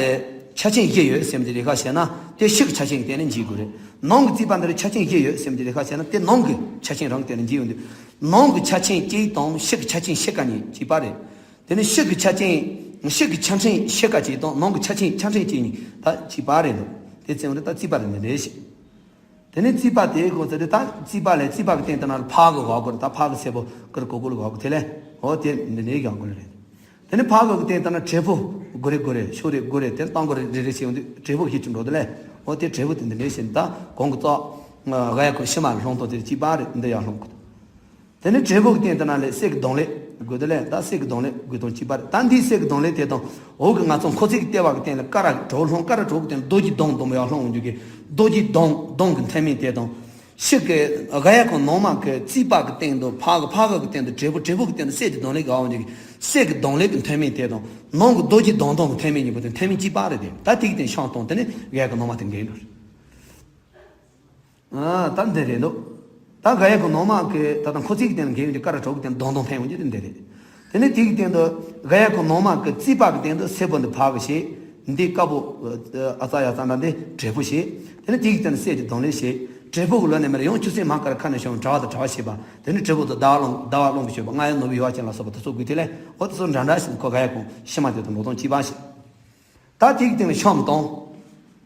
ཆ་ཆེན་བཞི་ཡོད་ཟེར་མི་དེ་རེ་ཁ་བྱས་ན་དེ་ཕྱི་གི་ཆ་ཆེན་གྱི་སྟེང་ནས་འཇལ་དགོས་རེད། ནང་གི་རྩིག་པ་འདི་ལ་ཆ་ཆེན་བཞི་ཡོད་ཟེར་མི་དེ་རེ་ཁ་བྱས་ན་དེ་ནང་གི་ཆ་ཆེན་རང་གི་སྟེང་ནས་འཇལ་ཡོང་དུས་ནང་གི་ཆ་ཆེན་གཅིག་དང་ཕྱི་གི་ཆ་ཆེན་ཕྱེད་ཀ་གཉིས་གཅིག་པ་རེད། དེ་ནས་ཕྱི་གི་ཆ་ཆེན་ཕྱི་གི་ཆ་ཕྲན་ཕྱེད་ཀ་གཅིག་དང་ནང་གི་ཆ་ཆེན་ཆ་ཕྲན་གཅིག་གཉིས་ད་གཅིག་པ་རེད་འདུག་དེ་ཚེ་འོང་དུས་ད་རྩིག་པ་རེད་འདི་རེད་ཞེས། དེ་ནས་རྩིག་པ་དེའི་སྐོར་ཟེར་དུས་ད་རྩིག་པ་ལས་རྩིག་པ་གི་སྟེང་དུ་ན་ཕར་གི་འགག་དགོས་རེད། ད་ཕར་གི་སེར་པོ་ཀིར་ཀོ་ཀོ་ལ་འགག་དགོས་དེ་ལས་འོ་དེ་འདི་འདྲའི་འགག་དགོས་རེད། དེ་ནས་ཕར་གི་སྟེང་དུ་ན་བྲེ་ཕོ་དགུ་རེ་དགུ་རེ་ཕྱོགས་རེ་དགུ་རེ་དེ་སྟོང་དགུ་རེ་རེ་རེ་བྱས་ཡོང་དུས་བྲེ་ཕོ་བཞི་བཅུ་འགྲོ་དེ་ལས་འོ་དེ་བྲེ་ཕོ་དེ་འདི་འདྲའི་བྱས་ནས་ད་གོང་གི་ཙོག་ག་ཡ་ཁོ་ཕྱི་མ་ལ་ལྷུང་སྟངས་དེ་གཅིག་པ་རེད། འདི་ཡར་ལྷུང་དགོས། དེ་ནས་བྲེ་ཕོ་གི་སྟེང་དུ་ན་ལས་གསེར་གྱི་གདང་ལེབ་དགོས་དེ་ལས་ད་གསེར་གྱི་གདང་ལེབ་དགོས་དོན་གཅིག་པ་རེད། ད་འདིའི་གསེར་གྱི་གདང་ལེབ་དེ་དང་འོག་གི་ང་ཚོ་འཁོར་ཚིག་གི་ལྟེ་བ་གི་སྟེང་ལ་ཀ་ར་དྲུག་ལྷུང་། ཀ་ར་དྲུག་གི་སྟེང་ལ་རྡོ་རྗེ་གདོང་ཟླུམ་པོ་ཡར་ལྷུང་འོང་རྒྱུ་གི་རྡོ་རྗེ་གདོང་གདོང་གི་མཐེབ་མོ་དེ་དང་ ཕྱི་གི་ག་ཡ་གི་ནང་མ་གི་རྩིས་པ་གི་སྟེང་དུ་ཕ་གི་ཕ་གི་གི་སྟེང་དུ་བྲེ་པོ། བྲེ་པོ་གི་སྟེང་དུ་སྲས་ཀྱི་གདོང་ལེབ་གི་འོང་གི་སྲས་ཀྱི་གདོང་ལེབ་གི་མཐོན་དམན་དེ་དང་། ནང་གི་རྡོ་རྗེ་གདོང་སྟོང་གི་མཐོན་དམན་གཉིས་པོ་དེ་མཐོན་དམན་གཅིག་པ་རེད་དེ། ད་དེ་གི་སྟེང་ཤང་སྟོང་དེ་ནི་ག་ཡ་གི་ནང་མ་དེ་འགེལ་འགྲོ་རེད། ཨ། ད་འདི་རེད་འདུག་ད་ག་ཡ་གི་ནང་མ་གི་ད་ལྟ་ཁོ་ཚིག་གི་སྟེང་ལ་འགེལ་ཡོང་དུས་ཀ་ར་གྲོགས་ཀྱི་སྟེང་ལ་གདོང་སྟོང་འཕེན་ཡོང་རྒྱུ་དེ་འདི་རེད། དེ་ནས་དེ་གི་སྟེང་དུ་ག་ཡ་གི་ནང་མ་གི་རྩིས་པ་གི་སྟེང་དུ་སེར་པོ་འདི་ཕ་གི་བྱས། འདི་དཀར་པོ། ཨ་ཙ་ཡ་ཙ་འདྲ་འདི་བྲེ་པོ་བྱས། དེ་ནས་དེ་གི་སྟེང་དུ་སྲས་ཀྱི་གདོང་ལེབ་བྱས། བྲེ་པོ་གི་ལོ་ནས་མར་ཡང་ཆུ་སྲིན་མ་ཀ་ར་ཁ་ནས་བྱུང་། དྲ་བ་དང་དྲ་བ་བྱེད་པ། དེ་ནས་བྲེ་པོ་དང་ཟླ་བ་རླུང་ཟླ་བ་རླུང་གི་བྱེད་པ། རྔ་ཡབ་ནོར་བུའི་ཡུ་བ་ཅན་ལ་སོགས་པ་དེ་ཚོ་དགོས་དེ་ལས། འོ་དེ་ཚོ་འདྲ་འདྲ་ཞིག་ཁོ་ག་ཡ་གོང་ཕྱི་མ་དེ་དང་འགྲོ་སྟངས་གཅིག་པ་ཞིག་ད་དེ་གི་སྟེང་ལ་ཤང་སྟོང་།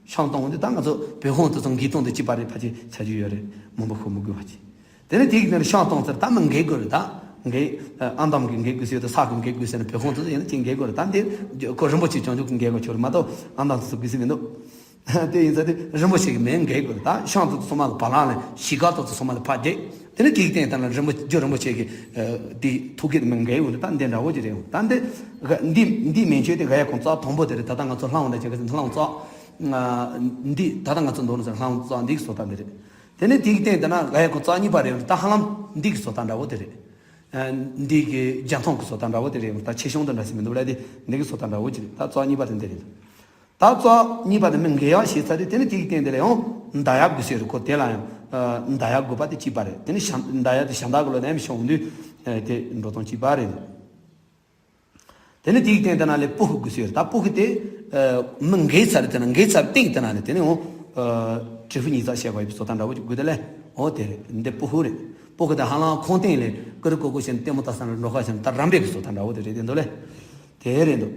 ཤང་སྟོང་འདི་ད་ང་ཚོ་བོད་ཧོང་དུ་ཚང་གི་སྟོང་དུ་གཅིག་པ་རེད། ཕལ་ཆེར་ཆ་རྒྱུས་ཡོད་རེད། མང་པོ་ཤོད་མི་དགོས་པ་ཅིག་དེ་ནས་དེ་གི་སྟེང་ལ་ཤང་སྟོང་ཟེར་ད་མི་འགེལ་དགོས་རེད། ད་འགེལ། ཨ་མདའ་གི་འགེལ་དགོས་ཟེར་ཡོད། ད་ས་གི་འགེལ་དགོས་ཟེར་ན་བོད་ཧོང་དུ་ཡིན་ན་ཅིག་འགེལ་དགོས་རེད། ད་འདི་ཁོ་རིན་པོ་ཆེ་བྱང་ཆུབ་ཀྱི་འགེལ་དགོས་ཆོག་རེད་མ་གཏོགས་ཨ་མདའ་དུ་ཚུགས་དགོས་ཟེར་མི་འདུག་དེ་ཡིན་ཙང་དེ་རིན་པོ་ཆེ་གི་མིང་འགེལ་དགོས་རེད། ད་ཤང་དུ་ཚང་མ་གི་བ་ལང་ལ་གཞིས་ཀ་དུ་ཚང་མ་ལ་ཕ་རྒྱལ། དེ་ནས་དེའི་སྟེང་དེ་ན་རིན་པོ་རྒྱུ་རིན་པོ་ཆེ་གི་དེའི་ཐུགས་བསྐྱེད་མི་འགལ་ཡོད་རེད། ད་འདི་འདྲ་བོ་ཅིག་རེད། ད་འདི་འདི་འདིའི་མན་ཆད་དེ་ག་ཡ་གོང་རྩ་དང་པོ་དེ་རེད། ད་ལྟ་ང་ཚོ་ལྷ་འོང་འདྲ་བྱེད་གི་ལྷ་འོང་རྩ་འདི་ད་ལྟ་ང་ཚོ་མདོར་ན་ཟེར་ལྷ་འོང་རྩ་འདི་གི་བཟོ་ལྟ་འདི་རེད། དེ་ནས་དེའི་སྟེང་དེ་ན་ག་ཡ་གོང་རྩ་གཉིས་པ་རེད། ད་ཧ་ལམ་འདི་གི་བཟོ་ལྟ་འདྲ་བོ་དེ་རེད། འདི་གི་རྒྱ་མཐོང་གི་བཟོ་ལྟ་འདྲ་བོ་དེ་རེད། ད་ཆེ་ཆུང་དུ་འདྲ་ཞིག་མི་འདུག་ལ། དེ་འདི་གི་བཟོ་ལྟ་འདྲ་བོ་ཅིག་རེད། ད་རྩ་གཉིས་པ་དེ་འདི་རེད། ད་རྩ་གཉིས་པ་དེ་མི་འགལ་བ་ཞེས་ཚར་དུས་དེ་ནི་དེ་གི་སྟེང་དེ་ལ་ཡང་མདའ་ཡབ་དགོས་ཟེར་རེད། ཁོ་དེ་ལ་ཡང་མདའ་ཡབ་དགོས་པ་དེ་གཅིག་པ་རེད། དེ་ནི་ཞབས་མདའ་ཡབ་དེ་ཞབས་མདའ་གི་ལོ་ནས་མི་ཤོང་དུས་དེ་འགྲོ་སྟངས་གཅིག་པ་རེད། དེ་ནི་དེ་གི་སྟེང་དེ་ན་ལས་པུ་ཧུ་དགོས་ཟེར། ད་པུ་ཧུ་དེ་མི་འགལ་ཚར་དེ་ན་འགལ་ཚར་སྟེང་དེ་ན་ལས་དེ་ནི་འོ་དྲིལ་བུ་ཉིས་རྩ་བཤད་པ་ཡི་བཟོ་ལྟ་འདྲ་བོ་ཅིག་དགོས་དེ་ལས། འོ་དེ་རེད། འདི་པུ་ཧུ་རེད། པུ་ཧུ་དེ་ཧ་ལམ་ཁོང་སྟེང་ལས་ཀི་རི་ཀོ་ཀོ་བྱས་ནས་ལྟད་མོ་ལྟ་ས་ན་འགྲོ་ཁ་བྱས་ནས་ད་རམ་པའི་གི་བཟོ་ལྟ་འདྲ་བོ་དེ་རེད། དེ་འདུག་ལས། དེ་རེད་འདུག་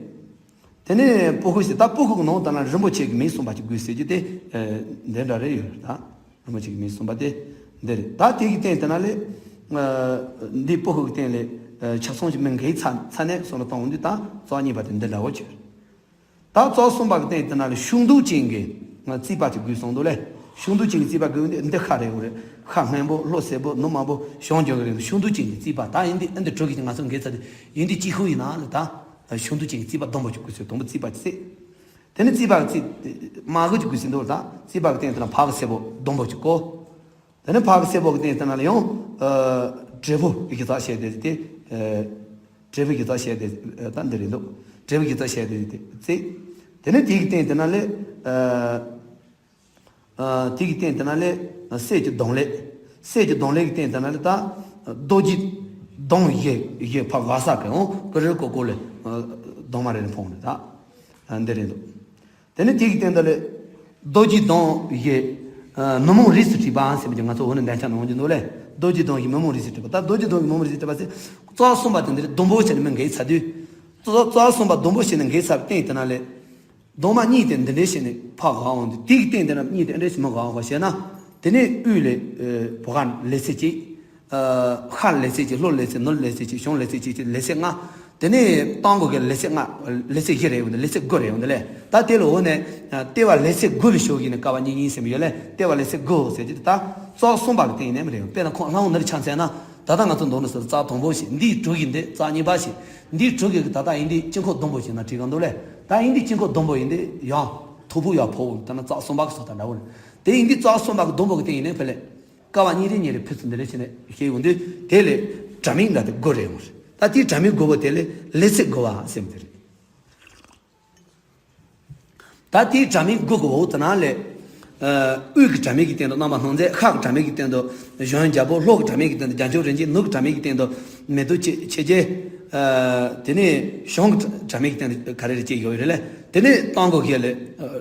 དེ་ནས་པུ་ཧུ་ཞེས། ད་པུ་ཧུ་གི་ནང་དུ་ན་རིན་པོ་ཆེ་གི་མིང་གསུངས་པ་ཅིག་དགོས་ཟེར་རྒྱུ་དེ་འདི་འདྲ་རེ་ཡོད་རེད། ད་རིན་པོ་ཆེ་གི་མིང་གསུངས་པ་དེ་འདི་རེད། ད་དེ་གི་སྟེང་དེ་ན་ལས་འདི་པུ་ཧུ་གི་སྟེང་ལས་ཆ་ཚང་ཞིག་མི་འགལ་ཚ་ཚ་ནས་སོང་ལ་གཏོང་འོང་དུས་ད་རྩ་གཉིས་པ་དེ་འདི་འདྲ་བོ་ཅིག་ད་རྩ་གསུམ་པ་གི་སྟེང་དེ་ན་ལས་ཤུགས་འདུས་ཅན་གྱི་རྩིས་པ་ཅིག་དགོས་གསུངས་འདུག་ལས། ཤུགས་འདུས་ཅན་གྱི་རྩིས་པ་དགོས་འདི་འདི་ཤ་རེད་འོ་རེད། ཤ་སྔོན་པོ་ལྷོ་སེར་པོ་ནུབ་དམར་པོ་བྱང་ལྗང་གི་རེད། ཤུགས་འདུས་ཅན་གྱི་རྩིས་པ་ད་ཡིན་འདི་ཨ་འདི་དྲུག་གི་ང་ཚོ་འགལ་ཚར་དེ་ཡིན་འདི་གཅིག་ཤུགས་ཡིན་ན་ལས། ད་ཤུགས་འདུས་ཅན་གྱི་རྩིས་པ་ཟླུམ་པོ་ཅིག་དགོས་ཟེར། དང་པོ་རྩིས་པ་ཅིག་བརྩིས། དེ་ནས་རྩིས་པ་གི་རྩིས་མ་གི་ཅིག་དགོས་ཟེར་འདུག་ད་རྩིས་པ་གི་སྟེང་དེ་ན་ཕ་གི་སེར་པོ་ཟླུམ་པོ་ཅིག་བཀོད། དེ་ནས་ཕ་གི་སེར་པོ་གི་སྟེང་དེ་ན་ལ་ཡང་བྲེ་པོ་གི་རྩ་བཤད་དེ་དེ། བྲེ་པོ་གི་རྩ་བཤད་དེ་ད་འདི་རེད་འདུག་བྲེ་པོ་གི་རྩ་བཤད་དེ་དེ་བརྩིས། དེ་ནས་དེ་གི་སྟེང་དེ་ན་ལས། དེ་གི་སྟེང་དེ་ན་ལས་སྲས་ཀྱི་གདོང་ལེབ། སྲས་ཀྱི་གདོང་ལེབ་གི་སྟེང་དེ་ན་ལས་ད་རྡོ་རྗེ་གདོང་བཞི་བཞི་ཕ་ག་ས་གི་འོང་ཀི་རི་ཀོ་ཀོ་ལས་གདོང་མ་རེ་རེ་འཕོངས་རེད། ད་འདི་རེད་འདུག་དེ་ནས་དེ་གི་སྟེང་དེ་ལས་རྡོ་རྗེ་གདོང་བཞི། མི་མང་རིས་སུ་བྲིས་པའང་ཟེར་བ་ཀྱི་ང་ཚོ་འོ་ནས་འདན་ཆ་ནང་འཇུག་འདུག་ལས། རྡོ་རྗེ་གདོང་བཞི་མི་མང་རིས་སུ་བྲིས་པ། ད་རྡོ་རྗེ་གདོང་བཞི་མི་མང་རིས་སུ་བྲིས་པ་ཟེར། རྩ་གསུམ་པ་དེ་འདིར་ཟླུམ་པོ་བྱས་ནས་མི་འགལ་ཚར་དུས། རྩ་རྩ་གསུམ་པ་ཟླུམ་པོ་བྱས་ནས་འགལ་ཚར་བའི་སྟེང་དེ་ན་ལས། གདོང་མ་གཉིས་དེ་འདི་འདྲའི་བྱས་ནས་ཕ་ག་འོང་དུས་དེ་གི་སྟེང་དེ་ན་གཉིས་དེ་འདྲའི་བྱས་མི་ག་འོང་ག་བྱས་ན། དེ་ནས་དབུས་ལས་བོ་ག་ལེ་ཚེ་གཅིག་ཤར་ལེ་ཚེ་གཅིག་ལྷོ་ལེ་ཚེ་ནུབ་ལེ་ཚེ་གཅིག་བྱང་ལེ་ཚེ་གཅིག་གཅིག་ལེ་ཚེ་ལྔ། དེ་ནས་སྟེང་གོ་གི་ལེ་ཚེ་ལྔ། ལེ་ཚེ་བཞི་རེ་ཡོང་དུས་ལེ་ཚེ་དགུ་རེ་ཡོང་དུས་ལས། ད་དེ་ལ་འོ་ནས་ལྟེ་བ་ལེ་ཚེ་དགུ་ལ་ཤོག་ཡིན་ནས་ཀ་བ་གཉིས་གཉིས་ཟེར་མི་ཡོད་ལས། ལྟེ་བ་ལེ་ཚེ་དགུ་ཟེར་གྱི་ད་རྩ་གསུམ་པ་གི་སྟེང་ནས་མི་རེ་ཡོང་། དཔེར་ན་ཁོང་ལྷ་འོང་ནར་ཆ་མཚན་ན། ད་ལྟ་ང་ཚོ་མདོར་ན་ཟེར་རྩ་དང་པོ་ཞིག་འདིའི་དྲུག་ཡིན་ཏེ་རྩ་གཉིས་པ་ཞིག་འདིའི་དྲུག་གི་ད་ལྟ་ཡིན་དེ་དཀྱིལ་འཁོར་ཟླུམ་པོ་ཞིག་ན་བྲིས་གང་འདུག་ལས། ད་ཡིན་དེ་དཀྱིལ་འཁོར་ཟླུམ་པོ་ཡིན་དེ་ཡང་མཐུག་པོ་ཡང་ཕོ་བོ་ད་ན་རྩ་གསུམ་པ་གི་སོ་ད་འདྲ་བོ་ལས། དེ་ཡིན་དེ་རྩ་གསུམ་པ་གི་ཟླུམ་པོ་གི་སྟེང་ཡིན་ནས་ཕེ་ལས། ཀ་བ་གཉིས་རེ་གཉིས་རེ་ཕེ་ཚུལ་འདི་རེ་བྱས་ནས་བཤད་ཡོང་དུས་དེ་ལས་དྲ་མིག་འདྲ་དེ་དགུ་རེ་ཡོང་རེད། ད་དེའི་དྲ་མིག་དགུ་པོ་དེ་ལས་ལེ་ཚེ་དགུ་པ་ཟེར་མི་དེ་རེད། ད་དེའི་དྲ་མིག་དགུ་གི་འོག་ཏུ་ན་ལས། དབུས་ཀྱི་དྲ་མིག་གི་སྟེང་དུ་རྣམ་པར་སྣང་མཛད། ཤར་གྱི་དྲ་མིག་གི་སྟེང་དུ་གཞོན་རྒྱལ་པོ། ལྷོ་གི་དྲ་མིག་གི་སྟེང་དུ་རྒྱལ་མཆོག་རིན་ཆེན། ནུབ་ཀྱི་དྲ་མིག་གི་སྟེང་དུ་མེ་ཏོག་ཆེ་ཆེ་རྒྱལ། དེ་ནས་བྱང་གི་དྲ་མིག་གི་སྟེང་དུ་ག་རེ་རེ་བཅས་ཡོད་རེད་ལས། དེ་ནས་སྟེང་སྒོ་བཞི་ལས་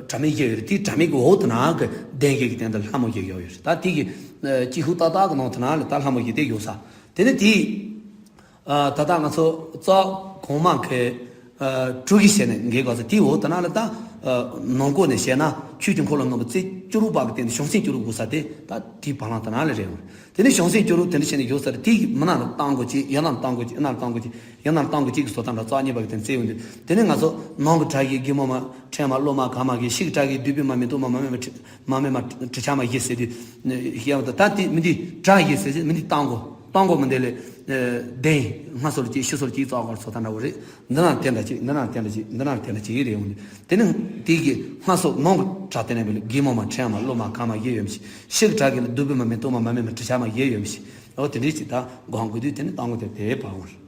དྲ་མིག་བཞི་ཡོད་རེད། དེའི་དྲ་མིག་གི་འོག་ཏུ་ན་གི་གདན་བཞི་གི་སྟེང་དུ་ལྷ་མོ་བཞི་ཡོད་རེད། ད་དེ་གི་ཅི་ཧུ་ཏག་ཏག་གི་ནང་དུ་ན་ལས་ད་ལྷ་མོ་བཞི་དེ་ཡོད་ས། དེ་ནས་དེའི། ཨ། ད་ལྟ་ང་ཚོ་རྩ་གོང་མ་གི། ཨ། དྲུག་གི་བཤད་ནས་འགལ་དགོས་ས་དེའི་འོག་ཏུ་ན་ལ་ད། ཨ། ནང་སྒོ་ནས་བཤད་ན་ཆོས་ཀྱི་འཁོར་ལོ་ལྔ་པོ་རྩེ་བཅུ་དྲུག་པ་གི་སྟེང་དུ་བྱང་སེམས་བཅུ་དྲུག་དགོས་ས་དེ་ད་དེའི་བར་ལ་ཏུ་ན་ལ་རེད་འོང་། དེ་ནས་བྱང་སེམས་བཅུ་དྲུག་དེ་འདྲ་བཤད་ནས་ཡོད་ས་རེད། དེའི་མི་ན་ལ་སྟེང་སྒོ་གཅིག་ཡ་ན་ལ་སྟེང་སྒོ་གཅིག་ཡ་ན་ལ་སྟེང་སྒོ་གཅིག་ཡ་ན་ལ་སྟེང་སྒོ་གཅིག་གི་བཟོ་སྟངས་ལ་རྩ་གཉིས་པ་གི་སྟེང་རྩེ་ཡོང་དུས་དེ་ནས་ང་ཚོ་ནང་གི་དགྲ་ཡི་རྒན་མོ་མ་ཕྲན་མ་སློབ་མ་ག་མ་གི་ཕྱི་གི་དགྲ་གི་བདུད་པའི་མ་མེ་ཏོག་མ་མ་མེ་མ་མ་མེ་མ་དྲི་ཆབ་མ་བཞི་ཟེར་དུས་ཡ་ད་ད་དེ་མི་འདི་དགྲ་བཞི་ཟེར་ཟེར་མི་འདི་སྟེང་སྒོ། སྟོང་གོ་མི་འདི་ལས། ཨ། གདན་སྔ་སོར་གཅིག་ཕྱི་སོར་གཅིག་ཙོག་གོར་སོ་ད་འདྲ་བོ་རེད། འདི་ན་དེ་འདྲ་གཅིག་འདི་ན་དེ་འདྲ་གཅིག་འདི་ན་དེ་འདྲ་གཅིག་རེད་འོང་། དེ་ནི་དེ་གི་སྔ་སོར་ནང་གི་གྲ་དེ་ནས་བས་ལ་དགེ་མོ་མ་ཕྲན་མ་སློབ་མ་གང་མ་ཡེ་ཡོད་མི་ཤེས། ཕྱི་གི་གྲ་གི་ལ་བདུད་བུ་མ་མེད་སྟོང་མ་མ་མེད་མ་དྲི་ཆ་མ་ཡེ་ཡོད་མི་ཤེས། འོ་དེ་འདྲའི་ཅིག་ད་སྒང་དགོས་དུས་དེ་ནི་སྟོང་གོ་དེ་དེ་བ་འོང་རེད།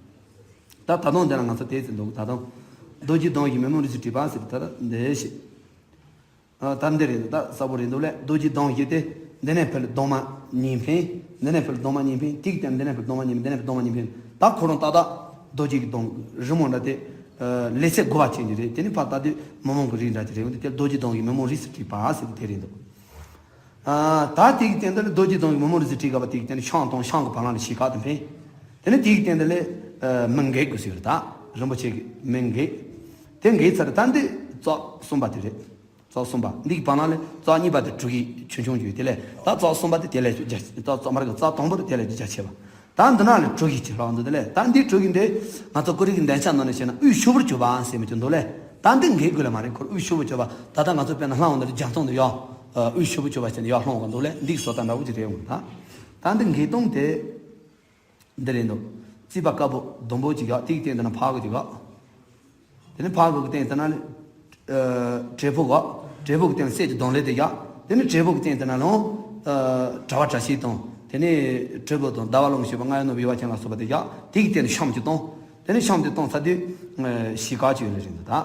ད་ད་དུང་འདི་ན་ང་ཚོ་དེ་ཚོ་འདུག་ད་དུང་། རྡོ་རྗེ་གདོང་བཞི་མི་མོ་རིས་སུ་བྲིས་པ་ཟེར་ད་ལྟ་འདི་ཞིག་ཨ། ད་འདི་རེད་འདུག་ད་གསལ་པོ་རེད་འདུག་ལས། རྡོ་རྗེ་གདོང་བཞི་སྟེ། འདི་ནས་འཕེལ་གདོང་མ་གཉིས་འཕེལ། འདི་ནས་འཕེལ་གདོང་མ་གཉིས་འཕེལ། དེ་གི་སྟེང་འདི་ནས་འཕེལ་གདོང་མ་གཉིས་འཕེལ། འདི་ནས་འཕེལ་གདོང་མ་གཉིས་འཕེལ། ད་ཁོ་རང་ཏག་ཏག་རྡོ་རྗེ་གི་གདོང་རི་མོ་འདྲ་དེ། ཨ། ལེ་ཚན་དགུ་པ་ཅན་གྱི་རེད། དེ་ནི་ཕར་ལྟ་དུས་མི་མོ་གི་རིགས་འདྲ་ཅིག་རེད་འདུག་དེ་རྡོ་རྗེ་གདོང་བཞི་མི་མོ་རིས་སུ་བྲིས་པ་ཟེར་དེ་རེད་འདུག་ཨ། ད་དེ་གི་སྟེང་འདི་ལ་རྡོ་རྗེ་གདོང་བཞི་མི་མོ་རིས་སུ་བྲིས་དགོས་པ། དེ་གི་སྟེང་ནས་ཤངས་དང་ཤངས་གི་བར་ལ་ནས་ཞི་ཁ་དེ་འཕེལ། དེ་ནི་དེ་གི་སྟེང་འདི་ལས། ཨ། མི་འགས་དགོས་ཟེར་ད། རིན་པོ་ཆེ་གི་མི་འགས། དེ་འགས་ཚར་ད་འདི་ཙོག་གསུམ་པ་དེ་རེད། ཙོག་གསུམ་པ། འདི་གི་བར་ན་ལས་ཙོག་གཉིས་པ་དེ་གྲུ་གི་ཆུང་ཆུང་བརྗོད་དེ་ལས་ད་ཙོག་གསུམ་པ་དེ་དེ་ལས་རྒྱ་ཙོག་མ་རེད་གི། ཙོག་དང་པོ་དེ་དེ་ལས་རྒྱ་ཆེ་བ། ད་འདི་ན་ལས་གྲུ་གི་ཆེ་ལྷག་འདུག་དེ་ལས་ད་འདི་གྲུ་གི་འདི་ང་ཚོ་ཀོ་རི་གི་འདན་ཆ་ནང་ནས་བཤད་ན་དབུས་ཕྱུག་པོར་གྱུར་པ་ཟེར་མི་གྱུར་འདུག་ལས། ད་འདི་འགས་དགོས་ལ་མ་རེད། ཁོར་དབུས་ཕྱུག་པོར་གྱུར་པ། ད་ལྟ་ང་ཚོ་དཔེར་ན་ལྷ་འོང་འདིར་རྒྱ་མཚོ་འདི་ཡོད། ཨ། དབུས་ཕྱུག་པོར་གྱུར་པ་ཟེར་ནས་ཡར་ལྷུང་གི་འདུག་ལས། འདི་གི་བཟོ་ལྟ་འདྲ་བོ་ཅིག་རེད་འོང་ད། ད་འདི་འགས་སྟངས་དེ། འདི་རེད་འདུག་རྩིས་པ་དཀར་པོ་ཟླུམ་པོ་ཅིག་ཡོད། དེའི་སྟེང་དུ་ན་ཕག་གི་ཅིག་ཡོད། དེ་ནས་ཕག་གི་སྟེང་དུ་ན། ཨ། བྲེ་ཕུག་གོ་བྲེ་ཕུག་གི་སྟེང་གསེར་གྱི་གདོང་ལེབ་དེ་ཡོད། དེ་ནས་བྲེ་ཕུག་གི་སྟེང་དུ་ན་ལོང་། ཨ། དྲ་བ་བཀྲ་ཤིས་དང་། དེ་ནས་བྲེ་ཕུག་དང་ཟླ་བ་ལོང་ཞེས་པ་རྔ་ཡབ་ནོར་བུ་ཡོ་བ་ཅན་ལ་སོགས་པ་དེ་ཡོད། དེའི་སྟེང་དུ་ཤམ་གྱི་སྟོང་། དེ་ནས་ཤམ་དེ་སྟོང་ཚར་དུས། ཨ། ཞི་ཁ་ཅིག་ཡོད་ལེ་རེད་འདུག་ད།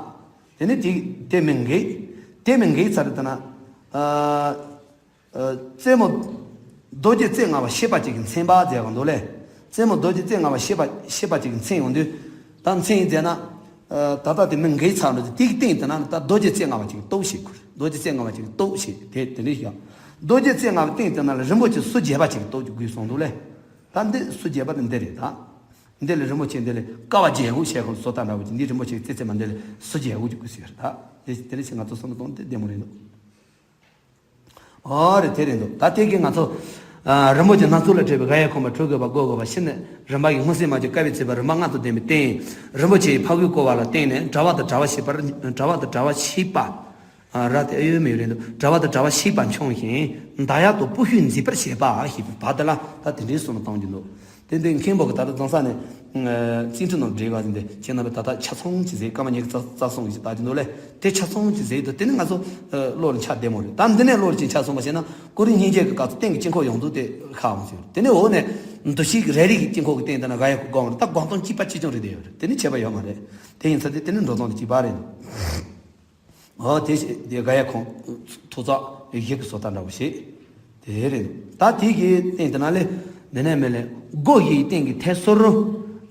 དེ་ནས་དེ་དེ་མི་འགས། དེ་མི་འགས་ཚར་དུ་ན། ཨ། ཨ། རྩེ་མོ་རྡོ་རྗེ་རྩེ་ལྔ་པ་ཤེས་པ་ཅིག་གིས་མཚན་པ་མཛད་པ་འདུག་ལས། རྩེ་མོ་རྡོ་རྗེ་རྩེ་ལྔ་པ་ཤེས་པ་ཤེས་པ་ཅིག་གིས་མཚན་ཡོང་དུས། ད་མཚན་ཡིན་མཛད་ན། ཨ། ད་ལྟ་དེ་མི་འགས་ཚར་འདུག་དེ་གི་སྟེང་དུ་ན་ད་རྡོ་རྗེ་རྩེ་ལྔ་པ་ཅིག་གི་སྟོབས་ཤེས་དགོས། རྡོ་རྗེ་རྩེ་ལྔ་པ་ཅིག་གི་སྟོབས་ཤེས་དེ་དེ་འདྲ་ཞིག་རྡོ་རྗེ་རྩེ་ལྔ་པའི་སྟེང་དུ་ན་ལ་རིན་པོ་ཆེ་སུ་རྒྱས་པ་ཅིག་གི་སྟོབས་ཀྱི་དགོས་གསུངས་འདུག་ལས། ད་འདི་སུ་རྒྱས་པ་དེ་འདི་རེད་ད། འདི་ལས་རིན་པོ་ཆེ་འདི་ལས་ཀ་བ་རྒྱས་དགོས་བཤད་ཁོ་བཟོ་ལྟ་འདྲ་བོ་ཅིག་འདི་རིན་པོ་ཆེ་རྩེ་རྩེ་མ་འདི་ལས་སུ་རྒྱས་དགོས་ཀྱི་དགོས་ཟེར་ད། དེ་དེ་འདྲ་ཞིག་ང་ཚོ་བསམ་བློ་གཏོང་དེ་བདེ་མོ་རེད་འདུག་ཨོ་རེད། དེ་རེད་འདུག་ད་དེ་གིས་ང་ཚོ། ཨ། རིན་པོ་ཆེ་སྣ་ཚོགས་ལས་གྲུབ་པའི་ག་ཡེ་ཁོང་པ་འཁྲུལ་དགོས་པ་བགོ་དགོས་པ་ཕྱིར་ནི་རིམ་པ་ཡི་སྔོ་སེར་མ་གྱི་དཀའ་བའི་ཚིག་པ་རིམ་པ་ལྔ་དང་ལྡན་པའི་སྟེང་། རིན་པོ་ཆེའི་ཕ་གུའི་བསྐོར་བ་ལ་བརྟེན་ནས་དྲ་བ་དང་དྲ་བ་ཞེས་པར་དྲ་བ་དང་དྲ་བ་ཞེས་པ། ཨ། ར་དེ་ཨེ་ཡོད་མེད་རེད་འདུག་དྲ་བ་དང་དྲ་བ་ཞེས་པ་འཁྱོངས་ཤིང་མདའ་ཡག་ཏུ་སྤུ་ཤུས་མཛེས་པར་བྱེད་པ་ཞེས་པའི་བར་དེ་ལ་ད་དེ་འདྲའི་གསུང་ལ་གཏོང་རྒྱུ་འདུག་དེ་འདི་མཁན་པོ་གི་ད་ལྟ་རྫོང་ས་ནས། ཨ། རྩིས་འཕྲུལ་ནང་བསྒྲིགས་པ་ཟིན་ཏེ་ཁྱེད་རྣམ་པས་ད་ལྟ་ཆ་ཚང་གི་ཟེར་སྐར་མ་ཉི་ཤུ་རྩ་རྩ་གསུམ་གི་ཞིག་ལྟ་རྒྱུ་འདུག་ལས། དེ་ཆ་ཚང་གི་ཟེར་དུས་དེ་ནི་ང་ཚོ། ཨ། བློ་ལ་འཆར་བདེ་མོ་རེད། ད་འདི་ནས་བློ་ལ་ཅིག་འཆར་སོང་པ་བྱས་ན་ཀོ་རི་སྙིང་རྗེ་གི་སྐབས་སུ་སྟེང་གི་དཀྱིལ་འཁོར་ཡོངས་རྫོགས་དེ་ཁ་འོང་ཟེར། དེ་ནས་འོག་ནས་འདུ་ཤེས་ཀྱི་རེ་རེ་གི་དཀྱིལ་འཁོར་གི་སྟེང་དེ་ན་ག་ཡེ་ཁོ་སྒོམ་རེད། ད་སྒོམ་སྟངས་གཅིག་པ་གཅིག་རྐྱང་རེད། དེ་ཡོད་རེད། དེ་ནི་ཁྱད་པར་ཡོད་མ་རེད། དེ་ཡིན་ཚ་དེ་དེ་ནི་འགྲོ་སྟངས་དེ་གཅིག་པ་རེད། འོ་དེ་ཞིག་དེ་ག་ཡེ་ཁོང་ཐུགས་ཚོགས་བཞི་གི་བཟོ་ལྟ་འདྲ་བོ་ཞིག་དེ་རེད། ད་དེ་གི་སྟེང་དེ་ན་ལས་འདི་ནས་མེད་ལས་སྒོ་བཞིའི་སྟེང་གི་ཐད་སོར།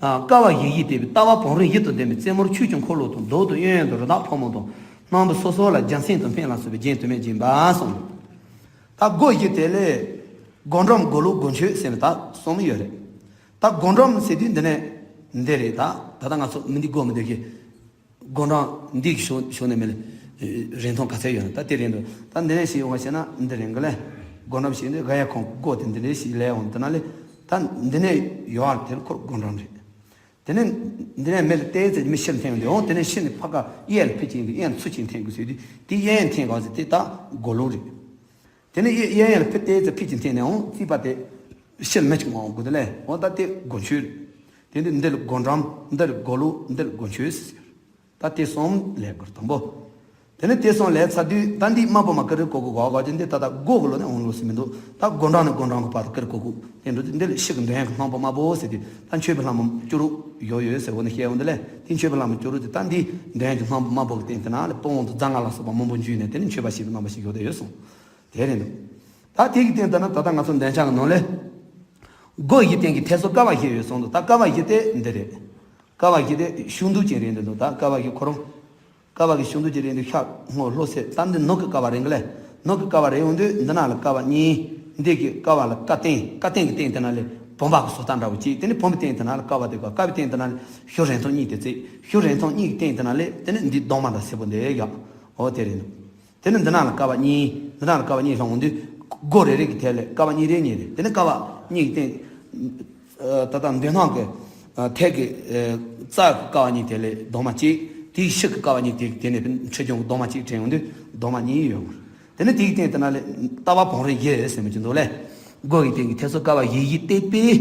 ཨ། ཀ་བ་བཞི་བཞི་བཏེགས་པའི་ལྟ་བ་བང་རིམ་བཞི་དང་ལྡན་པའི་རྩེ་མོར་ཆོས་ཀྱི་འཁོར་ལོ་དང་མདོག་དང་གཡས་གཡོན་དང་རི་དྭགས་ཕོ་མོ་དང་སྣམ་བུ་སོ་སོ་ལ་རྒྱལ་མཚན་དང་སྨན་ལ་སོགས་པའི་རྒྱན་དུ་མས་བརྒྱན་པ་གསུངས། ད་སྒོ་བཞི་དེ་ལས་སྒོ་འགྲམ་སྒོ་ལོགས་སྒོ་མཆོད་ཟེར་ནས་ད་གསུམ་ཡོད་རེད། ད་སྒོ་འགྲམ་ཟེར་དུས་འདི་ནས་འདི་རེད། ད་ད་ལྟ་ང་ཚོ་མི་འདི་སྒོ་མི་འདི་གི་སྒོ་འགྲམ་འདི་གི་ཞོ་ཞོ་ནས་མི་ལ་རིན་ཐང་ག་ཚད་ཡོད་ན་ད་དེ་རེད་འདུག་ད་འདི་ནས་ཞིག་ཡོང་བ་བྱས་ན་འདི་རེད་གི་ལས། སྒོ་འགྲམ་ཞིག་འདི་ག་ཡེ་ཁོང་སྒོ་དེ་འདི་ནས་ཞིག་ལས་འོང་དེ་ན་ལས། ད་འདི་ནས་ཡོད་དེ་ཁོར་སྒོ་འགྲམ་རེད། དེ་ནས་འདི་ནས་མི་ལ་བལྟས་ཚེ་མི་ཕྱིར་འཐེན་འདི་འོང་། དེ་ནས་ཕྱིར་ནས་ཕ་ག་གཡས་ལ་ཕི་ཅིག་འདི་གཡས་ཚུ་ཅིག་འཐེན་དགོས་ཟེར་དུས་དེ་གཡས་འཐེན་གོ་ཟེར་དེ་ད་སྒོ་ལོགས་རེད། དེ་ནས་གཡས་གཡས་ལ་ཕི་བལྟས་ཚེ་ཕི་ཅིག་འཐེན་ནས་འོང་རྩིས་པ་དེ་ཕྱིར་མི་ཅིག་འོང་དགོས་དེ་ལས་འོ་ད་དེ་སྒོ་མཆོད་རེད། དེ་འདི་འདི་ལ་སྒོ་འགྲམ་འདི་ལ་སྒོ་ལོགས་འདི་ལ་སྒོ་མཆོད་ཟེར། ད་དེ་གསུམ་ལས་དགོས་དང་པོ། དེ་ནས་དེ་གསུམ་ལས་ཚར་དུས་ད་འདི་དམར་པོ་མ་ཀི་རི་ཀོ་ཀོ་གོ་གོ་ཅན་འདི་ད་ལྟ་སྒོ་གི་ལོ་ནས་འོང་ལོ་ཟེར་མི་འདུག་ད་སྒོ་འགྲམ་ནས་སྒོ་འགྲམ་གི་བར་དུ་ཀི་རི་ཀོ་ཀོ་དེ་འགྲོ་དུས་འདི་ལ་ཤི་གི་འདོན་ཡག་གི་སྣམ་བུ་དམར་པོ་ཟེར་དུས་ད་མཆོད་པའི་ལྷ་མོ་བཅུ་དྲུག་ཡོད་ཡོད་ཟེར་བོ་ནས་བཤད་འོང་དེ་ལས་དེ་མཆོད་པའི་ལྷ་མོ་བཅུ་དྲུག་དེ་ད་འདི་འདོན་ཡག་གི་སྣམ་བུ་དམར་པོ་གི་སྟེང་དེ་ན་ལས་སྤོང་བོ་དུ་རྫ་ང་ལ་སོགས་པ་མང་པོ་འཇུས་ནས་དེ་ནས་མཆོད་པ་ཞིག་གི་རྣམ་པ་ཞིག་ཡོད་དེ་ཡོད་གསུངས། དེ་རེད་འདུག་ད་དེ་གི་སྟེང་དུ་ན་ད་ལྟ་ང་ཚོ་འདོན་ཆ་གི་ནང་ལས། སྒོ་བཞི་སྟེང་གི་ཐད་སོ་ཀ་བ་བཞི་ཡོད་གསུངས་འདུག་ད་ཀ་བ་བཞི་དེ་འདི་རེད། ཀ་བ་བཞི་དེ་ཤུགས་འདུས་ཅན་རེད་འདི་འདུག་ད་ཀ་བ་བཞི་ཁོ་རང་། ཀ་བ་གི་ཤུགས་འདུས་ཅན་རེད་འདུག་ཤ་སྔོ་ལྷོ་སེར་ད་འདི་ནུབ་ཀྱི་ཀ་བ་རེད་གི་ལས། ནུབ་ཀྱི་ཀ་བ་རེད་འོང་དུས་འདི་ན་ལ་ཀ་བ་གཉིས། འདི་གི་ཀ་བ་ལ་ཀ་སྟེང་ཀ་སྟེང་གི་སྟེང་དེ་ན་ལས་བུམ་པ་གི་བཟོ་ལྟ་འདྲ་བོ་གཅིག་དེ་ནི་བུམ་པའི་སྟེང་དེ་ན་ལ་ཀ་བ་དེ་ག་ཀ་བའི་སྟེང་དེ་ན་ལས་ཤུགས་རིང་ཐུང་གཉིས་དེ་བརྩིགས་ཤུགས་རིང་ཐུང་གཉིས་ཀྱི་སྟེང་དེ་ན་ལས་དེ་ནི་འདི་གདོང་མ་འདྲ་སེར་པོ་འདི་ཡག་འོ་དེ་རེད་འདུག་དེ་ནི་འདི་ན་ལ་ཀ་བ་གཉིས། འདི་ན་ལ་ཀ་བ་གཉིས་ལྷུང་འོང་དུས་སྒོ་རེ་རེ་གི་ཐད་ལས་ཀ་བ་གཉིས་རེ་གཉིས་རེད། དེ་ནི་ཀ་བ་གཉིས་ཀྱི་སྟེང་། ཨ། ད་ལྟ་མདུན་ནང་གི་ཨ་ཐད་ཀྱི་ཨ་རྩ་གི་ཀ་བ་གཉིས་དེ་ལས་གདོང་མ་གཅིག་དེའི་ཕྱི་གི་ཀ་བ་གཉིས་དེ་དེ་ནས་འཕྲི་སྦྱོང་གི་གདོང་མ་གཅིག་དྲན་འོང་དུས་གདོང་མ་གཉིས་ཡོད། དེ་ནི་དེའི་སྟེང་དེ་ན་ལས་ལྟ་བ་བང་རིམ་བཞི་ཟེར་མི་གྱི་འདུག་ལས། སྒོ་གི་སྟེང་གི་ཐད་སོ་ཀ་བ་བཞི་བཞི་བཏེགས་པའི་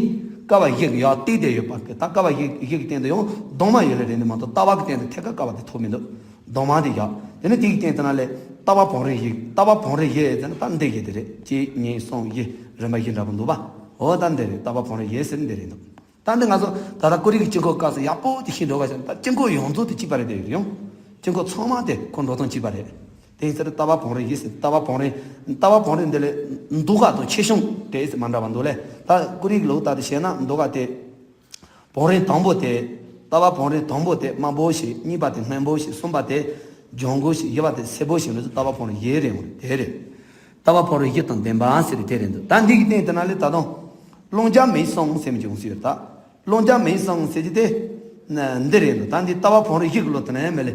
ཀ་བ་བཞི་གི་ཡར་བཏེགས་ཏེ་ཡོད་པ་གི། ད་ཀ་བ་བཞི་བཞི་གི་སྟེང་དུ་ཡང་གདོང་མ་ཡོད་ལེ་རེད་ནི་མ་གཏོགས། ལྟ་བ་གི་སྟེང་དུ་ཐད་ཀར་ཀ་བ་དེ་ཐོབ་མི་འདུག་གདོང་མ་དེ་བཞག་དེ་ནི་དེ་གི་སྟེང་དུ་ན་ལས་ལྟ་བ་བང་རིམ་བཞི། ལྟ་བ་བང་རིམ་བཞི་ཟེར་ན་ད་འདི་བཞི་དེ་རེད། གཅིག་གཉིས་གསུམ་བཞི། རིམ་པ་བཞི་འདྲ་པོ་འདུག་པ། འོ་ད་འདི་རེད། ལྟ་བ་བང་རིམ་བཞི་ཟེར་འདི་རེད་འདུག་ད་འདི་ང་ཚོ་ད་ལྟ་ཀོ་རི་གི་དཀྱིལ་འཁོར་སྐབས་སུ་ཡག་པོ་དེ་ཤེས་འགྲོ་བ་ཞིག་ད་དཀྱིལ་འཁོར་ཡོངས་རྫོགས་དེ་གཅིག་པ་རེད། དེ་ཡོད་རེད་ཡོང་། དཀྱིལ་འཁོར་ཚང་མ་དེ་ཁོ་འགྲོ་སྟངས་གཅིག་པ་རེད། དེ་ཡིན་ཙང་ལྟ་བ་བང་རིམ་བཞི་ཟེར། ལྟ་བ་བང་རིམ། ལྟ་བ་བང་རིམ་འདི་ལས་མདོ་ཁ་དང་ཆེ་ཆུང་དེ་མ་འདྲ་བ་འདུག་ལེ། ད་ཀོ་རི་གི་ལུགས་ལྟར་དུ་བཤད་ན་མདོ་ཁ་དེ། བང་རིམ་དང་པོ་དེ། ལྟ་བ་བང་རིམ་དང་པོ་དེ་དམའ་པོ་ཞིག་གཉིས་པ་དེ་སྙན་པོ་ཞིག་གསུམ་པ་དེ་ལྗང་གུ་ཞིག་བཞི་པ་དེ་སེར་པོ་ཞིག་ལ་ལྟ་བ་བང་རིམ་བཞི་རེད། འོ་དེ་རེད། ལྟ་བ་བང་རིམ་བཞི་དང་ལྡན་པ་ཟེར་དེ་རེད་འདུག་ད་འདི་གི་སྟེང་དེ་ན་ལས་ད་དུང་། ཀློང་རྒྱ་མི་གསུམ་ཟེར་མི་ཅུང་ཟེར་ཡོད་ད། ཀློང་རྒྱ་མི་གསུམ་ཟེར་གྱི་དེ། ན་འདི་རེད་འདུག་ད་འདི་ལྟ་བ་བང་རིམ་བཞི་གི་ལོ་དེ་ན་མེད་ལེ།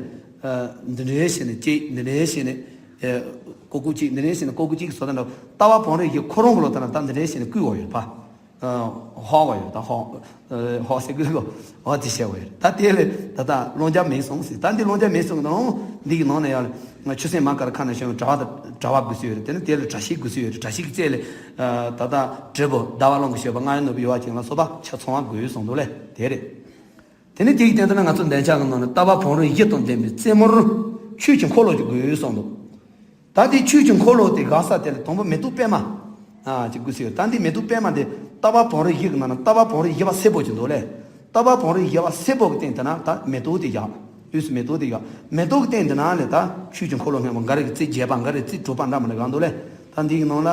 འདི་འདྲའི་བྱས་ནས་གཅིག་འདི་འདྲའི་བྱས་ནས། ཀོ་ཀུ་གཅིག་འདི་འདྲའི་བྱས་ནས་ཀོ་ཀུ་གཅིག་གི་བཟོ་ལྟ་འདྲ། ལྟ་བ་བང་རིམ་བཞི་ཁོ་རང་གི་ལོ་དེ་ན་ད་འདི་འདྲའི་བྱས་ནས་བསྐུལ་བ་ཡོད་པ། ཧོག་བ་ཡོད་ད་ཧོག་ཧོག་ཟེར་དགོས་གོ། ཧོག་དེ་བཤད་བ་ཡོད། ད་དེ་ལས་ད་ལྟ་ཀློང་རྒྱ་མི་གསུམ་ཟེར། ད་འདི་ཀློང་རྒྱ་མི་གསུམ་གི་ནང་འདི་གི་ནང་ནས་ཡང་ཆུ་སྲིན་མ་ཀ་ར་ཁ་ནས་བྱུང་བའི་དྲ་བ་དང་དྲ་བ་དགོས་སུ་ཡོད་རེད། དེ་ནས་དེ་ལ་དྲ་ཤིག་དགོས་སུ་ཡོད་རེད། དྲ་ཤིག་གི་རྩེ་ལས་ད་ལྟ་དྲིལ་བུ་ཟླ་བ་ཀློང་གི་ཞོལ་པ་རྔ་ཡབ་ནོར་བུའི་ཡུ་བ་ཅན་ལ་སོགས་པ་ཆ་ཚང་བ་དགོས་གསུངས་འདུག་ལེ། དེ་རེད། དེ་ནས་དེ་གི་སྟེང་དུ་ན་ང་ཚོ་འདོན་ཆ་གི་ནང་ནས་ལྟ་བ་བང་རིམ་བཞི་དང་ལྡན་པའི་རྩེ་མོར་ཆོས་ཀྱི་འཁོར་ལོ་ཅིག་དགོས་གསུངས་འདུག་ད་དེ་ཆོས་ཀྱི་འཁོར་ལོ་དེ་བཞག་ས་དེ་ལ་དང་པོ་མེ་ཏོག་པད་མ། ཨ་ཅིག་དགོས་སུ་ཡོད། ད་འདི་མེ་ཏོག་པད་མ་དེ་ལྟ་བ་བང་རིམ་བཞི་གི་ནང་ན་ལྟ་བ་བང་རིམ་བཞི་པ་སེར་པོ་ཅིག་འདུག་ལེ། ལྟ་བ་བང་རིམ་བཞི་པ་སེར་པོ་གི་སྟེང་དེ་ན་ད་མེ་ཏོག་དེ་བཞག་དབུས་སུ་མེ་ཏོག་དེ་བཞག་མེ་ཏོག་གི་སྟེང་དེ་ན་ལས་ད་ཆོས་ཀྱི་འཁོར་ལོ་སྔོན་པོ་འགའ་རེ་གི་རྩིབས་བརྒྱད་པ། འགའ་རེ་རྩིབས་དྲུག་པ་འདྲ་མི་འདྲ་གང་འདུག་ལེ། ད་འདི་གི་ནང་ལ།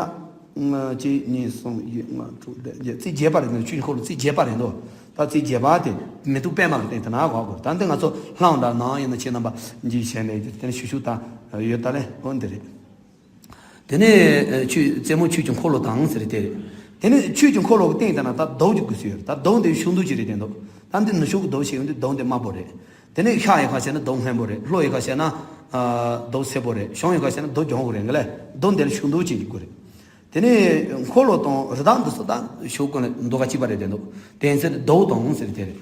ལྔ་གཅིག་གཉིས་གསུམ་བཞི་ལྔ་དྲུག་བདུན་བརྒྱད། རྩིབས་བརྒྱད་པ་རེད་འདུག་ཆོས་ཀྱི་འཁོར་ལོ་རྩིབས་བརྒྱད་པ་རེད་འདུག་ད་རྩིབས་བརྒྱད་པ་དེ་མེ་ཏོག་པད་མ་གི་སྟེང་དེ་ན་བཞག་དགོས། ད་འདི་ང་ཚོ་ལྷ་འདྲ་ནང་ཡིན་ན་ཁྱེད་རྣམ་པ་འཇིགས་བྱས་ནས་དེ་ནས་ཤུ་ཤུ་ད་ཡོད་ད་ལེ། འོ་འདི་རེད། དེ་ནས་ཆོས་རྩེ་མོ་ཆོས་ཀྱི་འཁོར་ལོ་དང་ཟེར་དེ་རེད། དེ་ནས་ཆོས་ཀྱི་འཁོར་ལོ་གི་སྟེང་དེ་ན་ད་རྡོ་ཅིག་དགོས་སུ་ཡོད་རེད། ད་རྡོ་འདི་ཤིན་ཏུ་ཅིག་རེད་དེ་འདུག་ད་འདི་ནུ་ཤུགས་ཀྱི་རྡོ་ཞིག་ཡོད་འདི་རྡོ་འདི་དམར་པོ་རེད། དེ་ནས་ཤར་ཡོད་ཁ་བྱས་ན་རྡོ་སྔོན་པོ་རེད། ལྷོ་ཡོད་ཁ་བྱས་ན་རྡོ་སྦྱོང་བོ་རེད། བྱང་ཡོད་ཁ་བྱས་ན་རྡོ་སྦྱོང་བོ་རེད་ག་ལེ། རྡོ་འདི་ལ་ཤིན་ཏུ་ཅིག་དགོས་རེད། དེ་ནས་འཁོར་ལོ་དང་རི་དྭགས་འདི་ཚོ་ད་ཤོག་གུ་ནས་མདོ་ཁ་གཅིག་པ་རེད་དེ་འདུག་དེ་ཚེ་རྡོ་དང་ཟེར་དེ་རེད།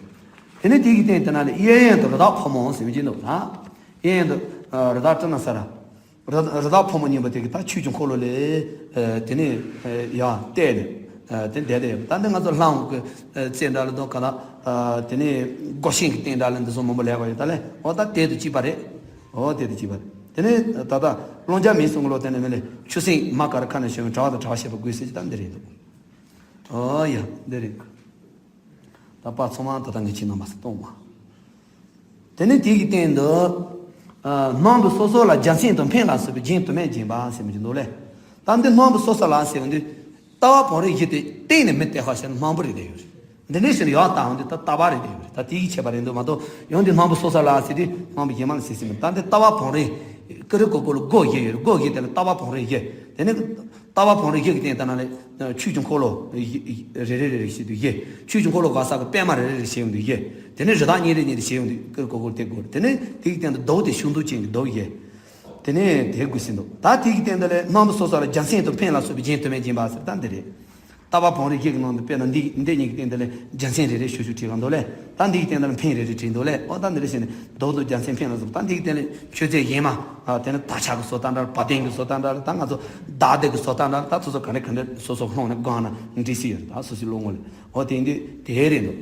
དེ་ནས་དེ་གི་སྟེང་དེ་ན་ལས་གཡས་གཡོན་དུ་རི་དྭགས་ཕོ་མོ་ཟེར་མི་གཅིག་འདུག་ད་གཡས་གཡོན་དུ་རི་དྭགས་སྤྲིན་ན་ས་ར། རི་རི་དྭགས་ཕོ་མོ་གཉིས་པོ་དེ་གི་ད་ཆོས་ཀྱི་འཁོར་ལོ་ལས་དེ་ནས་ཡར་བལྟས་ནས་དེ་བསྡད་དེ་ཡོད། ད་འདི་ང་ཚོ་ལྷ་འོག་གི་རྩེ་འདྲ་ལ་འདུག་ག་ལ། དེ་ནས་སྒོ་ཤིང་གི་སྟེང་འདྲ་ལ་འདི་ཚོ་མང་པོ་ལས་པ་ཡོད་ད་ལེ། འོ་ད་དེ་དུ་གཅིག་པ་རེད། འོ་དེ་དུ་གཅིག་པ་རེད། དེ་ནས་ད་ལྟ་ཀློང་རྒྱ་མི་གསུམ་གི་ལོ་དེ་ནས་མི་ལས་ཆུ་སྲིན་མ་ཀ་ར་ཁ་ནས་བྱུང་བའི་དྲ་བ་དང་དྲ་བ་བཤད་པ་དགོས་ཟེར་གྱི་ད་འདི་རེད་འདུག་འོ་ཡ་འདི་རེད། ད་པ་ཚང་མ་ད་ལྟ་ངས་ཁྱེད་རྣམ་པ་སུ་གཏོང་བ། དེ་ནས་དེ་གི་སྟེང་དུ། སྣམ་བུ་སོ་སོ་ལ་རྒྱལ་མཚན་དང་འཕན་ལ་སོགས་པའི་རྒྱན་དུ་མས་བརྒྱན་པ་ཟེར་མི་གཅིག་འདུག་ལེ། ད་འདི་སྣམ་བུ་སོ་སོ་ལ་ཟེར་བ་འདི། ལྟ་བ་བང་རིམ་བཞི་དེ་གཏན་ནས་མི་གཏད་པ་བྱས་ན་སྣམ་བུ་རེ་བསྡད་ཡོད་རེད། འདི་འདྲའི་ཞིག་ཡག་དང་འདི་ད་ལྟ་བ་རེ་བསྡད་ཡོད་རེད། ད་དེ་ཡིས་ཁྱད་པར་རེད་འདུག་མ་གཏོགས་ཡང་འདི་སྣམ་བུ་སོ་སོ་ལ་ཟེར་དུས་སྣམ་བུ་གཞན་མ་ལ་ཟེར་ཟིན་མིན། ད་འདི་ལྟ་བ་བང་རིམ་ཀི་རི་ཀོ་ཀོ་ལ་སྒོ་བཞི་ཡོད་རེད། སྒོ་བཞི་དེ་ལ་ལྟ་བ་བང་རིམ་བཞི། དེ་ནས་ལྟ་བ་བང་རིམ་བཞི་གི་སྟེང་དེ་ན་ལས་ཆོས་ཀྱི་འཁོར་ལོ་རེ་རེ་རེ་རེ་བྱེད་དུས་བཞི། ཆོས་ཀྱི་འཁོར་ལོ་ག་ས་གི་པད་མ་རེ་རེ་རེ་བྱེད་ཡོང་དུས་བཞི། དེ་ནས་རི་དྭགས་གཉིས་རེ་གཉིས་རེ་བྱེད་ཡོང་དུས་ཀི་རི་ཀོ་ཀོ་ལ་དེ་དགོས་རེད། དེ་ནས་དེ་གི་སྟེང་དུ་རྡོ་དེ་ཤིན་ཏུ་ཅན་གྱི་རྡོ་བཞི། དེ་ནས་དེ་དགོས་ཟིན་འདུག་ད་དེ་གི་སྟེང་དུ་ལས་སྣམ་བུ་སོ་སོ་ལ་རྒྱལ་མཚན་དང་འཕན་ལ་སོགས་པའི་རྒྱན་དུ་མས་བརྒྱན་པ་ཟེར་ད་འདི་རེད། ལྟ་བ་བང་རིམ་བཞི་གི་ནང་དུ་དཔེར་ན་འདི་འདི་གཉིས་ཀྱི་སྟེང་དུ་ལས་རྒྱལ་མཚན་རེ་རེ་ཤུ་ཤུ་བྲིས་ག་འདུག་ལས། ད་འདི་གི་སྟེང་དུ་ལས་འཕན་རེ་རེ་བྲིས་འདུག་ལས། འོ་ད་འདི་རེ་བྱས་ནས་རྡོ་དང་རྒྱལ་མཚན་འཕན་ལ་སོགས་ད་འདི་གི་སྟེང་ལས་མཆོད་རྫས་གཞན་མ། དེ་ནི་དར་ཆ་གི་བཟོ་ལྟ་འདྲ་བ་དན་གི་བཟོ་ལྟ་འདྲ་ད་ང་ཚོ་མདའ་དེ་གི་བཟོ་ལྟ་འདྲ་ད་སོ་སོ་ག་འདྲ་ག་འདྲ་སོ་སོ་ལྷོང་ནས་སྒང་ན་འདྲི་སྲིད་ཡོད་རེད། ད་སོ་སོའི་བློ་ངོ་ལས། འོ་དེ་འདི་དེ་རེད་འདུག་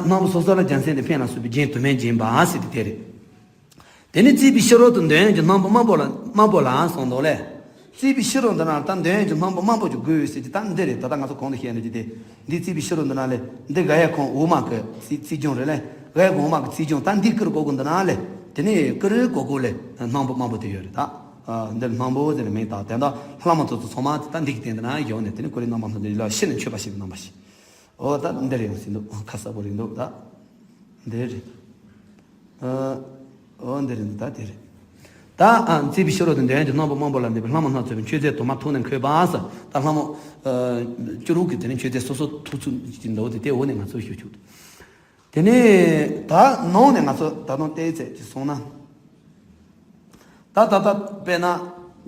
སྣམ་བུ་སོ་སོ་ལ་རྒྱལ་མཚན་དང་འཕན་ལ་སོགས་པའི་རྒྱན་དུ་མས་བརྒྱན་པ་ཟེར་དེ་དེ་རེད། དེ་ནས་རྩིག་པའི་ཕྱི་རོལ་དུ་འདོད་ཡོན་གྱི་སྣམ་བུ་དམར་པོ་ལ་དམར་པོ་ལ་གསུངས་འདུག་ལས། རྩིག་པའི་ཕྱི་རོལ་འདི་ན་ད་འདོད་ཡོན་གྱི་སྣམ་བུ་དམར་པོ་ཅིག་དགོས་ཟེར་གྱི་ད་འདི་རེད། ད་ལྟ་ང་ཚོ་གོང་དུ་བཤད་ནས་ཀྱི་དེ་འདི་རྩིག་པའི་ཕྱི་རོལ་འདི་ན་ལས་འདི་ག་ཡ་ཁོང་འོ་མ་གི་རྩིག་རྩིག་ལྗོངས་རེད་ལས། ག་ཡ་ཁོང་འོ་མ་གི་རྩིག་ལྗོངས་ད་འདི་ཀིར་ཀོ་ཀོ་འདི་ན་ལས་དེ་ནས་ཀིར་ཀོ་ཀོ་ལས་སྣམ་བུ་དམར་པོ་དེ་ཡོད་རེད་ད། འདིར་སྣམ་བུ་ཟེར་ནས་མིང་བཏགས་དེ་འདྲ་ལྷ་མོ་ཚོ་ཚོ་ཚང་མ་ད་འདི་གི་སྟེང་འདི་ན་ཡོང་ནས་དེ་ནས་ཀོ་རི་སྣམ་བུ་སྣམ་དེ་ལ་ཤི་ནས་མཆོད་པ་ཞིག་གནང་བ་ཞིག་འོ་ད་འདི་རེད་ཡོང་ཟིན་འདུག་ཁ་གསལ་པོ་རེད་འདུག་ད་འདི་རེད། ཨ། འོ་འདི་རེད་འདི་ད་དེ་རེད། ད་ཨ་མཛེས་པའི་ཕྱི་རོལ་དུ་འདོད་ཡོན་གྱི་སྣམ་བུ་དམར་པོ་ལ་འདུས་པའི་ལྷ་མོ་སྣ་ཚོགས་པའི་མཆོད་རྫས་དུ་མ་ཐུགས་ནས་འཁོད་པ་ཟེར། ད་ལྷ་མོ་ཨ་བཅུ་དྲུག་གི་དེ་ནི་མཆོད་རྫས་སོ་སོ་ཐུགས་ཚུལ་གྱི་འདུག་དེ་དེ་འོ་ནས་ང་ཚོ་ཞུ་ཆོག་དེ་ནས་ད་ནང་ནས་ང་ཚོ་ད་དུང་བལྟས་ཚད་ཀྱི་སོང་ན། ད་ད་ད་དཔེར་ན་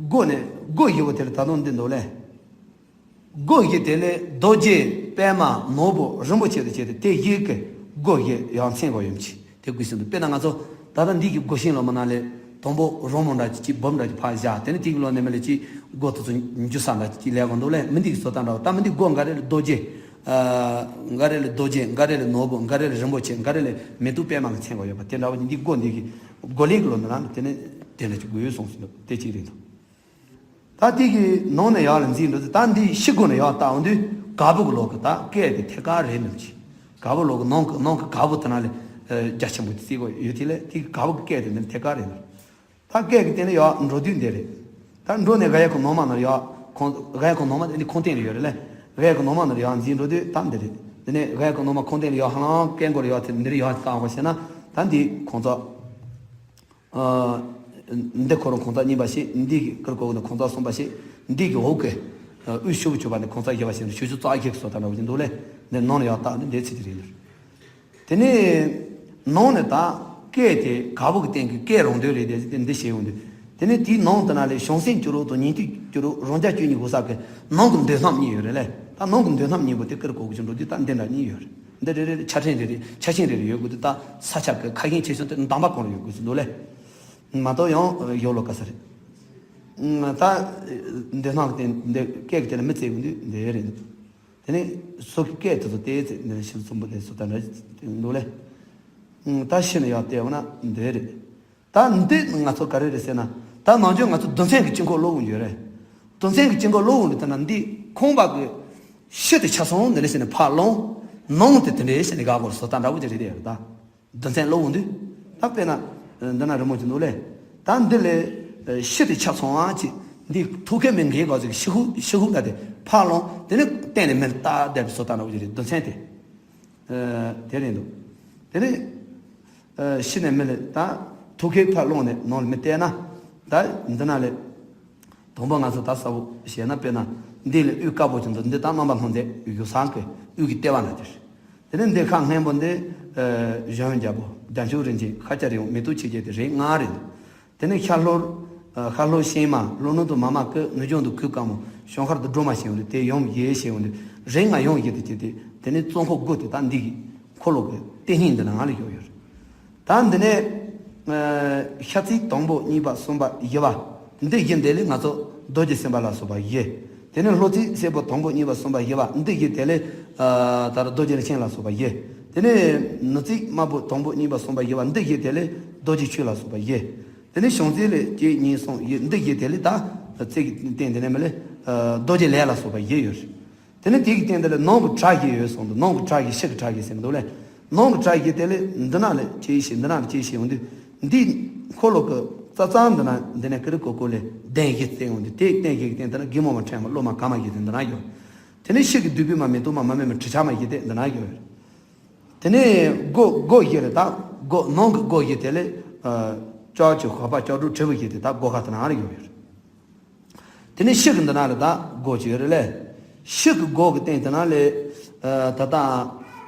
སྒོ་ནས་སྒོ་བཞི་པོ་དེ་ལ་ད་དུང་འདི་འདུག་ལས། སྒོ་བཞི་དེ་ལས་རྡོ་རྗེ་པདྨ་ནོར་བུ་རིན་པོ་ཆེ་དུ་བྱས་ཏེ་དེ་བཞི་གི་སྒོ་བཞི་ཡང་མཚན་གོ་ཡོད་མཆི་དེ་དགོས་ཟིན་འདུག་དཔེར་ན་ང་ཚོ་ད་ལྟ་འདི་གི་སྒོ་ཤིང་ལོ་མ་ན་ལས་དང་པོ་རོང་མོ་འདྲ་ཅིག་འབུམ་འདྲ་ཅིག་ཕར་བཞག་དེ་ནས་དེ་གི་ལོ་ནས་མ་ལས་ཅིག་སྒོ་དེ་ཚོ་འཇུ་ས་འདྲ་ཅིག་ལས་གོ་འདུག་ལས། མི་འདི་གི་བཟོ་ལྟ་འདྲ་བ་ད་མི་འདི་སྒོ་འགའ་རེ་ལ་རྡོ་རྗེ་ འགའ་རེ་ལ་རྡོ་རྗེ། འགའ་རེ་ལ་ནོར་བུ། འགའ་རེ་ལ་རིན་པོ་ཆེ། འགའ་རེ་ལ་མེ་ཏོག་པད་མ་གི་མཚན་གོ་ཡོད་པ་དེ་འདྲ་བ་ཅིག་འདི་སྒོ་འདི་གི་སྒོ་ལས་ཀྱི་ལོ་ན་རང་དེ་ནས་དེ་འདྲ་ཅིག་དགོས་ཡོད་གསུངས་ཟིན་འདུག་དེ་གཅིག་རེད་འདུག་ད་དེ་གི་ནང་ནས་ཡར་ལ་འཛིན་འགྲོ་དུས་ད་འདི་ཕྱི་སྒོ་ནས་ཡར་བལྟ་འོང་དུས་ག་བུ་གི་ལོག་གི་ད་སྐད་དེ་ཐད་ཀར་རེད་མི་ཅི། ག་བུ་ལོག་གི་ནང་གི་ནང་གི་ག་བུ་དེ་ན་ལས་རྒྱ་ཆེན་པོ་དེ་བརྩི་དགོས་ཡོད་དེ་ལས་དེ་གི་ག་བུ་གི་སྐད་དེ་འདི་ཐད་ཀར་རེད་འདུག་ད་སྐད་ཀྱི་སྟེང་ལ་ཡར་འགྲོ་དུས་འདི་རེད། ད་འགྲོ་ནས་ག་ཡ་ཁོ་ནང་མ་ནར་ཡར་ཁོང་ག་ཡ་ཁོ་ནང་མ་འདི་ཁོང་སྟེང་ལ་ཡོད་རེད་ལས། ག་ཡ་ཁོ་ནང་མ་ནར་ཡར་འཛིན་འགྲོ་དུས་ད་འདི་རེད། འདི་ནས་ག་ཡ་ཁོ་ནང་མ་ཁོང་སྟེང་ལ་ཡར་ཧ་ལམ་སྐད་མགོར་ཡར་དེ་འདིར་ཡར་བཏང་བ་བྱས་ན་ད་འདི་ཁོང་ཚོ། འདི་ཁོ་རང་ཁོང་ཚོ་གཉིས་པ་ཞིག་འདི་གི་ཀིར་ཀོ་ནི་ཁོང་ཚོ་གསུམ་པ་ཞིག་འདི་གི་འོག་གི་དབུས་ཤུ་བུ་ཆུ་བ་ནི་ཁོང་ཚོ་བཞི་པ་ཞིག་ནི་ཤུ་ཤུ་རྩ་གི་སོ་ད་འདྲ་བ་ཅིག་འདུག་ལས། འདི་ནང་ལ་ཡར་བཏང་ནས་འདི་ཚིག་ཅིག་རེད། དེ་ནས་ནང་ནས་ད་སྐད་དེ་ག་བུ་གི་སྟེང་གི་སྐད་རང་འདོད་རེད་དེ་འདི་བཤད་ཡོང་དུས། དེ་ནས་དེའི་ནང་དུ་ན་ལས་བྱང་སེམས་སྐྱུ་རུ་དང་ཉན་ཐོས་སྐྱུ་རུ་རང་རྒྱལ་སྐྱུ་གཉིས་གོ་ས་གི་ནང་གི་འདོད་རྣམ་གཉིས་ཡོད་རེད་ལས། ད་ནང་གི་འདོད་རྣམ་གཉིས་པོ་དེ་ཀིར་ཀོ་གི་ཅིག་འགྲོ་དུས་ད་འདི་འདྲ་གཉིས་ཡོད་རེད། འདི་རེ་རེ་ཆ་ཕྲན་རེ་རེ་ཆ་ཤས་རེ་རེ་ཡོད་དགོས་དུས་ད་ས་ཆ་གི་ཁ་ཤས་ཆེ་ཆུང་དེ་འདམ་པ་གང་རུ་ཡོད་དགོས་སུ་འདུག་ལས། མ་གཏོགས་ཡང་ཡོད་ལོ་ག་ས་རེད། ད་འདོད་རྣམ་གི་སྟེང་འདི་སྐད་ཀྱི་དེ་ལ་མི་བརྩི་གི་འདུག་འདི་རེད་འདུག་དེ་ནས་སོ་གི་སྐད་དེ་ཚོ་ཏོག་ཙམ་འདི་ནས་ཤིན་ཙམ་པོ་དེ་ཚོ་ད་འདྲ་འདུག་ལས། ད་ཤི་ནས་ཡར་བལྟས་འོང་ན་འདི་རེད། ད་འདི་ང་ཚོ་ག་རེ་རེད་ཟེར་ན། ད་ནང་ཆོས་ང་ཚོ་རྡུལ་ཚོན་གྱི་དཀྱིལ་འཁོར་ཀློག་འོང་ཡོད་རེད། རྡུལ་ཚོན་གྱི་དཀྱིལ་འཁོར་ཀློག་འོང་དུས་ད་ན་འདི་ཁང་པ་གི་ཤུལ་དེ་ཆ་ཚང་འདི་འདྲ་བྱས་ནས་ཕར་ལོང་། ནང་དེ་དེ་འདྲ་བྱས་ནས་ག་གོ་སོ་ད་འདྲ་བོ་དེ་རེད་དེ་ཡོད་རེད་ད། རྡུལ་ཚོན་ཀློག་འོང་དུས། ད་དཔེར་ན། འདི་ན་རི་མོ་ཅིག་འདུག་ལས། ད་འདི་ལས་ཤུལ་དེ་ཆ་ཚང་བ་ཅིག་འདི་ཐུག་གི་མི་འགའི་ག་ཟིག་ཤི་ཁུག་ཤི་ཁུག་ལ་དེ་ཕར་ལོང་དེ་ནས་སྟེང་ནས་མེར་ལྟ་བསྡད་པའི་སོ་ད་འདྲ་བོ་དེ་རེད་རྡུལ་ཚོན་དེ། དེ་རེད་འདུག་དེ་ནས། ཤི་ནས་མི་ལ་ད་ཐུག་གི་ཕར་ལོང་ནས་ནང་ལ་མི་བལྟས་ན། ད་འདི་ན་ལས། དང་པོ་ང་ཚོ་ད་གསལ་པོ་བཤད་ན་དཔེར་ན། འདི་ལས་དབུས་དཀར་པོ་ཅན་དུ་འདི་ད་རྣམ་པ་སྣང་མཛད་ཡུལ་སྲང་གི་དབུས་ཀྱི་ལྟེ་བ་ན་དེར། དེ་ནས་འདི་ཁ་སྔོན་པོ་འདི། གཞོན་རྒྱལ་པོ་རྒྱ་མཆོག་རིན་ཆེན་ཤཱཀྱ་རིང་མེ་ཏོག་ཆེ་རྒྱལ་དེ་རེད་ལྔ་རེད། དེ་ནས་ཤར་ལྷོར། ཤར་ལྷོ་ཤེས་མ་ལྷོ་ནུབ་ཏུ་མ་མ་ཀི་ནུབ་བྱང་དུ་གོས་དཀར་མོ་བྱང་ཤར་དུ་སྒྲོལ་མ་ཞེས་ཡོང་དུས་དེ་ཡུམ་ཡེ་ཞེས་ཡོང་དུས་རེད་ལྔ་ཡུམ་ཡེ་དེ་བྱས་ཏེ་དེ་ནས་གཙོ་འཁོར་དགུ་དེ་ད་འདི་གི་འཁོར་ལོ་གི་ལྟེ་སྙིང་འདི་ནང་ལ་ཡོད་ཡོད་རེད། ད་འདི་ནས། ཤ་ཚིགས་དང་པོ་གཉིས་པ་གསུམ་པ་བཞི་པ། འདི་བཞི་འདི་ལས་ང་ཚོ་རྡོ་རྗེ་སེམས་དཔའ་ལ་སོགས་པ་བཞི། དེ་ནས་ལྷོ་ཚིགས་སེར་པོ་དང་པོ་གཉིས་པ་གསུམ་པ་བཞི་པ་འདི་བཞི་དེ་ལས། ད་རྡོ་རྗེ་རིན་ཆེན་ལ་སོགས་པ་བཞི། དེ་ནས་ནུབ་ཚིགས་དམར་པོ་དང་པོ་གཉིས་པ་གསུམ་པ་བཞི་པ་འདི་བཞི་དེ་ལས་རྡོ་རྗེ་ཆོས་ལ་སོགས་པ་བཞི། དེ་ནས་བྱང་ཚིགས་ལས་གཅིག་གཉིས་གསུམ་བཞི་འདི་བཞི་དེ་ལས་ད། ཚིགས་ཀྱི་སྟེང་དེ་ནས་མི་ལས། རྡོ་རྗེ་ལས་ལ་སོགས་པ་བཞི་ཡོད་རེད། དེ་ནས་དེ་གི་སྟེང་དེ་ལ་ནང་གི་གྲྭ་བཞི་ཡོད་གསུངས་འདུག་ནང་གི་གྲྭ་བཞི་ཕྱི་གི་གྲྭ་བཞི་ཟེར་གི་འདུག་ལས། ནང་གི་གྲྭ་བཞི་དེ་ལས་འདི་ན་ལས་ཅི་ཞིག་འདི་ན་ལས་ཅི་ཞིག་འོང་དུས། འདི་འཁོར་ལོ་གི་རྩ་རྩ་འདི་ན་འདི་ནས་ཀི་རི་ཀོ་ཀོ་ལས་གདན་བཞི་བསྟན་འོང་དུས་དེ་གདན་བཞི་གི་སྟེང་དེ་ན་དགེ་མོ་མ་ཕྲེང་མ་སློབ་མ་ག་མ་བཞི་དེ་འདི་ན་ཡོད། དེ་ནས་ཕྱི་གི་བདུད་བུ་མ་མེ་ཏོག་མ་མ་མེ་མ་དྲི་ཆབ་མ་བཞི་དེ་འདི་ན་ཡོད། དེ་ནས་སྒོ་སྒོ་བཞི་རེད་ད། སྒོ་ནང་གི་སྒོ་བཞི་དེ་ལས། ལྕགས་ཀྱི་ཁོག་པ་ལྕགས་སྒྲོག་དྲིལ་བུ་བཞི་དེ་ད་སྒོ་ཁ་དེ་ན་རེ་ཡོད་ཡོད། དེ་ནས་ཕྱི་གི་འདི་ན་རེ་ད་སྒོ་ཅིག་ཡོད་རེད་ལས། ཕྱི་གི་སྒོ་གི་སྟེང་དེ་ན་ལས། ད་ལྟ།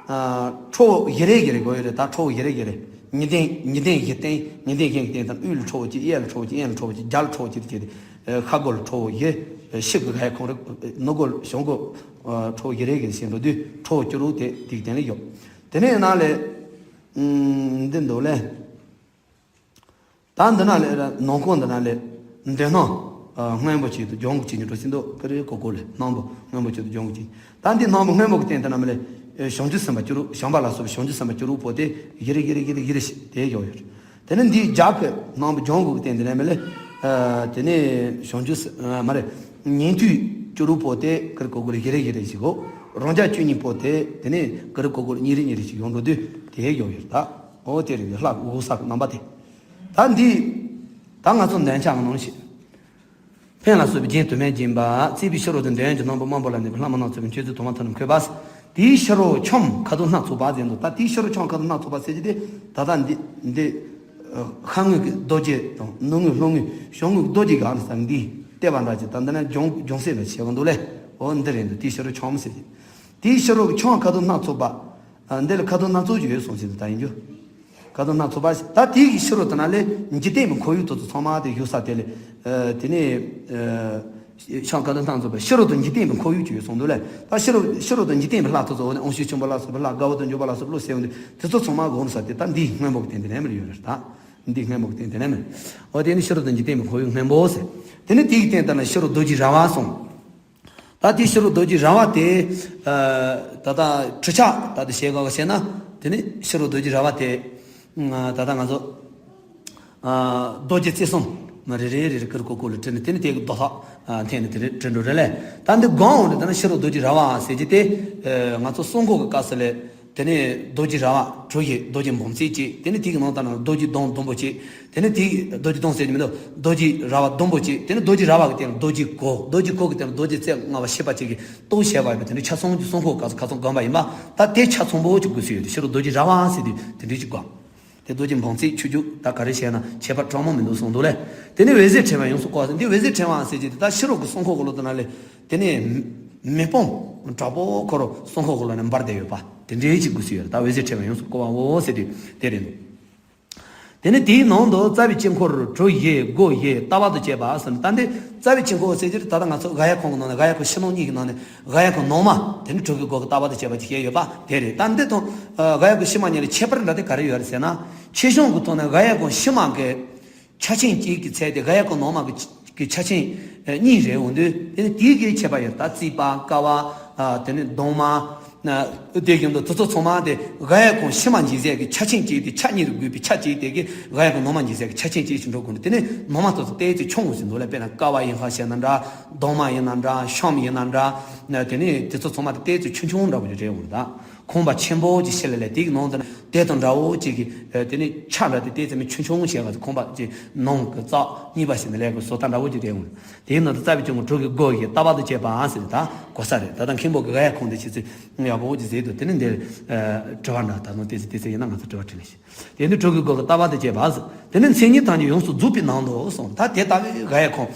ཁྲོ་བོ་བཞི་རེ་བཞི་རེ་སྒོ་ཡོད་རེད་ད་ཁྲོ་བོ་བཞི་རེ་བཞི་རེ། ཉི་གདན་ཉི་གདན་བཞི་སྟེང་ཉི་གདན་བཞི་གི་སྟེང་དེ་ན་དབུས་ལ་ཁྲོ་བོ་གཅིག་གཡས་ལ་ཁྲོ་བོ་གཅིག་གཡོན་ལ་ཁྲོ་བོ་གཅིག་རྒྱབ་ལ་ཁྲོ་བོ་གཅིག་དེ་བྱས་ཏེ། ཤར་སྒོ་ལ་ཁྲོ་བོ་བཞི། ཕྱི་གི་ག་ཡ་ཁོང་རེ། ནུབ་སྒོ་ལ་བྱང་སྒོ། ཁྲོ་བོ་བཞི་རེ་བཞི་རེ་བྱས་འགྲོ་དུས་ཁྲོ་བོ་སྐྱུ་རུ་དེ་དེ་གི་སྟེང་ལ་ཡོད། དེ་ནས་ཡིན་ན་ལས། འདི་འདུག་ལས། ད་འདི་ན་ལས་ནང་ཁོངས་འདི་ན་ལས། འདོད་སྣམ། སྔོན་པོ་ཆེད་དུ་ལྗང་གུ་ཆེ་ཉིད་འགྲོ་ཟིན་ཏོ་ཀི་རེ་ཀོ་ཀོ་ལས་སྣམ་བུ་སྔོན་པོ་ཆེད་དུ་ལྗང་གུ་ཆེ། ད་འདི་སྣམ་བུ་སྔོན་པོ་གི་སྟེང་དེ་ན་མི་ལས། བྱང་ཆུབ་སེམས་དཔའ་སྐྱུ་རུ་བྱམས་པ་ལ་སོགས་པའི་བྱང་ཆུབ་སེམས་དཔའ་སྐྱུ་རུ་པོ་དེ་བཞི་རེ་བཞི་རེ་བཞི་རེ་བཞི་རེ་ཞིག་དེ་ཡོད་ཡོད། དེ་ནས་འདིའི་རྒྱབ་ཀྱི་སྣམ་བུ་ལྗང་གུ་གི་སྟེང་དེ་ན་མི་ལས། དེ་ནས་བྱང་ཆུབ་མ་རེད། ཉན་ཐོས་སྐྱུ་རུ་པོ་དེ་ཀི་རེ་ཀོ་ཀོ་ལས་བཞི་རེ་བཞི་རེ་ཞིག་གོ། རང་རྒྱལ་སྐྱུ་གཉིས་པོ་དེ་དེ་ནས་ཀི་རེ་ཀོ་ཀོ་ལས་གཉིས་རེ་གཉིས་རེ་ཞིག་ཡོང་འགྲོ་དུས་དེ་ཡོད་ཡོད་ད། ཨོ་དེ་རེད་ལྷ་གི་འོད་གསལ་གྱི་རྣམ་པ་དེ། ད་འདི། ད་ང་ཚོ་འདོན་ཆ་གི་ནང་བཞིན། ཕན་ལ་སོགས་པའི་རྒྱན་དུ་མས་བརྒྱན་པ། བརྩེགས་པའི་ཕྱི་རོལ་དུ་འདོད་ཡོན་གྱི་སྣམ་བུ་དམར་པོ་ལ་གནས་པའི་ལྷ་མི་སྣ་ཚོགས་པའི་མཆོད་རྫས་དུ་མ་ཐོག་ནས་འཁོད་པ། དེའི་ཕྱི་རོལ་ཁྱམས་ཁ་དོག་སྣ་ཚོགས་པ་ཟེར་འདུག་ད་དེའི་ཕྱི་རོལ་ཁྱམས་ཁ་དོག་སྣ་ཚོགས་པ་ཟེར་གྱི་དེ་ད་ལྟ་འདི་འདི། ཤར་ངོས་ཀྱི་རྡོ་རྗེ་དང་ནུབ་ངོས་ལྷོ་ངོས་བྱང་ངོས་ཀྱི་རྡོ་རྗེ་ག་ནས་ས་འདི་ལྟེ་བ་འདྲ་ཅིག་ད་འདི་ན་ལྗང་ལྗང་སེར་ལ་ཆེ་བ་འདུག་ལས། འོ་འདི་རེད་འདུག་དེའི་ཕྱི་རོལ་ཁྱམས་ཟེར་གྱི། དེའི་ཕྱི་རོལ་ཁྱམས་ཁ་དོག་སྣ་ཚོགས་པ། འདི་ལ་ཁ་དོག་སྣ་ཚོགས་ཀྱི་ཡོད་གསུངས་ཟིན་ད་ཡིན་རྒྱུ། ཁ་དོག་སྣ་ཚོགས་པ་ཞིག་ད་དེའི་ཕྱི་རོལ་དུ་ན་ལས་འཇིག་རྟེན་པའི་ཁོར་ཡུག་དེ་ཚོ་ཚང་མ་དེ་བཞུགས་ས་དེ་ལས། དེ་ནས། ཤང་ཁ་དོག་སྣ་ཚོགས་པའི་ཕྱི་རོལ་དུ་འཇིག་རྟེན་པའི་ཁོར་ཡུག་ཅིག་ཡོད་གསུངས་འདུག་ལས་ད་ཕྱི་རོལ་ཕྱི་རོལ་དུ་འཇིག་རྟེན་པའི་ལྷ་དེ་ཚོ་འོ་ནས་དབང་ཕྱུག་ཆེན་པོ་ལ་སོགས་པའི་ལྷ་དགའ་བ་དང་འབྱོར་པ་ལ་སོགས་པའི་བློ་གསལ་བ་འདུག་དེ་ཚོ་ཚང་མ་གོ་ས་དེ་ད་འདིའི་སྔོན་པོ་གི་སྟེང་དེ་ནས་མར་ཡོད་རེད་ད། འདིའི་སྔོན་པོ་གི་སྟེང་དེ་ནས་མར། འོ་དེ་ནི་ཕྱི་རོལ་དུ་འཇིག་རྟེན་པའི་ཁོར་ཡུག་སྔོན་པོ་ཟེར། དེ་ནི་དེའི་སྟེང་དེ་ན་ཕྱི་རོལ་རྡོ་རྗེ་ར་བ་གསུངས། ད་དེ་ཕྱི་རོལ་རྡོ་རྗེ་ར་བ་དེ། ཨ། ད་ལྟ་གྲུབ་ཆ་ད་ལྟ་བྱེད་དགོས་བྱས་ན། དེ་ནི་ཕྱི་རོལ་རྡོ་རྗེ་ར་བ་དེ། ཨ། ད་ལྟ་ང་ཚོ། ཨ། རྡོ་རྗེ་རྩེ་གསུམ། མ་རེ་རེ་རེ་རེ་ཀིར་ཀོ་ཀོ་ལ་དྲིལ་ནས། དེ་ནི་དེ་གི་རྡོ་ཐག་ཨ། འཐེན་ནས་དེ་རེ་དྲིལ་འགྲོ་རེད་ལས། ད་འདི་སྒང་འོག་ནས་ད་ནི་ཕྱི་རོལ་རྡོ་རྗེ་ར་བ་ཟེར་གྱི་དེ། ཨ། ང་ཚོ་སྲུང་འཁོར་གྱི་སྐབས་སུ་ལས། དེ་ནས་རྡོ་རྗེ་ར་བ་གྲུ་བཞི། རྡོ་རྗེ་འབུམ་རྩེ་གཅིག་དེ་ནས་དེའི་ནང་དུ་ན་རྡོ་རྗེ་གདོང་ཟླུམ་པོ་གཅིག་དེ་ནས་དེའི་རྡོ་རྗེ་གདོང་ཟེར་གྱི་མི་འདུག་རྡོ་རྗེ་ར་བ་ཟླུམ་པོ་གཅིག་དེ་ནས་རྡོ་རྗེ་ར་བ་གི་སྟེང་ལ་རྡོ་རྗེ་གོ། རྡོ་རྗེ་གོ་གི་སྟེང་ལ་རྡོ་རྗེ་རྩེ་ལྔ་པ་བཤད་པ་གཅིག་གི་སྟོབས་བཤད་པ་ཡིན་པ། དེ་ནས་ཆ་ཚང་གི་སྲུང་འཁོར་ག་ཚོད་ག་ཚོད་བསྒོམ་པ་ཡིན་པ། ད་དེ་ཆ་ཚང་པོ་གཅིག་དགོས་སུ་ཡོད་དེ། ཕྱི་རོལ་རྡོ་རྗེ་ར་བ་ཟེར་དུས་དེ་འདྲའི་གཅིག་དགོས། དེ་རྡོ་རྗེ་འབུམ་རྩེ་ཆུ་རྒྱུག་ད་ག་རེ་བྱས་ན་ཁྱད་པར་གྲངས་མང་མི་འདུག་གསུངས་འདུག་ལས། དེ་ནས་འོད་ཟེར་ཕྲེང་བ་ཡོངས་སུ་བསྐོར་བ་ཟེར། འདི་འོད་ཟེར་ཕྲེང་བ་ཟེར་གྱི་དེ་ད་ཕྱི་རོལ་གྱི་སྲུང་འཁོར་གྱི་ལོགས་དེ་ན་ལས། དེ་ནས་མེ་དཔུང་དྲག་པོ་ཁོ་རང་སྲུང་འཁོར་གྱི་ལོགས་ནས་འབར་བསྡད་ཡོད་པ་དེ་འདྲའི་གཅིག་དགོས་སུ་ཡོད། ད་འོད་ཟེར་ཕྲེང་བ་ཡོངས་སུ་བསྐོར་བའོ་ཟེར་དུས་དེ་རེད་འདུག་དེ་ནས་དེའི་ནང་དུ་རྩ་བའི་དཀྱིལ་འཁོར་གྲུ་བཞི་སྒོ་བཞི་ལྟ་བ་དང་བཅས་པ་ཟེར་ན། ད་འདི་རྩ་བའི་དཀྱིལ་འཁོར་ཟེར་གྱི་ད་ལྟ་ང་ཚོ་སྒ་ཡ་ཁོང་གི་ནང་ནས། སྒ་ཡ་ཁོང་ཕྱི་ནང་གཉིས་ཀྱི་ནང་ནས་སྒ་ཡ་ཁོང་ནང་མ་དེ་ནི་གྲུ་གི་སྒོ་གི་ལྟ་བ་དང་བཅས་པ་ཅིག་བཤད་ཡོད་པ་དེ་རེད། ད་འདི་དང་ཨ། སྒ་ཡ་ཁོང་ཕྱི་མ་གཉིས་ལ་ཁྱད་པར་འདྲ་དེ་ག་རེ་ཡོད་རེད་ཟེར་ན། ཆེ་ཆུང་གི་ཐོག་ནས་སྒ་ཡ་ཁོང་ཕྱི་མ་གི་ཆ་ཆེན་གཅིག་གི་ཚད་དེ་སྒ་ཡ་ཁོང་ནང་མ་གི་གི་ཆ་ཆེན་གཉིས་རེད། འོང་དུས་དེ་ནི་དེའི་གི་ཁྱད་པར་ཡོད། ད་རྩིག་པ། ཀ་བ། ཨ། དེ་ནི་གདུང་མ། ཨ། དེ་བཞིན་དུ་དེ་ཚོ་ཚང་མ་དེ་སྒ་ཡ་ཁོང་ཕྱི་མ་འཇིག་ཟས་ཀྱི་ཆ་ཆེན་གཅིག་དེ། ཆ་གཉིས་རུ་བགོས་པའི་ཆ་གཅིག་དེ་གི་སྒ་ཡ་ཁོང་ནང་མ་འཇིག་ཟས་ཀྱི་ཆ་ཆེན་གཅིག་ཞིག་འགྲོ་དགོས་འདུག་དེ་ནི་ནང་མ་དེ་ཚོ་ཏོག་ཙམ་ཆུང་ངུ་ཞིག་འདུག་ལ། དཔེར་ན་ཀ་བ་ཡིན་ཧ་བྱས་ན་འདྲ། གདུང་མ་ཡིན་ན་འདྲ། ཤམ་ཡིན་ན་འདྲ། དེ་ནི་དེ་ཚོ་ཚང་མ་དེ་ཏོག་ཙམ་ཆུང་ཆུང་འདྲ་པོ་ཞིག་རེད། འོང་ད། ཁང་པ་ཆེན་པོ་ཅིག་ཕྱི་ལ་ལས། དེའི་ནང་དུ་ན་དེ་དང་འདྲ་བོ་ཅིག་གི་ཨ། དེ་ནི་ཆ་འདྲ་དེ་ཏོག་ཙམ་ཆུང་ཆུང་བྱས་པ། ཁང་པ་ཅིག་ནང་གི་རྩ་གཉིས་པ་ཞིག་ནས་ལས་ཀྱི་བཟོ་ལྟ་འདྲ་བོ་ཅིག་རེད། འོང་། དེའི་ནང་དུ་རྩ་བའི་དཀྱིལ་འཁོར་གྲུ་གི་སྒོ་བཞི་ལྟ་བ་དང་བཅས་པ་ཟེར་ད་གོ་ས་རེད། ད་ལྟ་མཁན་པོ་གི་སྒ་ཡ་ཁོང་དེ་ཆེ་ཚུལ་ཡག་པོ་ཅིག་བཟོས་འདུག་དེ་ནི་འདིར་ཨ། དྲི་བ་འདྲ་ད་དུང་ཏོག་ཙམ་ཏོག་ཙམ་ཡིན་ན་ང་ཚོ་དྲི་བ་དྲིས་ལན་ཞིག་དེ་ནི་གྲུ་གི་སྒོ་གི་ལྟ་བ་དང་བཅས་པ་ཟེར། དེ་ནི་མཚན་ཉིད་ཐམས་ཅད་ཡོངས་སུ་རྫོགས་པའི་ནང་དུ་གསུངས། ད་དེ་ལྟ་བུའི་སྒ་ཡ་ཁོང་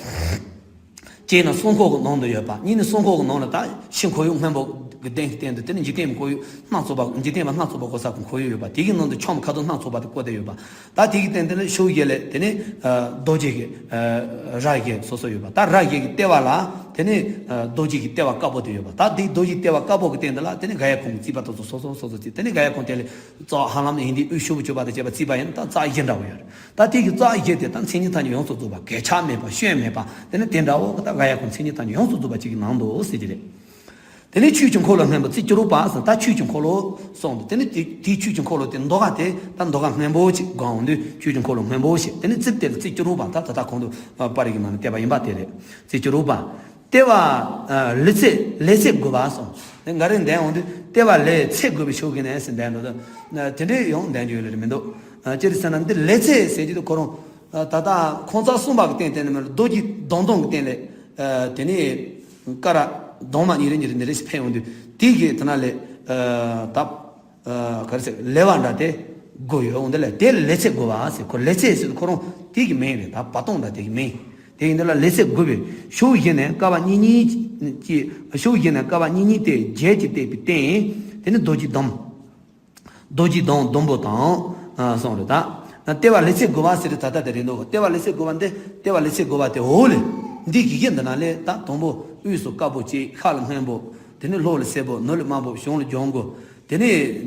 གཅིག་ནི་སྲུང་འཁོར་གྱི་ནང་དུ་ཡོད་པ། གཉིས་ནི་སྲུང་འཁོར་གྱི་ནང་ལ་ད་ཕྱི་ཁོར་ཡུག་སྔོན་པོ་གི་སྟེང་གི་སྟེང་དུ་དེ་ནི་འཇིག་རྟེན་པའི་ཁོར་ཡུག་སྣ་ཚོགས་པ། འཇིག་རྟེན་པ་སྣ་ཚོགས་པ་བགོ་ས་གི་ཁོར་ཡུག་ཡོད་པ། དེ་གི་ནང་དུ་ཁྱམས་ཁ་དོག་སྣ་ཚོགས་པ་དེ་བསྐོར་ཏེ་ཡོད་པ། ད་དེ་གི་སྟེང་དེ་ནི་ཕྱོགས་བཞི་ལས་དེ་ནི་ཨ། རྡོ་རྗེ་གི་ཨ། རྭ་བཞི་སོ་སོ་ཡོད་པ། ད་རྭ་བཞི་གི་ལྟེ་བ་ལ་དེ་ནི་ཨ། རྡོ་རྗེ་གི་ལྟེ་བ་དཀར་པོ་དེ་ཡོད་པ། ད་དེ་རྡོ་རྗེ་ལྟེ་བ་དཀར་པོ་གི་སྟེང་དེ་ལ་དེ་ནི་སྒ་ཡ་ཁོང་གི་རྩིག་པ་དེ་ཚོ་སོ་སོ་སོ་སོ་བརྩིགས། དེ་ནི་སྒ་ཡ་ཁོང་དེ་ལ་རྩ་ཧ་ལམ་ཡིན་དུས་དབུས་ཕྱོགས་ཕྱོགས་པ་དང་བཅས་པ་བརྩིགས་པ་ཡིན་ན་ད་རྩ་བཞི་འདྲ་བོ་ཡོད་རེད། ད་དེ་གི་རྩ་བཞི་དེ་ད་མཚན་ཉིད་ཐམས་ཅད་ཡོངས་སུ་རྫོགས་པ། གོད་ཆག་མེད་པ། སྐྱོན་མེད་པ། དེ་ནི་དེ་འདྲ་བོ་གི་ད་སྒ་ཡ་ཁོང་མཚན་ཉིད་ཐམས་ཅད་ཡོངས་སུ་རྫོགས་པ་ཅིག་གི་ནང་དུ་ཟེར་གྱི་རེད། དེ་ནས་ཆོས་ཀྱི་འཁོར་ལོ་སྔོན་པོ་རྩིབས་བཅུ་དྲུག་པ་ཟེར། ད་ཆོས་ཀྱི་འཁོར་ལོ་གསུངས་འདུག་དེ་ནས་དེ་དེའི་ཆོས་ཀྱི་འཁོར་ལོ་དེ་ཟློས་གར་དེ་ད་ཟློས་གར་སྔོན་པོ་ཞིག་སྒང་འོང་དུས་ཆོས་ཀྱི་འཁོར་ལོ་སྔོན་པོ་ཞེས། དེ་ནས་རྩིབས་དེ་ལ་རྩིབས་བཅུ་དྲུག་པ། ད་ད་ལྟ་གོང་དུ་ཨ། པར་རིས་ཀྱི་ནང་ནས་བལྟས་པ་ཡིན་པ་དེ་རེད། རྩིབས་བཅུ་དྲུག་པ། ལྟེ་བ་ཨ། ལེ་ཚན་ལེ་ཚན་དགུ་པ་གསུངས། དེ་འགའ་རེ་འདོན་འོང་དུས་ལྟེ་བ་ལེ་ཚན་དགུ་པའི་ཕྱོགས་ཀྱི་ནས་ཟེར་འདོན་འདུག་ད་དེ་འདྲའི་ཡང་འདོན་རྒྱུ་ཡོད་ལེ་རེ་མི་འདུག་ཨ། ཅི་རེད་ཟེར་ན་འདི་ལེ་ཚན་ཟེར་གྱི་འདུག་ཁོ་རང་ཨ། ད་ལྟ་ཁང་བརྩེགས་གསུམ་པ་གི་སྟེང་དེ་ནས་མར་རྡོ་རྗེ་གདོང་གདོང་གི་སྟེང་ལས་ཨ། དེ་ནས་ཀ་ར་གདུང་མ་གཉིས་རེ་གཉིས་རེ་འདི་རེ་ཞིག་འཕེན་འོང་དུས་དེ་གི་དེ་ན་ལས་ཨ། ད་ཨ། ག་རེ་ཟེར། ལེ་བ་འདྲ་དེ་དགུ་ཡོད། འོང་དེ་ལས་དེ་ལེ་ཚན་དགུ་པ་ཟེར། ཁོ་ལེ་ཚན་ཟེར་དུས་ཁོ་རང་དེ་གི་མིང་རེད། ད་བ་དུང་འདྲ་དེ་གི་མིང་། དེ་ཡིན་དེ་ལ་ལེ་ཚན་དགུ་པའི་ཕྱོགས་བཞི་ནས་ཀ་བ་གཉིས་གཉིས་ཀྱི། ཕྱོགས་བཞི་ནས་ཀ་བ་གཉིས་གཉིས་ཏེ་བརྒྱད་ཀྱིས་བཏེགས་པའི་སྟེང་། དེ་ནི་རྡོ་རྗེ་གདུང་། རྡོ་རྗེ་གདུང་ཟླུམ་པོ་དང་ཨ། གསུངས་རེད། ད་ལྟེ་བ་ལེ་ཚན་དགུ་པ་ཟེར་དུས་ད་ལྟ་དེ་རེད་འདུག་ལྟེ་བ་ལེ་ཚན་དགུ་པ་འདི། ལྟེ་བ་ལེ་ཚན་དགུ་པ་དེ་འོག་ལས་འདི་གི་གི་འདི་ན་ལས་ད་དང་པོ་དབུས་སུ་དཀར་པོ་གཅིག་ཤར་ལ་སྔོན་པོ། དེ་ནས་ལྷོ་ལ་སེར་པོ། ནུབ་ལ་དམར་པོ། བྱང་ལ་ལྗང་གུ། དེ་ནས་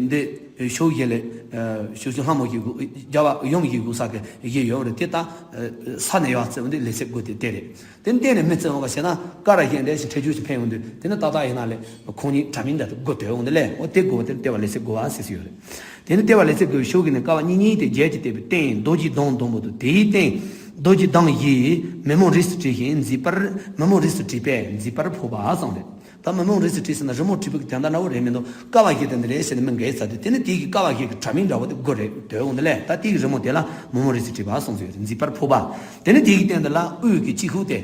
འདི་ཕྱོགས་བཞི་ལས་ཨ། ཕྱོགས་བཞི་ལྷ་མོ་བཞི་དགུ། རྒྱལ་བ་ཡུམ་བཞི་དགུ་ས་གི་བཞི་ཡོད་རེད། དེ་ད་ཨ། ས་ནས་ཡར་བརྩིས་པ་འདི་ལེ་ཚན་དགུ་དེ་དེ་རེད། དེ་ནས་གཏན་ནས་མི་བརྩི་འོང་བ་ཞེ་ན། ཀ་ར་བཞི་འདྲ་ཞིག་འཕྲེད་འགྱུར་ཞིག་འཕེན་འོང་དུས་དེ་ནི་ཏག་ཏག་ཡིན་ན་ལས་ཁོང་གཉིས་འདྲ་མིན་འདྲ་དེ་དགུ་དོད་འོང་དེ་ལས། འོ་དེ་དགུ་པ་དེ་ལྟེ་བ་ལེ་ཚན་དགུ་པ་ཟེར་ཟེར་ཡོད་རེད། དེ་ནི་ལྟེ་བ་ལེ་ཚན་དགུ་པའི་ཕྱོགས་ཀྱི་ནས་ཀ་བ་གཉིས་གཉིས་ཏེ་བརྒྱད་ཀྱིས་བཏེགས་པའི་སྟེང་རྡོ་རྗེ་གདུང་ཟླུམ་པོ་དང་། དེའི་སྟེང་རྡོ་རྗེ་གདུང་བཞི་མེ་མོ་རིས་སུ་བྲིས་ཤིང་མཛེས་པར། མེ་མོ་རིས་སུ་བྲིས་པས་མཛེས་པར་ཕོག་པ་གསུངས་རེད། ད་མེ་མོ་རིས་སུ་བྲིས་ཟེར་ན་རི་མོ་བྲིས་པའི་དོན་དག་འདྲ་བོ་རེད་མི་འདུག་ཀ་བ་བཞི་དེ་འདི་རེད་ཟེར་ནས་མི་འགལ་ཚར་དུས། དེ་ནི་དེའི་གི་ཀ་བ་བཞི་གི་འདྲ་མིན་འདྲ་བོ་དེ་དགུ་རེད་དོད་འོང་དེ་ལས། ད་དེའི་རི་མོ་དེ་ལ་མེ་མོ་རིས་སུ་བྲིས་པ་གསུངས་ཟེར་ཡོད་རེད། མཛེས་པར་ཕོག་པ། དེ་ནི་དེའི་གི་སྟེང་དེ་ལ་དབུས་ཀྱི་དཀྱིལ་འཁོར་དེ།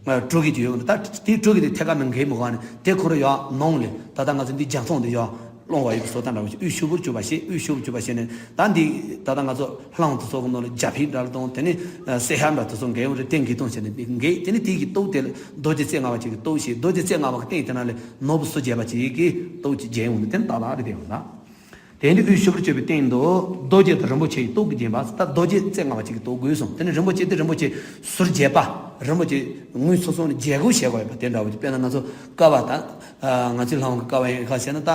ཨ། གྲུ་བཞི་ཅིག་ཡོད་འདུག་ད་དེའི་གྲུ་བཞི་དེ་ཐད་ཀར་མི་འགལ་མི་དགོས་ནས་དེ་ཁོ་རང་ཡར་ནང་ལས་ད་ལྟ་ང་ཚོ་འདི་རྒྱ་མཚོ་འདི་ཡར་སློང་བ་ཡི་གི་བཟོ་ལྟ་འདྲ་བོ་ཞིག་དབུས་ཕྱོགས་ཕུར་གྱུར་པ་ཞེས། དབུས་ཕྱོགས་ཕུར་གྱུར་པ་ཞེས་ནས། ད་འདི་ད་ལྟ་ང་ཚོ་ལྷ་ཁང་དེ་ཚོ་གི་ནང་ལ་རྒྱ་ཕིབས་འདྲ་ལ་དང་། དེ་ནས་ཨ། སེར་ཤ་འདྲ་དེ་ཚོ་འགེལ་འོང་རེད། དེ་འགེལ་སྟངས་བྱས་ནས་འདི་འགེལ། དེ་ནས་དེ་གི་སྟོབས་དེ་ལ་རྡོ་རྗེ་རྩེ་ལྔ་པ་ཅིག་གི་སྟོབས་ཞེས། རྡོ་རྗེ་རྩེ་ལྔ་པ་གི་སྟེང་དེ་ན་ལས་ནོར་བུ་སོ་བརྒྱད་པ་ཅིག་གི་སྟོབས་ཅིག་བརྒྱན་འོང་དེ་ནི་ཏག་ཏག་རེད་དེ་ཡོང་ལ། དེ་ནི་དབུས་ཕྱོགས་ཕུར་གྱུར་པའི་སྟེང་དུ་རྡོ་རྗེ་དང་རིན་པོ་ཆེའི་སྟོབས་ཀྱིས་བརྒྱན་པ། ད་རྡོ་རྗེ་རྩེ་ལྔ་པ་ཅིག་གི་སྟོབས་དགོས་གསུངས། དེ་ནི་རིན་པོ་ཆེ་དེ་རིན་པོ་ཆེ་ཟུར་བརྒྱད་པ། རིན་པོ་ཆེ་ངོས་སོ་སོ་ནས་བརྒྱད་དགུ་བྱེད་དགོས་ཡོད་པ་དེ་འདྲ་བོ་ཅིག་དཔེར་ན་ང་ཚོ་ཀ་བ། ད་ཨ། ང་ཚོའི་ལྷ་ཁང་གི་ཀ་བ་ཡིན་ཁ་བྱས་ན་ད་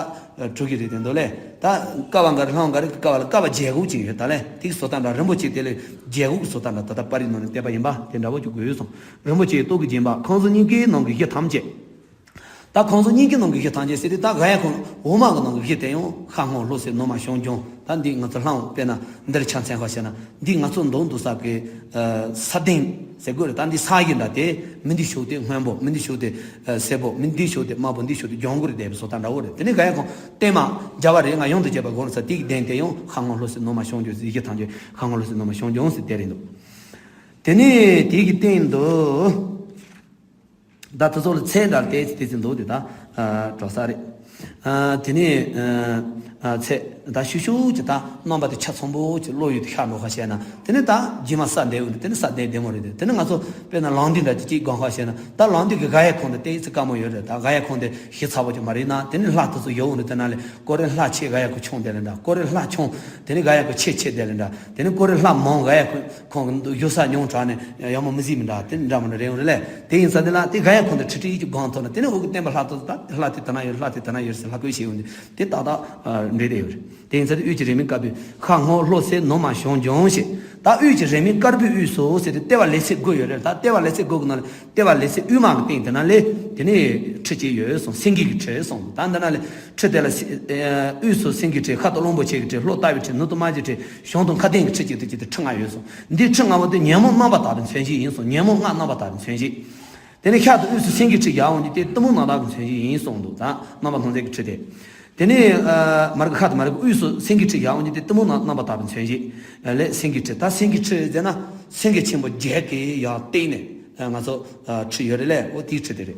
གྲུ་བཞི་རེད་དེ་འདུག་ལས། ད་ཀ་བ་འགའ་རེ་ལྷ་ཁང་འགའ་རེ་གི་ཀ་བ་ལ་བརྒྱད་དགུ་ཅིག་ཡོད། ད་ལས་དེ་གི་བཟོ་ལྟ་འདྲ། རིན་པོ་ཆེ་དེ་ལས་བརྒྱད་དགུ་གི་བཟོ་ལྟ་འདྲ། ད་ལྟ་པར་རིས་ནང་ནས་བལྟས་པ་ཡིན་པ་དེ་འདྲ་བོ་ཅིག་དགོས་གསུངས། རིན་པོ་ཆེའི་སྟོབས་ཀྱིས་བརྒྱན་པ། ཁང་བཟང་གཉིས་ཀའི་ནང་གི་གཞི་ཐམས་ཅད། ད་ཁོང་ཚོ་སྙིང་གི་ནང་གི་གཞི་ཐམས་ཅད་ཟེར་ཏེ། ད་ག་ཡ་ཁོང་འོ་མ་གི་ནང་གི་གཞི་དེ་ཡང་ཤ་སྔོ་ལྷོ་སེར་ནུ་མ་ཞང་རྒྱུང་། ད་འདི་ང་ཚོ་ལྷ་འོང་དཔེར་ན་འདིར་ཆ་མཚོན་པ་བྱས་ན། འདི་ང་ཚོ་མདོ་འདུག་ས་གི་ས་གདན་ཟེར་དགོས་རེད། ད་འདི་ས་གཞི་འདྲ་དེ་མི་འདི་ཤོག་དེ་སྔོན་པོ། མི་འདི་ཤོག་དེ་སེར་པོ། མི་འདི་ཤོག་དེ་དམར་པོ། འདི་ཤོག་དེ་ལྗང་གུ་རེད་བསྡད་པའི་བཟོ་ལྟ་འདྲ་བོ་རེད། དེ་ནས་ག་ཡ་ཁོང་བརྟན་མ་རྒྱ་བ་རེད། ང་ཡོང་དུ་བྱས་པ་གོང་ས་དེ་གི་གདན་དེ་ཡང་ཤ་སྔོ་ལྷོ་སེར་ནུ་མ་ཞང་རྒྱུང་ཟེར། གཞི་ཐམས་ཅད་ཤ་སྔོ་ལྷོ་སེར་ནུ་མ་ཞང་རྒྱུང་ཟེར་དེ་རེད་འདུག་དེ་ནས་དེ་གི་སྟེང་དུ། ད་དེ་ཚོ་ལ་ཚད་འདྲ་ཏོག་ཙམ་ཏོག་ཙམ་འདུག་དེ་ད་གྲོགས་ས་རེད། དེ་ནས་ཚད་ད་ཤུ་ཤུ་ཅིག་ད་རྣམ་པ་དེ་ཆ་ཚང་པོ་ཅིག་བློ་ཡུལ་དུ་ཤར་འགྲོ་ཁ་བྱས་ན། དེ་ནས་ད་རྗེས་མ་ས་འདེབས་འོང་དུས། དེ་ནས་ས་འདེབས་བདེ་མོ་རེད་དེ། དེ་ནས་ང་ཚོ་དཔེར་ན་ལང་འདི་འདྲ་ཅིག་ཅིག་སྒང་ཁ་བྱས་ན། ད་ལང་འདི་གི་ག་ཡ་ཁོང་དེ་ཏོག་ཙམ་དཀའ་མོ་ཡོད་རེད། ད་ག་ཡ་ཁོང་དེ་ཞིབ་ཚགས་པོ་ཅིག་མ་རེད་ན། དེ་ནས་ལྷ་དེ་ཚོ་ཡོད་འོང་དུས། དེ་ན་ལས་ཀོ་རེ་ལྷ་ཆེ་ག་ཡ་ཁོ་ཆུང་དེ་ལས་འདྲ། ཀོ་རེ་ལྷ་ཆུང་དེ་ནས་ག་ཡ་ཁོ་ཆེ་ཆེ་དེ་ལས་འདྲ། དེ་ནས་ཀོ་རེ་ལྷ་མང་ག་ཡ་ཁོ་ཁོང་གི་ཡོད་ས་ཉུང་དྲགས་ནས་ཡག་མོ་མི་གཟིགས་མི་འདྲ། དེ་འདྲ་མི་འདྲ་རེད་འོང་རེད་ལས། དེ་ཡིན་ཙང་དེ་ལ་དེ་ག་ཡ་ཁོང་དེ་ཁྲི་ཁྲི་ཡིད་ཀྱི་སྒང་ཐོག་ན། དེ་ནས་འོག་གི་བརྟན་པ་ལྷ་དེ་ད་ལྷ་དེ་དེ་ན་ཡོད། ལྷ་དེ་དེ་ན་ཡོད་ཟེར་ལྷ་བཀོད་བྱས་འོང་དུས། དེ་ཏག་ཏག་འགྲིག་བསྡད་ཡོད་རེད། དེ་ཡིན་ཙང་དེ་དབུས་ཀྱི་རིས་མེད་དཀར་པོའི། ཤ་སྔོ་ལྷོ་སེར་ནུ་མ་ཞང་རྒྱུང་ཞེས། ད་དབུས་ཀྱི་རིས་མེད་དཀར་པོའི་དབུས་སུ་ཟེར་ཏེ་ལྟེ་བ་ལེ་ཚན་དགུ་ཡོད་རེད། ད་ལྟེ་བ་ལེ་ཚན་དགུ་གི་ནང་ལ་ལྟེ་བ་ལེ་ཚན་དབུས་མ་གི་སྟེང་དེ་ན་ལས་དེ་ནས་ཁྲི་གཅིག་ཡོད་གསུངས། སེང་གེ་གི་ཁྲི་གསུངས། ད་འདི་ན་ལས་ཁྲི་དེ་ལ་སེ་ཨ་དབུས་སུ་སེང་གེའི་ཁྲི། ཁ་དོག་གླང་པོ་ཆེ་གི་ཁྲི། ལྷོ་ལྟ་བའི་ཁྲི། ནུབ་ཏུ་རྨ་བྱའི་ཁྲི། བྱང་དུ་མཁའ་ལྡིང་གི་ཁྲི་གཅིག་ཏུ་གཅིག་ཏུ་ཁྲི་ལྔ་ཡོད་གསུངས། འདི་ཁྲི་ལྔ་པོ་དེ་ཉོན་མོངས་རྣམ་པར་དག་པའི་མཚོན་བྱེད་ཡིན་གསུངས། ཉོན་མོངས་ལྔ་རྣམ་པར་དག་པའི་མཚོན་བྱེད། དེ་ནས་ཤར་དུ་དབུས་སུ་སེང་གེའི་ཁྲི་བཞག་འོང་དུས་དེ་གཏི་མུག་རྣམ་དག་གི་མཚོན་བྱེད་ཡིན་གསུངས་འདུག་ད་རྣམ་པར་སྣང་མཛད་ཀྱི་ཁྲི་དེ། དེ་ནས་ཨ་མར་གི་ཁ་དུ་མར་གི་དབུས་སུ་སེང་གེའི་ཁྲི་བཞག་འོང་དུས་དེ་གཏི་མུག་རྣམ་རྣམ་པར་དག་པའི་མཚོན་བྱེད་ལས་སེང་གེའི་ཁྲི། ད་སེང་གེའི་ཁྲི་ཟེར་ན་སེང་གེ་ཆེན་པོ་བརྒྱད་ཀྱིས་ཡར་བཏེགས་ནས་ང་ཚོ་ཁྲི་ཡོད་རེད་ལས། འོ་དེའི་ཁྲི་དེ་རེད།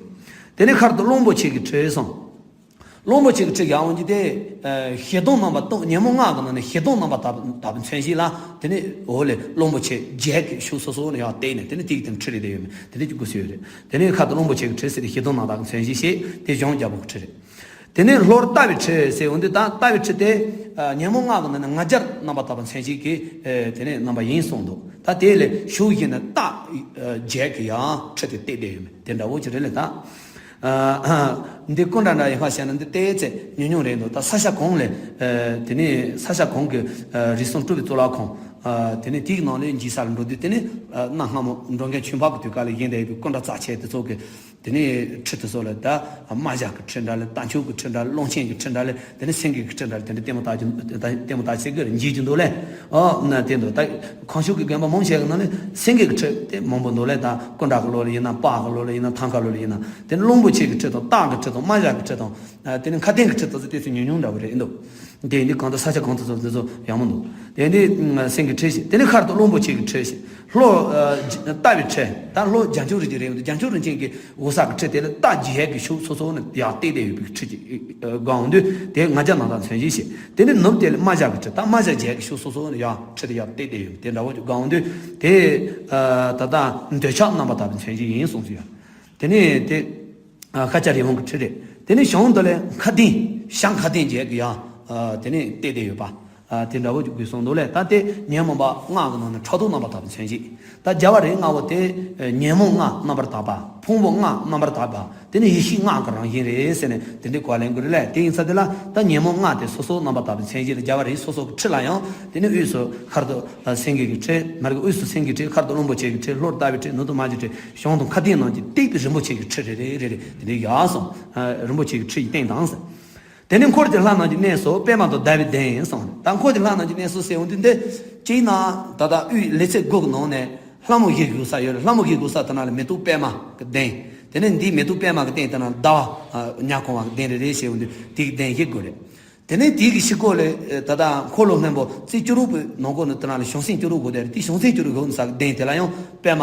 དེ་ནས་ཤར་དུ་གླང་པོ་ཆེ་གི་ཁྲི་སོང་། གླང་པོ་ཆེ་གི་ཁྲི་བཞག་འོང་དུས་དེ་ཞེ་སྡང་རྣམ་པ་སྟོང་། ཉོན་མོངས་ལྔ་གི་ནང་ནས་ཞེ་སྡང་རྣམ་པར་དག་པའི་མཚོན་བྱེད་ལ། དེ་ནས་འོག་ལས་གླང་པོ་ཆེ་བརྒྱད་ཀྱིས་ཕྱོགས་སོ་སོ་ནས་ཡར་བཏེགས་ནས། དེ་ནས་དེ་གི་སྟེང་ཁྲི་རེ་བསྡད་ཡོད་མེད་དེ་འདྲ་ཅིག་དགོས་སྲོལ་ཡོད་རེད། དེ་ནས་ཤར་དུ་གླང་པོ་ཆེ་གི་ཁྲི་ཟེར་ཏེ་ཞེ་སྡང་རྣམ་དག་གི་མཚོན་བྱེད་བྱེད་དེ་གཞོང་རྒྱལ་པོ་གི་ཁྲི་རེད། དེ་ནས་ལྷོར་ལྟ་བའི་ཁྲི་ཟེར་འོང་དུས་ད་ལྟ་བའི་ཁྲི་དེ་ཉོན་མོངས་ལྔ་གི་ནང་ནས་ང་རྒྱལ་རྣམ་པར་དག་པའི་མཚོན་བྱེད་ཀྱི་དེ་ནས་རྣམ་པ་ཡིན་གསུངས་འདུག་ད་དེ་ལས་ཕྱོགས་བཞི་ནས་རྟ་བརྒྱད་ཀྱིས་ཡང་ཁྲི་དེ་བཏེགས་བསྡད་ཡོད་མེད་དེ་འདྲ་བོ་ཅིག་རེད་ལས་ད། ཨ་ཨ་འདི་སྐུ་འདྲ་འདྲ་ཡིན་པ་བྱས་ན་འདི་ཏོག་ཙམ་ཉུང་ཉུང་རེད་འདུག་ད་ས་ཆ་གང་ལས་ཨ་དེ་ནས་ས་ཆ་གང་གི་ཨ་རིགས་གསུམ་སྤྲུལ་པའི་གཙུག་ལག་ཁང་། ཨ་དེ་ནས་དེའི་ནང་ལས་འཇིགས་ས་ལ་འགྲོ་དུས། དེ་ནས་ཨ་གནའ་སྔ་མོ་འགྲོ་མཁན་ཆོས་འཕགས་ཀྱི་དུས་སྐབས་ལ་བཞེངས་བསྡད་ཡོད་པའི་སྐུ་འདྲ་རྩ་ཆེ་དེ་ཚོ་གི་དེ་ནས་ཁྲི་དེ་ཚོ་ལ་ད་རྨ་བྱ་གི་ཁྲི་འདྲ་ལ། རྟ་མཆོག་གི་ཁྲི་འདྲ་ལ། གླང་ཆེན་གྱི་ཁྲི་འདྲ་ལ། དེ་ནས་སེང་གེ་གི་ཁྲི་འདྲ་ལ། དེ་འདྲ་ལྟད་མོ་ལྟ་རྒྱུ། ལྟད་མོ་ལྟ་ཟེར་གི་རེད། འཇིགས་རྒྱུ་འདུག་ལས། ཨོ་ན་དེ་འདུག་ད་ཁང་ཆུང་གི་དགོན་པ་མང་ཆེ་གི་ནང་ནས་སེང་གེ་གི་ཁྲི་དེ་མང་པོ་འདུག་ལས། ད་སྐུ་འདྲ་གི་ལོགས་ལ་ཡིན་ན། པགས་གི་ལོགས་ལ་ཡིན་ན། ཐང་ག་ལོགས་ལ་ཡིན་ན། དེ་ནས་གླང་པོ་ཆེ་གི་ཁྲི་དང་། སྟག་གི་ཁྲི་དང་། རྨ་བྱ་གི་ཁྲི་དང་། ཨ་དེ་ནས་མཁའ་ལྡིང་གི་ཁྲི་དེ་ཚོ་ཏོག་ཙམ་ཉུང་ཉུང་འདྲ་བོ་རེད་འདུག་དེ་འདི་གང་དུ་ས་ཆ་གང་དུ་ཚོ་དེ་ཚོ་ཡག་མོ་འདུག་དེ་འདི་སེང་གེ་ཁྲི་ཞིག་དེ་ནས་ཤར་དུ་གླང་པོ་ཆེ་གི་ཁྲི་ཞིག་ལྷོ་ཨ་ལྟ་བའི་ཁྲི། ད་ལྷོ་རྒྱ་མཚོ་རིན་ཆེན་རེད་འདུག་རྒྱ་མཚོ་རིན་ཆེན་གྱི་འོག་ས་གི་ཁྲི་དེ་ལ་རྟ་བརྒྱད་ཀྱིས་ཕྱོགས་སོ་སོ་ནས་ཡར་བཏེགས་བསྡད་ཡོད་པའི་ཁྲི་ཅིག་ཨ་སྒང་འོང་དུས་དེ་ང་རྒྱལ་རྣམ་དག་མཚོན་བྱེད་ཞིག་དེ་ནས་ནུབ་དེ་ལ་རྨ་བྱ་གི་ཁྲི། ད་རྨ་བྱ་བརྒྱད་ཀྱིས་ཕྱོགས་སོ་སོ་ནས་ཡར་ཁྲི་དེ་ཡར་བཏེགས་བསྡད་ཡོད་པ་དེ་འདྲ་བོ་ཅིག་སྒང་འོང་དུས་དེ་ཨ་ད་ལྟ་འདོད་ཆགས་རྣམ་པར་དག་པའི་མཚོན་བྱེད་ཡིན་གསུངས་སུ་ཡོད། དེ་ནས་དེ་ཨ་ཤཱཀྱ་རི་བོང་གི་ཁྲི་རེད། དེ་ནས་བྱང་དུ་ལས་མཁའ་ལྡིང་། ཤ་མཁའ་ལྡིང་བརྒྱད་ཀྱིས་ཡང་ཨ་དེ་ནས་བཏེགས་བསྡད་ཡོད་པ། ཨ་དེ་འདྲ་བོ་ཅིག་དགོས་གསུངས་འདུག་ལས། ད་དེ་ཉོན་མོངས་པ་ལྔ་གི་ནང་ནས་ཕྲག་དོག་རྣམ་པར་དག་པའི་མཚོན་བྱེད། ད་རྒྱ་བ་རི་ལྔ་པོ་དེ་ཨ་ཉོན་མོངས་ལྔ་རྣམ་པར་དག་པ། ཕུང་པོ་ལྔ་རྣམ་པར་དག་པ། དེ་ནས་ཡེ་ཤེས་ལྔ་གི་རང་བཞིན་རེད་ཟེར་ནས་དེ་འདྲའི་གོ་བ་ལེན་དགོས་རེད་ལས། དེ་ཡིན་ཙང་དེ་ལ་ད་ཉོན་མོངས་ལྔ་དེ་སོ་སོ་རྣམ་པར་དག་པའི་མཚོན་བྱེད་ལ་རྒྱ་བ་རི་སོ་སོ་གི་ཁྲི་ལ་ཡང་། དེ་ནས་དབུས་སུ་ཤར་དུ་ཨ་སེང་གེ་གི་ཁྲི། མར་གི་དབུས་སུ་སེང་གེའི་ཁྲི། ཤར་དུ་གླང་པོ་ཆེ་གི་ཁྲི། ལྷོར་ལྟ་བའི་ཁྲི། ནུབ་ཏུ་རྨ་བྱའི་ཁྲི། བྱང་དུ་མཁའ་ལྡིང་རྣམས་ཀྱིས་བཏེགས་པའི་རིན་པོ་ཆེ་གི་ཁྲི་རེ་རེ་རེ་རེ་དེ་འདྲའི་ཡར་སོང་། ཨ་རིན་པོ་ཆེ་གི་ཁྲི་ཡི་སྟེང་དང་ཟེར། དེ་ནས་འཁོར་གྱི་ལྷ་རྣམས་ཀྱི་གནས་སུ་པདྨ་དང་ཟླ་བའི་གདན་གསུངས། ད་འཁོར་གྱི་ལྷ་རྣམས་ཀྱི་གནས་སུ་ཟེར་འོང་དུས་འདི་གཅིག་ན་ད་ལྟ་དབུས་ལེ་ཚན་དགུ་གི་ནང་ནས་ལྷ་མོ་བཞི་བཞུགས་ས་ཡོད་རེད། ལྷ་མོ་བཞི་བཞུགས་ས་དེ་ན་ལ་མེ་ཏོག་པདྨ་གི་གདན། དེ་ནས་འདིའི་མེ་ཏོག་པདྨ་གི་སྟེང་དེ་ན་ཟླ་བ་ཉ་གང་བ་གི་གདན་རེ་རེ་བྱས་འོང་དུས་དེ་གི་གདན་བཞི་དགོས་རེད། དེ་ནས་དེ་གི་ཕྱི་སྐོར་ལ་ད་ལྟ་འཁོར་ལོ་སྔོན་པོ་རྩིབས་བཅུ་དྲུག་པོའི་ནང་སྒོ་ནས་དེ་ན་ལ་བྱང་སེམས་བཅུ་དྲུག་དགོས་དེ་རེད། དེ་བྱང་སེམས་བཅུ་དྲུག་བཞུགས་ས་གི་གདན་དེ་ལ་ཡང་པདྨ་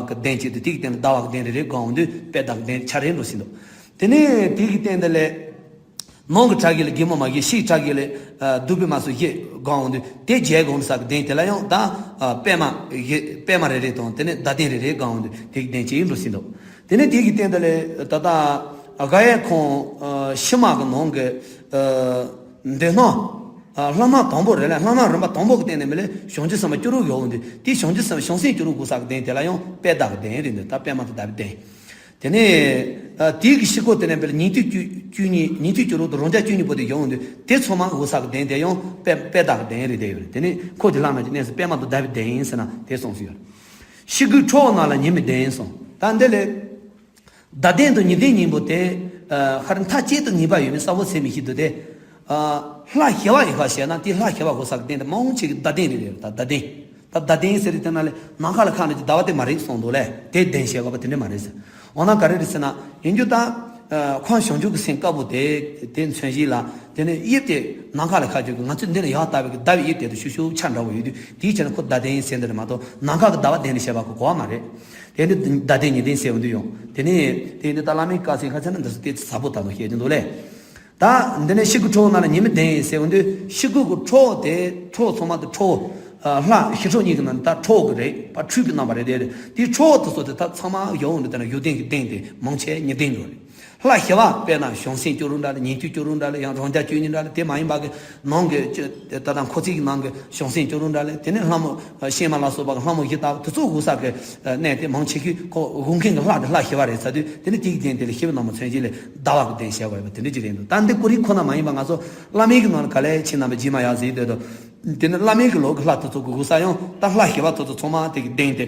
གི་གདན་བྱས་ཏེ་དེ་གི་སྟེང་ལ་ཟླ་བ་གི་གདན་རེ་རེ་སྒང་འོང་དུས་པད་ཟླ་གི་གདན་ཆ་རེ་འགྲོ་ཟིན་འདུག་དེ་ནས་དེ་གི་སྟེང་དེ་ལས། ནང་གི་བྲག་གི་ལ་སྒེག་མོ་མ་བཞི། ཕྱིའི་བྲག་གི་ལ་ཨ་བདུག་པའི་མ་སོགས་བཞི་སྒང་འོང་དུས་དེ་བརྒྱད་སྒང་ས་གི་གདན་དེ་ལ་ཡང་ད་ཨ་པད་མ་བཞི། པད་མ་རེ་རེ་དང་དེ་ནས་ཟླ་གདན་རེ་རེ་སྒང་འོང་དུས་དེ་གི་གདན་གཅིག་འགྲོ་ཟིན་འདུག་དེ་ནས་དེ་གི་སྟེང་དེ་ལ་ད་ལྟ་ཨ་ག་ཡ་ཁོང་ཨ་ཕྱི་མ་གི་ནང་གི་ཨ་འདོད་སྣང་ཨ་ལྷ་སྣ་དང་པོ་རེད་ལ། ལྷ་སྣ་རིམ་པ་དང་པོ་གི་སྟེང་ནས་མི་ལས་བྱང་ཆུབ་སེམས་དཔའ་བཅུ་དྲུག་ཡོད་འོང་དུས་དེ་བྱང་ཆུབ་སེམས་བྱང་སེམས་བཅུ་དྲུག་སྒང་ས་གི་གདན་དེ་ལ་ཡང་པད་ཟླ་གི་གདན་རེད་འདུག་ད་པད་མ་དང་ཟླ་བའི་གདན། དེ་ནས་ཨ་དེའི་གི་ཕྱི་སྐོར་དེ་ནས་དཔེར་ན་ཉན་ཐོས་བཅུ་བཅུ་གཉིས། ཉན་ཐོས་བཅུ་དྲུག་དང་རང་རྒྱལ་བཅུ་གཉིས་པོ་དེ་ཡོང་འདུག་དེ་ཚང་མ་འོག་ས་གི་གདན་དེ་ཡང་པད་པད་ཟླ་གི་གདན་རེད་བསྡད་ཡོད་རེད། དེ་ནས་འཁོར་གྱི་ལྷ་རྣམས་ཀྱི་གནས་སུ་པདྨ་དང་ཟླ་བའི་གདན་ཟེར་ན་དེ་གསུངས་སུ་ཡོད་རེད། ཕྱི་སྒོའི་ཁྲོ་བོ་རྣམས་ལ་ཉི་མའི་གདན་གསུངས། ད་འདི་ལས་ཟླ་གདན་དང་ཉི་གདན་གཉིས་པོ་དེ་ ཨ་ཧར་མཐའ་གཅིག་ཏུ་ངེས་པ་ཡོད་མེད་གསལ་པོ་ཟེར་མི་ཤེས་འདུག་སྟེ། ཨ་ལྷ་ཞི་བ་ཡི་ཁ་བཤད་ན་དེ་ལྷ་ཞི་བ་གོ་ས་གི་རྟེན་དེ་མང་ཆེ་གི་བརྡ་རྟེན་རེད་རེད། ད་བརྡ་རྟེན། ད་བརྡ་རྟེན་ཟེར་དེ་ན་ལས་ནམ་མཁའ་ལ་ཁ་ནས་ཀྱི་ཟླ་བ་དེ་མ་རེད་གསུངས་འདུག་ལས། དེ་བརྟེན་བཤད་དགོས་པ་དེ་འདྲ་མ་རེད་ཟེར། འོ་ན་ག་རེ་རེད་ཟེར་ན། ཡིན་རྒྱུ་ད། ཨ་ཁམས་བྱང་ཆུབ་ཀྱི་སེམས་དཀར་པོ་དེ་དེ་མཚོན་བྱེད་ལ། དེ་ནས་དབྱིབས་དེ་ནམ་མཁའ་ལ་ཁ་བརྗོད་ཀྱི་ང་ཚོས་འདི་ལ་ཡག་ལྟ་བའི་གི་ཟླ་བའི་དབྱིབས་དེ་དང་ཤུགས་ཤུགས་ཆ་འདྲ་བོ་ཡོད་དུས་དེའི་ཕྱིར་ན་ཁོ་བརྡ་རྟེན་ཟེར་འདི་རེད་མ་གཏོགས་ནམ་མཁའ་གི་ཟླ་བ་བརྟེན་ནས་བཤད་པ་གི་གོ་བ་མ་རེད། དེ་ནི་བརྡ་རྟེན་ངེས་བརྟན་ཟེར་འོང་དུས་ཡོང་། དེ་ནི་དེ་ནི་ད་བླ་མའི་བཀའ་སྲིད་ཁ་ཚན་ན་འདི་ཚོ་དེ་ཟབ་པོ་ད་དུང་བཤད་ཀྱི་འདུག་ལས། ད་འདི་ནས་ཤི་གི་ཁྲོ་བོ་ན་ལ་ཉི་མ་ལྡན་ཟེར་འོང་དུས་ཤི་གི་གི་ཁྲོ་བོ་དེ་ཁྲོ་བོ་ཚང་མ་དེ་ཁྲོ་བོ། ཨ་ལྷ་ཞི་ཁྲོ་གཉིས་ཀྱི་ནང་ནས་ད་ཁྲོ་བོ་གི་རེད་པ། འཁྲུལ་པའི་རྣམ་པ་རེད་དེ་རེད། དེའི་ཁྲོ་བོ་དེ་ཚོ་དེ་ད་ཚང་མ་ཡོད་འོང་དུས་དེ་ན་ཡུལ་ལྡན་གྱི་ལྡན་དེ་མང་ཆེ་ཉི་ལྡན་ཡོད་རེད། ལྷ་ཞི་བ་དཔེར་ན་བྱང་སེམས་སྐྱོ་རུ་འདྲ་ལ་ཉན་ཐོས་སྐྱོ་རུ་འདྲ་ལ་ཡང་རང་རྒྱལ་སྐྱོ་གཉིས་འདྲ་ལ་དེ་མ་ཡིན་པ་གི་ནང་གི་ད་ལྟ་འཁོར་ཚིག་གི་ནང་གི་བྱང་སེམས་སྐྱོ་རུ་འདྲ་ལ་དེ་ནས་ལྷ་མོ་ཤེས་མ་ལ་སོགས་པ་གི་ལྷ་མོ་བཞི་ལྟ་བུ་དེ་ཚོ་དགོས་ས་གི་གནས་དེ་མང་ཆེ་ཤོས་ཁོ་དགོས་མཁན་གི་ལྷ་དེ་ལྷ་ཞི་བ་རེད་ཟེར་དུས་དེ་ནི་དེ་གི་རྒྱན་དེ་ལ་ཞི་བའི་རྣམ་པ་མཚོན་བྱེད་ལས་ཟླ་བ་གི་རྟེན་བྱས་པ་ཡོད་པ་དེ་འདྲ་ཅིག་རེད་འདུག་ད་འདི་ཀོ་རི་ཁོ་ན་མ་ཡིན་པ་ང་ཚོ་བླ་མའི་གི་ནང་ལ་ག་ལས་ཕྱིན་ན་མི་བརྗེད་མ་ཡག་ཟེར་དུས་དེ་ནི་བླ་མའི་གི་ལོ་གི་ལྷ་དེ་ཚོ་གི་དགོས་ས་ཡང་ད་ལྷ་ཞི་བ་དེ་ཚོ་ཚང་མ་དེ་གི་རྟེན་དེ།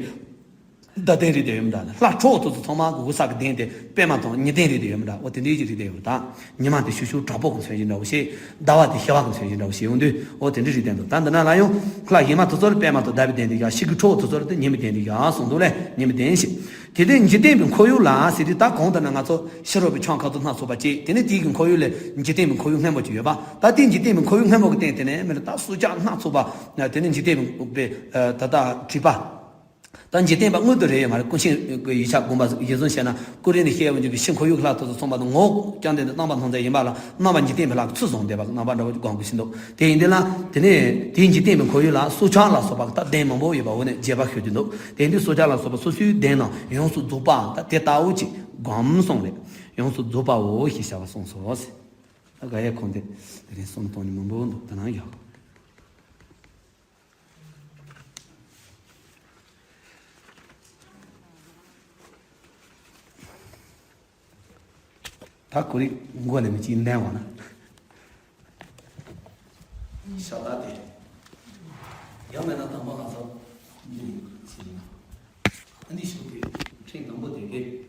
བརྡ་རྟེན་རིགས་དེ་ཡོད་མི་འདྲ། ལྷ་ཁྲོ་བོ་དེ་ཚོ་ཚང་མ་གི་དགོས་ས་གི་རྟེན་དེ་པད་མ་དང་ཉི་ལྡན་རིགས་དེ་ཡོད་མི་འདྲ། འོ་དེ་འདྲའི་གི་རིགས་དེ་ཡོད་རེད། ད་ཉི་མ་དེ་ཤུགས་ཤུགས་དྲག་པོ་གི་མཚོན་བྱེད་འདྲ་བོ་ཞིག་ཟླ་བ་དེ་ཞི་བ་གི་མཚོན་བྱེད་འདྲ་བོ་ཞིག་ཡོང་དུས་འོ་དེ་འདྲའི་རིགས་ལྡན་འདུག་ད་འདི་ན་ལ་ཡང་ལྷ་ཞི་མ་དེ་ཚོ་ལ་པད་མ་དང་ཟླ་བའི་རྟེན་དེ་བཞག་ཤི་གི་ཁྲོ་བོ་དེ་ཚོ་ལ་དེ་ཉི་མའི་རྟེན་དེ་བཞག་གསུངས་འདུག་ལས་ཉི་མའི་རྟེན་ཞིག་དེ་དེ་འཇིག་རྟེན་པའི་ཁོར་ཡུག་ལ་ཟེར་དུས་ད་གོང་ལྟར་ན་ང་ཚོ་ཕྱི་རོལ་པའི་ཆོས་ཁ་ཚོ་སྣ་ཚོགས་པ་སྐྱེས། དེ་ནས་དེའི་གི་ཁོར་ཡུག་ལས་འཇིག་རྟེན་པའི་ཁོར་ཡུག་སྔོན་པོ་ཅིག་ཡོད་པ། ད་དེ་འཇིག་རྟེན་པའི་ཁོར་ཡུག་སྔོན་པོ་གི་སྟེང་དེ་ནས་མི་ལ་ད་སྲོག་ཆགས་སྣ་ཚོགས་པ་དེ་ནས་འཇིག་རྟེན་པའི་ད་ལྟ་བྲིས་པ། ད་འཇིག་རྟེན་པ་དངོས་དུ་རེད་ཡོད་མ་རེད། ཀུན་མཁྱེན་གྱི་ཡིག་ཆ་དགོངས་པ་གཞིར་བཟུང་བྱས་ན་ཀུ་རེ་ནས་བཤད་ཡོང་རྒྱུ་གི་ཕྱི་ཁོར་ཡུག་ལྷ་དེ་ཚོ་ཚང་མ་དང་ངོ་བོ་རྐྱང་ལྡན་དུ་སྣང་བ་སྣང་མཛད་ཡིན་པ་ལ་རྣམ་པ་འཇིག་རྟེན་པའི་ལྷ་གི་ཚུལ་བཟུང་བསྡད་པ་གི་རྣམ་པ་འདྲ་བོ་ཅིག་དགོངས་དགོས་ཤིན་ཏུ། དེ་ཡིན་དུས་ལ་དེ་ནས་དེའི་འཇིག་རྟེན་པའི་ཁོར་ཡུག་ལ་སྲོག་ཆགས་ལ་སོགས་པ་གི་ད་གདན་མང་པོ་ཡོད་པ་འོ་ནས་རྒྱས་པ་ཤོད་ཀྱི་འདུག་དེ་ཡིན་དུས་སྲོག་ཆགས་ལ་སོགས་པ་སོ་སོའི་གདན་ནང་ཡོངས་སུ་རྫོགས་པའམ་ད་དེ་ལྟ་བུ་ཅིག་སྒོམ་གསུངས་རེད། ཡོངས་སུ་རྫོགས་པའོ་ཞེས་བྱ་བ་གསུངས་སོ། ད་ག་ཡེ་ཁོང་དེ་དེ་རིང་གསུང་གཏོང་ནི་མང་པོ་འདུག་ད་ནང་ཡོད། ད་ཁོ་རིག་མགོ་ནས་མི་གཅིག་ལྡན་བ་ན། ཤ་སྟག་དེ། ཡང་མེད་ན་དང་པོ་ང་ཚོ་འདི་ནས་ཕྱིན་ཡིན། ཨ་ནི་ཤུགས་དེ་ཕྲེང་དང་པོ་དེ་གས།